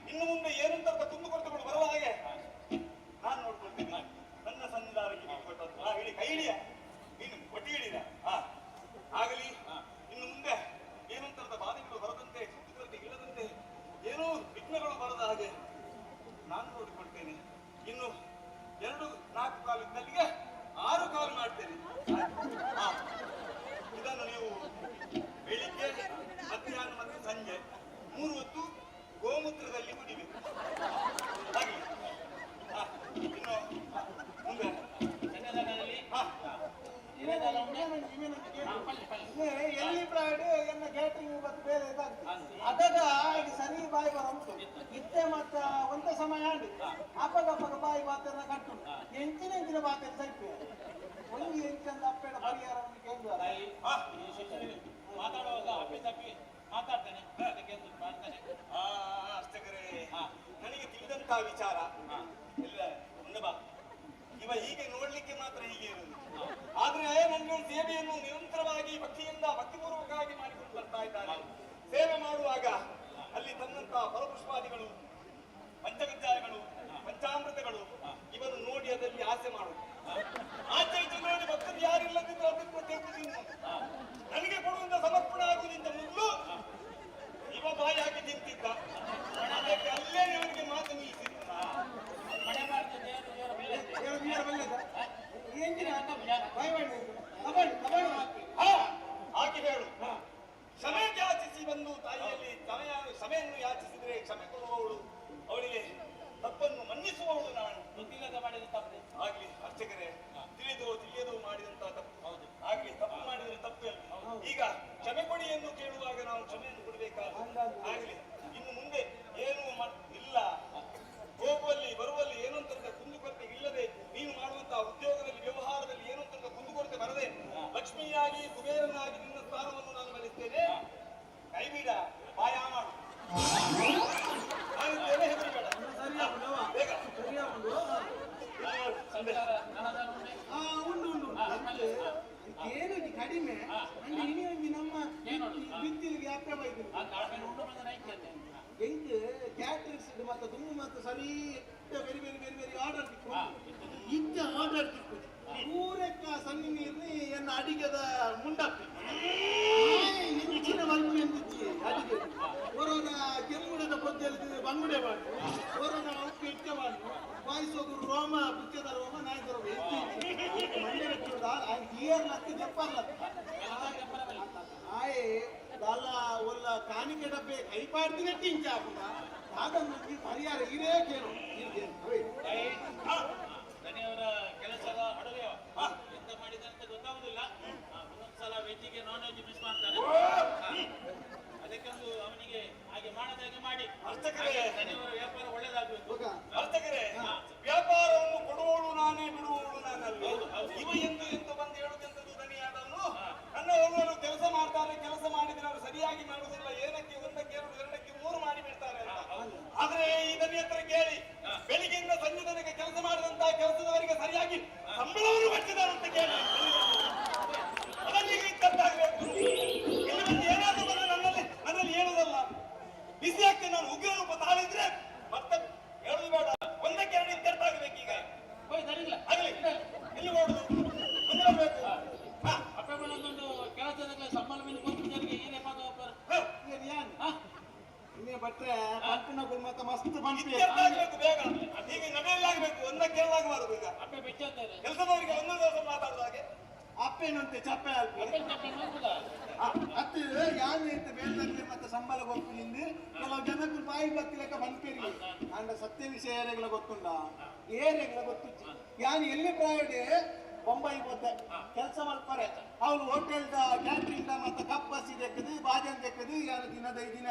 S5: ಇನ್ನು ಮುಂದೆ ಏನಂತ ಕುಂದುಕೊರತೆಗಳು ಬರುವ ಹಾಗೆ ನಾನು ನೋಡ್ಕೊಳ್ತೇನೆ. ನನ್ನ ಸನ್ನಿಧಾನಕ್ಕೆ ನೀವು ಕೊಟ್ಟದ್ದು ಹೇಳಿ, ಕೈ ಹಿಡಿಯ, ನೀನು ಒಟ್ಟಿ ಹಿಡಿದ. ಆಗಲಿ, ಇನ್ನು ಮುಂದೆ ಏನಂತರದ ಬಾಧೆಗಳು ಬರದಂತೆ, ಕುಂದುಕೊರತೆ ಇಲ್ಲದಂತೆ, ಏನೂ ವಿಘ್ನಗಳು ಬರದ ಹಾಗೆ ನಾನು ನೋಡಿಕೊಳ್ತೇನೆ. ಇನ್ನು 2 4 ಕಾಲು ಇದ್ದಲ್ಲಿಗೆ 6 ಕಾಲು ಮಾಡ್ತೇನೆ. ಇದನ್ನು ನೀವು ಬೆಳಿಗ್ಗೆ, ಮಧ್ಯಾಹ್ನ ಮತ್ತು ಸಂಜೆ 3 ಹೊತ್ತು ಗೋಮೂತ್ರದಲ್ಲಿ ಕುಡಿಬೇಕು. ಹಾಗೆ ಇನ್ನು ಮುಂದೆ
S7: ಸನ್ನಿಧಾನದಲ್ಲಿ
S11: ಎಲ್ಲಿ ಪ್ರಾಯಡ್ ಎನ್ನ ಕ್ಯಾಟರಿಂಗ್ ಬತ್ತು ಬೇರೆ ಅದಾಗ ಈಗ ಸರಿ ಬಾಯಿ ಬರಂತು ಇತ್ತೆ ಮತ್ತ ಒಂದೇ ಸಮಯ ಆಂಡ್ ಅಪ್ಪಗ ಅಪ್ಪಗ ಬಾಯಿ ಬಾತೆಲ್ಲ ಕಟ್ಟು ಎಂಚಿನ ಎಂಚಿನ ಬಾತೆ ಸೈಪೆ ಒಂದು ಎಂಚಂದ ಅಪ್ಪೆಡ ಪರಿಹಾರ ಕೇಂದ್ರ
S7: ಮಾತಾಡುವಾಗ ಅಪ್ಪಿ ತಪ್ಪಿ ಮಾತಾಡ್ತಾನೆ, ಅದಕ್ಕೆ ಮಾಡ್ತಾನೆ.
S5: ಅಷ್ಟಕರೇ ನನಗೆ ತಿಳಿದಂತಹ ವಿಚಾರ ಇಲ್ಲ. ಮುಂದೆ ಬಾ. ಇವ ಹೀಗೆ ನೋಡ್ಲಿಕ್ಕೆ ಮಾತ್ರ ಹೀಗೆ ಇರುವುದು, ಆದ್ರೆ ನನ್ನ ಸೇವೆಯನ್ನು ನಿರಂತರವಾಗಿ ಭಕ್ತಿಯಿಂದ ಭಕ್ತಿಪೂರ್ವಕವಾಗಿ ಮಾಡಿಕೊಂಡು ಬರ್ತಾ ಇದ್ದಾನೆ. ಸೇವೆ ಮಾಡುವಾಗ ಅಲ್ಲಿ ತಂದಂತಹ ಫಲಪುಷ್ಪಾದಿಗಳು, ಪಂಚಕಜ್ಜಾಯಗಳು, ಪಂಚಾಮೃತಗಳು ಇವನ್ನು ನೋಡಿ ಅದರಲ್ಲಿ ಆಸೆ ಮಾಡುವುದು. ಆಚೆ ಈಚೆ ನೋಡಿ ಭಕ್ತರು ಯಾರಿಲ್ಲದಿದ್ರೆ ಅದನ್ನು ತೆಗೆದು ನನಗೆ ಕೊಡುವಂತ ಸಮರ್ಪಣೆ ಆಗುವುದಿಂತ ಮೊದಲು ಇವ ಬಾಯಿ ಹಾಕಿ ತಿಂತಿದ್ದ. ಅದಕ್ಕೆ ಅಲ್ಲೇ ಇವನಿಗೆ ಮಾತು ನಿಲ್ಲಿಸಿದ್ದ. ಹಾಗೆ ಹೇಳು. ಕ್ಷಮೆ ಯಾಚಿಸಿ ಬಂದು ತಾಯಿಯಲ್ಲಿ ಕ್ಷಮೆಯನ್ನು ಯಾಚಿಸಿದ್ರೆ ಕ್ಷಮೆ ಕೊಡುವವಳು, ಅವಳಿಗೆ ತಪ್ಪನ್ನು ಮನ್ನಿಸುವವಳು ನಾನು.
S7: ಗೊತ್ತಿಲ್ಲದ ಮಾಡಿದ ತಪ್ಪು
S5: ಆಗ್ಲಿ ಅರ್ಚಕರೇ, ತಿಳಿದು ತಿಳಿಯದು ಮಾಡಿದಂತಹ ತಪ್ಪು. ಹೌದು, ಆಗ್ಲಿ, ತಪ್ಪು ಮಾಡಿದ್ರೆ ತಪ್ಪು ಅಲ್ಲ. ಈಗ ಕ್ಷಮೆ ಕೊಡಿ ಎಂದು ಕೇಳುವಾಗ ನಾವು ಕ್ಷಮೆಯನ್ನು ಕೊಡಬೇಕಾದ ಆಗ್ಲಿ. ಇನ್ನು ಮುಂದೆ ಏನು ಇಲ್ಲ, ಹೋಗುವಲ್ಲಿ ಬರುವಲ್ಲಿ ಏನಂತ ಕುಂದುಕೊರತೆ ಇಲ್ಲದೆ, ನೀನು ಮಾಡುವಂತಹ ಉದ್ಯೋಗದಲ್ಲಿ ವ್ಯವಹಾರದಲ್ಲಿ ಏನಂತ ಕುಂದುಕೊರತೆ ಬರದೆ ಲಕ್ಷ್ಮಿಯಾಗಿ ಕುಬೇರನಾಗಿ ನಿನ್ನ ಸ್ಥಾನವನ್ನು ನಾನು ಬಯಸ್ತೇನೆ. ಕೈಬಿಡ, ಬಾಯ ಮಾಡು, ನಾನು ಹೆದರಿಬೇಡ. ಬೇಗ
S11: ಉಂಡು ಉಂಡು ಏನು ಕಡಿಮೆ ಅಂದ್ರೆ ಇನಿ ಒಂಜಿ ನಮ್ಮ ಬಿತ್ತಿಲಿಗೆ ಅಪ್ಪೆ ಬೈದು ಎಂಕ್ ಕ್ಯಾಟ್ರಿಕ್ಸ್ ಮತ್ತೆ ದುಮ್ಮು ಮತ್ತೆ ಸರಿ very very very very order ತಿಕ್ಕು ಇತ್ತ ಆರ್ಡರ್ ತಿಕ್ಕು ಪೂರಕ್ಕ ಸಣ್ಣ ನೀರ್ನಿ ಎನ್ನ ಅಡಿಗೆದ ಮುಂಡಪ್ಪಿ ಇಂಚಿನ ಮಲ್ಪು ಎಂದಿಚ್ಚಿ ಅಡಿಗೆ ಒರೋನ ಕೆಮ್ಮುಡದ ಪೊದ್ದೆಲ್ಲಿ ಬಂಗುಡೆ ಮಾಡು, ಒರೋನ ಉಪ್ಪು ಇಟ್ಟೆ ಮಾಡು, ವಾಯಿಸೋಗು ರೋಮ ಪುಚ್ಚದ ರೋಮ ನಾಯ್ದ ರೋಮ ಮಂಡೆ ಬೆಟ್ಟುದ ಇಯರ್ಲತ್ತಿ ದೆಪ್ಪರ್ಲತ್ತಿ ಆಯೆ ದಾಲ ಒಲ್ಲ ಕಾಣಿಕೆ ಡಬ್ಬೆ ಕೈಪಾಡ್ತಿ ಗಟ್ಟಿ ಇಂಚಾಪುನ ದಾದನ್ನು ಪರಿಹಾರ ಇರೇ ಕೇಳು.
S7: ದಣಿಯವರ ಕೆಲಸದ ಅಡುಗೆ ಎಂತ ಮಾಡಿದ ಅಂತ ಗೊತ್ತಾಗುದಿಲ್ಲ. ಒಂದೊಂದ್ಸಲ ವೆಜ್ಜಿಗೆ ನಾನ್ ವೆಜ್ ಮಿಸ್ ಮಾಡ್ತಾನೆ. ಅದಕ್ಕೊಂದು ಅವನಿಗೆ ಹಾಗೆ ಮಾಡದ ಹಾಗೆ ಮಾಡಿ ದಣಿಯವರ ವ್ಯಾಪಾರ ಒಳ್ಳೇದಾಗಬೇಕು.
S5: ಅರ್ಚಕರೇ, ವ್ಯಾಪಾರವನ್ನು ಕೊಡುವವಳು ನಾನೇ, ಬಿಡುವವಳು ನಾನಲ್ಲ. ಇವ ಎಂದು ಎಂದು ಬಂದು ಹೇಳುವುದೆಂತದ್ದು ದಣಿಯಾದವನು? ನನ್ನ ಒಬ್ಬರು ಕೆಲಸ ಮಾಡ್ತಾರೆ, ಕೆಲಸ ಮಾಡಿದ್ರೆ ಅವರು ಸರಿಯಾಗಿ ಮಾಡುವುದಿಲ್ಲ, ಏನಕ್ಕೆ ಒಂದಕ್ಕೆ ಎರಡು, ಎರಡಕ್ಕೆ ಮೂರು ಮಾಡಿ ಬಿಡ್ತಾರೆ ಅಂತ. ಆದ್ರೆ ಈ ದಣಿ ಹತ್ರ ಕೇಳಿ, ಬೆಳಿಗ್ಗೆಯಿಂದ ಸಂಜೆ ತನಕ ಕೆಲಸ ಮಾಡಿದಂತಹ ಕೆಲಸದವರಿಗೆ ಸರಿಯಾಗಿ ಸಂಬಳವನ್ನು ಕೊಟ್ಟಿದ್ದಾರೆ ಅಂತ ಕೇಳಿ. ಅದನ್ನು ಈಗ ಇತ್ತಂತಾಗಬೇಕು. ಇಲ್ಲಿ ಬಂದು ಏನಾದ್ರೂ ಬಂದು ನನ್ನಲ್ಲಿ ನನ್ನಲ್ಲಿ ಹೇಳುದಲ್ಲ, ಬಿಸಿ ಆಗ್ತದೆ. ನಾನು ಉಗ್ರ ರೂಪ ತಾಳಿದ್ರೆ ಮತ್ತೆ ಹೇಳುದು ಬೇಡ, ಒಂದಕ್ಕೆ ಎರಡು ಇತ್ಯರ್ಥಾಗಬೇಕು. ಈಗ ಆಗ್ಲಿ, ಎಲ್ಲಿ ಮಾಡುದು? ಮುಂದೆ ಬರ್ಬೇಕು.
S7: ಅಪ್ಪ ಒಂದೊಂದು ಕೆಲಸದ ಸಂಬಳ ಮೇಲೆ ಗೊತ್ತಿದ್ದವರಿಗೆ ಏನೇ ಮಾತು
S11: ಭಟ್ರೆ ಪಂಪಿನ ಮತ್ತೆ ಮಸ್ತ್ ಪಂಪಿ
S5: ಇತ್ಯರ್ಥಾಗಬೇಕು ಬೇಗ. ಈಗ ನಡೆಯಲಾಗಬೇಕು, ಒಂದಕ್ಕೆ ಎರಡಾಗಬಾರದು. ಈಗ
S7: ಅಪ್ಪೆ ಬೆಚ್ಚಂತಾರೆ
S5: ಕೆಲಸದವರಿಗೆ ಒಂದೊಂದು ದಿವಸ ಮಾತಾಡುದ ಹಾಗೆ
S11: ಅಪ್ಪೇನಂತೆ ಚಪ್ಪೆ ಅಲ್ಪ ಅತ್ತು ಯಾನ್ ಎಂತ ಬೇಲ್ದಲ್ಲಿ ಮತ್ತೆ ಸಂಬಳ ಗೊತ್ತು ನಿಂದು ಕೆಲವು ಜನಕ್ಕೂ ಬಾಯಿ ಬತ್ತಿಲೆಕ್ಕ ಬಂದ್ಪೇರಿ. ಅಂಡ ಸತ್ಯ ವಿಷಯ ಏರೆಗಳ ಗೊತ್ತುಂಡ, ಏರೆಗಳ ಗೊತ್ತು. ಯಾನ್ ಎಲ್ಲಿ ಪ್ರಾಯಡೆ ಬೊಂಬೈ ಹೋದೆ ಕೆಲಸ ಮಲ್ಪರೆ, ಅವಳು ಹೋಟೆಲ್ದ ಕ್ಯಾಟ್ರಿಂಗ್ ಮತ್ತೆ ಕಪ್ಪಸಿ ದೆಕ್ಕದು ಬಾಜನ್ ದೆಕ್ಕದು ಯಾನು ದಿನದ ದಿನ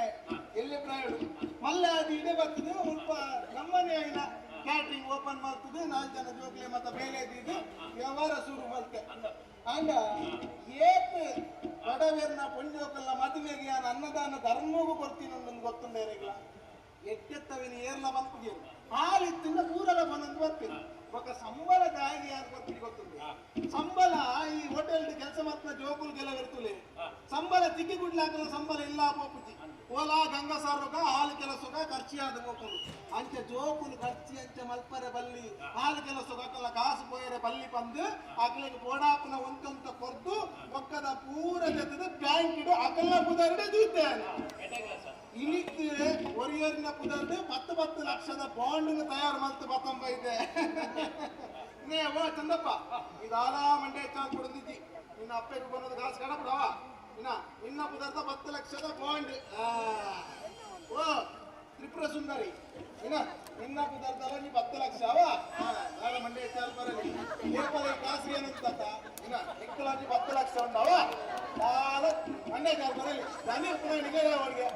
S11: ಎಲ್ಲಿ ಪ್ರಾಯಡು ಮಲ್ಲ ಅದು ಇಡೆ ಬರ್ತದೆ. ಸ್ವಲ್ಪ ನಮ್ಮನೆ అయిన ಕ್ಯಾಟ್ರಿಂಗ್ ಓಪನ್ ಮಾಡ್ತದೆ, ನಾಲ್ಕು ಜನ ಜೋಗ್ಲೆ ಮತ್ತೆ ಬೇಲೆ ಇದ್ದು ವ್ಯವಹಾರ ಶುರು ಮಲ್ತೆ. ಅಂಡ ಏತ್ ಬಡವೆರ್ನ ಪೊಂಜೋಕಲ್ಲ ಮದುವೆಗೆ ಯಾನ್ ಅನ್ನದಾನ ಧರ್ಮಗೂ ಕೊಡ್ತೀನಿ ಅನ್ನೊಂದು ಗೊತ್ತುಂಡ ಏರೆಗ್ಲ ಎಟ್ಟೆತ್ತವಿನ ಏರ್ಲ ಬಂಪುಗೇರು ಹಾಲಿತ್ತಿಂದ ಊರಲ್ಲ ಬಂದೊಂದು ಬರ್ತೀನಿ. ఒక ಸಂಬಳ ದಾಗಿ ಯಾರು ಗೊತ್ತಿರಿ ಗೊತ್ತುಂಡು. ಸಂಬಳ ಈ ಹೋಟೆಲ್ ಕೆಲಸ ಮಾತ್ರ ಜೋಕುಲ್ ಕೆಲವು ಸಂಬಳ ತಿಕ್ಕಿ ಗುಡ್ಲಾಕಲ ಸಂಬಳ ಇಲ್ಲ ಪೋಪುಜಿ ಓಲಾ ಗಂಗಸಾರುಗ ಹಾಲು ಕೆಲಸಗ ಖರ್ಚಿ ಆದ ಪೋಪುಲು ಅಂಚೆ ಜೋಕುಲು ಖರ್ಚಿ ಅಂಚೆ ಮಲ್ಪರೆ ಬಲ್ಲಿ ಹಾಲು ಕೆಲಸಗ ಅಕಲ ಕಾಸು ಪೋಯರೆ ಬಲ್ಲಿ ಬಂದು ಅಕಲಿಗೆ ಬೋಡಾಪುನ ಒಂತೊಂತ ಕೊರ್ದು ಒಕ್ಕದ ಪೂರ ಜೊತೆದ ಬ್ಯಾಂಕ್ ಇಡು ಅಕಲ ಪುದರ್ಡೆ ದೂತೆ ಇನಿಕ್ ಒರಿಯರ್ನ ಪುದರ್ಡು 10 10 ಲಕ್ಷದ ಬಾಂಡ್ ತಯಾರು ಮಲ್ತು ಬತ್ತಂಬ ಇದೆ. ನೇ ಓ ಚಂದಪ್ಪ, ಇದಾಲ ಮಂಡೆ ಚಾಲ್ ಕೊಡದಿದ್ದಿ ನಿನ್ನ ಅಪ್ಪೆಗೆ ಬನ್ನೋದು ಕಾಸು ಕಡಪಡವ ಇನ್ನ ನಿನ್ನ ಪುದರ್ದ 10 ಲಕ್ಷದ ಬಾಂಡ್. ಓ ತ್ರಿಪುರ ಸುಂದರಿ ಇನ್ನ ನಿನ್ನ ಪುದರ್ದಲ್ಲ ನೀ 10 ಲಕ್ಷ ಅವ ನಾಳೆ ಮಂಡೆ ಚಾಲ್ ಬರಲಿ ನೇಪಾಳ ಕಾಸು ಏನಂತ ಇನ್ನ ನಿಕ್ಕಲಾಗಿ 10 ಲಕ್ಷ ಉಂಡವ ದಾಲ ಮಂಡ್ಯ ಬರಲಿ ದನಿ ಪುನಃ ನಿಗರ ಅವರಿಗೆ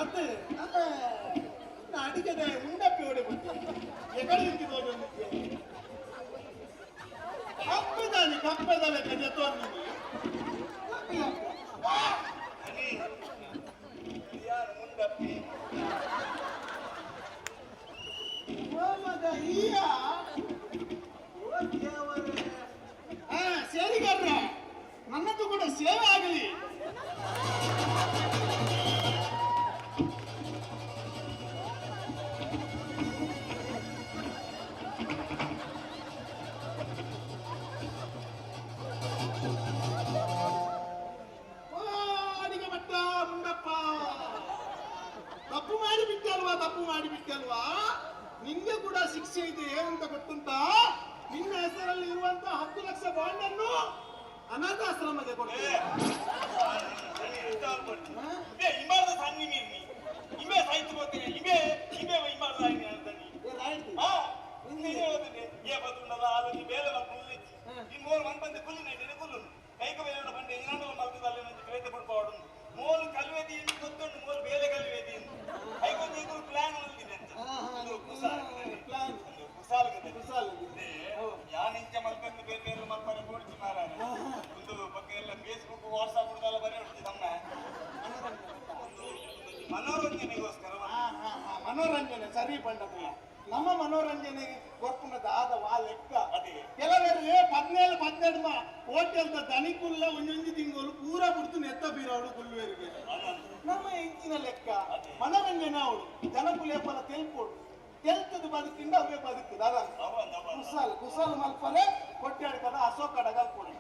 S11: ಅದು ನಮ್ಮ ಅಡಿಗೆದ ಉಂಡಪ್ಪಿ ಹೊಡೆ ಬುದ್ಧಿ ಎಕಡೆ ನಿಂತಿದ್ದು ಕಪ್ಪೆದಾನಿ ಕಪ್ಪೆದ ಲೆಕ್ಕ ಜೊತೆ
S9: ಮುಂಡಪ್ಪಿ
S11: ಸೇರಿಗಾರ್ರೆ ನನ್ನದು ಕೂಡ ಸೇವೆ ಆಗಲಿ. ಅಡಿಗೆ ಭಟ್ಟ ಮುಂಡಪ್ಪ, ತಪ್ಪು ಮಾಡಿಬಿಟ್ಟಲ್ವಾ, ತಪ್ಪು ಮಾಡಿಬಿಟ್ಟಲ್ವಾ? ನಿಂಗೆ ಕೂಡ ಶಿಕ್ಷೆ ಇದೆ ಏನಂತ ಗೊತ್ತುಂಟಾ? ನಿನ್ನ ಹೆಸರಲ್ಲಿ ಇರುವಂತಹ 10 ಲಕ್ಷ ಬಾಂಡ್ ಅನ್ನು ಅನಾಥಾಶ್ರಮಕ್ಕೆ ಕೊಡ್ತೇನೆ.
S9: ಮನೋರಂಜನೆಗೋಸ್ಕರ
S11: ಮನೋರಂಜನೆ ಸರಿ ಪಂಡಪ್ಪ, ನಮ್ಮ ಮನೋರಂಜನೆಗೆ ಕೊರ್ಪುನದ ಆದ ವಾ ಲೆಕ್ಕ. ಕೆಲವರು 17 18 ಹೋಟೆಲ್ದ ದನಿಕುಲ್ಲ ಒಂದೊಂದು ತಿಂಗಳು ಪೂರ ಬಿಡ್ತು ನೆತ್ತ ಬೀರವಳು ಕುಲ್ಲುವರಿಗೆ. ನಮ್ಮ ಹೆಂಚಿನ ಲೆಕ್ಕ ಮನೋರಂಜನೆ ಅವಳು ಜನಕುಲೇಪಲ ತೆಲ್ಪೋಡು ತೆಲ್ತದ ಬದುಕಿಂದ ಅವೇ ಬದುಕುದ. ಅದ ಕುಸಾಲ್ ಕುಸಾಲ್ ಮಲ್ಪಲೆ ಕೊಟ್ಟಾಡ್ಕದ ಅಶೋಕ ಡಗಲ್ ಕೊಡು.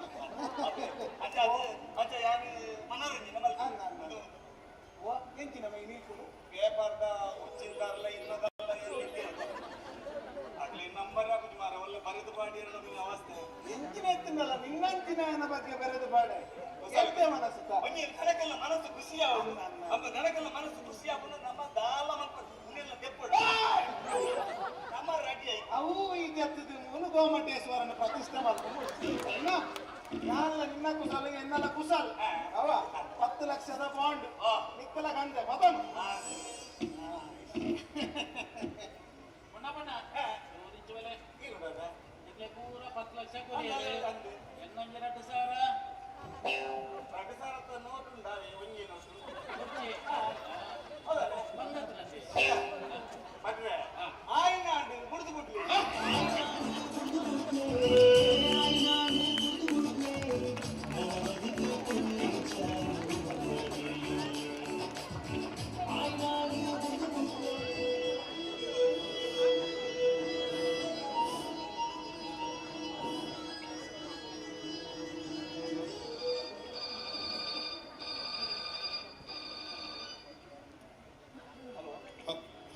S9: ಮನೋರಂಜನೆ
S11: ಎಂಚಿನ ಮೈ ನೀಲ್ಕೊಡು
S9: ಪೇಪರ್ದ ಉಚ್ಚಿಂದಾರಲ್ಲ ಇನ್ನದಲ್ಲ ಆಗ್ಲಿ ನಂಬರ್ ಆಗುದು ಮಾರ ಒಳ್ಳೆ ಬರೆದು ಪಾಡಿ ಅವಸ್ಥೆ
S11: ಎಂಚಿನ ಎತ್ತಿನಲ್ಲ ನಿನ್ನಂಚಿನ ಬಗ್ಗೆ ಬರೆದು ಪಾಡೆ ಎಲ್ಪೆ ಮನಸ್ಸು
S9: ಒಂಜಿ ನನಗೆಲ್ಲ ಮನಸ್ಸು ಖುಷಿ ಆಗುದು ನಮ್ಮ ನನಗೆಲ್ಲ ಮನಸ್ಸು ಖುಷಿ ಆಗುದು ನಮ್ಮ ದಾಲ ಮಲ್ಪ ಉನ್ನೆಲ್ಲ ತೆಪ್ಪಡು ನಮ್ಮ ರೆಡಿ ಆಯ್ತು.
S11: ಅವು ಇದೆತ್ತದ ಮೂಲ ಗೋಮಟೇಶ್ವರನ ಪ್ರತಿಷ್ಠೆ ಮಾಡ್ಕೊಂಡು ನಾನೆಲ್ಲ ನಿನ್ನ ಕುಸಾಲ ಎನ್ನೆಲ್ಲ ಕುಸಾಲ್ ಅವ 10 ಲಕ್ಷದ ಬಾಂಡ್ ನಿಕ್ಕಲ ಕಂದೆ ಮದನು
S7: ಪೂರ 10 ಲಕ್ಷ ಎನ್ನೊಂಜಿ 2,000
S9: 2,000 ನೋಟು ಉಂಡಾವೆ ಒಂಜಿ ನೋಟು ಮದ್ವೆ ಆಯ್ನ ಕುಡಿದು ಬಿಡ್ಲಿ.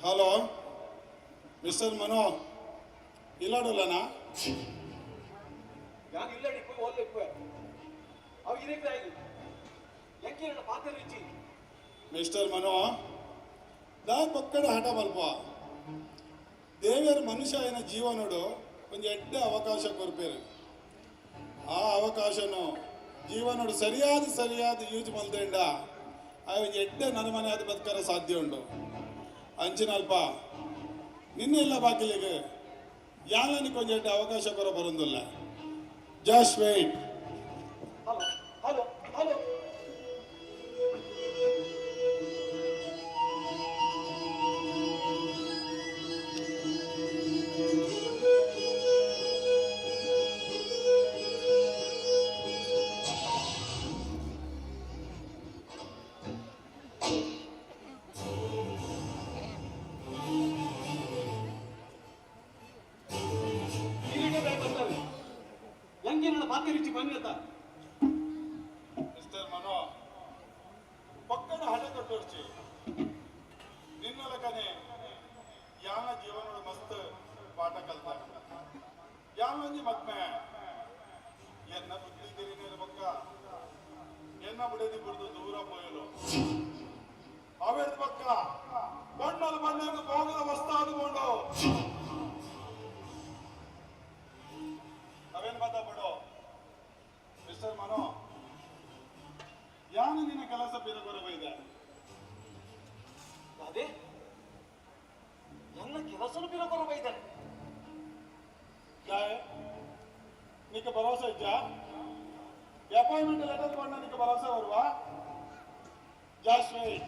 S14: ಹಲೋ ಮಿಸ್ಟರ್ ಮನೋ, ಇಲ್ಲಾಡಲ್ಲನಾ?
S10: ನಾನು ಇಲ್ಲಡಿ ಪೋಯ್ ಒಲ್ಲೆ ಪೋಯ್ ಅವು ಇರಕ್ಕೆ ಆಯ್ತು ಎಂಕಿನ ಪಾತ್ರ ರುಚಿ.
S14: ಮಿಸ್ಟರ್ ಮನೋ, ದಾ ಪಕ್ಕಡ ಹಠ ಮಲ್ಪ ದೇವಿಯರ ಮನುಷ್ಯ ಏನ ಜೀವನೋಡು ಒಂದು ಎಡ್ಡೆ ಅವಕಾಶ ಕೊರ್ಪೇರು. ಆ ಅವಕಾಶನು ಜೀವನೋಡು ಸರಿಯಾದ ಸರಿಯಾದ ಯೂಸ್ ಮಲ್ದೇಂಡ ಆ ಒಂದು ಎಡ್ಡೆ ನರಮನೆ ಆದ ಬದುಕರ ಸಾಧ್ಯ ಉಂಟು. ಅಂಚಿನಲ್ಪ ನಿನ್ನೆ ಇಲ್ಲ ಬಾಕಿಲಿಗೆ ಯಾಲನಿ ಕೊಂಚ ಎಡ್ಡೆ ಅವಕಾಶ ಕೊರ ಬರೋದಿಲ್ಲ. Just wait.
S10: Hello hello hello
S14: mister Mano, ಪಕ್ಕದ ಹಠ ತೊಟ್ಟೋರ್ಚಿ ನಿನ್ನಲಕನೆ ಯಾನ ಜೀವನದ ಮಸ್ತ್ ಪಾಠ ಕಲ್ತ ಯಾನೊಂಜಿ ಮತ್ಮೆ ಎನ್ನ ಬುದ್ಧಿ ತಿರಿನೇರ ಬೊಕ್ಕ ಎನ್ನ ಬುಡದಿ ಬುಡ್ದು ದೂರ ಪೋಯಲು ಅವೆರ್ದ ಬೊಕ್ಕ ಬಣ್ಣದ ಬಣ್ಣದ ಭೋಗದ ವಸ್ತಾದುಕೊಂಡು ಅವೇನು ಮಾತಾ ಬಿಡು. ಪಿರ ಬೈದ.
S10: ಅದೇ ನನ್ನ ಕೆಲಸನು ಪಿರ ಬೈದಾನೆ.
S14: ನಿಕ್ಕೆ ಭರೋಸೆ ಇಜ್ಜಾ? ಅಪಾಯಿಂಟ್ಮೆಂಟ್ ಲೆಟರ್ ಕೊಂಡ ನಿಕ್ಕೆ ಭರೋಸೆ ಬರುವ? Just wait.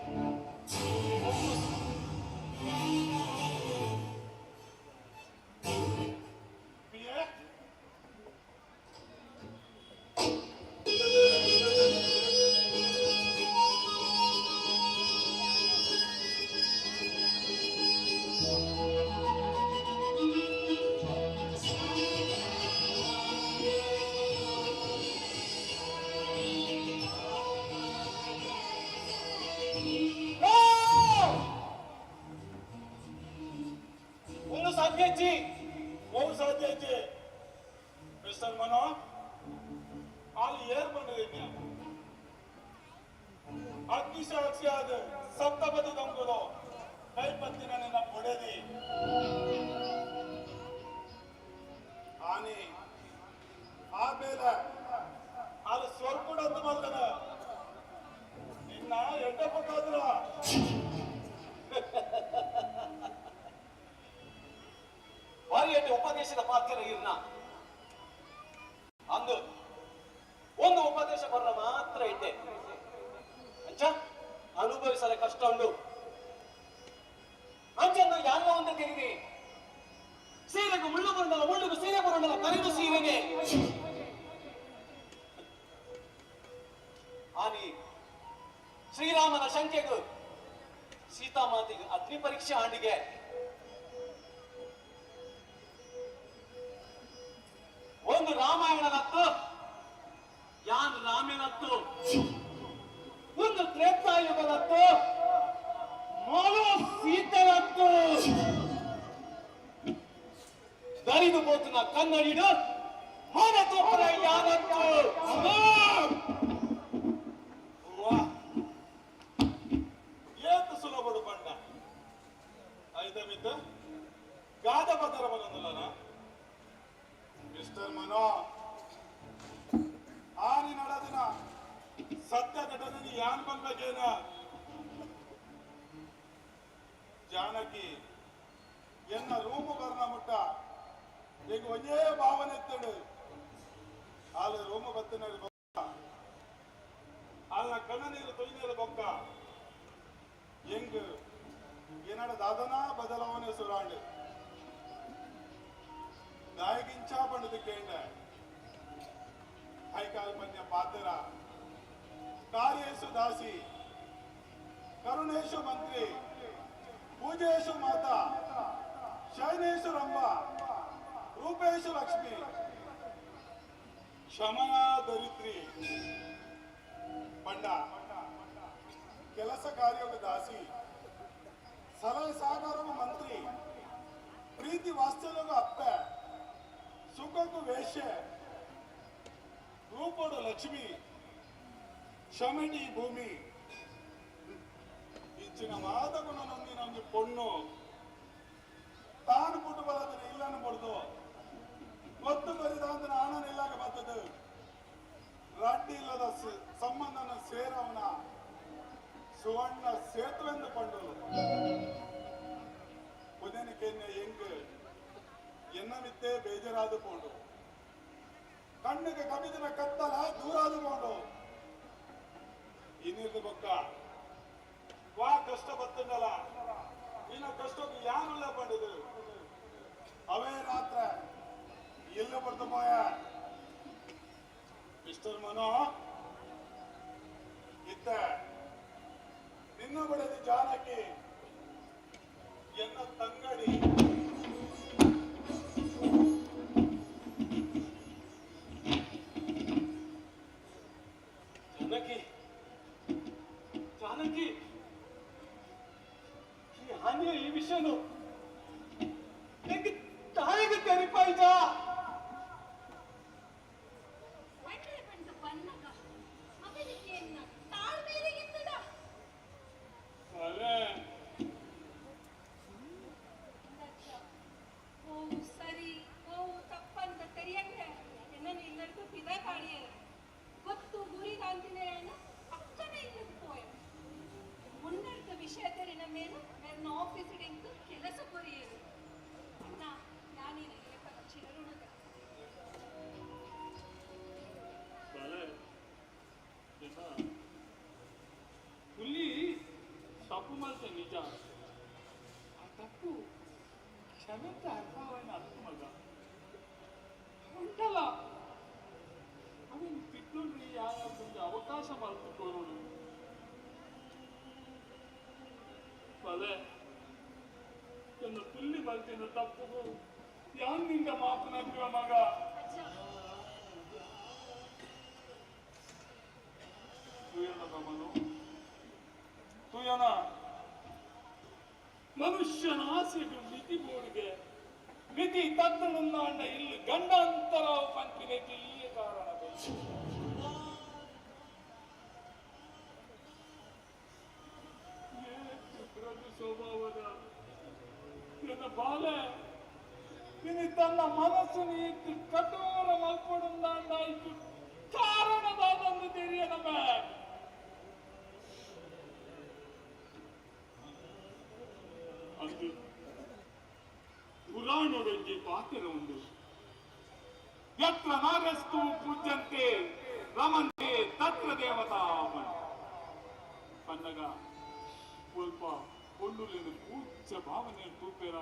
S10: ಒಂದು ಸಾಧ್ಯ ಅಜ್ಜಿ.
S14: ಬಹು ಸಾಧ್ಯ ಅಜ್ಜಿ. ಮಿಸ್ಟರ್ ಮನೋ, ಅಲ್ಲಿ ಏರ್ ಬಂದಿದ್ದೀನಿ. ಅಗ್ನಿಸಾಕ್ಷಿ ಆದ ಸಪ್ತಪದಿ ದಂಗುಲು ಕೈಪತ್ತಿನ ನಿನ್ನ ಪೊಡೆದಿ ಆನಿ ಆಮೇಲೆ ಅಲ್ಲಿ ಸ್ವರ್ಗುಡಂತ ಮಲ್ದನ ನಿನ್ನ ಎಡ್ಡ ಪಕ್ಕಾದ್ರ.
S10: ಭಾರಿ ಎಡ್ಡೆ ಉಪದೇಶದ ಪಾತ್ರ ಇರ್ನ ಅಂದು ಒಂದು ಉಪದೇಶ ಬರ್ರ ಮಾತ್ರ ಇದ್ದೆ ಅಂಚ ಅನುಭವಿಸಲ ಕಷ್ಟ ಉಂಡು. ಅಂಚನ್ನು ಯಾರೋ ಒಂದು ತಿರುಗಿ ಸೀರೆಗೂ ಮುಳ್ಳು ಬರುಂಡಲ್ಲ, ಮುಳ್ಳುಗೂ ಸೀರೆ ಬರುಂಡಲ್ಲ, ಕರೆದು ಸೀರೆಗೆ ಆನಿ ಶ್ರೀರಾಮನ ಶಂಕೆಗೂ ಸೀತಾಮಾತೆಗೆ ಅಗ್ನಿ ಪರೀಕ್ಷೆ ಆಂಡಿಗೆ ಒಂದು ರಾಮಾಯಣನತ್ತು ಯಾನ್ ರಾಮೇನತ್ತು, ಒಂದು ತ್ರೇತಾಯುಗನತ್ತು ಮೋಲು ಸೀತನತ್ತು ದರಿದು ಬೋತನ ಕನ್ನಡಿಡು ಮೋನ ತೋಪರ ಯಾನತ್ತು.
S14: ಏತು ಸುಲಭಡು ಪಂಡ ಐದಮಿದ್ದ ಗಾದ ಪದರ ಬಲಂದಲ್ಲ ಮಿಸ್ಟರ್ ಮನೋ. ಆನಿ ನಡದಿನ ಸತ್ಯ ಘಟನೆ ಯಾನ್ ಬಂದ್ಬೇಕೇನ? ಜಾನಕಿ ಎನ್ನ ರೂಮು ಬರ್ನ ಮುಟ್ಟ ಈಗ ಒಂದೇ ಭಾವನೆ ಎತ್ತಡು. ಆಲ ರೂಮು ಬತ್ತಿನ ಬೊಕ್ಕ, ಆಲ್ನ ಕಣ್ಣ ನೀರು ತೊಯ್ನೀರು ಬೊಕ್ಕ ಹೆಂಗ್ ಏನಡ ದಾದನಾ ಬದಲಾವಣೆ ಸುರಾಂಡು ದಾಯಗಿಂಚಾ ಪಂಡದು ಕೇಂಡ ಹೈಕಾಲ್ ಪನ್ಯ ಪಾತ್ರ ಕಾರ್ಯೇಶು ದಾಸಿ ಕರುಣೇಶು ಮಂತ್ರಿ ಪೂಜೇಶು ಮಾತಾ ಶಯನೇಶು ರಂಭ ರೂಪೇಶು ಲಕ್ಷ್ಮಿ ಕ್ಷಮಯಾ ದರಿತ್ರಿ ಪಂಡ ಕೆಲಸ ಕಾರ್ಯೋಗ ದಾಸಿ ಸಲಹೆ ಸಹಕಾರವು ಮಂತ್ರಿ ಪ್ರೀತಿ ವಾತ್ಸಲ್ಯಗೂ ಅಪ್ಪೆ ಸುಖಕ್ಕೂ ವೇಶ್ಯೆ ರೂಪೋಡು ಲಕ್ಷ್ಮಿ ಕ್ಷಮಣಿ ಭೂಮಿ ಇಂಚಿನ ಮಾದ ಗುಣ ನೊಂದಿನ ಒಂಜಿ ಪೊಣ್ಣು ತಾನು ಪುಟ್ಟು ಬಲದನ ಇಲ್ಲನ್ನು ಬಡ್ದು ಒತ್ತು ಬರಿದಾಂತನ ಆಣನ ಇಲ್ಲಾಗ ಬರ್ತದೆ ರಡ್ಡಿ ಇಲ್ಲದ ಸಂಬಂಧನ ಸೇರವನ ಸುವರ್ಣ ಸೇತುವೆಂದು ಪಂಡಲು ಪುದೆನಿಕೆನ್ನೆ ಎಂಗ್ ಎನ್ನಮಿತ್ತೇ ಬೇಜಾರಾದ ಪೋಂಡು ಕಣ್ಣಿಗೆ ಕವಿದಿನ ಕತ್ತಲ ದೂರಾದ ಪೋಂಡು ಇನ್ನಿರ್ದು ಬೊಕ್ಕ ವಾ ಕಷ್ಟ ಬತ್ತಂಡಲ ಇನ್ನ ಕಷ್ಟಕ್ಕೆ ಯಾರುಲ್ಲ ಪಂಡದು ಅವೇ ರಾತ್ರ ಎಲ್ಲ ಪಡ್ದು ಪೋಯ ಮಿಸ್ಟರ್ ಮನೋ ಇತ್ತ ನಿನ್ನ ಬಡದಿ ಜಾನಕಿ ಎನ್ನ ತಂಗಡಿ
S10: ಜಾನಕಿ ಜಾನಕಿ ಈ ಹಾನಿಯ ಈ ವಿಷಯನು ಹೆಂಗೆ ತಾಯಿಗೆ ತೆರಿಪಾಯ್ತ
S4: ಒಳ್ಳೆ ಬಂದು ಬನ್ನಗ ಅವನಿಗೆ ಎನ್ನ ತಾಳ್ಮೇಲೆಗಿತ್ತದ
S14: ಸరే.
S7: ಕ್ಷಮೆತ ಅರ್ಹವಾಯಿನ ಅತ್ತು ಮಗ ಉಂಟಲ್ಲ ಅವೇನು ತಿದ್ದುಂಡ್ರಿ ಯಾವ್ದು ಅವಕಾಶ ಮಲ್ತುಕೋರು ಬಲೆ ಎನ್ನು ತುಲ್ಲಿ ಬಲ್ತಿನ ತಪ್ಪುಗು ಯಾನ್ ನಿಂಗ ಮಾಪುನಂದಿವ ಮಗ ತುಯನ ಮನು ತುಯನ ಮನುಷ್ಯನ ಆಸೆಗೂ ಮಿತಿ ಬೋಡಿಗೆ ಮಿತಿ ತತ್ತನುಂದಾಂಡ ಇಲ್ಲಿ ಗಂಡಾಂತರ ಪಂಪಿನೆಗೆ ಈ ಕಾರಣ ಮೃದು ಸ್ವಭಾವದ ನನ್ನ ಬಾಲೆ ನಿನ್ನ ತನ್ನ ಮನಸ್ಸು ನೀತಿ ಕಠೋರ ಮಲ್ಪಡುಂದಾಂಡಾಯ್ತು ಕಾರಣದಾದಂದು ತಿಳಿಯನಮ್ಮ ಅದು ಪುರಾಣದೊಂಜಿ ಪಾತ್ರ ಉಂಟು ಯತ್ರ ನಾರಸ್ತು ಪೂಜ್ಯಂತೆ ರಮಂತೆ ತತ್ರ ದೇವತಾ ಪನ್ನಗ ಸ್ವಲ್ಪ ಪೊಣ್ಣುಲಿನ ಪೂಜ್ಯ ಭಾವನೆ ತೂಪೇರ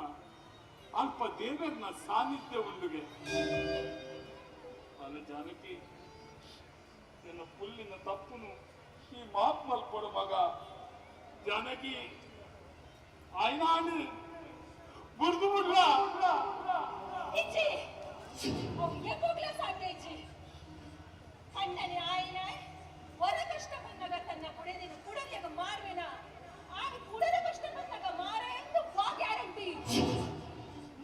S7: ಅಲ್ಪ ದೇವರನ ಸಾನ್ನಿಧ್ಯ ಉಂಡುಗೆ ಅಲ್ಲ ಜಾನಕಿ ನನ್ನ ಪುಲ್ಲಿನ ತಪ್ಪುನು ಈ ಮಾಪ್ ಮಲ್ಪಡು ಮಗ ಜಾನಕಿ ಆಯ್ನಾಡು ಬುರ್ದು ಬುಡ್ಲ
S4: ಇಜ್ಜಿ ಎಪ್ಪೋಗ್ಲ ಸಾಧ್ಯ ಇಜ್ಜಿ ಕಣ್ಣನೆ ಆಯ್ನ ಹೊರ ಕಷ್ಟ ಬಂದಾಗ ತನ್ನ ಕುಡಿದಿನ ಕುಡಲಿಯಾಗ ಮಾರ್ವೆನ ಆಗ ಕುಡದ ಕಷ್ಟ ಬಂದಾಗ ಮಾರ ಎಂದು ವಾ ಗ್ಯಾರಂಟಿ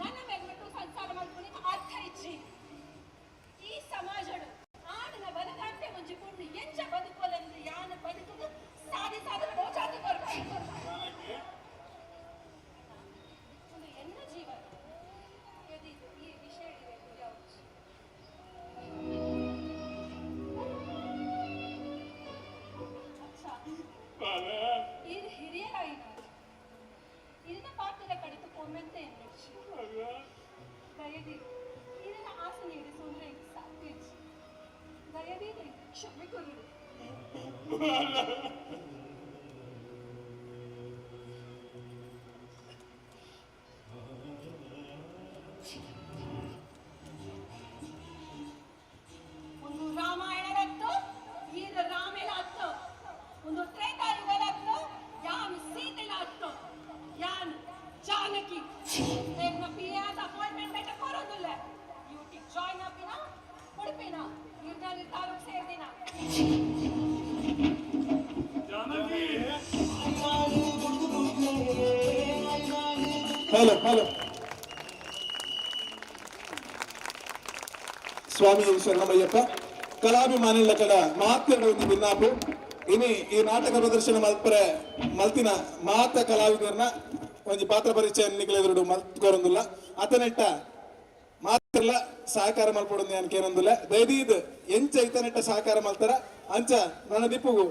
S4: ನನ್ನ ಮೇಲ್ಬಿಟ್ಟು ಸಂಸಾರ ಮಾಡ್ಕೊಂಡಿದ್ದು ಅರ್ಥ ಇಜ್ಜಿ ಈ ಸಮಾಜಡು ಆಡಿನ ಬಲಗಾಂತೆ ಒಂಜಿ ಪೊಣ್ಣು ಎಂಚ ಬದುಕೋಲೆಂದು ಯಾನ ಬದುಕುದು ಸಾಧಿ ಸಾಧನ ರೋಜಾತಿ ಒಂದು ಎನ್ನ ಜೀವನ ಈ ವಿಷಯ ಯಾವುದು ಇದು ಹಿರಿಯರಾಯಿನ ಇದನ್ನ ಪಾತ್ರದ ಕಡಿತು ಕೊಮ್ಮೆಂತೆ ಎನ್ನುಚ್ಚು ದಯದಿ ಇದನ್ನ ಆಸೆ ನೀಡಿಸುವಂದ್ರೆ ಸಾಧ್ಯ ದಯದಿ ಕ್ಷಮೆ ಕೊಡು. ಒಂದು ರಾಮಾಯಣದತ್ತು ಈಗ ರಾಮೇಲಾತ್ತು, ಒಂದು ತ್ರೇತಾಯುಗದತ್ತು ಯಾನು ಸೀತೆಲಾತ್ತು, ಯಾನು ಜಾನಕಿ ಎನ್ನ ಪಿ ಎಸ್ ಅಪಾಯಿಂಟ್ಮೆಂಟ್ ಬೇಟ ಕೊರೋದಿಲ್ಲ ಯೂಟಿ ಜಾಯ್ನ್ ಆಪಿನ ಉಡುಪಿನ ನಿರ್ಧಾರ ತಾಲೂಕು ಸೇರ್ದಿನ
S7: ಜಾನಕಿ.
S14: ಹಲೋ ಹಲೋ, ಸ್ವಾಮಿ ಶರಣಮಯ್ಯಪ್ಪ ಕಲಾಭಿಮಾನಿಗಳ ಕಡ ಮಾತೆರಡು ಒಂದು ಬಿನ್ನಾಪು ಇನಿ ಈ ನಾಟಕ ಪ್ರದರ್ಶನ ಮಲ್ಪರೆ ಮಲ್ತಿನ ಮಾತ ಕಲಾವಿದರನ್ನ ಒಂಜಿ ಪಾತ್ರ ಪರಿಚಯ ನಿಗಲೆದುರುಡು ಮಲ್ತ್ಕೊರೊಂದುಲ್ಲ ಅತನೆಟ್ಟ ಮಾತೆರ್ಲ ಸಹಕಾರ ಮಲ್ಪೊಡೊಂದು ಯಾನ್ ದಯದೀದ್ ಎಂಚ ಇತನೆಟ್ಟ ಸಹಕಾರ ಮಲ್ತರ ಅಂಚ ನನ್ನ ದಿಪ್ಪುಗು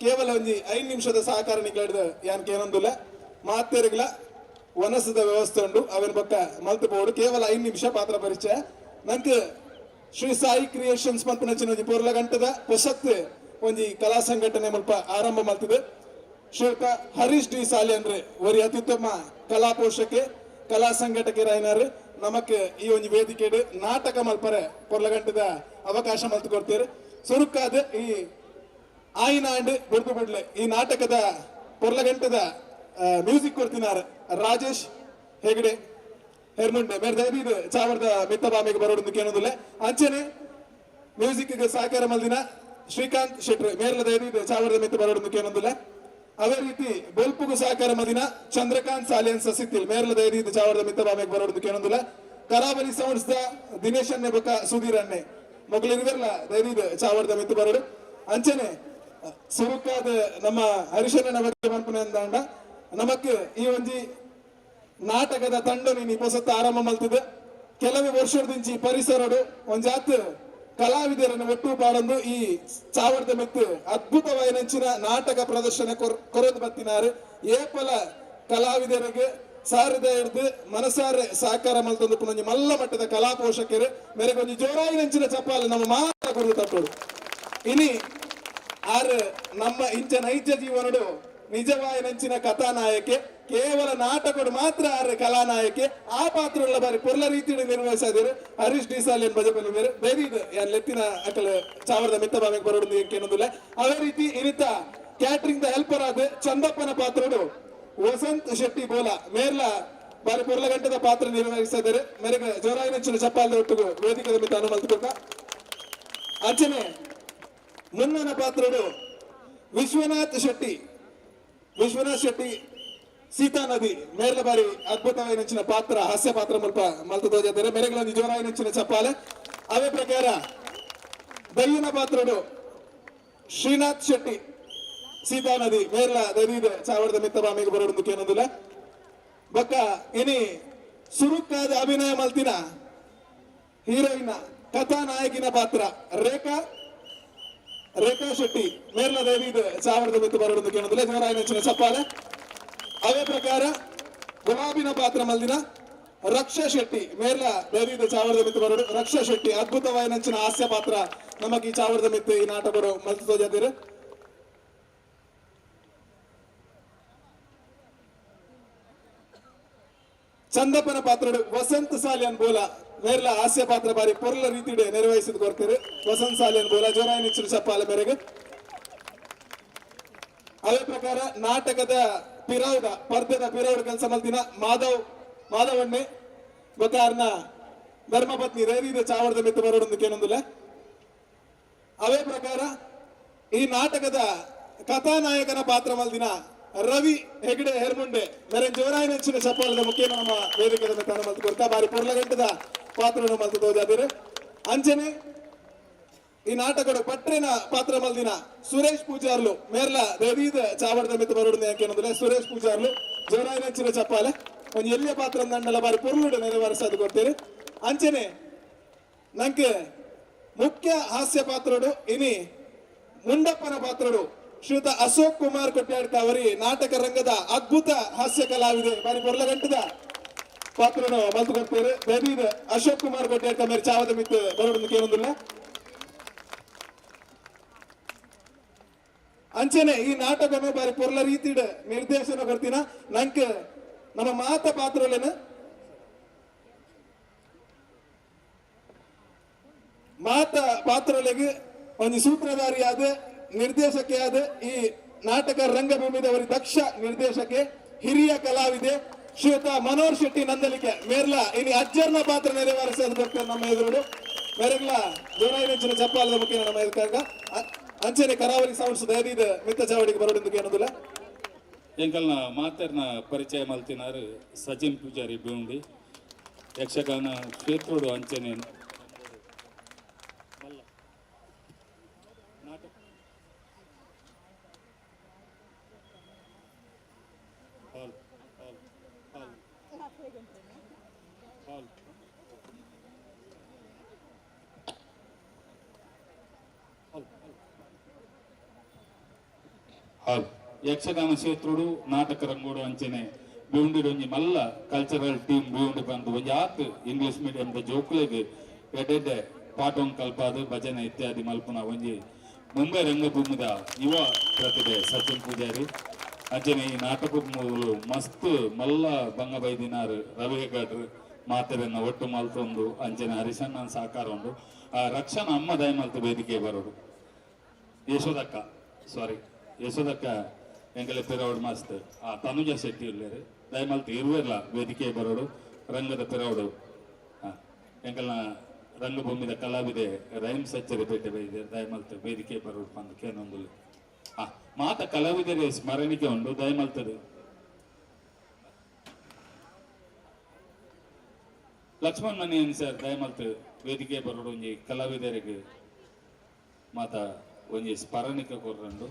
S14: ಕೇವಲ ಒಂಜಿ 5 ನಿಮಿಷದ ಸಹಕಾರ ನಿಗಲೆಡ್ದು ಯಾನ್ ಕೇನೊಂದುಲ್ಲ ಮಾತೆರ್ಗ್ಲ ವನಸದ ವ್ಯವಸ್ಥೆ ಉಂಡು ಅವನ ಪಕ್ಕ ಮಲ್ತು ಪೋಡು ಕೇವಲ 5 ನಿಮಿಷ ಪಾತ್ರ ಪರಿಚಯ. ನಂಗೆ ಶ್ರೀ ಸಾಯಿ ಕ್ರಿಯೇಷನ್ಸ್ ಮಲ್ಪುನಂಚಿನ ಒಂಜಿ ಪೊರ್ಲ ಗಂಟದ ಹೊಸತ್ ಒಂಜಿ ಕಲಾ ಸಂಘಟನೆ ಮುಲ್ಪ ಆರಂಭ ಮಲ್ತದೆ. ಶ್ರೀಯುತ ಹರೀಶ್ ಡಿ ಸಾಲಿಯನ್ರೆ ಒರಿ ಅತ್ಯುತ್ತಮ ಕಲಾ ಪೋಷಕೆ ಕಲಾ ಸಂಘಟಕರಾಯಿನಾರು ನಮಕ್ ಈ ಒಂಜಿ ವೇದಿಕೆಡ್ ನಾಟಕ ಮಲ್ಪರೆ ಪೊರ್ಲಗಂಟದ ಅವಕಾಶ ಮಲ್ತು ಕೊಡ್ತೀರಿ. ಸುರುಕಾದ ಈ ಆಯಿನಾಂಡ್ ಬುಡ್ದು ಬಿಡ್ಲೆ ಈ ನಾಟಕದ ಪೊರ್ಲಗಂಟದ ಮ್ಯೂಸಿಕ್ ಕೊಡ್ತಿನಾರ ರಾಜೇಶ್ ಹೆಗಡೆ ಹೆರ್ಮುಂಡೆ ಮೇರೆ ದಯದೀದ್ ಚಾವರ್ದ ಮಿತ್ತ ಬಾಮಿಗೆ ಬರೋಡು ಕೇನೊಂದುಲ್ಲೆ. ಅಂಚನೆ ಮ್ಯೂಸಿಕ್ ಸಹಕಾರ ಮಲ್ದಿನ ಶ್ರೀಕಾಂತ್ ಶೆಟ್ರು ಮೇರ್ಲ ದಯದೀದ್ ಚಾವರ್ದ ಮಿತ್ತ ಬರೋಡು ಕೇನೊಂದುಲ್ಲೆ. ಅದೇ ರೀತಿ ಬೊಲ್ಪುಗು ಸಹಕಾರ ಮದಿನ ಚಂದ್ರಕಾಂತ್ ಸಾಲಿಯನ್ ಸಸಿತಿಲ್ ಮೇರ್ಲ ದಯದೀದ್ ಚಾವರ್ದ ಮಿತ್ತ ಬಾಮಿಗೆ ಬರೋಡು ಕೇನೊಂದುಲ್ಲೆ. ಕರಾವಳಿ ಸೌಂಡ್ಸ್ the Dinesh ಅನ್ನೆ ಬೊಕ ಸುಧೀರ್ ಅನ್ನೆ ಮೊಗಲಿರುವೆರ್ಲ ದಯದೀದ್ ಚಾವರ್ದ ಮಿತ್ತ ಬರೋಡು. ಅಂಚನೆ ಸುರುಕಾದ ನಮ್ಮ ಹರಿಶನ ಬಗ್ಗೆ ಮನ್ಪುನ ನಮಕ್ ಈ ಒಂಜಿ ನಾಟಕದ ತಂಡ ನೀನು ಪೊಸತ್ತು ಆರಂಭ ಮಲ್ತದೆ. ಕೆಲವೇ ವರ್ಷದಿಂಚಿ ಪರಿಸರಡು ಒಂಜಾತ್ ಕಲಾವಿದರನ್ನು ಒಟ್ಟು ಪಾಡೊಂದು ಈ ಚಾವರ್ದ ಮೆತ್ತು ಅದ್ಭುತವಾಯಿನಂಚಿನ ನಾಟಕ ಪ್ರದರ್ಶನ ಕೊರದು ಬತ್ತಿನಾರು. ಏಪಲ ಕಲಾವಿದರಿಗೆ ಸಾರದ ಹಿಡ್ದು ಮನಸಾರೆ ಸಹಕಾರ ಮಲ್ತೊಂದು ಪುನೊಂಜಿ ಮಲ್ಲ ಮಟ್ಟದ ಕಲಾ ಪೋಷಕರು ಮೇರೆಗೆ ಒಂಜಿ ಜೋರಾಯಿನಂಚಿನ ಚಪ್ಪಾಲೆ ನಮ್ಮ ಮಾತ್ರ ಕೊರದು ತಟ್ಟೋಡು. ಇನಿ ಆರ್ ನಮ್ಮ ಇಂಚ ನೈಜ ಜೀವನಡು ನಿಜವಾಯಿನಂಚಿನ ಕಥಾನಾಯಕೆ
S15: ಕೇವಲ ನಾಟಕಡು ಮಾತ್ರ ಆರ್ ಕಲಾನಾಯಕಿ ಆ ಪಾತ್ರಗಳ ಬಾರಿ ಪೊರ್ಲ ರೀತಿಯಲ್ಲಿ ನಿರ್ವಹಿಸಿದರು ಹರೀಶ್ ಡಿ ಸಾಲಿಯನ್ ಬಜಪಲ್ಲಿ ಮೇರೆ ದಯವಿದು ಯಾನ್ ಲೆತ್ತಿನ ಅಕಲ ಚಾವರದ ಮಿತ್ತ ಬಾಮೆಗೆ ಬರೋಡು ಏನೊಂದಿಲ್ಲ. ಅದೇ ರೀತಿ ಇನ್ನಿತ ಕ್ಯಾಟ್ರಿಂಗ್ the helper ಆದ ಚಂದಪ್ಪನ ಪಾತ್ರಡು ವಸಂತ್ ಶೆಟ್ಟಿ ಬೋಲ ಮೇರ್ಲ ಬಾರಿ ಪೊರ್ಲ ಗಂಟದ ಪಾತ್ರ ನಿರ್ವಹಿಸಿದ್ದಾರೆ. ಮೇರೆಗೆ ಜೋರಾಗಿ ನೆಚ್ಚಿನ ಚಪ್ಪಾಲದ ಒಟ್ಟಿಗೆ ವೇದಿಕೆದ ಮಿತ್ತ ಅನುಮತಿಕೊಟ್ಟ ಅಂಚನೆ ಮುನ್ನನ ಪಾತ್ರಡು ವಿಶ್ವನಾಥ್ ಶೆಟ್ಟಿ, ವಿಶ್ವನಾಥ್ ಶೆಟ್ಟಿ ಸೀತಾ ನದಿ ಮೇರ್ಲ ಬಾರಿ ಅದ್ಭುತವಾಗಿ ನೆಚ್ಚಿನ ಪಾತ್ರ, ಹಾಸ್ಯ ಪಾತ್ರ ಮುಲ್ಪ ಮಲ್ತ ತೋಜಾತಾರೆ. ಮೇರೆಗಳ ಜೋರಾಗಿ ನೆಚ್ಚಿನ ಚಪ್ಪಾಲೆ. ಅದೇ ಪ್ರಕಾರ ದಯ್ಯನ ಪಾತ್ರಡು ಶ್ರೀನಾಥ್ ಶೆಟ್ಟಿ ಸೀತಾ ನದಿ ಮೇರ್ಲ ದೈದ ಚಾವಡದ ಮಿತ್ತ ಬಾಮಿಗೆ ಬರೋಡು ಕೇನೊಂದಿಲ್ಲ. ಬೊಕ್ಕ ಇನಿ ಸುರುಕಾದ ಅಭಿನಯ ಮಲ್ತಿನ ಹೀರೋಯಿನ್ ಕಥಾನಾಯಕಿನ ಪಾತ್ರ ರೇಖಾ, ರೇಖಾ ಶೆಟ್ಟಿ ಮೇರ್ಲ ದೈದ ಚಾವಡದ ಮಿತ್ತ ಬರೋಡು ಕೇನೊಂದಿಲ್ಲ. ಜೋರಾಗಿ ನೆಚ್ಚಿನ ಚಪ್ಪಾಲೆ. ಅದೇ ಪ್ರಕಾರ ಗುಲಾಬಿನ ಪಾತ್ರ ಮಲ್ದಿನ ರಕ್ಷಾ ಶೆಟ್ಟಿ ಮೇರ್ಲ ದೈದ ಚಾವಡದ ಮಿತ್ತ ಬರೋಡು. ರಕ್ಷಾ ಶೆಟ್ಟಿ ಅದ್ಭುತವಾದ ನಂಚಿನ ಹಾಸ್ಯ ಪಾತ್ರ ನಮಗೆ ಈ ಚಾವಡದ ಮಿತ್ತ ಈ ನಾಟಕರು ಮಲ್ತು ತೋಜಾದಿರು. ಚಂದಪ್ಪನ ಪಾತ್ರಡು ವಸಂತ ಸಾಲಿಯನ್ ಬೋಲ ಮೇರ್ಲ ಹಾಸ್ಯ ಪಾತ್ರ ಬಾರಿ ಪೊರ್ಲ ರೀತಿಡೆ ನಿರ್ವಹಿಸಿದ ಕೊಡ್ತಾರೆ. ವಸಂತ ಸಾಲಿಯನ್ ಬೋಲ ಜೋರಾಯಿ ನೆಚ್ಚಿನ ಚಪ್ಪಾಲೆ ಮೇರೆಗೆ. ಅದೇ ಪ್ರಕಾರ ನಾಟಕದ ಪಿರೌಡ ಪರ್ದೆದ ಪಿರೌಡ ಕೆಲಸ ಮಲ್ತಿನ ಮಾಧವ್, ಮಾಧವಣ್ಣೆ ಗೊತ್ತಾರ್ನ ಧರ್ಮಪತ್ನಿ ರೈರಿದ ಚಾವಡದ ಮಿತ್ತ ಬರೋಡೊಂದು ಕೇನೊಂದಿಲ್ಲ. ಅದೇ ಪ್ರಕಾರ ಈ ನಾಟಕದ ಕಥಾನಾಯಕನ ಪಾತ್ರ ಮಲ್ದಿನ ರವಿ ಹೆಗಡೆ ಹೆರ್ಮುಂಡೆ ಮೇರೆ ಜೋರಾಯಿ ನೆಚ್ಚಿನ ಚಪ್ಪಾಲದ ಮುಖ್ಯ ನಮ್ಮ ವೇದಿಕೆದ ಮಿತ್ತ ಮಲ್ತು ಕೊಡ್ತಾ ಬಾರಿ ಪೊರ್ಲಗಂಟದ ಪಾತ್ರವನ್ನು ಮಲ್ತು ತೋಜಾದಿರು. ಅಂಚನೆ ಈ ನಾಟಕಡು ಪಟ್ರೆನ ಪಾತ್ರ ಮಲ್ದಿನ ಸುರೇಶ್ ಪೂಜಾರ್ಲು ಮೇರ್ಲ ದೈವೀದ ಚಾವಡದ ಮಿತ್ತ ಬರೋಡು ಯಾಕೆನಂದ್ರೆ ಸುರೇಶ್ ಪೂಜಾರ್ಲು ಜೋರಾಯಿ ನೆಚ್ಚಿನ ಚಪ್ಪಾಲೆ ಒಂದು ಎಲ್ಲಿಯ ಪಾತ್ರ ದಂಡಲ ಬಾರಿ ಪೊರ್ಲುಡು ನೆರವೇರಿಸೋದು ಕೊಡ್ತೀರಿ. ಅಂಚನೆ ನಂಗೆ ಮುಖ್ಯ ಹಾಸ್ಯ ಪಾತ್ರಡು ಇನಿ ಮುಂಡಪ್ಪನ ಪಾತ್ರಡು ಶ್ರೀಯುತ ಅಶೋಕ್ ಕುಮಾರ್ ಕೊಟ್ಯಾಡ್ಕ ಅವರಿ ನಾಟಕ ರಂಗದ ಅದ್ಭುತ ಹಾಸ್ಯ ಕಲಾವಿದೆ ಬಾರಿ ಪೊರ್ಲಗಂಟದ ಪಾತ್ರನು ಮಲ್ತು ಕೊಡ್ತೀರಿ. ದಯದೀದ ಅಶೋಕ್ ಕುಮಾರ್ ಕೊಟ್ಯಾಡ್ಕ ಮೇರೆ ಚಾವದ ಮಿತ್ತ ಬರೋಡು ಕೇನೊಂದಿಲ್ಲ. ಅಂಚನೆ ಈ ನಾಟಕನು ಬಾರಿ ಪೊರ್ಲ ರೀತಿಡ್ ನಿರ್ದೇಶನ ಕೊಡ್ತೀನ ನಂಗೆ ನಮ್ಮ ಮಾತ ಪಾತ್ರಲೇನ ಮಾತ ಪಾತ್ರಲೆಗೆ ಒಂದು ಸೂತ್ರಧಾರಿಯಾದ ನಿರ್ದೇಶಕಿಯಾದ ಈ ನಾಟಕ ರಂಗಭೂಮಿದವರಿ ದಕ್ಷ ನಿರ್ದೇಶಕೆ ಹಿರಿಯ ಕಲಾವಿದೆ ಶ್ರೀಯುತ ಮನೋಹರ್ ಶೆಟ್ಟಿ ನಂದಲಿಕೆ ಮೇರ್ಲ ಇನಿ ಅಜ್ಜರ್ನ ಪಾತ್ರ ನೆರವೇರಿಸೋದು ನಮ್ಮ ಎದುರುಡು ಮೇರೆಗ್ಲ ಜೋರಾಯಿ ಚಪ್ಪಾಲದ ಮುಖ್ಯ ನಮ್ಮ ಎದುರು ಅಂಚನೆ ಕರಾವಳಿ ಸೌಂಡ್ಸ್ ದಯದೀದ ಮಿತ್ತ ಚಾವಡಿಗೆ ಬರೋದು ಏನದಿಲ್ಲ.
S7: ಎಂಕಲ್ನ ಮಾತೆರ್ನ ಪರಿಚಯ ಮಲ್ತಿನಾರು ಸಚಿನ್ ಪೂಜಾರಿ ಬೇವುಂಡಿ ಯಕ್ಷಗಾನ ಕ್ಷೇತ್ರೋಡು ಅಂಚನೆ ಯಕ್ಷಗಾನ ಕ್ಷೇತ್ರೋಡು ನಾಟಕ ರಂಗೋಡು ಅಂಚನೆ ಬೇವುಂಡಿ ಒಂಜಿ ಮಲ್ಲ ಕಲ್ಚರಲ್ ಟೀಮ್ ಬೇವುಂಡಿ ಬಂದು ಒಂಜಿ ಆತ್ ಇಂಗ್ಲಿಷ್ ಮೀಡಿಯಂ ದ ಜೋಕುಲೆಗ್ ಎಡ್ಡೆಡ್ಡೆ ಪಾಠ ಕಲ್ಪಾದು ಭಜನೆ ಇತ್ಯಾದಿ ಮಲ್ಪುನ ಒಂಜಿ ಮುಂಬೈ ರಂಗಭೂಮಿದ ಯುವ ಪ್ರತಿಭೆ ಸಚಿನ್ ಪೂಜಾರಿ. ಅಂಚನೆ ಈ ನಾಟಕ ಮೂಲು ಮಸ್ತ್ ಮಲ್ಲ ಬಂಗ ಬೈದಿನಾರ್ ರವಿ ಹೆಗಡ್ರು ಮಾತೆರನ್ನ ಒಟ್ಟು ಮಲ್ತೊಂದು ಅಂಚನೆ ಹರಿಶಣ್ಣನ ಸಾಕಾರ ಉಂಡು. ಆ ರಕ್ಷಣ ಅಮ್ಮ ದಯಮಲ್ತು ವೇದಿಕೆ ಬರೋಡು ಯಶೋದಕ್ಕ, ಸಾರಿ ಯಶೋದಕ್ಕ ಎಂಕಲೆ ಪಿರವಡು ಮಸ್ತ್ ಆ ತನುಜ ಶೆಟ್ಟಿ ಉಲ್ಲೇರು ದಯಮಲ್ತು ಇರುವೆರ್ಲ ವೇದಿಕೆ ಬರೋಡು ರಂಗದ ಪಿರವಡು ಎಂಕಲ್ನ ರಂಗಭೂಮಿದ ಕಲಾವಿದೆ ರೈಮ್ ಸಚ್ಚರಿ ಪೇಟೆ ಬೈದೆ ದಯಮಲ್ತು ವೇದಿಕೆ ಬರೋಡು ಪಂದ್ ಕೇನೊಂದುಲ್ಲೆ. ಮಾತ ಕಲಾವಿದರೆ ಸ್ಮರಣಿಕೆ ಉಂಡು ದಯಮಲ್ತದೆ. ಲಕ್ಷ್ಮಣ್ ಮನಿಯನ್ ಸರ್ ದಯಮಲ್ತು ವೇದಿಕೆ ಬರೋಡು ಒಂಜಿ ಕಲಾವಿದರಿಗೆ ಮಾತ ಒಂಜಿ ಸ್ಮರಣಿಕೆ ಕೊರ್ರಂಡು.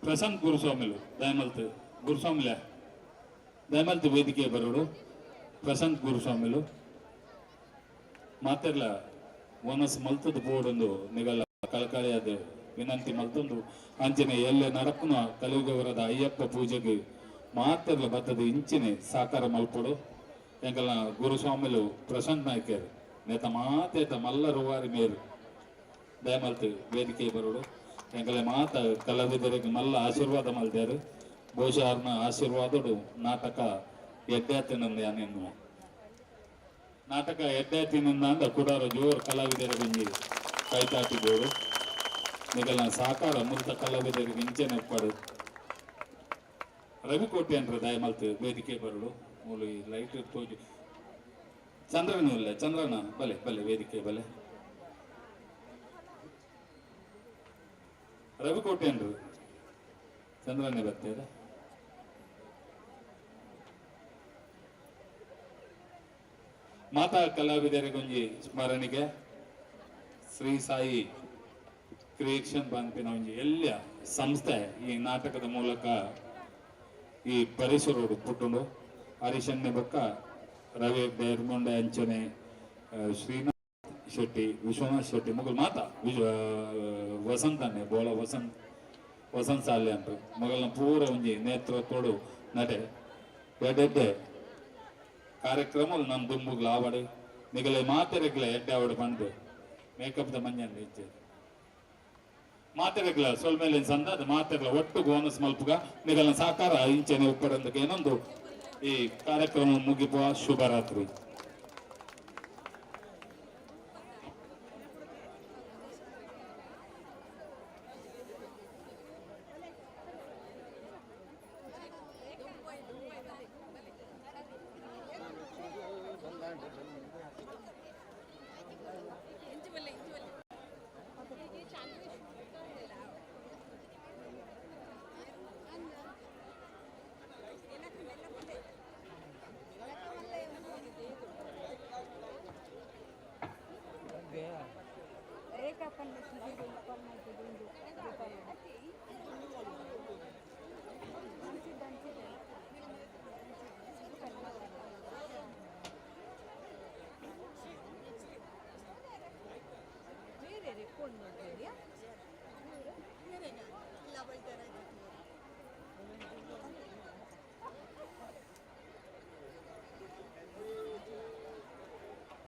S7: ಪ್ರಶಾಂತ್ ಗುರುಸ್ವಾಮಿಲು ದಯಮಲ್ತು ಗುರುಸ್ವಾಮಿಲ ದಯಮಲ್ತು ವೇದಿಕೆ ಬರೋಡು ಪ್ರಶಾಂತ್ ಗುರುಸ್ವಾಮಿಲು ಮಾತೆರ್ಲ ವನಸ್ ಮಲ್ತದ ಬೋರ್ಡೊಂದು ನಿಗಲ ಕಳಕಳಿಯಾದ ವಿನಂತಿ ಮಲ್ತೊಂದು ಅಂಚನೆ ಎಲ್ಲೆ ನಡಪುನ ಕಲಿಯುಗವರದ ಅಯ್ಯಪ್ಪ ಪೂಜೆಗೆ ಮಾತೆರ್ಲ ಬತ್ತದ ಇಂಚಿನೆ ಸಾಕಾರ ಮಲ್ಪೊಡು. ಎಂಕಲ್ನ ಗುರುಸ್ವಾಮಿಲು ಪ್ರಶಾಂತ್ ನಾಯ್ಕರ್ ನೇತ ಮಾತೇತ ಮಲ್ಲ ರುವಾರಿ ಮೇರು ದಯಮಲ್ತು ವೇದಿಕೆ ಬರೋಡು ಎಂಕಲೆ ಮಾತ ಕಲಾವಿದರಿಗೆ ಮಲ್ಲ ಆಶೀರ್ವಾದ ಮಲ್ದೇರು ಬಹುಶಃ ಅವ್ರನ್ನ ಆಶೀರ್ವಾದಡು ನಾಟಕ ಎಡ್ಡೆ ಎನ್ನುವ ನಾಟಕ ಎಡ್ಡೆ ಅಂದ ಕುಡಾರ ಜೋರು ಕಲಾವಿದರ ಗುಂಜಿ ಕೈತಾಟಿಬೋಡು ನಿಗಲ್ನ ಸಾಕಾರ ಮುಲ್ತ ಕಲಾವಿದರಿಗೆ ಇಂಚೆನೆ ಒಪ್ಪಡು ರವಿಕೋಟೆ ಅಂದ್ರೆ ದಯಮಲ್ತು ವೇದಿಕೆ ಬರೋಡು ಮೂಲು ಈ ಲೈಟ್ ತೋಜು ಚಂದ್ರನೂ ಇಲ್ಲ ಚಂದ್ರನ ಬಲೆ ಬಲೆ ವೇದಿಕೆ ಬಲೆ ರವಿಕೋಟೆ ಅಂದ್ರು ಚಂದ್ರನೇ ಬರ್ತೀರ ಮಾತಾ ಕಲಾವಿದರಿಗೊಂಜಿ ಸ್ಮರಣಿಗೆ ಶ್ರೀ ಸಾಯಿ ಕ್ರಿಯೇಷನ್ ಪನ್ಪಿನ ಒಂಜಿ ಎಲ್ಲ ಸಂಸ್ಥೆ ಈ ನಾಟಕದ ಮೂಲಕ ಈ ಪರಿಸರೋಡು ಪುಟ್ಟುಂಡು. ಹರಿಶನ್ನೆ ಬೊಕ್ಕ ರವಿ ದೇರ್ಮೊಂಡೆ ಅಂಚನೆ ಶ್ರೀನಾಥ್ ಶೆಟ್ಟಿ, ವಿಶ್ವನಾಥ್ ಶೆಟ್ಟಿ ಮೊಗಲ್ ಮಾತಾ ವಿಶ್ವ ವಸಂತನ್ನೆ ಬೋಳ ವಸಂತ್ ವಸಂತ್ ಸಾಲೆ ಅಂತ ಮೊಗಲ್ನ ಪೂರ ಒಂಜಿ ನೇತೃತ್ವಡು ನಟೆ ಎಡ್ಡೆ ಕಾರ್ಯಕ್ರಮ ನಮ್ಮ ದುಂಬುಗ್ಲ ಆವಡು ನಿಗಲೆ ಮಾತೆರೆಗ್ಲ ಎಡ್ಡೆ ಆವಡು ಬಂದು ಮೇಕಪ್ದ ಮಂಜನ್ ಇಜ್ಜೆ ಮಾತೆರೆಗ್ಲ ಸೊಲ್ಮೇಲಿನ ಸಂದ ಮಾತೆರ್ಲ ಒಟ್ಟು ಬೋನಸ್ ಮಲ್ಪುಗ ನಿಗಲ್ನ ಸಾಕಾರ ಇಂಚೆನೆ ಉಪ್ಪಡಂದಕ್ಕೆ ಏನೊಂದು ಈ ಕಾರ್ಯಕ್ರಮ ಮುಗಿಪುವ. ಶುಭರಾತ್ರಿ.
S4: ಬೇರೆ ರೆಕಾರ್ಡ್ ಮಾಡ್ತಿದ್ಯಾ?